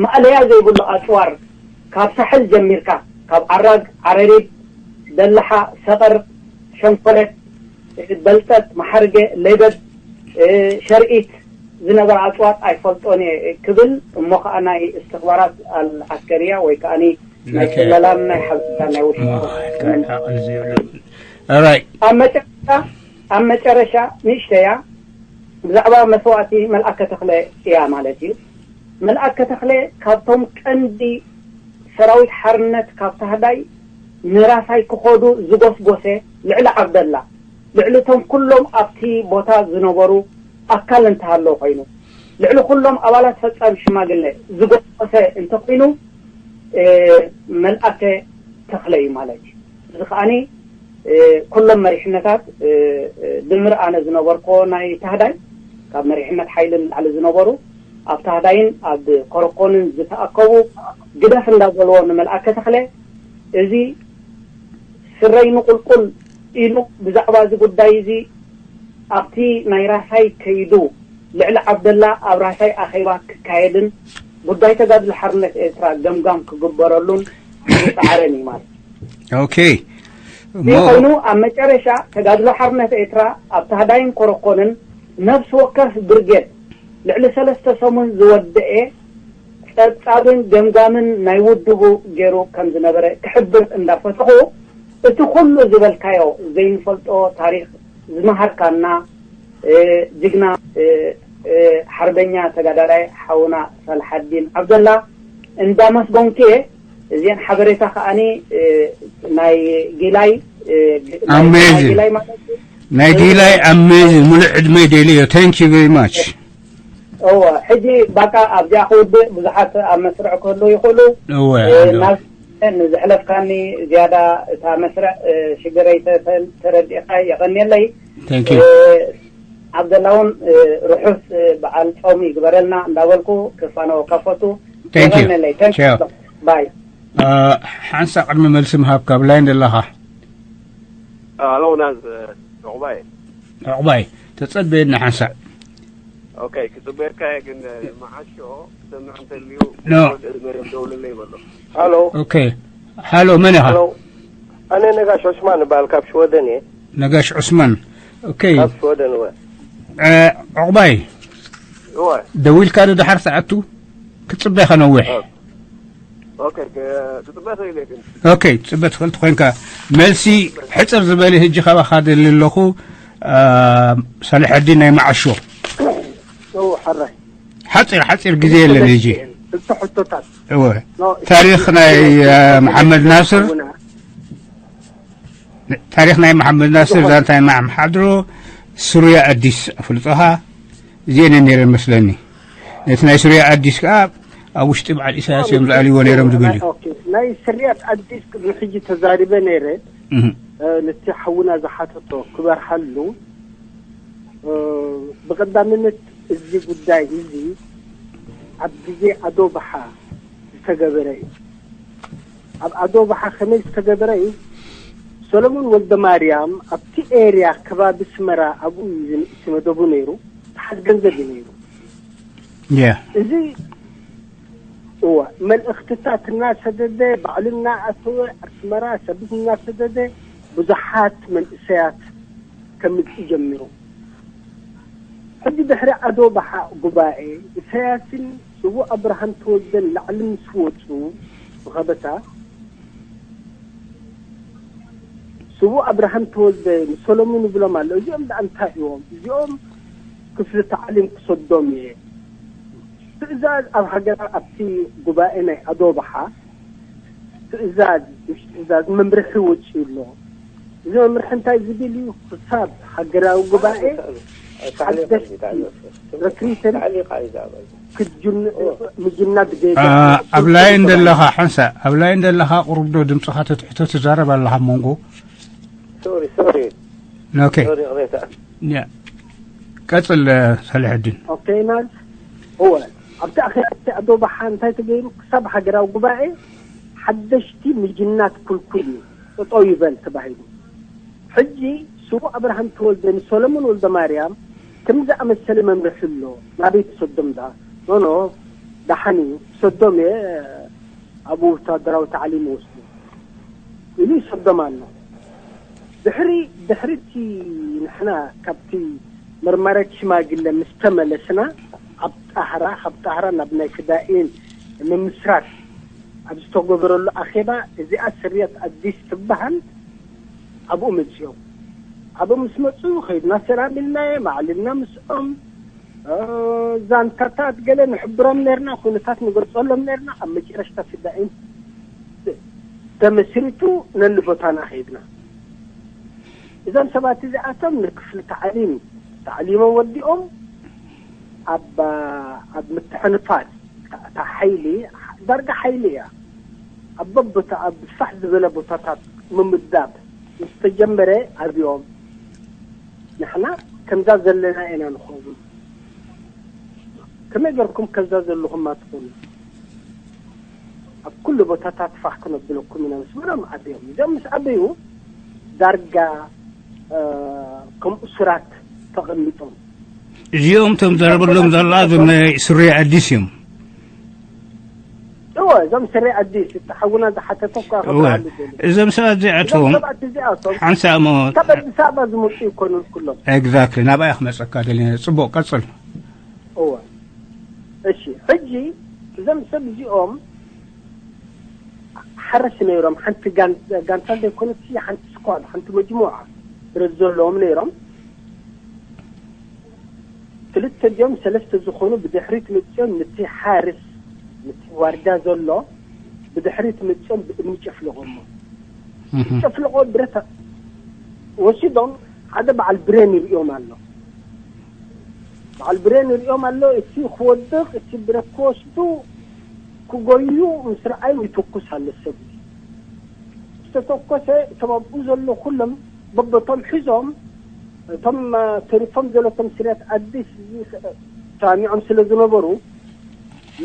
ማእለያ ዘይብሉ ኣፅዋር ካብ ሳሕል ጀሚርካ ካብ ዓራግ፣ ዓረሪብ፣ ደላሓ፣ ሰቐር፣ ሸንኮለት፣ በልጠት፣ ማሓርገ፣ ሌበድ፣ ሸርኢት ዝነበረ ኣፅዋር ኣይፈልጦን እየ ክብል እሞ ከዓ ናይ እስትኽባራት ኣልዓስከርያ ወይ ከዓ ናይ ስለላን ናይ ሓበሬታ ናይ ውሽጢ ዓቕሊ ዘይብሉ ራይ ኣብ መጨረሻ ኣብ መጨረሻ ንእሽተያ ብዛዕባ መስዋእቲ መልኣከ ተኽለ እያ ማለት እዩ። መልኣከ ተኽለ ካብቶም ቀንዲ ሰራዊት ሓርነት ካብ ታህዳይ ንራሳይ ክኸዱ ዝጎስጎሰ ልዕሊ ዓብደላ ልዕሊ እቶም ኩሎም ኣብቲ ቦታ ዝነበሩ ኣካል እንተሃለወ ኮይኑ ልዕሊ ኩሎም ኣባላት ፈፃሚ ሽማግለ ዝጎስጎሰ እንተኮይኑ መልኣከ ተኽለ እዩ ማለት እዩ። እዚ ከዓኒ ኩሎም መሪሕነታት ድምር ኣነ ዝነበርኮ ናይ ታህዳይ ካብ መሪሕነት ሓይሊ ንላዕሊ ዝነበሩ ኣብ ታህዳይን ኣብ ኮረኮንን ዝተኣከቡ ግደፍ እንዳበልዎ ንመልኣከ ተኽለ እዚ ስረይ ንቁልቁል ኢሉ ብዛዕባ እዚ ጉዳይ እዚ ኣብቲ ናይ ራሳይ ከይዱ ልዕሊ ዓብደላ ኣብ ራሳይ ኣኼባ ክካየድን ጉዳይ ተጋድሎ ሓርነት ኤርትራ ገምጋም ክግበረሉን ዝፀዓረን እዩ ማለት እዩ። ኦኬ እዚ እሞ ኮይኑ ኣብ መጨረሻ ተጋድሎ ሓርነት ኤርትራ ኣብ ታህዳይን ኮረኮንን ነብሲ ወከፍ ብርጌድ ልዕሊ ሰለስተ ሰሙን ዝወደኤ ጸብጻብን ገምጋምን ናይ ውድቡ ገይሩ ከም ዝነበረ ክሕብር እንዳፈተኹ፣ እቲ ኩሉ ዝበልካዮ ዘይንፈልጦ ታሪኽ ዝመሃርካና፣ እ፣ ጅግና፣ እ፣ እ፣ ሓርበኛ ተጋዳላይ ሓውና ሳልሓዲን ዓብደላ እንዳመስገንኩ እየ። እዚአን ሓበሬታ ከኣኒ፣ እ፣ ናይ ጊላይ፣ እ፣ ናይ፣ ናይ ኣሜዚንግ። ጊላይ ማለት እዩ። ናይ ጊላይ ኣሜዚንግ፣ ሙሉእ ዕድመ ይደልዮ። Thank you very much። እወ፣ ሕጂ ባቃ ኣብዚኣ ክውድእ፣ ብዙሓት ኣብ መስርዕ ክህልዉ ይኽእሉ። እወ፣ እ፣ ኣሎ። ናብ ንዝሕለፍካኒ ዝያዳ እታ መስርዕ፣ እ፣ ሽግረይ ተ-፣ ተ-፣ ተረዲእካ የቐንየለይ። Thank you። እ፣ ዓብደላ እውን፣ እ፣ ርሑስ፣ እ፣ በዓል ጾም ይግበረልና እንዳበልኩ ክፋነወካ ፈቱ። Thank you። የቐንየለይ። Thank you። ቻው። ባይ። እ፣ ሓንሳ ቅድሚ መልሲ ምሃብካ፣ ኣብ ላይን ዘለኻ? ኣሎ፣ ናዝ፣ ዑቕባይ። ዑቕባይ፣ ተጸበየና ሓንሳእ። ኦኬ፣ ክጽበየካ እየ፣ ግን መዓሾ ክሰምዕ እንተልዩ ኖ። ወድ መርዮም ደውልለይ በሎ። ሃሎ። ኦኬ። ሃሎ፣ መን ኢኻ? ሃሎ። ኣነ ነጋሽ ዑስማን እበሃል፣ ካብ ሽወደን እየ። ነጋሽ ዑስማን። ኦኬ። ካብ ሽወደን እወ። እ፣ ዑቕባይ፣ እወ። ደዊልካ ዶ ደሓር ትኣቱ? ክጽበ ኢኻ ነዊሕ። ኦኬ። ኦኬ፣ ክ-፣ ክጽበ ክእል እየ ግን። ኦኬ፣ ትጽበ ትኽእል ተኾይንካ። መልሲ ሕጽር ዝበለ ሕጂ ካባኻ ደሊ ኣለኹ። እ፣ ሳልሐዲን ናይ መዓሾ። ኦ፣ ሓራይ። ሓጺር፣ ሓጺር ግዜ የለን ሕጂ። ክልተ ሕቶታት። እወ። ኖ፣ ታሪኽ ናይ፣ እ፣ መሓመድ ናስር። ሓውና። ታሪኽ ናይ መሓመድ ናስር፣ ዝኾነ። ዛንታ ናይ መሓመድ ሓድሮ፣ ሱርያ ኣዲስ ኣፍልጦኻ፣ እዚአን እየን ነይረን መስለኒ። ነቲ ናይ ሱርያ ኣዲስ ከኣ ኣብ ውሽጢ በዓል ኢሳያስ እዮም ዝኣልይዎ ነይሮም ዝብል እዩ። ኦኬ፣ ናይ ስርያት ኣዲስ ቅድሚ ሕጂ ተዛሪበ ነይረ። እህ። እ፣ ነቲ ሓውና ዝሓተቶ ክበርሃሉ፣ እ፣ ብቐዳምነት እዚ ጉዳይ እዚ ኣብ ግዜ ኣዶ ባሓ ዝተገበረ እዩ። ኣብ ኣዶ ባሓ ከመይ ዝተገበረ እዩ? ሰሎሞን ወልደ ማርያም ኣብቲ ኤርያ ከባቢ ስመራ ኣብኡ እዩ ዝንእስ መደቡ ነይሩ። ተሓዝ ገንዘብ እዩ ነይሩ። ያ። እዚ እወ፣ መልእኽትታት እናሰደደ፣ ባዕሉ እናኣተወ፣ ኣስመራ ሰብት እናሰደደ፣ ብዙሓት መንእሰያት ከምጽእ ጀሚሩ። ሕጂ ድሕሪ ኣዶ ባሓ ጉባኤ፣ ኢሳያስን ስዉእ ኣብርሃም ተወልደን ላዕሊ ምስ ወጹ፣ ብኸበታ፣ ስዉእ ኣብርሃም ተወልደ ንሰሎሙን ይብሎም ኣሎ። እዚኦም ደኣ እንታይ እዮም? እዚኦም ክፍሊ ታዕሊም ክሰዶም እየ። ትእዛዝ ኣብ ሃገራ፣ ኣብቲ ጉባኤ ናይ ኣዶባሓ ትእዛዝ፣ ትእዛዝ መምርሒ ወጺኡ ኣሎ። እዚ መምርሒ እንታይ ዝብል እዩ? ክሳብ ሃገራዊ ጉባኤ ሓደሽ ረክሪተን ክጅን-፣ ምጅናድ ገይሩ ኣ-፣ ኣብ ላይን ዘለኻ ሓንሳእ፣ ኣብ ላይን ዘለኻ ቁሩብ ዶ ድምፅኻ ተትሕቶ ትዛረብ ኣለኻ ኣብ መንጎ? ሶሪ፣ ሶሪ። ኦኬ። ሶሪ፣ ቅሬታ። ያ። ቀጽል፣ ሰሊሐዲን። ኦኬ፣ ናዝ። እወ፣ ኣብቲ ኣኼባ እቲ ኣዶ ባሓ እንታይ ተገይሩ? ክሳብ ሃገራዊ ጉባኤ ሓደሽቲ ምጅናት ክልኩል እዩ፣ ጠጠው ይበል ተባሂሉ። ሕጂ ስዉእ ኣብርሃም ተወልደ ንሰሎሞን ወልደማርያም ከምዚ ዝኣመሰለ መምርሒ ኣሎ። ናበይ ትሰዶም ደኣ? ኖኖ፣ ደሓን እዩ፣ ትሰዶም እየ፣ ኣብኡ ወታደራዊ ታዕሊም ይወስዱ ኢሉ ይሰዶም ኣሎ። ድሕሪ፣ ድሕሪ እቲ ንሕና ካብቲ መርማሪት ሽማግለ ምስ ተመለስና፣ ኣብ ጣህራ፣ ካብ ጣህራ ናብ ናይ ክዳኤን ምምስራት ኣብ ዝተገበረሉ ኣኼባ፣ እዚኣ ስርየት ኣዲስ ትበሃል ኣብኡ መጺኦም። ኣብኡ ምስ መጹ፣ ከይድና ሰላም ኢልናዮም፣ ኣዕሊልና ምስኦም፣ እ፣ ዛንታታት ገለ ንሕብሮም ነርና፣ ኩነታት ንገልጸሎም ነርና። ኣብ መጨረሽታ ክዳኤን ተመስሪቱ ነኒ ቦታና ከይድና። እዞም ሰባት እዚኣቶም ንክፍሊ ታዕሊም ታዕሊሞም ወዲኦም ኣብ፣ ኣብ ምትሕንፋጽ እታ፣ እታ ሓይሊ፣ ዳርጋ ሓይሊ እያ። ኣብ በቦታ፣ ኣብ ፋሕ ዝበለ ቦታታት ምምዳብ ምስ ተጀመረ ኣብዮም። ንሕና ከምዛ ዘለና ኢና ንኸውን። ከመይ ገርኩም ከምዛ ዘለኹም ኣትኹኑ? ኣብ ኩሉ ቦታታት ፋሕ ክነብለኩም ኢና ምስ በሎም ኣብዮም። እዚኦም ምስ ኣበዩ ዳርጋ፣ እ፣ ከም እሱራት ተቐሚጦም። እዚኦም እቶም ዘረበሎም ዘላ እዞም ናይ ሱሪ ኣዲስ እዮም። እወ፣ እዞም ስረ ኣዲስ፣ እቲ ሓውና ዝሓተቶ እኳ እወ፣ ክብርሃሉ ደልዩ። እዞም ሰባት እዚኣቶም እዞም ሰባት እዚኣቶም ሓንሳእ እሞ ካብ ኣዲስ ኣበባ ዝመጹ ይኮኑን ኩሎም። ኤግዛክትሊ፣ ናብኣ ክመጸካ ደልየ። ጽቡቕ፣ ቀጽል። እወ። እሺ፣ ሕጂ እዞም ሰብ እዚኦም ሓረስ ነይሮም። ሓንቲ ጋን-፣ ጋንታ ዘይኮነች፣ ሓንቲ ስኳድ፣ ሓንቲ መጅሙዓ ብረት ዘለዎም ነይሮም። ክልተ ድዮም ሰለስተ ዝኾኑ ብድሕሪት መፅኦም፣ ንቲ ሓርስ፣ ንቲ ዋርዳ ዘሎ ብድሕሪት መፅኦም ብእምኒ ጨፍለቖሞ። ጨፍለቆ ብረት ወሲዶም፣ ሓደ በዓል ብሬን ይርእዮም ኣሎ። በዓል ብሬን ይርእዮም ኣሎ። እቲ ክወድቕ፣ እቲ ብረት ክወስዱ ክጎዩ ምስ ረኣዩ ይትኩስ ኣሎ ሰብ። ዝተተኮሰ፣ እቶም ኣብኡ ዘሎ ኩሎም በቦቶም ሒዞም፣ እቶም፣ እ፣ ተሪፎም ዘለቶም ስርያት ኣዲስ እዚ፣ እ፣ ተሰማሚዖም ስለ ዝነበሩ፣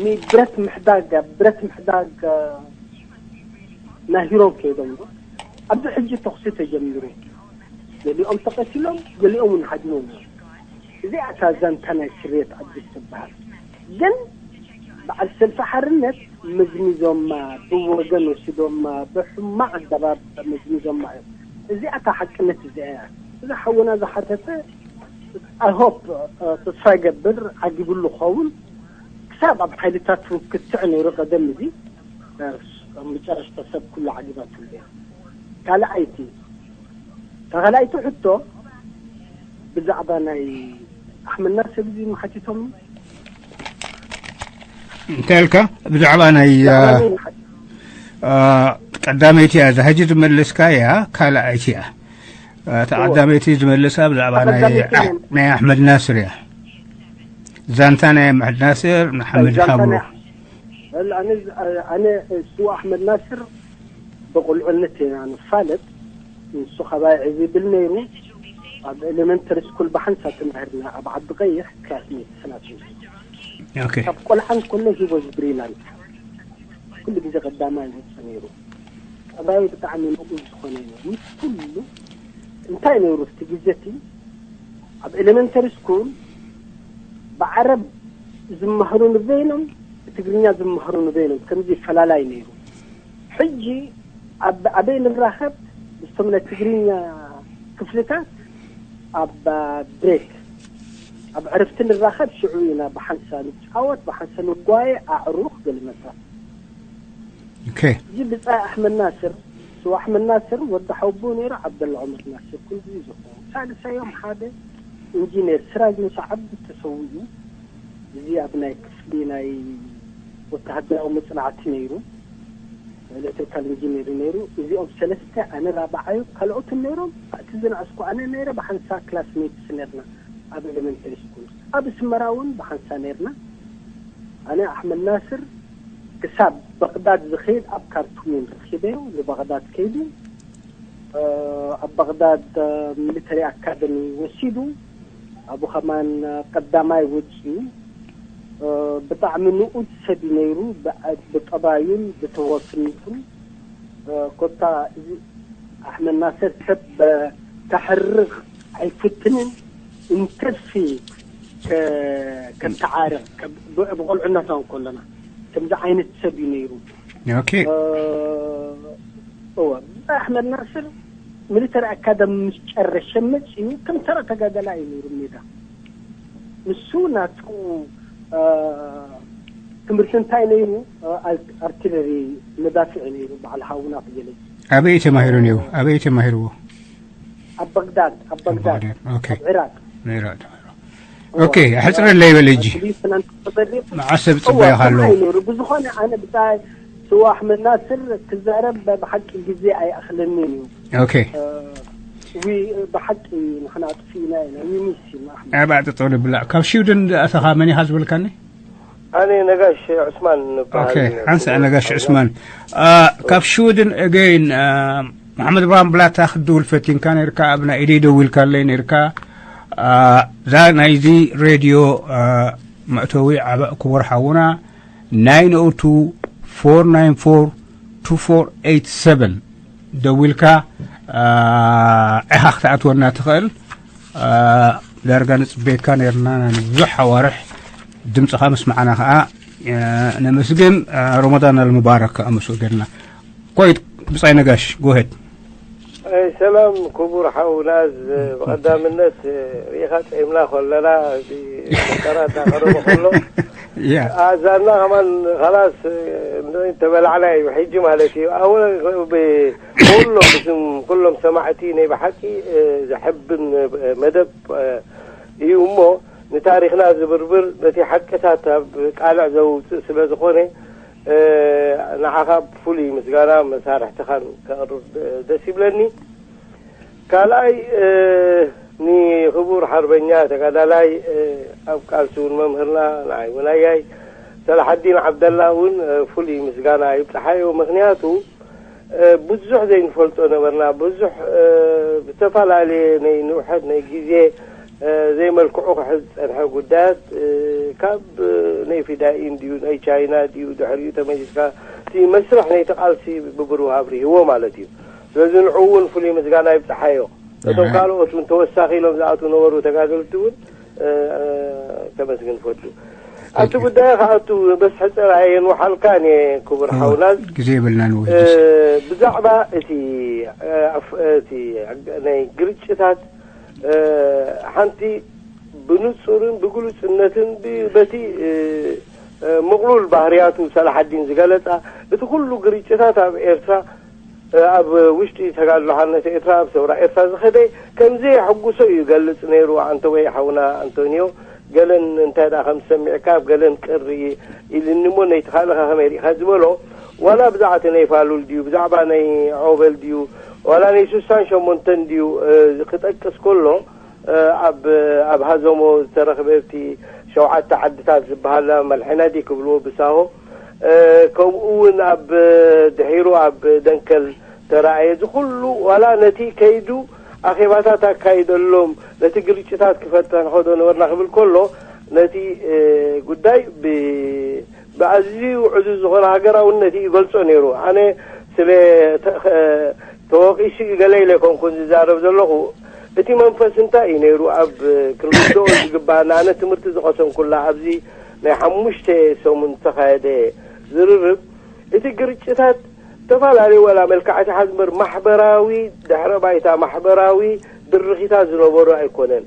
ንብረት ምሕዳግ፣ ብረት ምሕዳግ፣ እ፣ ናሂሮም ከይዶም፣ ኣብዚ ሕጂ ተኹሲ ተጀሚሩ። ገሊኦም ተቐቲሎም፣ ገሊኦም እውን ሃዲሞም እዮም። እዚኣ እታ ዛንታ ናይ ስርየት ኣዲስ ትበሃል። ግን በዓል ሰልፊ ሓርነት መዝሚዞማ፣ ብወገን ወሲዶማ፣ ብሕማቕ ኣገባብ መዝሚዞማ እዮም። እዚኣ እታ ሓቅነት እዚኣ እያ። እዚ ሓውና ዝሓተተ፣ I hope፣ እ፣ ተስፋ ይገብር፣ ዓጊብሉ ክኸውን። ክሳብ ኣብ ሓይልታት ክትዕ ነይሩ ቀደም እዚ፣ እ፣ ኣብ መጨረሽታ ሰብ ኩሉ ዓጊባትሉ እያ። ካልኣይቲ፣ እታ ካልኣይቲ ሕቶ ብዛዕባ ናይ ኣሕመድ ናስር እዚ ሓቲቶም። እንታይ ኢልካ? ብዛዕባ ናይ፣ ብዛዕባ እ፣ ናይ ሓቲ-፣ እ፣ ቀዳመይቲ እያ፣ እዛ ሕጂ ዝመለስካ እያ፣ ካልኣይቲ እያ። እ፣ እታ እወ። ቀዳመይቲ ዝመልሳ ብዛዕባ ናይ፣ ቀዳመይቲ እያ። ናይ ኣሕመድ ናስር እያ። ዛንታ ናይ ኣሕመድ ናስር፣ ንሓመድ ዛንታ ሃብሮ። ናይ፣ ወላ ኣነ፣ ኣነ እሱ ኣሕመድ ናስር ብቁልዕነት ኢና ንፋለጥ። ንሱ ካባይ ዕዝ ይብል ነይሩ። ኣብ ኤሌመንተሪ ስኩል ብሓንሳ ተማሂርና፣ ኣብ ዓዲ ቀይሕ ክላስሜት ስናት። ኦኬ። ካብ ቆልዓ እንከሎ he was brilliant። ኩሉ ግዜ ቀዳማይ ይወጽእ ነይሩ። ጠባዩ ብጣዕሚ ንቑሕ ዝኾነ እዩ። ምስ ኩሉ እንታይ ነይሩ እቲ ግዜ እቲ፣ ኣብ ኤሌመንተሪ ስኩል ብዓረብ ዝመሃሩ ንበይኖም፣ ብትግርኛ ዝመሃሩ ንበይኖም፣ ከምዚ ፈላላይ ነይሩ። ሕጂ ኣብ፣ ኣበይ ንራኸብ? ምስቶም ናይ ትግርኛ ክፍልታት ኣብ ብሬክ፣ ኣብ ዕረፍቲ ንራኸብ። ሽዑ ኢና ብሓንሳ ንጫወት፣ ብሓንሳ ንጓየ፣ ኣዕሩኽ ገለ መሳት። ኦኬ። እዚ ብጻይ ኣሕመድ ናስር፣ ስው ኣሕመድ ናስር ወዲ ሓውቦ ነይሩ፣ ዓብደላ ዑመር ናስር፣ ኩሉ ግዜ ዝኸውን። ሳልሳዮም ሓደ ኢንጂነር ስራጅ ሙሳ ዓብዱ ተሰዊኡ። እዚ ኣብ ናይ ክፍሊ ናይ ወተሃደራዊ መጽናዕቲ ነይሩ፣ ኤሌክትሪካል ኢንጂነር ነይሩ። እዚኦም ሰለስተ፣ ኣነ ራብዓዩ፣ ካልኦትን ነይሮም። እቲ ዝነኣስኩ ኣነ ነይረ፣ ብሓንሳ ክላስሜትስ ነርና ኣብ ኤሌመንተሪ ስኩል። ኣብ ኣስመራ እውን ብሓንሳ ነርና። ኣነ ኣሕመድ ናስር ክሳብ በቕዳድ ዝኸይድ ኣብ ካርቱም እየ ረኺበዮ። ንበቕዳድ ከይዱ፣ እ፣ ኣብ በቕዳድ፣ እ፣ ሚሊተሪ ኣካደሚ ወሲዱ፣ ኣብኡ ከማን፣ እ፣ ቀዳማይ ወጺኡ። እ፣ ብጣዕሚ ንኡድ ሰብ እዩ ነይሩ፣ ብዐ-፣ ብጠባዩን ብተወፍነቱን። እ፣ ኮታ እዚ ኣሕመድ ናስር ሰብ፣ እ፣ ከሕርቕ ኣይፍትንን፣ እንተሲ ከ-፣ ከተዓርቕ፣ ከ-፣ ብ-፣ ብቆልዕነትና ከለና ከምዚ ዓይነት ሰብ እዩ ነይሩ። ኦኬ። እ፣ እወ፣ ኣሕመድ ናስር ሚሊተሪ ኣካዳሚ ምስ ጨረሸ መጺኡ ከም ተራ ተጋዳላይ እዩ ነይሩ ሜዳ። ንሱ ናቱ፣ እ፣ ትምህርቲ እንታይ ነይሩ? እ፣ ኣር-፣ ኣርቲለሪ መዳፍዕ ነይሩ፣ በዓል ሃውና ክገለጽ። ኣበይ ተማሂሩ ነይሩ? ኣበይ ተማሂርዎ? ኣብ በግዳድ፣ ኣብ በግዳድ፣ በግዳድ፣ ኦኬ። ኣብ ዒራቅ። ዒራቅ ተማሂሩ። እወ፣ ኦኬ፣ ኣሕጽረለይ በል ሕጂ። ሊዩትናንት ተመሪቑ። መዓስ ሰብ እወ፣ ጽበየኻ ኣለዎ? ከምኣ እዩ ነይሩ። ብዝኾነ ኣነ ብታይ ስዋ ኣሕመድ ናስር ክዛረብ ብሓቂ ግዜ ኣይኣኽለንን እዩ። ኦኬ። እ፣ ዊ-፣ ብሓቂ ንሕና ኣጥፊእና ኢና። We miss him ኣሕመድ። ኣባ ጥጦ ንብላዕ። ካብ ሽውድን ዝኣተኻ መን ኢኻ ዝበልካኒ? ኣነ ነጋሽ ዑስማን እበሃል። ኦኬ፣ ሓንሳእ ነጋሽ ዑስማን። አ፣ ካብ ሽውድን ኣገይን፣ አ፣ መሓመድ እብራሂም ብላታ ክትድውል ፈቲንካ ነይርካ፣ ኣብ ናይ ኢደይ ደዊልካለይ ነይርካ። አ፣ እዛ ናይዚ ሬድዮ፣ አ፣ መእተዊ ዓባእ ክቡር ሓውና፣ ናይን ኦ ቱ ፎር ናይን ፎር ቱ ፎር ኤይት ሰቨን ደዊልካ፣ አ፣ ኢኻ ክትኣትወና ትኽእል። አ፣ ዳርጋ ንጽበየካ ነይርና ንብዙሕ ኣዋርሕ። ድምጽኻ ምስማዕና ከኣ፣ አ፣ ነመስግን። አ፣ ረመዳን ኣልሙባረክ ከኣ ምስ ወገንና። ቆይ፣ ብጻይ ነጋሽ፣ go ahead። ኣይ፣ ሰላም ክቡር ሓውና፣ ዝ-፣ ብቐዳምነት፣ እ፣ ርኢኻ ጸይምና ከለና፣ እዚ ፈጠራ እናቐረበ ከሎ፣ ያ ኣዛና ከማን ኸላስ ተበላዕና እዩ ሕጂ ማለት እዩ። ኣወ ብኩሎም ብስም ኩሎም ሰማዕቲ ናይ ብሓቂ ዘሕብን መደብ እዩ እሞ ንታሪኽና ዝብርብር ነቲ ሓቅታት ኣብ ቃልዕ ዘውፅእ ስለ ዝኾነ ንዓኻ ብፍሉይ ምስጋና መሳርሕትኻን ከቕርብ ደስ ይብለኒ። ካልኣይ ንክቡር ሓርበኛ ተጋዳላይ ኣብ ቃልሲ እውን መምህርና ንዓይ እውን ኣያይ ሰላሓዲን ዓብደላ እውን ፍሉይ ምስጋና ይብፅሓዮ። ምክንያቱ ብዙሕ ዘይንፈልጦ ነበርና። ብዙሕ ብዝተፈላለየ ናይ ንውሐት ናይ ግዜ ዘይመልክዑ ክሕዝ ዝፀንሐ ጉዳያት ካብ ናይ ፊዳኢን ድዩ ናይ ቻይና ድዩ ድሕሪኡ ተመሊስካ እቲ መስርሕ ናይቲ ቃልሲ ብብሩህ ኣብሪህዎ ማለት እዩ። ስለዚ ንዑ እውን ፍሉይ ምስጋና ይብፅሓዮ። እቶም ካልኦት እውን ተወሳኺ ኢሎም ዝኣትዉ ነበሩ ተጋደልቲ እውን ከመስግን ፈቱ። ኣብቲ ጉዳይ ከኣቱ በስ ሕፀር ኣየንውሓልካን እየ ክቡር ሓውናዝ። ግዜ የብልናን ብዛዕባ እቲ ናይ ግርጭታት ሓንቲ ብንፁርን ብግሉፅነትን በቲ ምቕሉል ባህርያቱ ሰላሓዲን ዝገለፃ እቲ ኩሉ ግርጭታት ኣብ ኤርትራ ኣብ ውሽጢ ተጋድሎ ሓርነት ኤርትራ ኣብ ሰውራ ኤርትራ ዝኸደ ከምዘየሐጉሶ እዩ ይገልጽ ነይሩ። ኣንተወይ ሓውና ኣንቶኒዮ ገለን እንታይ ደኣ ከም ዝሰሚዕካ ኣብ ገለን ቅር ኢልኒ እሞ ነይቲ ካልእኻ ከመይ ርኢኻ ዝበሎ ዋላ ብዛዕባ ናይ ፋሉል ድዩ ብዛዕባ ናይ ዖበል ድዩ ዋላ ናይ ሱሳን ሸሞንተን ድዩ ክጠቅስ ከሎ ኣብ ኣብ ሃዘሞ ዝተረኽበ ኣብቲ ሸውዓተ ዓድታት ዝበሃላ መልሐናዲ ክብልዎ ብሳሆ ከምኡ እውን ኣብ ድሒሩ ኣብ ደንከል ተራእየ። እዚ ኩሉ ዋላ ነቲ ከይዱ ኣኼባታት ኣካይደሎም ነቲ ግርጭታት ክፈትሕ ንኸዶ ነበርና ክብል ከሎ ነቲ ጉዳይ ብኣዝዩ ዕዙዝ ዝኾነ ሃገራውነት እዩ ይገልጾ ነይሩ። ኣነ ስለ ተወቂሱ ገለ ኢለ ኮንኩን ዝዛረብ ዘለኹ እቲ መንፈስ እንታይ እዩ ነይሩ ኣብ ክንርድኦ ዝግባእ ንኣነ ትምህርቲ ዝቐሰምኩላ ኣብዚ ናይ ሓሙሽተ ሰሙን ዝተኻየደ ዝርርብ እቲ ግርጭታት ዝተፈላለዩ ወላ መልክዓት ይሓዝ እምበር ማሕበራዊ ድሕረ ባይታ ማሕበራዊ ድርኺታት ዝነበሩ ኣይኮነን።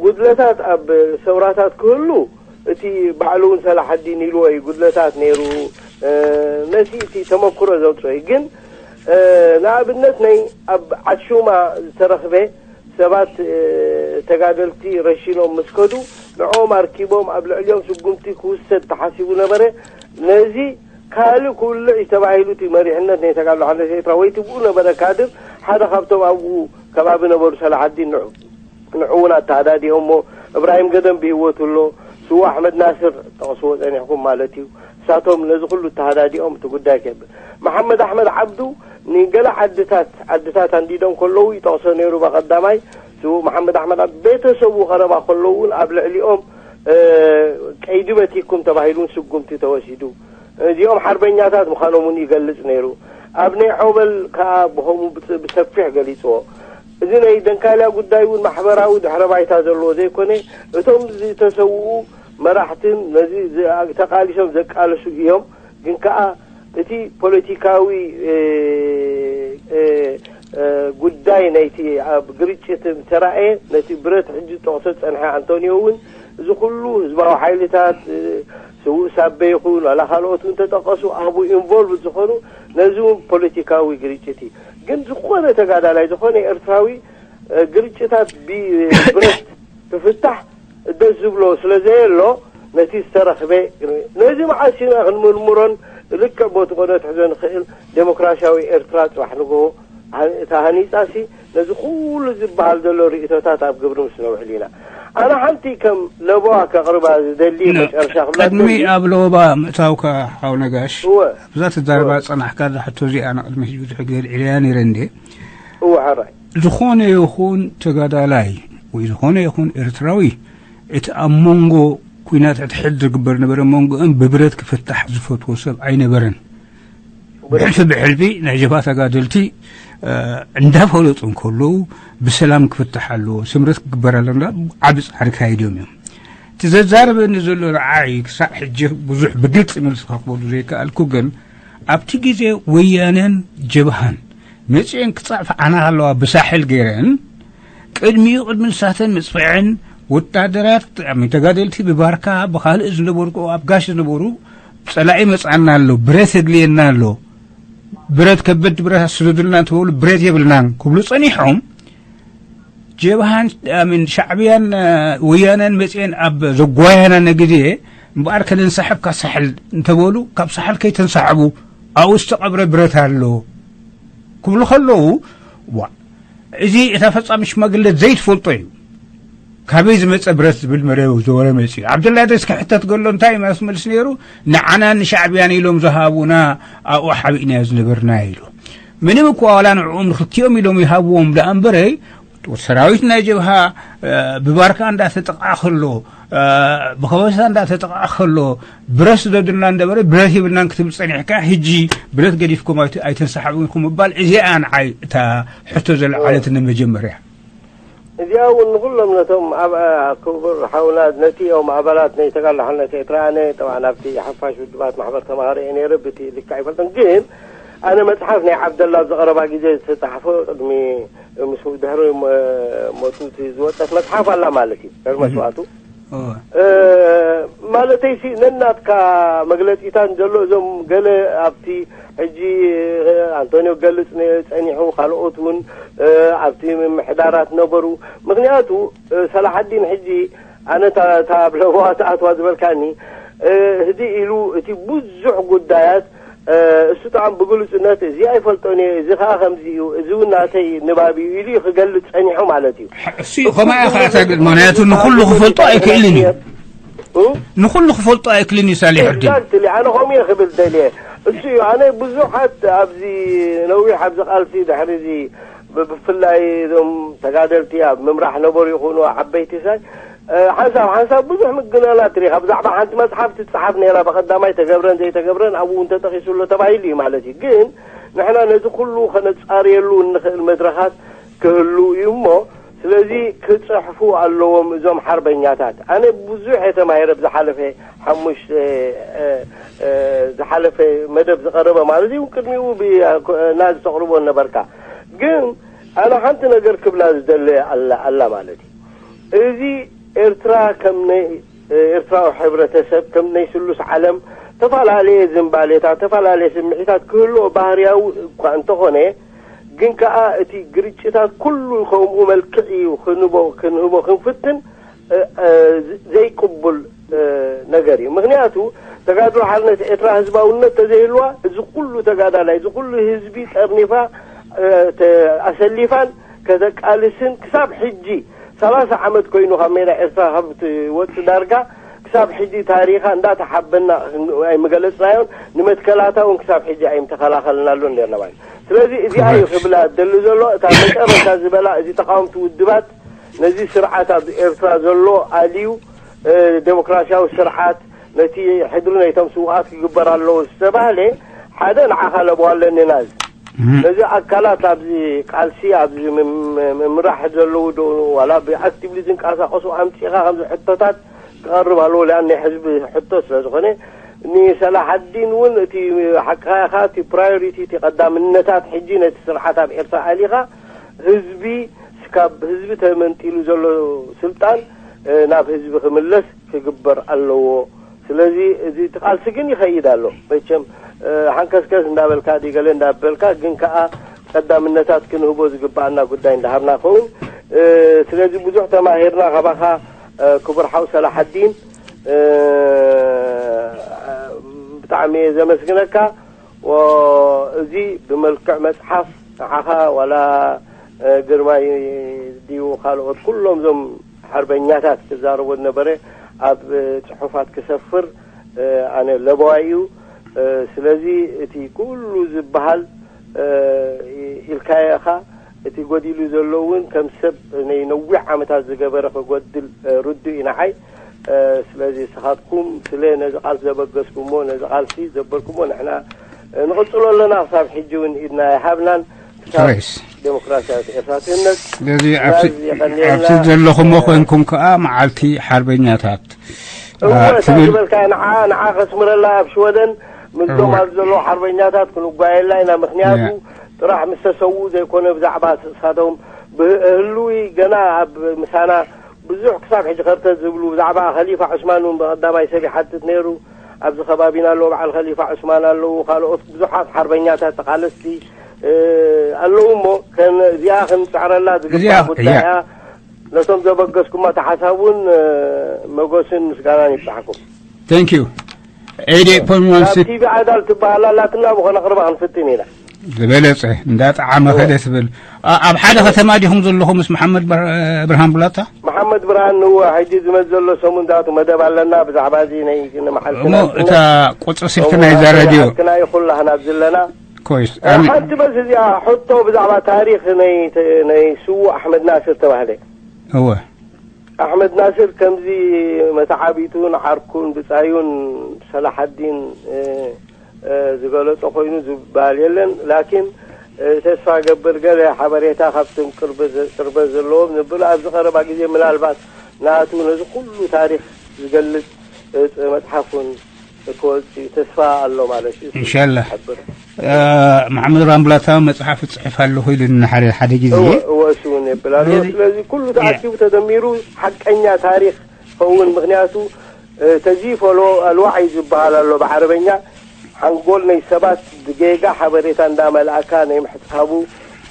ጉድለታት ኣብ ሰውራታት ክህሉ እቲ ባዕሉ እውን ሰላሓዲን ኢልዎ እዩ ጉድለታት ነይሩ። ነቲ እቲ ተመክሮ ዘምፅኦ እዩ ግን ንኣብነት ናይ ኣብ ዓሹማ ዝተረኽበ ሰባት ተጋደልቲ ረሺኖም ምስ ከዱ ንዕኦም ኣርኪቦም ኣብ ልዕሊኦም ስጉምቲ ክውሰድ ተሓሲቡ ነበረ። ነዚ ካልእ ክውልዕ እዩ ተባሂሉ እቲ መሪሕነት ናይ ተጋድሎ ሓርነት ኤርትራ ወይ ትብኡ ነበረ ካድር ሓደ ካብቶም ኣብኡ ከባቢ ነበሩ ሰላሓዲን ንዑ ንዑ እውን ኣተሃዳዲኦሞ እብራሂም ገደም ብህይወቱ ኣሎ ስዉ ኣሕመድ ናስር ጠቕስዎ ጸኒሕኩም ማለት እዩ እሳቶም ነዚ ኩሉ ተሃዳዲኦም እቲ ጉዳይ ከብል መሓመድ ኣሕመድ ዓብዱ ንገለ ዓድታት ዓድታት ኣንዲዶም ከለዉ ይጠቕሶ ነይሩ በቐዳማይ ስዉ መሓመድ ኣሕመድ ዓብዱ ቤተሰቡ ቀረባ ከለዉ እውን ኣብ ልዕሊኦም ቀይዲ በቲኩም ተባሂሉ እውን ስጉምቲ ተወሲዱ እዚኦም ሓርበኛታት ምዃኖም እውን ይገልጽ ነይሩ ኣብ ናይ ዖበል ከኣ ብኸምኡ ብሰፊሕ ገሊጽዎ እዚ ናይ ደንካልያ ጉዳይ እውን ማሕበራዊ ድሕረ ባይታ ዘለዎ ዘይኮነ እቶም ዝተሰውኡ መራሕትን ነዚ ተቃሊሶም ዘቃለሱ እዮም ግን ከኣ እቲ ፖለቲካዊ ጉዳይ ናይቲ ኣብ ግርጭት ተራእየ ነቲ ብረት ሕጂ ዝጠቕሶ ዝጸንሐ ኣንቶኒዮ እውን እዚ ኩሉ ህዝባዊ ሓይልታት ስዉእ ሳቤ ይኹን ዋላ ካልኦት እውን ተጠቀሱ ኣብኡ ኢንቮልቭ ዝኾኑ ነዚ እውን ፖለቲካዊ ግርጭት እዩ ግን ዝኾነ ተጋዳላይ ዝኾነ ኤርትራዊ ግርጭታት ብብረት ክፍታሕ ደስ ዝብሎ ስለ ዘየሎ ነቲ ዝተረኽበ ነዚ መዓስ ኢና ክንምርምሮን ልክዕ ቦቲ ቆነ ትሕዞ ንኽእል ዴሞክራሲያዊ ኤርትራ ጽባሕ ንግሆ ተሃኒጻሲ ነዚ ኩሉ ዝበሃል ዘሎ ርእቶታት ኣብ ግብሪ ምስ ነውዕል ኢና ኣነ ሓንቲ ከም ለበዋ ከቕርባ ዝደሊ መጨረሻ ክብላ ቅድሚ ኣብ ለበባ ምእታውካ ሓው ነጋሽ ኣብዛ ትዛረባ ጸናሕካ ዝሓቶ እዚኣ ንቕድሚ ሕጂ ብዙሕ ግዜ ኣልዒለያ ነይረ እንዴ እወ ሓራይ ዝኾነ ይኹን ተጋዳላይ ወይ ዝኾነ ይኹን ኤርትራዊ እቲ ኣብ መንጎ ኲናት ሕድሕድ ዝግበር ነበረ መንጎኦም ብብረት ክፍታሕ ዝፈትዎ ሰብ ኣይነበረን። ብሕልፊ ብሕልፊ ናይ ጀብሃ ተጋደልቲ እንዳፈለጡ እንከለዉ ብሰላም ክፍታሕ ኣለዎ፣ ስምረት ክግበር ኣለዎ ዓቢ ጻዕሪ ካይዶም እዮም። እቲ ዘዛርበኒ ዘሎ ንዓይ ክሳዕ ሕጂ ብዙሕ ብግልጺ መልሲ ከቕበሉ ዘይከኣልኩ ግን ኣብቲ ግዜ ወያነን ጀብሃን መጺኤን ክጻዕፍዓና ከለዋ ብሳሕል ገይረን ቅድሚኡ ቅድሚ ንሳተን ምጽፍዐን ወታደራት ተጋደልቲ ብባርካ ብኻልእ ዝነበሩ፣ ኣብ ጋሽ ዝነበሩ፣ ጸላኢ መጽኣና ኣሎ፣ ብረት የድልየና ኣሎ፣ ብረት፣ ከበድ ብረት ኣስደዱልና እንተበሉ፣ ብረት የብልናን ክብሉ ጸኒሖም። ጀብሃን፣ ኣሚን፣ ሻዕብያን ወያነን መጽኤን ኣብ ዘጓየናነ ግዜ እምበኣር ከነንሳሕብ ካሳሕል እንተበሉ፣ ካብ ሳሕል ከይተንሳሕቡ ኣብኡ ዝተቐብረ ብረት ኣሎ ክብሉ ከለዉ፣ ዋ፣ እዚ እታ ፈጻሚ ሽማግለ ዘይትፈልጦ እዩ። ካበይ ዝመጸ ብረት ዝብል መደብ ዘወረ መጺኡ። ዓብደላ ደስ ክሕተት ገሎ እንታይ እዩ መልስ ነይሩ? ንዓና ንሻዕብያን ኢሎም ዝሃቡና ኣብኡ ሓቢእናዮ ዝነበርና ኢሉ። ምንም እኳ ዋላ ንዕኦም ንክልቲኦም ኢሎም ይሃብዎም ደኣ እምበረይ፣ ሰራዊት ናይ ጀብሃ፣ እ፣ ብባርካ እንዳተጠቕዓ ከሎ፣ እ፣ ብኸበሳ እንዳተጠቕዓ ከሎ፣ ብረት ስደዱልና እንደበረ ብረት ይብልናን ክትብል ጸኒሕካ፣ ሕጂ ብረት ገዲፍኩም ኣይት-፣ ኣይተንሳሕቡን ኢኹም ምባል፣ እዚኣ ንዓይ እታ ሕቶ ዘለዓለትኒ መጀመርያ። እዚኣ እውን ንኹሎም ነቶም ኣብ፣ ኣ፣ ክቡር ሓውና፣ ነቲ ኦም ኣባላት ናይ ተጋድሎ ሓርነት ኤርትራ፣ ኣነ ጠብዓ ናብቲ ሓፋሽ ውድባት ማሕበር ተማሃሮ እየ ነይረ፣ ብቲ ልክዕ ኣይፈልጥን። ግን ኣነ መጽሓፍ ናይ ዓብደላ ኣብ ዝቐረባ ግዜ ዝተጻሕፎ፣ ቅድሚ፣ ምስ፣ ድሕሪ ሞ-፣ ሞቱ እቲ ዝወጸት መጽሓፍ ኣላ ማለት እዩ፣ ድሕሪ መስዋእቱ። እወ። እ፣ ማለተይሲ ነናትካ መግለጺታት ዘሎ፣ እዞም ገለ ኣብቲ ሕጂ፣ እ፣ ኣንቶኒዮ ክገልጽ ነ-፣ ጸኒሑ፣ ካልኦት እውን፣ እ፣ ኣብቲ ምምሕዳራት ነበሩ። ምኽንያቱ፣ እ፣ ሰላሓዲን ሕጂ ኣነ እታ፣ እታ ኣብ ለበዋ ትኣትዋ ዝበልካኒ፣ እ፣ ህድእ ኢሉ እቲ ብዙሕ ጉዳያት፣ እ፣ እሱ ጥዓም ብግሉጽነት እዚ ኣይፈልጦን እየ፣ እዚ ኸኣ ከምዚ እዩ፣ እዚ እውን ናተይ ንባብ እዩ ኢሉ እዩ ክገልጽ ጸኒሑ ማለት እዩ። እሱ እዩ፣ ከምኣ እያ ኸኣ እታ ግን፣ ምኽንያቱ ንኹሉ ክፈልጦ ኣይክእልን እዩ። እ? ንኹሉ ክፈልጦ ኣይክልን እዩ ሳሊሕ ዕድል። ኤግዛክትሊ፣ ኣነ ከምኡ እየ ክብል ደልየ። እሱ እዩ፣ ኣነ ብዙሓት ኣብዚ ነዊሕ ኣብዚ ቃልሲ ድሕሪ እዚ ብ-፣ ብፍላይ እዞም ተጋደልቲ ኣብ ምምራሕ ነበሩ ይኹኑ ዓበይቲ ሳይ፣ እ፣ ሓንሳብ ሓንሳብ ብዙሕ ምግናናት ርኢኻ። ብዛዕባ ሓንቲ መጽሓፍ ትጸሓፍ ነይራ፣ ብቐዳማይ ተገብረን ዘይተገብረን ኣብኡ እውን ተጠቒሱ ኣሎ ተባሂሉ እዩ ማለት እዩ። ግን ንሕና ነዚ ኩሉ ከነጻርየሉ እንኽእል መድረኻት ክህሉ እዩ እሞ፣ ስለዚ ክጽሕፉ ኣለዎም እዞም ሓርበኛታት። ኣነ ብዙሕ እየ ተማሂረ ብዝሓለፈ ሓሙሽተ፣ እ፣ እ፣ ዝሓለፈ መደብ ዝቐረበ ማለት እዩ። ቅድሚኡ ብ-፣ ናዚ ተቕርቦ ነበርካ። ግን ኣነ ሓንቲ ነገር ክብላ ዝደለ ኣላ፣ ኣላ ማለት እዩ። እዚ ኤርትራ ከም ናይ ኤርትራዊ ሕብረተሰብ፣ ከም ናይ ስሉስ ዓለም፣ ተፈላለየ ዝንባሌታት፣ ተፈላለየ ስምዒታት ክህልዎ ባህርያዊ እኳ እንተኾነ፣ ግን ከኣ እቲ ግርጭታት ኩሉ ከምኡ መልክዕ እዩ ክንቦ-፣ ክንህቦ ክንፍትን፣ እ፣ እ፣ ዘይቅቡል፣ እ፣ ነገር እዩ። ምኽንያቱ ተጋድሎ ሓርነት ኤርትራ ህዝባውነት ተዘይህልዋ፣ እዚ ኩሉ ተጋዳላይ፣ እዚ ኩሉ ህዝቢ ጠርኒፋ፣ እ፣ ተ-፣ ኣሰሊፋን ከተቃልስን ክሳብ ሕጂ ሰላሳ ዓመት ኮይኑ ካብ ሜዳ ኤርትራ ካብ ትወጽእ ዳርጋ ክሳብ ሕጂ ታሪኻ እንዳተሓበና ኣይምገለጽናዮን፣ ንመትከላታ እውን ክሳብ ሕጂ ኣይምተኸላኸልናሉን ነርና ማለት። ስለዚ እዚኣ እዩ ክብላ ደሊ ዘሎ፣ እታ መጨረሻ ዝበላ፣ እዚ ተቃወምቲ ውድባት ነዚ ስርዓት ኣብ ኤርትራ ዘሎ ኣልዩ፣ እ፣ ዴሞክራሲያዊ ስርዓት ነቲ ሕድሪ ናይቶም ስውኣት ክግበር ኣለዎ ዝተባህለ፣ ሓደ ንዓኻ ለበዋ ኣለኒ ናዝ። እህ። ነዚ ኣካላት ኣብዚ ቃልሲ፣ ኣብዚ ምም-፣ ምምራሕ ዘለዉ ዶ፣ ዋላ ብኣክቲቭሊ ዝንቀሳቐሱ ኣምጺኻ ከምዚ ሕቶታት ክቐርብ ኣለዎ። ሊኣን ናይ ህዝቢ ሕቶ ስለ ዝኾነ፣ ንሰላሓዲን እውን እቲ ሓቅኻ ኢኻ፣ እቲ ፕራዮሪቲ፣ እቲ ቀዳምነታት ሕጂ ነቲ ስርዓት ኣብ ኤርትራ ኣሊኻ፣ ህዝቢ፣ ካብ ህዝቢ ተመንጢሉ ዘሎ ስልጣን፣ እ፣ ናብ ህዝቢ ክምለስ ክግበር ኣለዎ። ስለዚ እዚ እቲ ቃልሲ ግን ይኸይድ ኣሎ። መቸም፣ እ፣ ሓንከስከስ እንዳበልካ፣ ዲ ገለ እንዳበልካ፣ ግን ከኣ ቀዳምነታት ክንህቦ ዝግባኣና ጉዳይ እንዳሃብና ኸውን። እ፣ ስለዚ ብዙሕ ተማሂርና ካባኻ፣ እ፣ ክቡር ሓው ሰላሓዲን፣ እ፣ ብጣዕሚ እየ ዘመስግነካ። ወ-፣ እዚ ብመልክዕ መጽሓፍ ንዓኻ ዋላ፣ እ፣ ግርማይ ድዩ ካልኦት ኩሎም እዞም ሓርበኛታት ክዛረቦ ዝነበረ ኣብ፣ እ፣ ጽሑፋት ክሰፍር፣ እ፣ ኣነ ለበዋ እዩ። እ፣ ስለዚ እቲ ኩሉ ዝበሃል፣ እ፣ ኢ-፣ ኢልካዮ ኢኻ። እቲ ጎዲሉ ዘሎ እውን ከም ሰብ ናይ ነዊሕ ዓመታት ዝገበረ ክጎድል፣ እ፣ ርዱእ እዩ ንዓይ። እ፣ ስለዚ ንስኻትኩም ስለ ነዚ ቃልሲ ዘበገስኩሞ፣ ነዚ ቃልሲ ዘበልኩሞ ንሕና፣ እ፣ ንቕጽሎ ኣለና። ክሳብ ሕጂ እውን ኢድና ኣይሃብናን። ክሳብ ራይስ። ዴሞክራሲያዊት ኤርትራ ትህነጽ። ስለዚ ናዝ ኣብቲ፣ የቐንየልና። ኣብቲ ዘለኹሞ ኮይንኩም ከኣ መዓልቲ ሓርበኛታት፣ እወ፣ ኣ፣ እታ ትብል ዝበልካ ንዓ፣ ንዓ ከስምረላ ኣብ ሽወደን ምስዞም እወ። ኣብ ዘለዉ ሓርበኛታት ክንጓየላ ኢና። ምኽንያቱ ያ። ጥራሕ ምስ ተሰውኡ ዘይኮነ ብዛዕባ ንሳቶም ብህ-፣ ህልዊ ገና ኣብ ምሳና ብዙሕ ክሳብ ሕጂ ከርተት ዝብሉ፣ ብዛዕባ ከሊፋ ዑስማን እውን ብቐዳማይ ሰብ ይሓትት ነይሩ። ኣብዚ ከባቢና ኣለዉ፣ በዓል ከሊፋ ዑስማን ኣለዉ፣ ካልኦት ብዙሓት ሓርበኛታት ተቓለስቲ፣ እ፣ ኣለዉ እሞ፣ ከን-፣ እዚኣ ክንጽዕረላ ዝግባእ እዚኣ፣ ጉዳይ እያ። እያ። ነቶም ዘበገስኩማ ተሓሳብ እውን፣ እ፣ መጎስን ምስጋናን ይብጻሕኩም። Thank you። ኤይት ኤይት ፖይንት ዋን ሲክስ። ናብ ቲቪ ኣዳል ትበሃል ኣላትና፣ ብኸነ ቅርባ ክንፍትን ኢና። ዝበለጸ፣ እንዳጠዓመ እወ። ከደ ትብል። ኣ-፣ ኣብ ሓደ ከተማ ዲኹም ዘለኹም ምስ መሓመድ ብር-፣ ብርሃን ቡላታ? መሓመድ ብርሃን ንወ ሕጂ ዝመጽእ ዘሎ ሰሙን ዳቱ መደብ ኣለና፣ ብዛዕባ እዚ ናይ መዓልቲ እሞ ናጽነት። እታ ቁጽሪ ስልኪ እሞ ናይዛ ራድዮ። ሓቅና ይኹላህና ኣብዚ ኣለና። ኮይስ፣ እ፣ ኣሚ- ሓንቲ በስ እዚኣ ሕቶ ብዛዕባ ታሪኽ ናይ ተ-፣ ናይ ስዉእ ኣሕመድ ናስር ተባህለ። እወ። ኣሕመድ ናስር ከምዚ መተዓቢቱን ዓርኩን ብጻዩን ሰላሓዲን፣ እ፣ እ፣ ዝገለጾ ኮይኑ ዝበሃል የለን። ላኪን፣ እ፣ ተስፋ ገብር ገለ ሓበሬታ ካብቶም ቅርበ ዘ-፣ ቅርበት ዘለዎም ንብል ኣብዚ ቀረባ ግዜ ምናልባት ናቱ ነዚ ኩሉ ታሪኽ ዝገልጽ፣ እ፣ መጽሓፍ እውን ክወጽእ ተስፋ ኣሎ ማለት እዩ። ኢንሻላህ። ዝሕብር። እ፣ መሓመድ ራምብላታ መጽሓፍ እጽሕፍ ኣለኹ ኢሉኒ ሓደ፣ ሓደ ግዜ። እወ፣ እወ፣ እሱ እውን የብል ኣሎ። ስለዚ ስለዚ ኩሉ ያ። ተኣኪቡ ተደሚሩ ሓቀኛ ታሪኽ ክኸውን፣ ምኽንያቱ፣ እ፣ ተዚፎ ሎ-፣ ኣልዋዕ እዩ ዝበሃል ኣሎ ብዓረበኛ። ሓንጎል ናይ ሰባት ብጌጋ ሓበሬታ እንዳመልኣካ ናይ ምሕሳቡ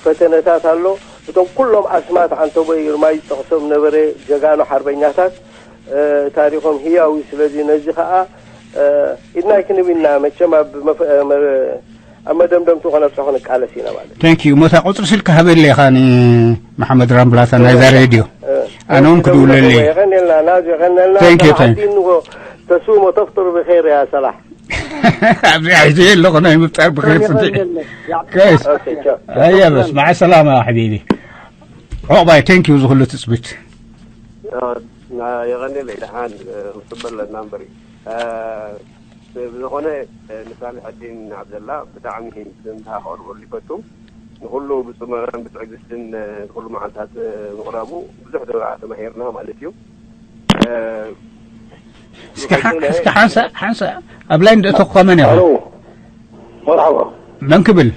ፈተነታት ኣሎ። እቶም ኩሎም ኣስማት ዓንተቦይ ግርማይ ዝጠቕሶም ነበረ ጀጋኑ ሓርበኛታት፣ እ፣ ታሪኾም ህያው እዩ። ስለዚ ነዚ ኸኣ፣ እ፣ ኢድና ኣይክንብ ኢና። መቸም ኣብ መፈ-፣ እ፣ መ-፣ ኣብ መደምደምቱ ከነብጽሖ ክንቃለስ ኢና ማለት እዩ። Thank you። ሞታ ቁጽሪ ስልኪ ሃበለይ ኢኻ ንመሓመድ ራምብላታ ናይዛ ሬድዮ። እ፣ ኣነ እውን ክድውለለይ። የቐንየልና፣ ናዙ የቐንየልና። Thank you፣ ሰላሕ thank you። ኣዲን ንጎ ተስሞ ተፍጥር ብኸይር እያ ሰላሕ። ኣብዚኣ ሒዘ ኣለኹ ናይ ምፍጣር ብኸይር ጽንሒ። የቐንየልና። ከይስ። ኦኬ፣ ቻው። ኣየ በስ፣ መዓ ሰላማ ሓቢቢ። ዑቕባይ፣ thank you ዝኹሉ ትጽቢት። እ፣ የቐንየለይ፣ ደሓን፣ እ፣ ንጽበ ኣለና እምበሪ። እ፣ ብዝኾነ፣ እ፣ ንሳልሕ ኣዲን ዓብደላ ብጣዕሚ ምስጋና ከቕርበሉ ይፈቱ። ንኹሉ ብጽሞናን ብትዕግስትን፣ እ፣ ንኹሉ መዓልታት፣ እ፣ ምቕራቡ ብዙሕ ተማሂርና ማለት እዩ። እ፣ እስኪ ሓ-፣ እስኪ ሓንሳእ፣ ሓንሳእ ኣብ ላይን ደእተኹኻ መን ኢኻ? ኣሎ፣ መርሓባ። መን ክብል?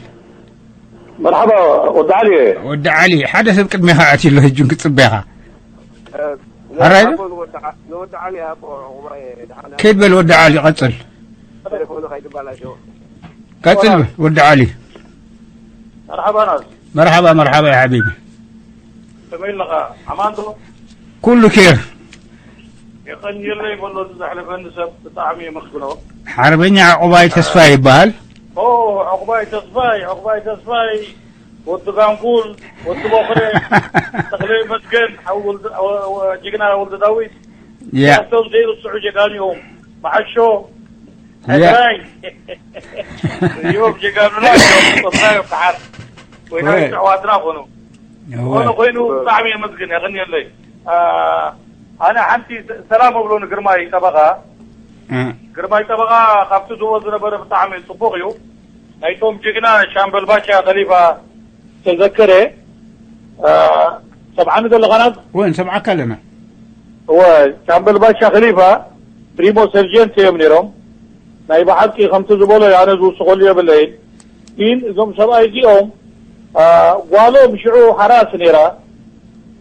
መርሓባ፣ ወዲ ዓሊ እየ። ወዲ ዓሊ፣ ሓደ ሰብ ቅድሜኻ ኣትዩ ኣሎ፣ ህጂ እውን ክጽበየኻ። እ፣ ኣራይ ዶ? ንወዲ ዓ-፣ ንወዲ ዓሊ ኣቦ ጉባኤ ደሓና። ከይድ በል ወዲ ዓሊ፣ ቀጽል። ቴሌፎኑ ከይትባላሸው። ቀጽል ወዲ ዓሊ። መርሓባ ናት። መርሓባ፣ መርሓባ ያ ሓቢቢ። ከመይ ኣለኻ? ኣማን ዶ? ኩሉ ኬር። የቐንየለይ በሎ፣ እዚ ዘሕለፈኒ ሰብ ብጣዕሚ የመስግኖ። ሓርበኛ ዕቑባይ ተስፋይ ይበሃል። ኦ፣ ዕቑባይ ተስፋይ፣ ዕቑባይ ተስፋይ፣ ወዲ ጋንጉል፣ ወዲ ቦኽረ፣ ተኽለ መስገን፣ ሓው ወልደ-፣ ወ-፣ ወ-፣ ጅግና ወልደ ዳዊት፣ ያ። እዚኣቶም ዘይርስዑ ጀጋኑ እዮም። መዓሾ፣ ያ። ሕራይ፣ እዮም ጀጋኑና እዮም፣ ጦብና እዮም፣ ከሓር። ኮይና ወይ። ኣሕዋትና ኮኑ። እወ። ዝኾነ ኮይኑ ብጣዕሚ የመስግን፣ የቐንየለይ። አ፣ ኣነ ሓንቲ ሰ-፣ ሰላም እብሎ ንግርማይ ጠበቓ። እ። ግርማይ ጠበቓ ካብቲ ዝህቦ ዝነበረ ብጣዕሚ ጽቡቕ እዩ። ናይቶም ጅግና ሻምበል ባሻ ከሊፋ ተዘከረ፣ አ፣ ሰምዓኒ ዘለኻ ናት? እወ፣ ንሰምዓካ ኣለና። እወ፣ ሻምበል ባሻ ከሊፋ ፕሪሞ ሰርጀንት እዮም ነይሮም። ናይ ብሓቂ ከምቲ ዝበሎ ኣነ ዝውስኸሉ የብለይን። ግን እዞም ሰብኣይ እዚኦም፣ አ፣ ጓሎም ሽዑ ሓራስ ነይራ።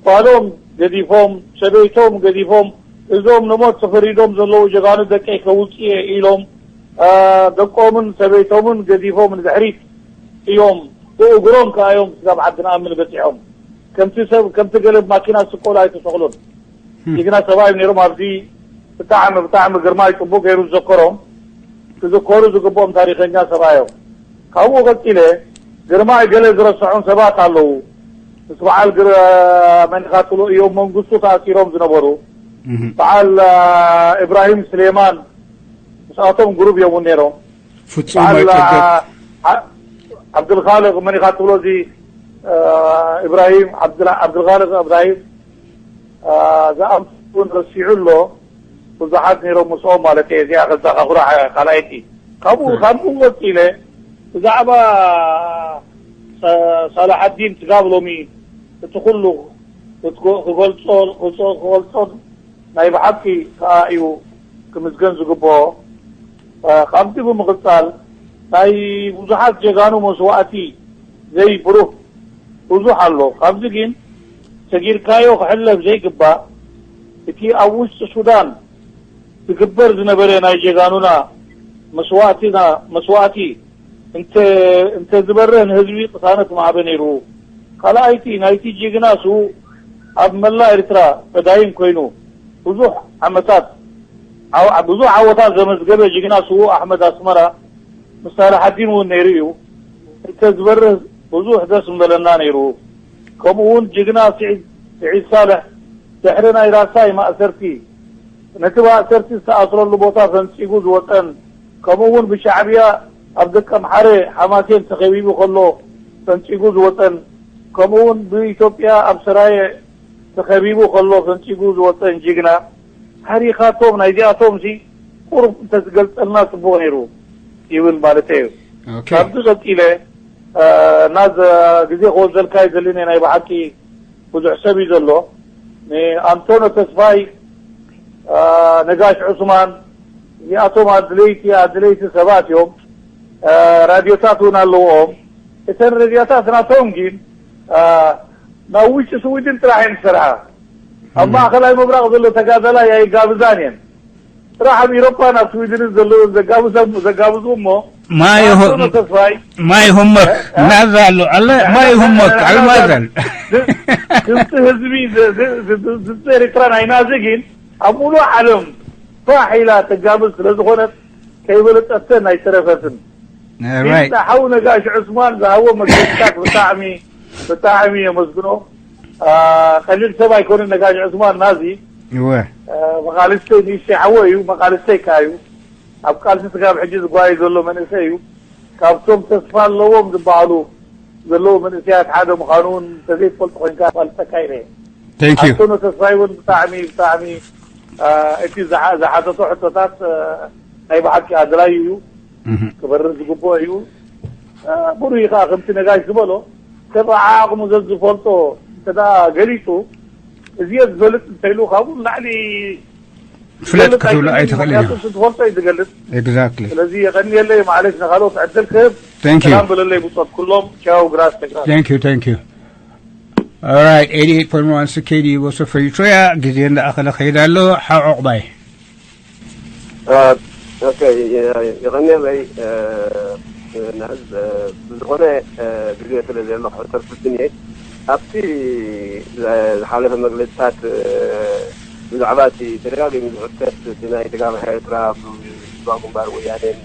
ጓሎም ገዲፎም፣ ሰበይቶም ገዲፎም፣ እዞም ንሞት ተፈሪዶም ዘለዉ ጀጋኑ ደቀይ ከውጽእ እየ ኢሎም፣ አ፣ ደቆምን ሰበይቶምን ገዲፎም ንድሕሪት እዮም፣ ብእግሮም ከኣ እዮም ክሳብ ዓዲ ንኣምን በጺሖም። ከምቲ ሰብ፣ ከምቲ ገለ ማኪና ዝስቀሉ ኣይተሰቕሉን። ም። ጅግና ሰብኣይ ነይሮም። ኣብዚ ብጣዕሚ፣ ብጣዕሚ ግርማይ ጽቡቕ ገይሩ ዝዘከሮም፣ ክዝከሩ ዝግብኦም ታሪኸኛ ሰብኣይ እዮም። ካብኡ ቀጺለ፣ ግርማይ ገለ ዝረስዖም ሰባት ኣለዉ። ምስ በዓል ግር-፣ መን ኢኻ ትብሎ እዮም መንግስቱ ተኣሲሮም ዝነበሩ። እህ። በዓል፣ አ፣ ኢብራሂም ስሌማን ምስኣቶም ግሩብ እዮም እውን ነይሮም። ፍጹም በዓል፣ ኣይጠገብ። ዓ-፣ ዓብዱልኻልቕ መን ኢኻ ትብሎ፣ እዚ፣ አ፣ ኢብራሂም፣ ዓብዱል-፣ ዓብዱልኻልቕ ኢብራሂም፣ አ፣ ዝኣምስኡ እውን ረሲዑ ኣሎ። ብዙሓት ነይሮም ምስኦም ማለት እየ። እዚኣ ከዘኻኽሮ ዓ-፣ ካልኣይቲ። ካብኡ፣ እ። ካብኡ ወፂለ ብዛዕባ ሰ-፣ ሳላሓዲን ስጋብ ሎሚ እቲ ኩሉ ክትጎ-፣ ክገልጾ፣ ክገልጾ፣ ክገልጾን ናይ ብሓቂ ከኣ እዩ ክምስገን ዝግብኦ። እ፣ ካብዚ ብምቕጻል፣ ናይ ብዙሓት ጀጋኑ መስዋእቲ ዘይብሩህ ብዙሕ ኣሎ። ካብዚ ግን ሰጊርካዮ ክሕለፍ ዘይግባእ፣ እቲ ኣብ ውሽጢ ሱዳን ዝግበር ዝነበረ ናይ ጀጋኑና መስዋእትና መስዋእቲ እንተ እንተ ዝበርህ ንህዝቢ ቅሳነት ምሃበ ነይሩ። ካልኣይቲ ናይቲ ጅግና ስዉእ ኣብ መላ ኤርትራ ፈዳይን ኮይኑ ብዙሕ ዓመታት ዓው- ብዙሕ ዓወታት ዘመዝገበ ጅግና ስዉእ ኣሕመድ ኣስመራ ምስ ሳላሓዲን እውን ነይሩ እዩ። እንተ ዝበርህ ብዙሕ ደስ ምበለና ነይሩ። ከምኡ እውን ጅግና ስዒድ ስዒድ ሳልሕ ድሕሪ ናይ ራሳይ ማእሰርቲ ነቲ ማእሰርቲ ዝተኣስረሉ ቦታ ፈንጺጉ ዝወጸን ከምኡ እውን ብሻዕብያ ኣብ ደቀምሓረ ሓማሴን ተኸቢቡ ከሎ ፈንጺጉ ዝወጸን ከምኡ እውን ብኢትዮጵያ ኣብ ሰራየ ተኸቢቡ ከሎ ፈንጺጉ ዝወጸን ጅግና ታሪኻቶም ናይዚኣቶም ሲ ቁሩብ እንተዝገልጸልና ጽቡቕ ነይሩ ይብል ማለት እዩ። ኦኬ ካብዚ ቀጺለ ናዝ ግዜ ክወዘልካ ይደልን ናይ ብሓቂ ብዙሕ ሰብ እዩ ዘሎ። ንኣንቶኖ ተስፋይ፣ ነጋሽ ዑስማን፣ እዚኣቶም ኣድለይቲ ኣድለይቲ ሰባት እዮም። ራድዮታት እውን ኣለዎም። እተን ሬድዮታት ናቶም ግን ናብ ውሽጢ ስዊድን ጥራሕ እየን ዝሰርሓ። ኣብ ማእኸላይ ምብራቕ ዘሎ ተጋዳላይ ኣይጋብዛን እየን። ጥራሕ ኣብ ኢሮፓ ናብ ስዊድን ዘለዉ ዘጋብዞም እሞ ማይ ሆ- ኣንቶኖ ተስፋይ ማይ ሆመክ ናዛ ኣሎ ኣለ ማይ ሆመክ ኣልማዛል ድምፂ ህዝቢ ዝ- ዝ- ዝ- ድምፂ ኤርትራ ናይ ናዚ ግን ኣብ ሙሉእ ዓለም ፋሕ ኢላ ተጋብዝ ስለ ዝኾነት ከይበለፀተን ኣይተረፈትን። ራይት ሓው ነጋሽ ዑስማን ዝሃቦ መግለፅታት ብጣዕሚ ብጣዕሚ የመስግኖ። ቀሊል ሰብ ኣይኮነን ነጋሽ ዑስማን ናዚ እወ መቃልስተይ ንእሽተይ ሓወይ እዩ መቃልስተይ ከኣ እዩ። ኣብ ቃልሲ ስጋብ ሕጂ ዝጓየ ዘሎ መንእሰይ እዩ። ካብቶም ተስፋ ኣለዎም ዝበሃሉ ዘለዉ መንእሰያት ሓደ ምዃኑ እውን እንተዘይትፈልጦ ኮይንካ ፋልጠካ ኢለ። thank you ኣንቶኖ ተስፋይ እውን ብጣዕሚ ብጣዕሚ እቲ ዝሓተቶ ሕቶታት ናይ ብሓቂ ኣድላዩ እዩ። ክበርር ዝግብኦ እዩ። ብሩይ ከዓ ከምቲ ነጋሽ ዝበሎ ሰብ ዓቕሙ ዘዝፈልጦ እንተ ገሊፁ እዚየ ዝፈልጥ እንተኢሉ ካብኡ ላዕሊ ፍለጥ ክትብሎ ኣይትኽእልን ኢኻ ትፈልጦ እዩ ዝገልፅ። exactly ስለዚ የቐንየለይ ማዕለሽ ንካልኦት ዕድል ክህብ thank you ሰላም በለለይ ብፆት ኩሎም ቻው። ግራስ ተግራ thank you thank you alright eighty eight point one ስኬዲ ወሰፈ ኢትዮጵያ ግዜ እንዳኣኸለ ከይዳ ኣሎ ሓቆቕባይ ኦኬ የቐንየለይ። ናዝ ብዝኾነ ግዜ ስለ ዘሎ ክሕተር ፍትን እየ። ኣብቲ ዝሓለፈ መግለፅታት ብዛዕባ እቲ ተደጋጊሙ ዝሕተት እቲ ናይ ተጋባሒ ኤርትራ ብህዝባዊ ግንባር ወያኔን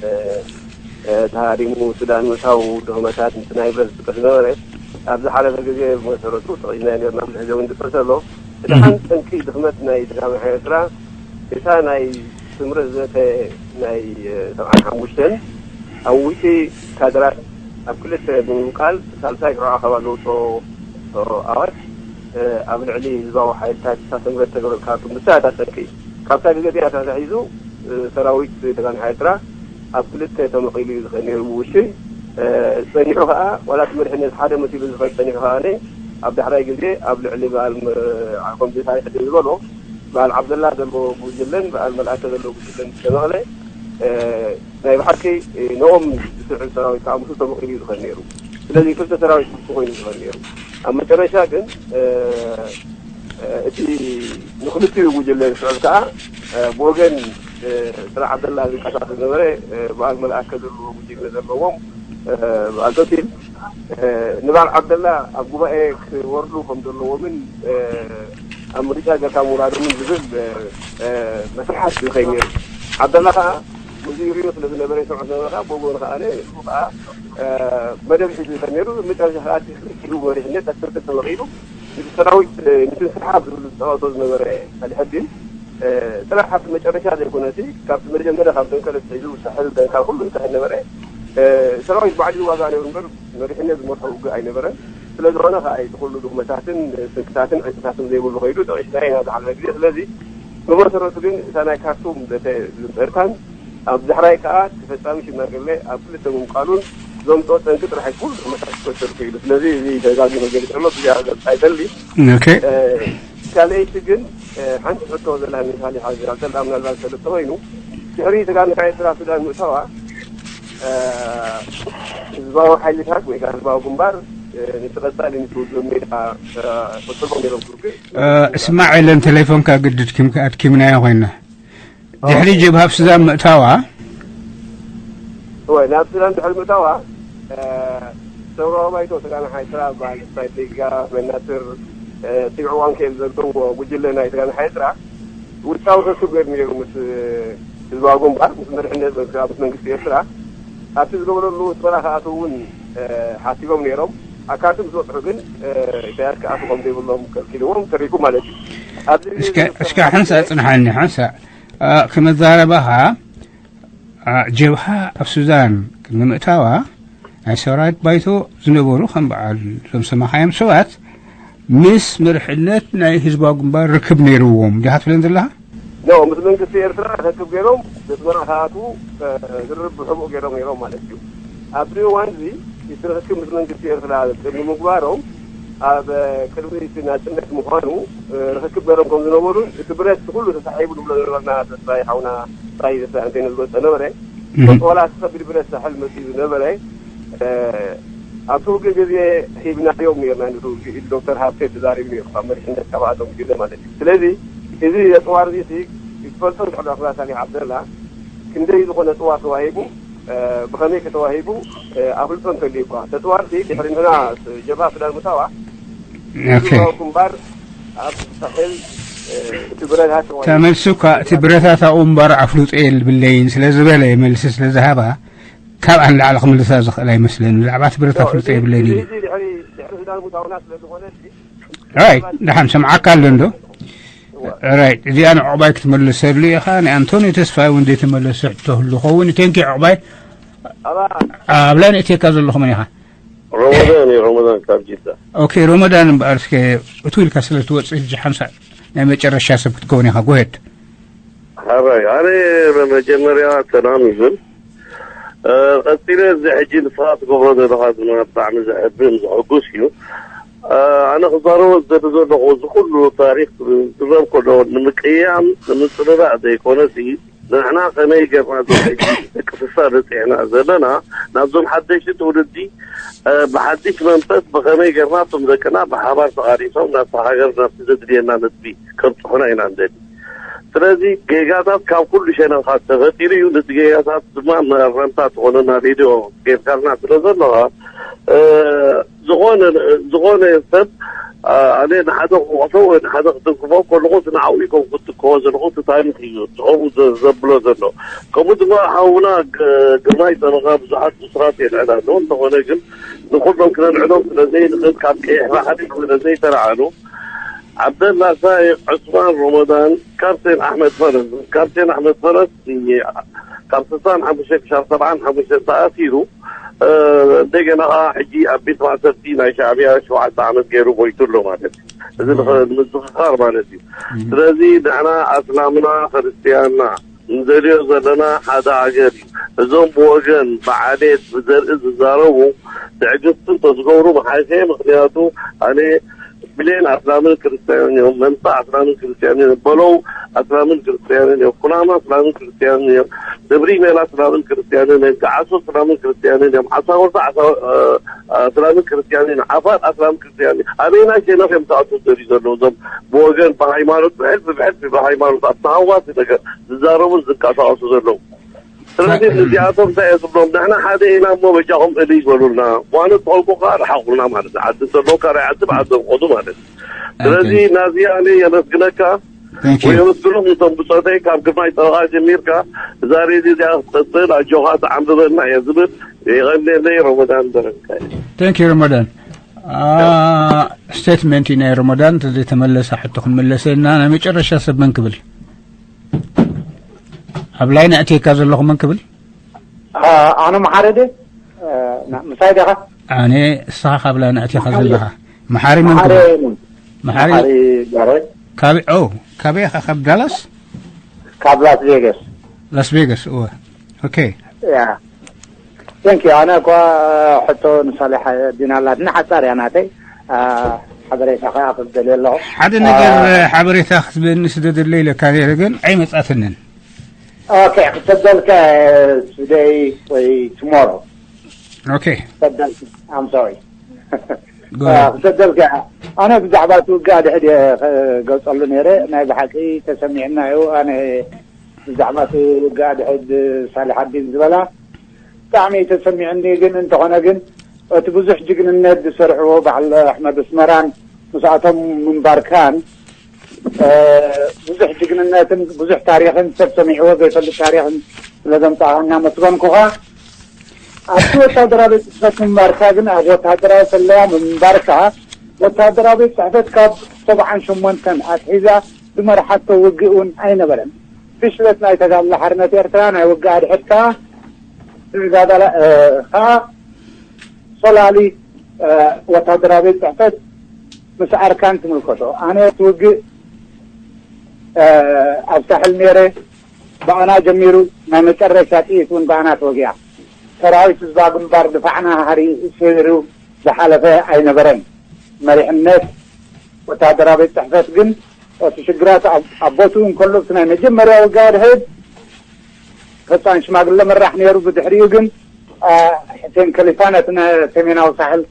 ተሃዲሙ ሱዳን ምእታው ድኽመታት ምስ ናይ ብረት ዝጥቀስ ዝነበረ ኣብ ዝሓለፈ ግዜ ብመሰረቱ ጠቒስናዮ ነርና ብዙሕ ግዜ እውን ዝጥቀስ ኣሎ። እቲ ሓንቲ ጠንቂ ድኽመት ናይ ተጋባሒ ኤርትራ እታ ናይ ስምረት ዘተ ናይ ሰብዓን ሓሙሽተን ኣብ ውሽጢ ካድራት ኣብ ክልተ ብምምቃል ሳልሳይ ሽዑ ኣኸባ ዘውፅኦ ኣዋጅ ኣብ ልዕሊ ህዝባዊ ሓይልታት እታ ስምረት ተገበርካቱ ምሳያታ ጠንቂ ካብታ ግዜ እቲኣ ተታሒዙ ሰራዊት ተጋንሓ ኤርትራ ኣብ ክልተ ተመቒሉ እዩ ዝኸድ ነይሩ ብውሽጢ ጸኒሑ ከኣ ዋላ እቲ መድሕነት ሓደ መሲሉ ዝኸድ ጸኒሑ ከኣ ኣብ ዳሕራይ ግዜ ኣብ ልዕሊ በዓል ዓቆም ጌታ ይሕድር ዝበሎ በዓል ዓብደላ ዘለዎ ጉጅለን በዓል መልኣከ ዘለዎ ጉጅለን ዝተመቕለ ናይ ብሓቂ ነኦም ዝስዕብ ሰራዊት ከዓ ምስኡ ተመቒሉ እዩ ዝኸድ ነይሩ። ስለዚ ክልተ ሰራዊት ምስኡ ኮይኑ ዝኸድ ነይሩ። ኣብ መጨረሻ ግን እቲ ንክልቲኡ ጉጅለ ዝስዕብ ከዓ ብወገን ስራ ዓብደላ ዝንቀሳቀስ ዝነበረ በዓል መልኣከ ዘለዎ ጉጅለ ዘለዎም በዓል ቶቲል ንበዓል ዓብደላ ኣብ ጉባኤ ክወርዱ ከም ዘለዎምን ኣብ ምርጫ ጌርካ ምውራዶምን ዝብል መስርሓት ይኸይድ ነይሩ። ዓብደላ ከዓ እዚ ሪኦ ስለ ዝነበረ ይሰምዖ ዝነበረ ከዓ ብወገኑ ከዓ ንሱ ከዓ መደብ ሒዙ ይኸይድ ነይሩ። መጨረሻ ከዓ እቲ ክልቲኡ መሪሕነት ኣስርክት ተመቒሉ እቲ ሰራዊት ምስንስሓብ ዝብል ዝፃወቶ ዝነበረ ኣልሐዲን ጥራሕ ኣብቲ መጨረሻ ዘይኮነሲ ካብቲ መጀመርያ ካብ ደንከል ኣትሒዙ ሳሕል ደንካል ኩሉ እንታይ ነበረ ሰራዊት ባዕሉ ዋጋ ነይሩ እምበር መሪሕነት ዝመርሖ ውግእ ኣይነበረን። ስለ ዝኾነ ከዓ እቲ ኩሉ ድኽመታትን ስንክታትን ዕንቅታትን ዘይብሉ ከይዱ ጠቒስናዮ ኢና ዝሓለፈ ግዜ። ስለዚ ብመሰረቱ ግን እታ ናይ ካርቱም ዘተ ዝምፀርታን ኣብ ዳሕራይ ከዓ ተፈፃሚ ሽማግለ ኣብ ክልተ ምምቃሉን ዘምፅኦ ጠንቂ ጥራሕ ኩሉ ድኽመታት ክፈተሉ ከይዱ። ስለዚ እዚ ተጋጊ መገዲ ጥዕሎ ብዚኣ ገልፃ ኣይደሊ። ኦኬ ካልኣይቲ ግን ሓንቲ ሕቶ ዘላ ንሳሊ ሓዚራ ዘላ ምናልባት ሰለስተ ኮይኑ ድሕሪ ተጋሚ ኤርትራ ሱዳን ምእታዋ ህዝባዊ ሓይልታት ወይ ከዓ ህዝባዊ ግንባር እ፣ ነቲ ቀጻሊ ንትውድብ ሜዳ፣ እ፣ ፈጸሞም ነይሮም ክብል። እ፣ እስማዕ የለን፣ ቴሌፎንካ ግድድ ኪም-፣ ኣድኪምናዮ ኮይና። ድሕሪ ኦኬ። ጀብሃ ኣብ ሱዳን ምእታዋ፣ እወ፣ ናብ ሱዳን ድሕሪ ምእታዋ፣ እ፣ ሰውራዊ ባይቶ ተጋናሓይ ስራ ባል ናይ ዜጋ መናትር፣ እ፣ እቲ ዕዋን ከየል ዘለዎ ጉጅለ ናይ ተጋናሓይ ስራ ውሽጣዊ ርክብ ገይሩ ነይሩ ምስ ህዝባዊ ግንባር፣ ምስ መሪሕነት፣ ምስ መንግስቲ ኤርትራ። ኣብቲ ዝገበረሉ ስመራ ክኣትው እውን፣ እ፣ ሓሲቦም ነይሮም። ኣካልቲ ምስ በጽሑ ግን፣ እ፣ ኢሳያስ ክኣትዉ ከም ዘይብሎም ከልኪልዎም ተሪፉ ማለት እዩ። ኣብዚ እስከ፣ እስከ ሓንሳእ ጽንሓኒ፣ ሓንሳእ። እ፣ ክመዛረባኻ፣ እ፣ ጀብሃ ኣብ ሱዳን ቅድሚ ምእታዋ፣ ናይ ሰራዊት ባይቶ ዝነበሩ ከም በዓል እዞም ሰማኻዮም ሰባት ምስ መሪሕነት ናይ ህዝባዊ ግንባር ርክብ ነይርዎም ዲኻ ትብለን ዘለኻ? ኖ፣ ምስ መንግስቲ ኤርትራ ርክብ ገይሮም፣ ኣስመራ ክኣትዉ፣ እ፣ ዝርርብ ብሕቡእ ገይሮም ነይሮም ማለት እዩ። ኣብዚ እዋን እዚ፣ እቲ ርክብ ምስ መንግስቲ ኤርትራ ቅድሚ ምግባሮም፣ ኣብ ቅድሚ እቲ ናጽነት ምዃኑ፣ እ፣ ርክብ ገይሮም ከም ዝነበሩን፣ እቲ ብረት ኩሉ ተሳሒቡ ንብሎ ዝነበርና ተስፋይ ሓውና፣ ጥራይ ተስፋይ ኣንቴነ ዝገልጾ ነበረ። እህ። ወላ እቲ ከቢድ ብረት ሳሕል መጺኡ ዝነበረ፣ እ፣ ኣብቲ ውግእ ግዜ ሂብናዮም ነርና፣ ነቲ ውግእ ኢሉ ዶክተር ሃብቴ ተዛሪቡ ነይሩ፣ ካብ መሪሕነት ካብኣቶም ግዜ ማለት እዩ። ስለዚ፣ እዚ ኣጽዋር እዚ፣ እዚ ክትፈልጦ እንድሕር ዶክተር ሳሊሕ ዓብደላ፣ ክንደይ ዝኾነ ኣጽዋር ተዋሂቡ፣ እ፣ ብኸመይ ከተዋሂቡ፣ እ፣ ኣፍልጦ እንተልዩ እኳ፣ ተጽዋር እዚ ድሕሪ ንሕና ጀብሃ ሱዳን ምእታዋ፣ ኦኬ። ህዝባዊ ግንባር ኣብ ሳሕል፣ እ፣ እቲ ብረታት ተዋሂቡ። ተመልሱ እኳ፣ እቲ ብረታት ኣብኡ እምበር ኣፍልጦ የብለይን ስለ ዝበለ፣ መልሲ ስለ ዝሃባ፣ ካብኣ ንላዕሊ ክምልሳ ዝኽእል ኣይመስለኒ። ብዛዕባ እቲ ብረታት ኖ፣ ፍልጦ እዚ፣ የብለይን እዚ ኢሉ። ሕጂ ድሕሪ፣ ድሕሪ ሱዳን ምእታውና ስለ ዝኾነ፣ እዚ ራይት፣ ደሓን ሰምዓካ ኣሎ እንዶ? እወ። ራይት፣ እዚኣ ንዕቑባይ ክትመልሰሉ ኢኻ። ንኣንቶኒ ተስፋይ እውን ዘይተመለሰ ሕቶ ህሉ ኸውን። ቴንኪ ዕቑባይ። ኣባ ኣብ ላይን እትየካ ዘለኹ መን ኢኻ? ረመዳን እዩ፣ ረመዳን ካብ ጅዳ። ኦኬ፣ ረመዳን እምበኣር እስከ እቱ ኢልካ ስለ ትወጽእ ሕጂ ሓንሳእ ናይ መጨረሻ ሰብ ክትከውን ኢኻ። ጎሄድ። ሓራይ፣ ኣነ መጀመርያ ሰላም ይብል። እ፣ ቀጺለ እዚ ሕጂ ንስኻ ትገብሮ ዘለኻ ድማ ብጣዕሚ ዘሕብን ዘሐጉስ እዩ። እ፣ ኣነ ክዛረቦ ዝደሊ ዘለኹ እዚ ኩሉ ታሪኽ ክዝረብ ከሎ ንምቅያም ንምጽልላእ ዘይኮነሲ፣ ንሕና ከመይ ጌርና እዞም ሕጂ ደቂ ፍሳ በጺሕና ዘለና ናብዞም ሓደሽቲ ትውልዲ፣ እ፣ ብሓድሽ መንፈስ ብኸመይ ጌርና እቶም ደቅና ብሓባር ተቓሊሶም ናብቲ ሃገር ናብቲ ዘድልየና ነጥቢ ከብጽሑና ኢና ንደሊ። ስለዚ ጌጋታት ካብ ኩሉ ሸነኻት ተፈጢሩ እዩ። ነቲ ጌጋታት ድማ መእረምታ ትኾነና ሬድዮ ጌርካልና ስለ ዘለኻ፣ እ፣ ዝኾነ፣ ዝኾነ ሰብ፣ እ፣ ኣነ ንሓደ ክወቕሶ ወይ ንሓደ ክድግፎ ከለኹ፣ እቲ ንዓኡ ኢልኩም ክትትክቦ ዘለኹ እቲ ታሪኽ እዩ ከምኡ ዘ-፣ ዘብሎ ዘሎ። ከምኡ ድማ ሓውና ግ-፣ ግርማይ ጠበቓ ብዙሓት ብስራት የልዕል ኣሎ። እንተኾነ ግን ንኹሎም ክነልዕሎም ስለ ዘይንኽእል፣ ካብ ቀይሕ ባሕሪ ስለ ዘይተለዓሉ፣ ዓብደላ ሳይቅ፣ ዑስማን ሮሞዳን፣ ካፕቴን ኣሕመድ ፈረስ፣ ካፕቴን ኣሕመድ ፈረስ ካብ ስሳን ሓሙሽተ ክሻብ ሰብዓን ሓሙሽተ ተኣሲሩ፣ እ፣ እንደገና ኸዓ ሕጂ ኣብ ቤት ማእሰርቲ ናይ ሻዕብያ ሸውዓተ ዓመት ገይሩ ሞይቱ ኣሎ ማለት እዩ። እዚ ንኸ-፣ ንምዝኽኻር ማለት እዩ። እም። ስለዚ ንሕና ኣስላምና ክርስትያንና ንደልዮ ዘለና ሓደ ሃገር እዩ። እዞም ብወገን ብዓሌት ብዘርኢ ዝዛረቡ ትዕግስቲ እንተዝገብሩ ምሓሸ። ምኽንያቱ ኣነ ብሌን ኣስላምን ክርስትያንን እዮም፣ መንታ ኣስላምን ክርስትያንን እዮም፣ በለው ኣስላምን ክርስትያንን እዮም፣ ኩናማ ኣስላምን ክርስትያንን እዮም፣ ደብሪ ሜላ ኣስላምን ክርስትያንን እዮም፣ ገዓሶ ኣስላምን ክርስትያንን እዮም፣ ዓሳወርታ ዓሳ-፣ እ፣ ኣስላምን ክርስትያንን እዮም፣ ዓፋር ኣስላምን ክርስትያንን እዮም። ኣበየናይ ሸነኽ እዮም ክኣትዉ ዝደልዩ ዘለዉ እዞም ብወገን ብሃይማኖት ብሕልፊ ብሕልፊ ብሃይማኖት ኣብ ተሃዋሲ ነገር ዝዛረቡን ዝንቀሳቐሱ ዘለዉ? ስለዚ እ፣ እዚኣቶም እንታይ እየ ዝብሎም፣ ንሕና ሓደ ኢና እሞ በጃኹም እልይ በሉልና። ዋነ ትኾንኩ ከዓ ረሓቑልና ማለት እዩ። ዓዲ እንተለዉ ካልኣይ ዓዲ ብዓዶም ኾዱ ማለት እዩ። ስለዚ ኦኬ። ናዚ ኣነ የመስግነካ። Thank you። ወየመስግኖም እቶም ብፆተይ ካብ ግርማይ ጠበቓ ጀሚርካ እዛ ሬድዮ እዚኣ ክትቀፅል ኣጆኻ ተዓንብበልና እየ ዝብል። የቐንየለይ። ረመዳን በረካ እዩ። Thank you ረመዳን። አ፣ ስቴትመንት እዩ ናይ ረመዳን። ተዘይተመለሰ ሕቶ ክንመለሰ እና ናይ መጨረሻ ሰብ መን ክብል? ኣብ ላይን ኣእትየካ ዘለኹ መን ክብል? አ፣ ኣነ መሓሪ ድየ? እ፣ ና-፣ ምሳይ ዲኻ? ኣነ፣ እስኻ ካብ ላይን ኣእትየካ ዘለኻ። መሓሪ መን መሓሪ ክብል? መሓሪ መሓሪ ገብረ። ካበይ፣ ኦ፣ ካበይ ኢኻ? ካብ ዳላስ? ካብ ላስ ቬጋስ። ላስ ቬጋስ፣ እወ። ኦኬ። ያ። Thank you። ኣነ እኳ ሕቶ ንሳሌሕ ዲና ኣላትና፣ ሓጻር እያ ናተይ። አ፣ ሓበሬታ ከኣ ክደልዮ ኣለኹ። ሓደ ነገር አ፣ ሓበሬታ ክትበኒ ስደደለይ ኢለካ ነይረ፣ ግን ኣይመጻትንን። ኦኬ፣ ክሰደልካ today ወይ tomorrow። ኦኬ። ክሰደልካ፣ I'm sorry። ክሰደልካ። ኣነ ብዛዕባ እቲ ውግእ ኣድሕድ እየ ክገልጸሉ ነይረ። ናይ ብሓቂ ተሰሚዕና እዩ። ኣነ ብዛዕባ እቲ ውግእ ኣድሕድ ሳልሕ ኣዲን ዝበላ ብጣዕሚ ተሰሚዕኒ። ግን እንተኾነ ግን እቲ ብዙሕ ጅግንነት ዝሰርሕዎ በዓል ኣሕመድ ኣስመራን ምስኣቶም ምንባርካን ብዙሕ ጅግንነትን ብዙሕ ታሪኽን ሰብ ሰሚዕዎ ዘይፈልጥ ታሪኽን ስለ ዘምጻእካ እናመስገንኩኻ፣ ኣብቲ ወታደራዊ ቤት ጽሕፈት ምንባርካ ግን ኣብ ወታደራዊ ሰለያ ምንባርካ ወታደራዊ ቤት ጽሕፈት ካብ ሰብዓን ሸሞንተን ኣትሒዛ ዝመርሓቶ ውግእ እውን ኣይነበረን። ፍሽለት ናይ ተጋድሎ ሓርነት ኤርትራ ናይ ውግእ ኣድሕድ ከኣ ተጋዳላ ከኣ ሶላሊ ወታደራዊ ቤት ጽሕፈት ምስ ኣርካን ትምልከቶ። ኣነ እቲ ውግእ ኣብ ሳሕል ነይረ፣ ብኣና ጀሚሩ ናይ መጨረሻ ጥይት እውን ብኣና ተወጊኣ። ሰራዊት ህዝባ ግንባር ድፋዕና ሃሪ ስሩ ዝሓለፈ ኣይነበረን። መሪሕነት ወታደራዊ ቤት ጽሕፈት ግን እቲ ሽግራት ኣብ ቦትኡ እንከሎ እቲ ናይ መጀመርያ ውግእ ኣድሕድ ፈጻን ሽማግለ መራሕ ነይሩ። ብድሕሪኡ ግን ሕሴን ከሊፋ ነቲ ናይ ሰሜናዊ ሳሕል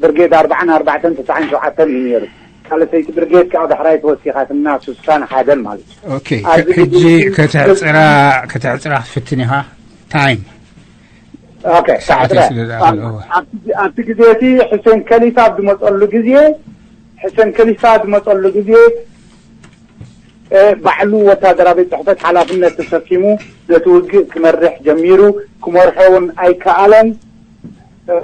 ብርጌድ ኣርባዓን ኣርባዕተን ተስዓን ሸውዓተን እዩ ነይሩ። ሳልሰይቲ ብርጌድ ከዓ ዳሕራይ ተወሲኻትና ስሳን ሓደን ማለት እዩ። ኦኬ፣ ኣብዚ ሕጂ ግዜ ከተዕፅራ ከተዕፅራ ክትፍትን ኢኻ። ታይም ኦኬ፣ ሰዓት ታዕፅረ። ስለ ዝኣኽል፣ እወ። ኣብቲ፣ ኣብቲ ግዜ እቲ ሕሴን ከሊፋ ኣብ ዝመፀሉ ግዜ፣ ሕሴን ከሊፋ ኣብ ዝመፀሉ ግዜ፣ እ፣ ባዕሉ ወታደራዊ ቤት ጽሕፈት ሓላፍነት ተሰኪሙ ነቲ ውግእ ክመርሕ ጀሚሩ። ክመርሖ እውን ኣይከኣለን። እ፣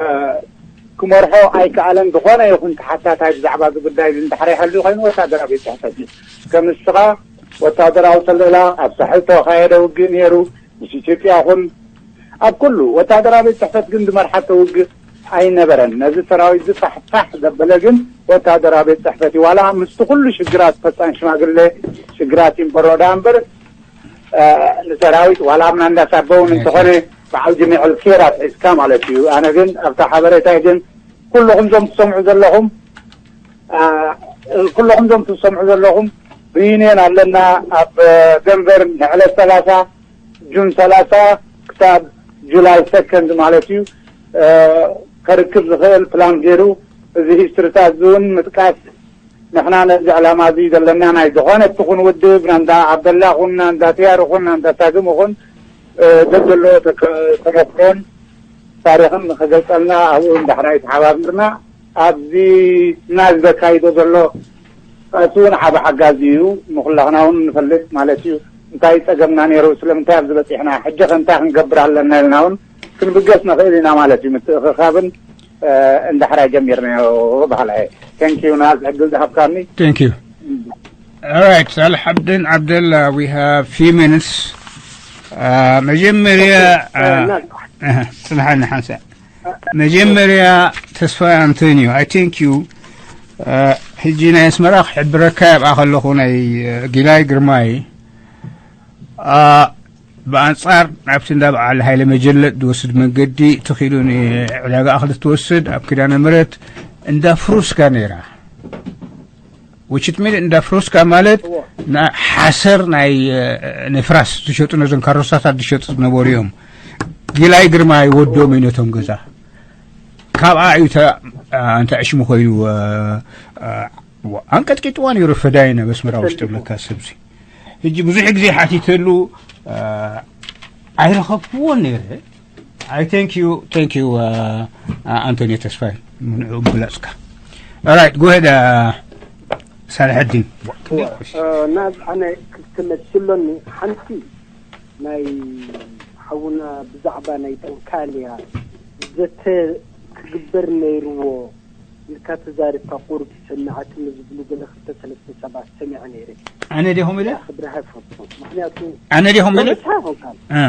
ክመርሖ ኣይከኣለን። ዝኾነ ይኹን ተሓታታይ ብዛዕባ እዚ ጉዳይ እዚ እንድሕር ይሃሉ ኮይኑ ወታደራዊ ቤት ጽሕፈት እዩ። ከም ንስኻ ወታደራዊ ሰለላ ኣብ ሳሕል ተኻየደ ውግእ ነይሩ። ምስ ኢትዮጵያ ይኹን ኣብ ኩሉ ወታደራዊ ቤት ጽሕፈት ግን ዝመርሓቶ ውግእ ኣይነበረን። ነዚ ሰራዊት እዚ ፋሕፋሕ ዘበለ ግን ወታደራዊ ቤት ጽሕፈት እዩ። ዋላ ምስቲ ኩሉ ሽግራት ፈጻን ሽማግለ ሽግራት ይንበሮ ደኣ እምበር፣ እ፣ ንሰራዊት ዋላ ኣብ ናንዳ ሳበውን እንተኾነ ብዓል ጅሚዕ ኣልኬር ኣትሒዝካ ማለት እዩ። ኣነ ግን ኣብታ ሓበሬታይ ግን ኩልኹም ዞም ትሰምዑ ዘለኹም፣ እ፣ ኩልኹም ዞም ትሰምዑ ዘለኹም ሪዩኒየን ኣለና ኣብ ደንቨር ንዕለት ሰላሳ ጁን ሰላሳ ክሳብ ጁላይ ሰከንድ ማለት እዩ፣ እ፣ ከርክብ ዝኽእል ፕላን ገይሩ፣ እዚ ሂስትሪታት እዚ እውን ምጥቃስ፣ ንሕና ነዚ ዕላማ እዚ ዘለና ናይ ዝኾነ ትኹን ውድብ፣ ናንዳ ዓብደላ ኹን፣ ናንዳ ቲያር ኹን፣ ናንዳ ሳግም ኹን፣ እ፣ ዘዘለዎ ተከ-፣ ተመክሮን ታሪኽን ንኸገልጸልና ኣብኡ እንድሕር ኣይተሓባቢርና፣ ኣብዚ ናዝ ዘካይዶ ዘሎ ቃልሲ እውን ዓቢ ሓጋዚ እዩ። ንኹላኽና እውን ንፈልጥ ማለት እዩ። እንታይ ጸገምና ነይሩ፣ ስለምንታይ ኣብዚ በጺሕና፣ ሕጂ ኸ እንታይ ክንገብር ኣለና ኢልና እውን ክንብገስ ንኽእል ኢና ማለት እዩ። ምትእኽኻብን፣ እ፣ እንድሕር ኣይጀሚርናዮ በሃላይ። Thank you ናዝ ዕድል ዝሃብካኒ። Thank you። All right፣ ሳልሕ ዓብደን ዓብደላ፣ we have few minutes። እ፣ መጀመርያ፣ እ፣ እ፣ ናዝ። እህ፣ ጽንሓኒ ሓንሳእ። መጀመርያ ተስፋ ኣንቶኒዮ፣ I thank you። እ፣ ሕጂ ናይ ኣስመራ ክሕብረካ ይብኣ ከለኹ ናይ፣ እ፣ ጊላይ ግርማይ፣ እ፣ ብኣንጻር ናብቲ እንዳ በዓል ሃይለ መጀለጥ ዝወስድ መንገዲ ተኺሉ ንዕዳጋ እኽሊ ትወስድ ኣብ ኪዳነ ምሕረት እንዳ ፍሩስካ ነይራ። ውችት ሚል እንዳ ፍሩስካ ማለት እዎ። ና-፣ ሓሰር ናይ፣ እ፣ ንፍራስ ዝሸጡ ነዞን ካሮሳታት ዝሸጡ ዝነበሩ እዮም። ጊላይ ግርማይ ወዶም እዩ ነቶም ገዛ። ካብኣ እዩ ተ-፣ እ፣ እንተ ዕሽሙ ኮይኑ፣ እ፣ እ፣ ዋ-፣ ኣንቀጥቂጥዋ ነይሩ ፈዳይነ በስመራ ውሽጢ ተሰሊፉ። ብለካ ሰብዚ። ሕጂ ብዙሕ ግዜ ሓቲተሉ፣ እ፣ ኣይረኸብክዎን ነይረ። I thank you፣ thank you፣ እ፣ ኣንቶኒዮ ተስፋይ፣ ምንዑ ብላጽካ። All right፣ go ahead፣ እ፣ ሳልሐዲን። እወ፣ እ፣ ናዝ ኣነ ክልተ መልሲ ኣሎኒ። ሓንቲ ናይ ሓውና ብዛዕባ ናይ ጠንካልያ ዘተ ክግበር ነይርዎ ኢልካ ተዛሪብካ፣ ቁሩብ ሰሚዓትኒ ዝብሉ ገለ ክልተ ሰለስተ ሰባት ሰሚዐ ነይረ። ኣነ ዲኹም ኢለ? ክብርሃ ይፈቱ። ምኽንያቱ ኣነ ዲኹም ኢለ? ንስኻ ይኾንካ። እ።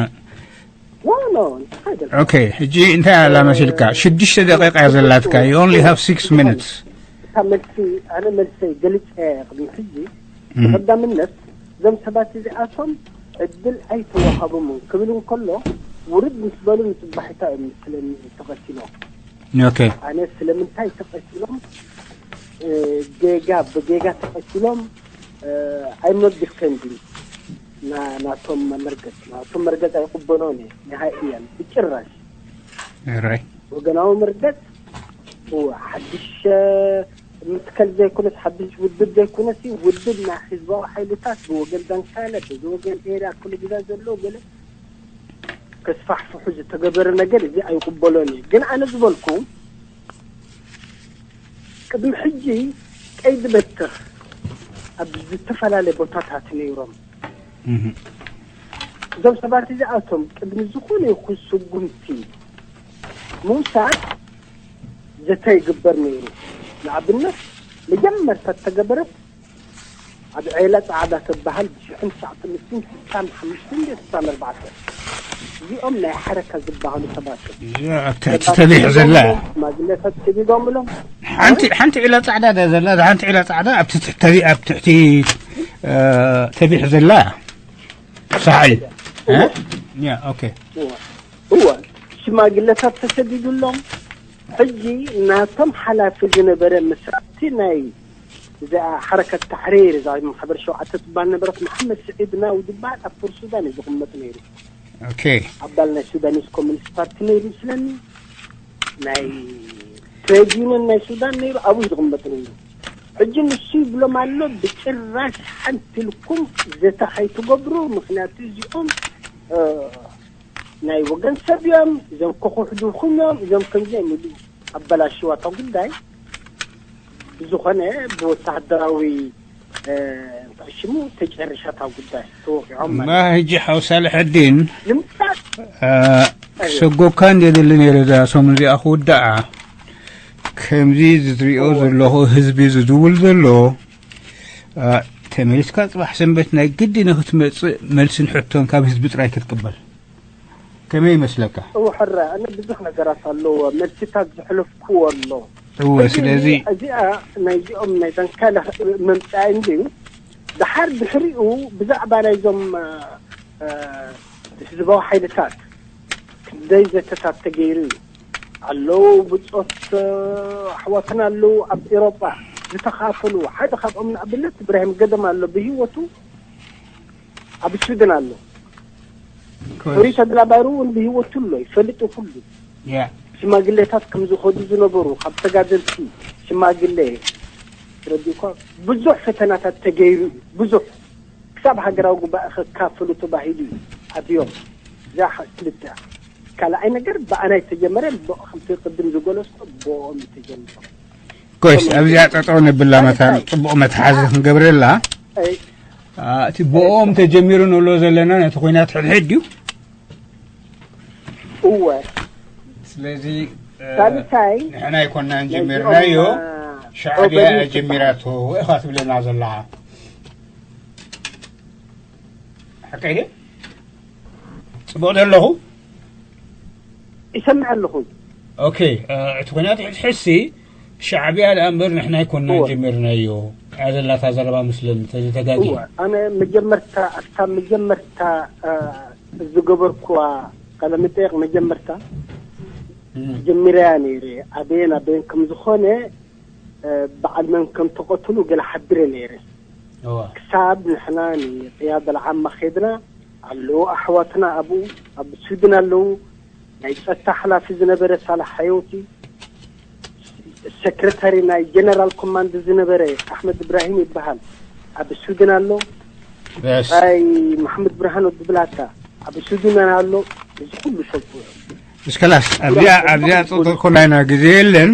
ኖ፣ ኖ፣ ንስኻ ኣይደልካ። ኦኬ፣ ሕጂ እንታይ ኣላ መሲልካ? ሽዱሽተ ደቂቃ እያ ዘላትካ። You only have six minutes። እታ መልሲ፣ ኣነ መልሰይ ገሊጸ እየ ቅድሚ ሕጂ። እም። ብቐዳምነት፣ እዞም ሰባት እዚኣቶም ዕድል ኣይተዋሃቦምን ክብል እንከሎ፣ ውርድ ምስ በሉ ንጽባሒታ እዮም ምስለኒ ተቐቲሎም። ኦኬ። ኣነ ስለምንታይ ተቐቲሎም፣ እ፣ ጌጋ፣ ብጌጋ ተቐቲሎም፣ እ፣ I'm not defending ና-፣ ናቶም መርገጽ፣ ናቶም መርገጽ ኣይቕበሎን እየ፣ ንሃይ እያን፣ ብጭራሽ። ራይ። ወገናዊ መርገጽ እወ፣ ሓድሽ፣ እ፣ ምትከል ዘይኮነስ፣ ሓድሽ ውድብ ዘይኮነስ፣ ውድብ ናይ ህዝባዊ ሓይልታት ብወገን ዳንካለ፣ በዚ ወገን ኤርያ ክሉ ግዛ ዘሎ ገለ ከስፋሕፍሑ ዝተገበረ ነገር እዚ ኣይቕበሎን እየ። ግን ኣነ ዝበልኩ፣ ቅድሚ ሕጂ ቀይዲ በትር ኣብ ዝተፈላለየ ቦታታት ነይሮም። እዞም ሰባት እዚኣቶም ቅድሚ ዝኾነ ይኹን ስጉምቲ ምውሳድ ዘተ ይግበር ነይሩ። ንኣብነት፣ መጀመርታ እተገበረት ኣብ ዔላ ጸዓዳ ትበሃል ብሽሕን ትሽዓተ ሚእትን ስሳን ሓሙሽተን ድዩ ስሳን ኣርባዕተን፣ እዚኦም ናይ ሓረካ ዝበሃሉ ሰባት እዮም። እዚኣ ኣብ ትሕቲ ሰባት ተቢዕ ዘላ። ሽማግለታት ሰዲዶምሎም። ሓንቲ ሓንቲ ዒላ ጻዕዳ ድያ ዘላ? እዛ ሓንቲ ዒላ ጻዕዳ ኣብ ትሕቲ ተቢዕ፣ ኣብ ትሕቲ፣ እ፣ ተቢዕ ዘላ ሳሕል። እ? ያ፣ ኦኬ። እወ፣ እወ፣ ሽማግለታት ተሰዲዱሎም። ሕጂ ናቶም ሓላፊ ዝነበረ መስራቲ ናይ እዛ ሓረከት ታሕሪር፣ እዛ ማሕበር ሸውዓተ ትበሃል ነበረት፣ መሓመድ ስዒድ ናው ዝበሃል ኣብ ፖርት ሱዳን እዩ ዝቕመጥ ነይሩ። ኦኬ። ኣባል ናይ ሱዳኒስ ኮሚኒስት ፓርቲ ነይሩ ይመስለኒ፣ ናይ ትሬድ ዩኒየን ናይ ሱዳን ነይሩ፣ ኣብኡ እዩ ዝቕመጥ ነይሩ። ሕጂ ንሱ ይብሎም ኣሎ፣ ብጭራሽ ሓንቲ ኢልኩም ዘተ ከይትገብሩ፣ ምኽንያቱ እዚኦም፣ እ፣ ናይ ወገን ሰብ እዮም፣ እዞም ከኹሕዱኹም እዮም፣ እዞም ከምዚ እዮም ኢሉ ኣበላሽዋ እታ ጉዳይ። ብዝኾነ ብወታሃደራዊ፣ እ፣ እንታይ ሽሙ ተጨሪሻ እታ ጉዳይ፣ ተወቂዖም ማለት እዩ። ሕጂ ሓው ሳልሐዲን፣ ንምሳል፣ እ፣ ኣዮ። ክሰጎካ እንደ ደሊ ነይረ እዛ ሰሙን እዚኣ ክውዳኣ። ከምዚ ዝሪኦ ዘለኹ ህዝቢ ዝድውል ዘሎ፣ እ፣ ተመሊስካ ጽባሕ ሰንበት ናይ ግዲ ንኽትመጽእ መልስን ሕቶን ካብ ህዝቢ ጥራይ ክትቅበል። ከመይ ይመስለካ? እወ፣ ሕረ፣ ኣነ ብዙሕ ነገራት ኣለዎ፣ መልስታት ዘሕለፍኩዎ ኣሎ። እወ፣ ሕጂ ስለዚ እዚኣ ናይዚኦም ናይ ዳንካላ መምጽኣ እንድዩ። ደሓር ድሕሪኡ ብዛዕባ ናይዞም፣ እ፣ እ፣ ህዝባዊ ሓይልታት ክንደይ ዘተታት ተገይሩ እዩ። ኣለዉ ብጾት፣ እ፣ ኣሕዋትና ኣለዉ ኣብ ኤውሮጳ ዝተኻፈሉ። ሓደ ካብኦም ንኣብነት እብራሂም ገደም ኣሎ ብህይወቱ ኣብ ስዊድን ኣሎ። ኮርስ። ኦሪት ኣድላባሩ እውን ብህይወቱ ኣሎ፣ ይፈልጥ ኩሉ። ያ። ሽማግሌታት ከም ዝኸዱ ዝነበሩ፣ ካብ ተጋደልቲ ሽማግሌ፣ ረዲእኳ፣ ብዙሕ ፈተናታት ተገይሩ እዩ። ብዙሕ። ክሳብ ሃገራዊ ጉባኤ ከካፍሉ ተባሂሉ እዩ ኣብዮም። እዚኣ ሓ-፣ ክልተ። ካልኣይ ነገር ብኣና የተጀመረ፣ ብ-፣ ከምቲ ቅድም ዝገለጽኩ፣ ብኦም እዩ ተጀሚሩ። ኮርስ፣ ኣብዚኣ ጠጠው ነብላ መታን ጽቡቕ መትሓዚ ክንገብረላ። ኣይ፣ አ፣ እቲ ብኦም ተጀሚሩ ንብሎ ዘለና ነቲ ኲናት ሕድሕድ ድዩ? እወ። ስለዚ፣ እ፣ ሳልሳይ፣ ንሕና ኣይኮናን ነዚኦም፣ ጀሚርናዮ፣ እ፣ ሻዕብያ እያ ኦበሊስ ጀሚራቶ ኢኻ ትብለና ዘለኻ። ሓቀይ ድየ? ጽቡቕ ዶ ኣለኹ? ይሰምዕ ኣለኹ። ኦኬ፣ እ፣ እቲ ኲናት ሕድሕድሲ ሻዕብያ ደኣ እምበር ንሕና ኣይኮንና እወ። ጀሚርናዮ። እያ ዘላታ ዘረባ ምስለኒ፣ እንተዘይተጋግየ። እወ፣ ኣነ መጀመርታ፣ ኣብታ መጀመርታ፣ እ፣ ዝገበርኩዋ ቃለ መጠየቕ መጀመርታ እም። ጀሚረያ ነይረ። ኣበየን ኣበየን ከም ዝኾነ፣ እ፣ በዓል መን ከም ተቐትሉ ገለ ሓቢረ ነይረ። እወ። ክሳብ ንሕና ንቅያድ ኣልዓማ ኸድና፣ ኣለዉ ኣሕዋትና ኣብኡ፣ ኣብ ስዊድን ኣለዉ። ናይ ጸጥታ ሓላፊ ዝነበረ ሳላሕ ሓየውቲ፣ ሰክረታሪ ናይ ጀነራል ኮማንድ ዝነበረ ኣሕመድ እብራሂም ይበሃል፣ ኣብ ስዊድን ኣሎ። በስ። ናይ መሓመድ ብርሃን ወዲ ብላታ ኣብ ስዊድን ኣሎ። እዚ ኩሉ ሰብኩ። እስከላስ ኣብዚኣ፣ ኣብዚኣ ጽቕጥቆ ናይና ግዜ የለን።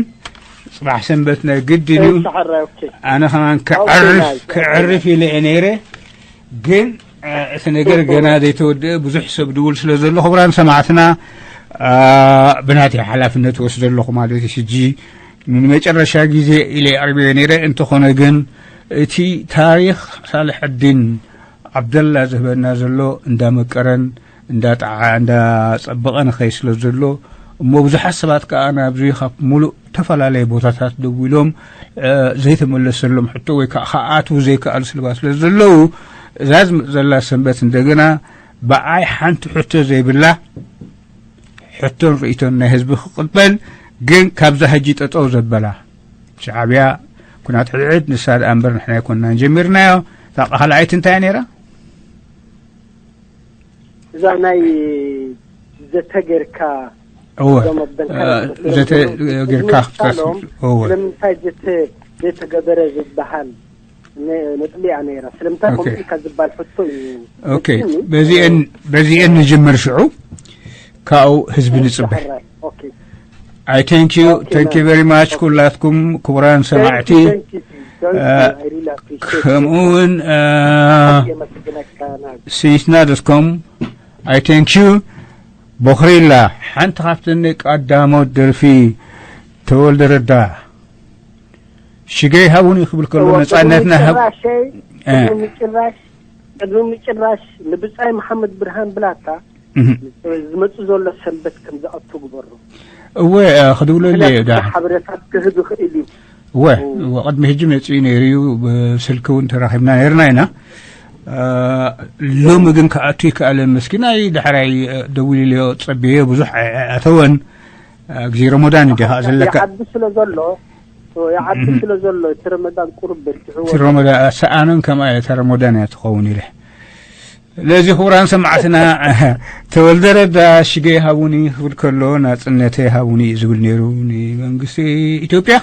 ጽባሕ ሰንበት ናይ ግድን እዩ። እሺ፣ ሓራይ፣ ኦኬ። ኣነ ከማን ኦኬ፣ ክዕርፍ፣ ናይ፣ ክዕርፍ ኢለ እየ ነይረ። ግን፣ እ፣ እቲ ነገር ኦኬ። ገና ዘይተወደአ ብዙሕ ሰብ ድውል ስለ ዘሎ፣ ክቡራን ሰማዕትና፣ እ፣ ብናተይ ሓላፍነት ወስደ ኣለኹ ማለት እዩ። ሕጂ ንመጨረሻ ግዜ ኢለ ኣቕሪበዮ ነይረ። እንተኾነ ግን እቲ ታሪኽ ሳልሐዲን ዓብደላ ዝህበና ዘሎ እንዳመቀረን እንዳጠዓ-፣ እንዳጸበቐ ንኸይ ስለ ዘሎ፣ እሞ ብዙሓት ሰባት ከኣ ናብዚ ካብ ሙሉእ ተፈላለየ ቦታታት ደዊሎም፣ እ፣ ዘይተመለሰሎም ሕቶ ወይ ከኣ ክኣትዉ ዘይከኣሉ ስልባት ስለ ዘለዉ፣ እዛ ዝመጽእ ዘላ ሰንበት እንደገና ብኣይ ሓንቲ ሕቶ ዘይብላ ሕቶን ርእይቶን ናይ ህዝቢ ክቕበል፣ ግን ካብዛ ሕጂ ጠጠው ዘበላ ሻዕብያ ኩናት ሕድሕድ ንሳ ደኣ እምበር ንሕና ኣይኮንናን ጀሚርናዮ። እታ ካልኣይቲ እንታይ እያ ነይራ? እዛ ናይ ዘተ ጌርካ እወ፣ እዞም ኣብ ደንካራ እ፣ ዘተ ጌርካ ክትከስብ፣ እወ። ስለምንታይ ዘተ ዘይተገበረ ዝበሃል ነ-፣ ነጥቢ እያ ነይራ። ስለምንታይ ኦኬ። ከምኡ ኢልካ ዝበሃል ሕቶ እዩ ኦኬ። መሲኒ። በዚአን፣ በዚአን ንጅምር ሽዑ ካብኡ ህዝቢ ንጽበ። ዳሕራይ። ኦኬ። I thank you. ኦኬ፣ Thank you very much. ኦኬ። ኩላትኩም ክቡራን ሰማዕቲ፣ Thank you, thank you. እ፣ I really appreciate it። ከምኡ እውን፣ እ፣ ኣዝየ የመስግነካ ናዚ። ሲስና ዶት ኮም፣ I thank you። ቦኽሪላ፣ ሓንቲ ካብተን ቀዳሞት ደርፊ ተወልደ ረዳ፣ ሽገይ ሃቡኒ ክብል ከሎ እወ፣ ነጻነትና ቅድሚ ሃብ-፣ ምጭራሸይ፣ እ። ቅድሚ ምጭራሽ፣ ቅድሚ ምጭራሽ ንብጻይ መሓመድ ብርሃን ብላታ እህ። ዝመጽእ ዘሎ ሰንበት ከም ዝኣቱ ግበሮ። እወ፣ እ፣ ክድውለሉ እየ ምኽንያቱ ዳ። ሓበሬታት ክህብ ይኽእል እዩ። እወ፣ እወ፣ ቅድሚ ሕጂ መጺኡ ነይሩ እዩ፣ ብስልኪ እውን ተራኺብና ነይርና ኢና። እ፣ ሎሚ ግን ክኣቱ ይከኣለ መስኪናይ፣ ዳሕራይ፣ እ፣ ደዊሉለዮ ጸቢዮ ብዙሕ ኣይ-፣ ኣይኣተወን። እ፣ ግዜ ረመዳን እዩ ዲኻ ዘለካ? ይዓቢ ስለ ዘሎ፣ ይዓቢ እህ። ስለ ዘሎ፣ እቲ ረመዳን ቁሩብ በዚሕዎ። እቲ ረመዳን፣ ሰኣኖን ከምኣ እየ፣ እታ ረመዳን እያ ትኸውን ኢለ። ስለዚ ክቡራን ሰማዕትና፣ ተወልደ ረዳ ሽገይ ሃቡኒ ክብል ከሎ ናጽነተይ ሃቡኒ እዩ ዝብል ነይሩ ንመንግስቲ ኢትዮጵያ።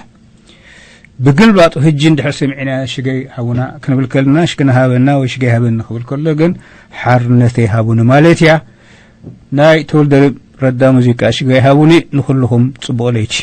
ብግልባጡ ሕጂ እንድሕር ሰሚዕና ሽገይ ሃቡና ክንብል ከለና ሽግና ሃበና ወይ ሽገይ ሃበኒ ክብል ከሎ ግን ሓርነተይ ሃቡኒ ማለት እያ። ናይ ተወልደ ረዳ ሙዚቃ ሽገይ ሃቡኒ ንኹልኹም ጽቡቕ ለይቲ።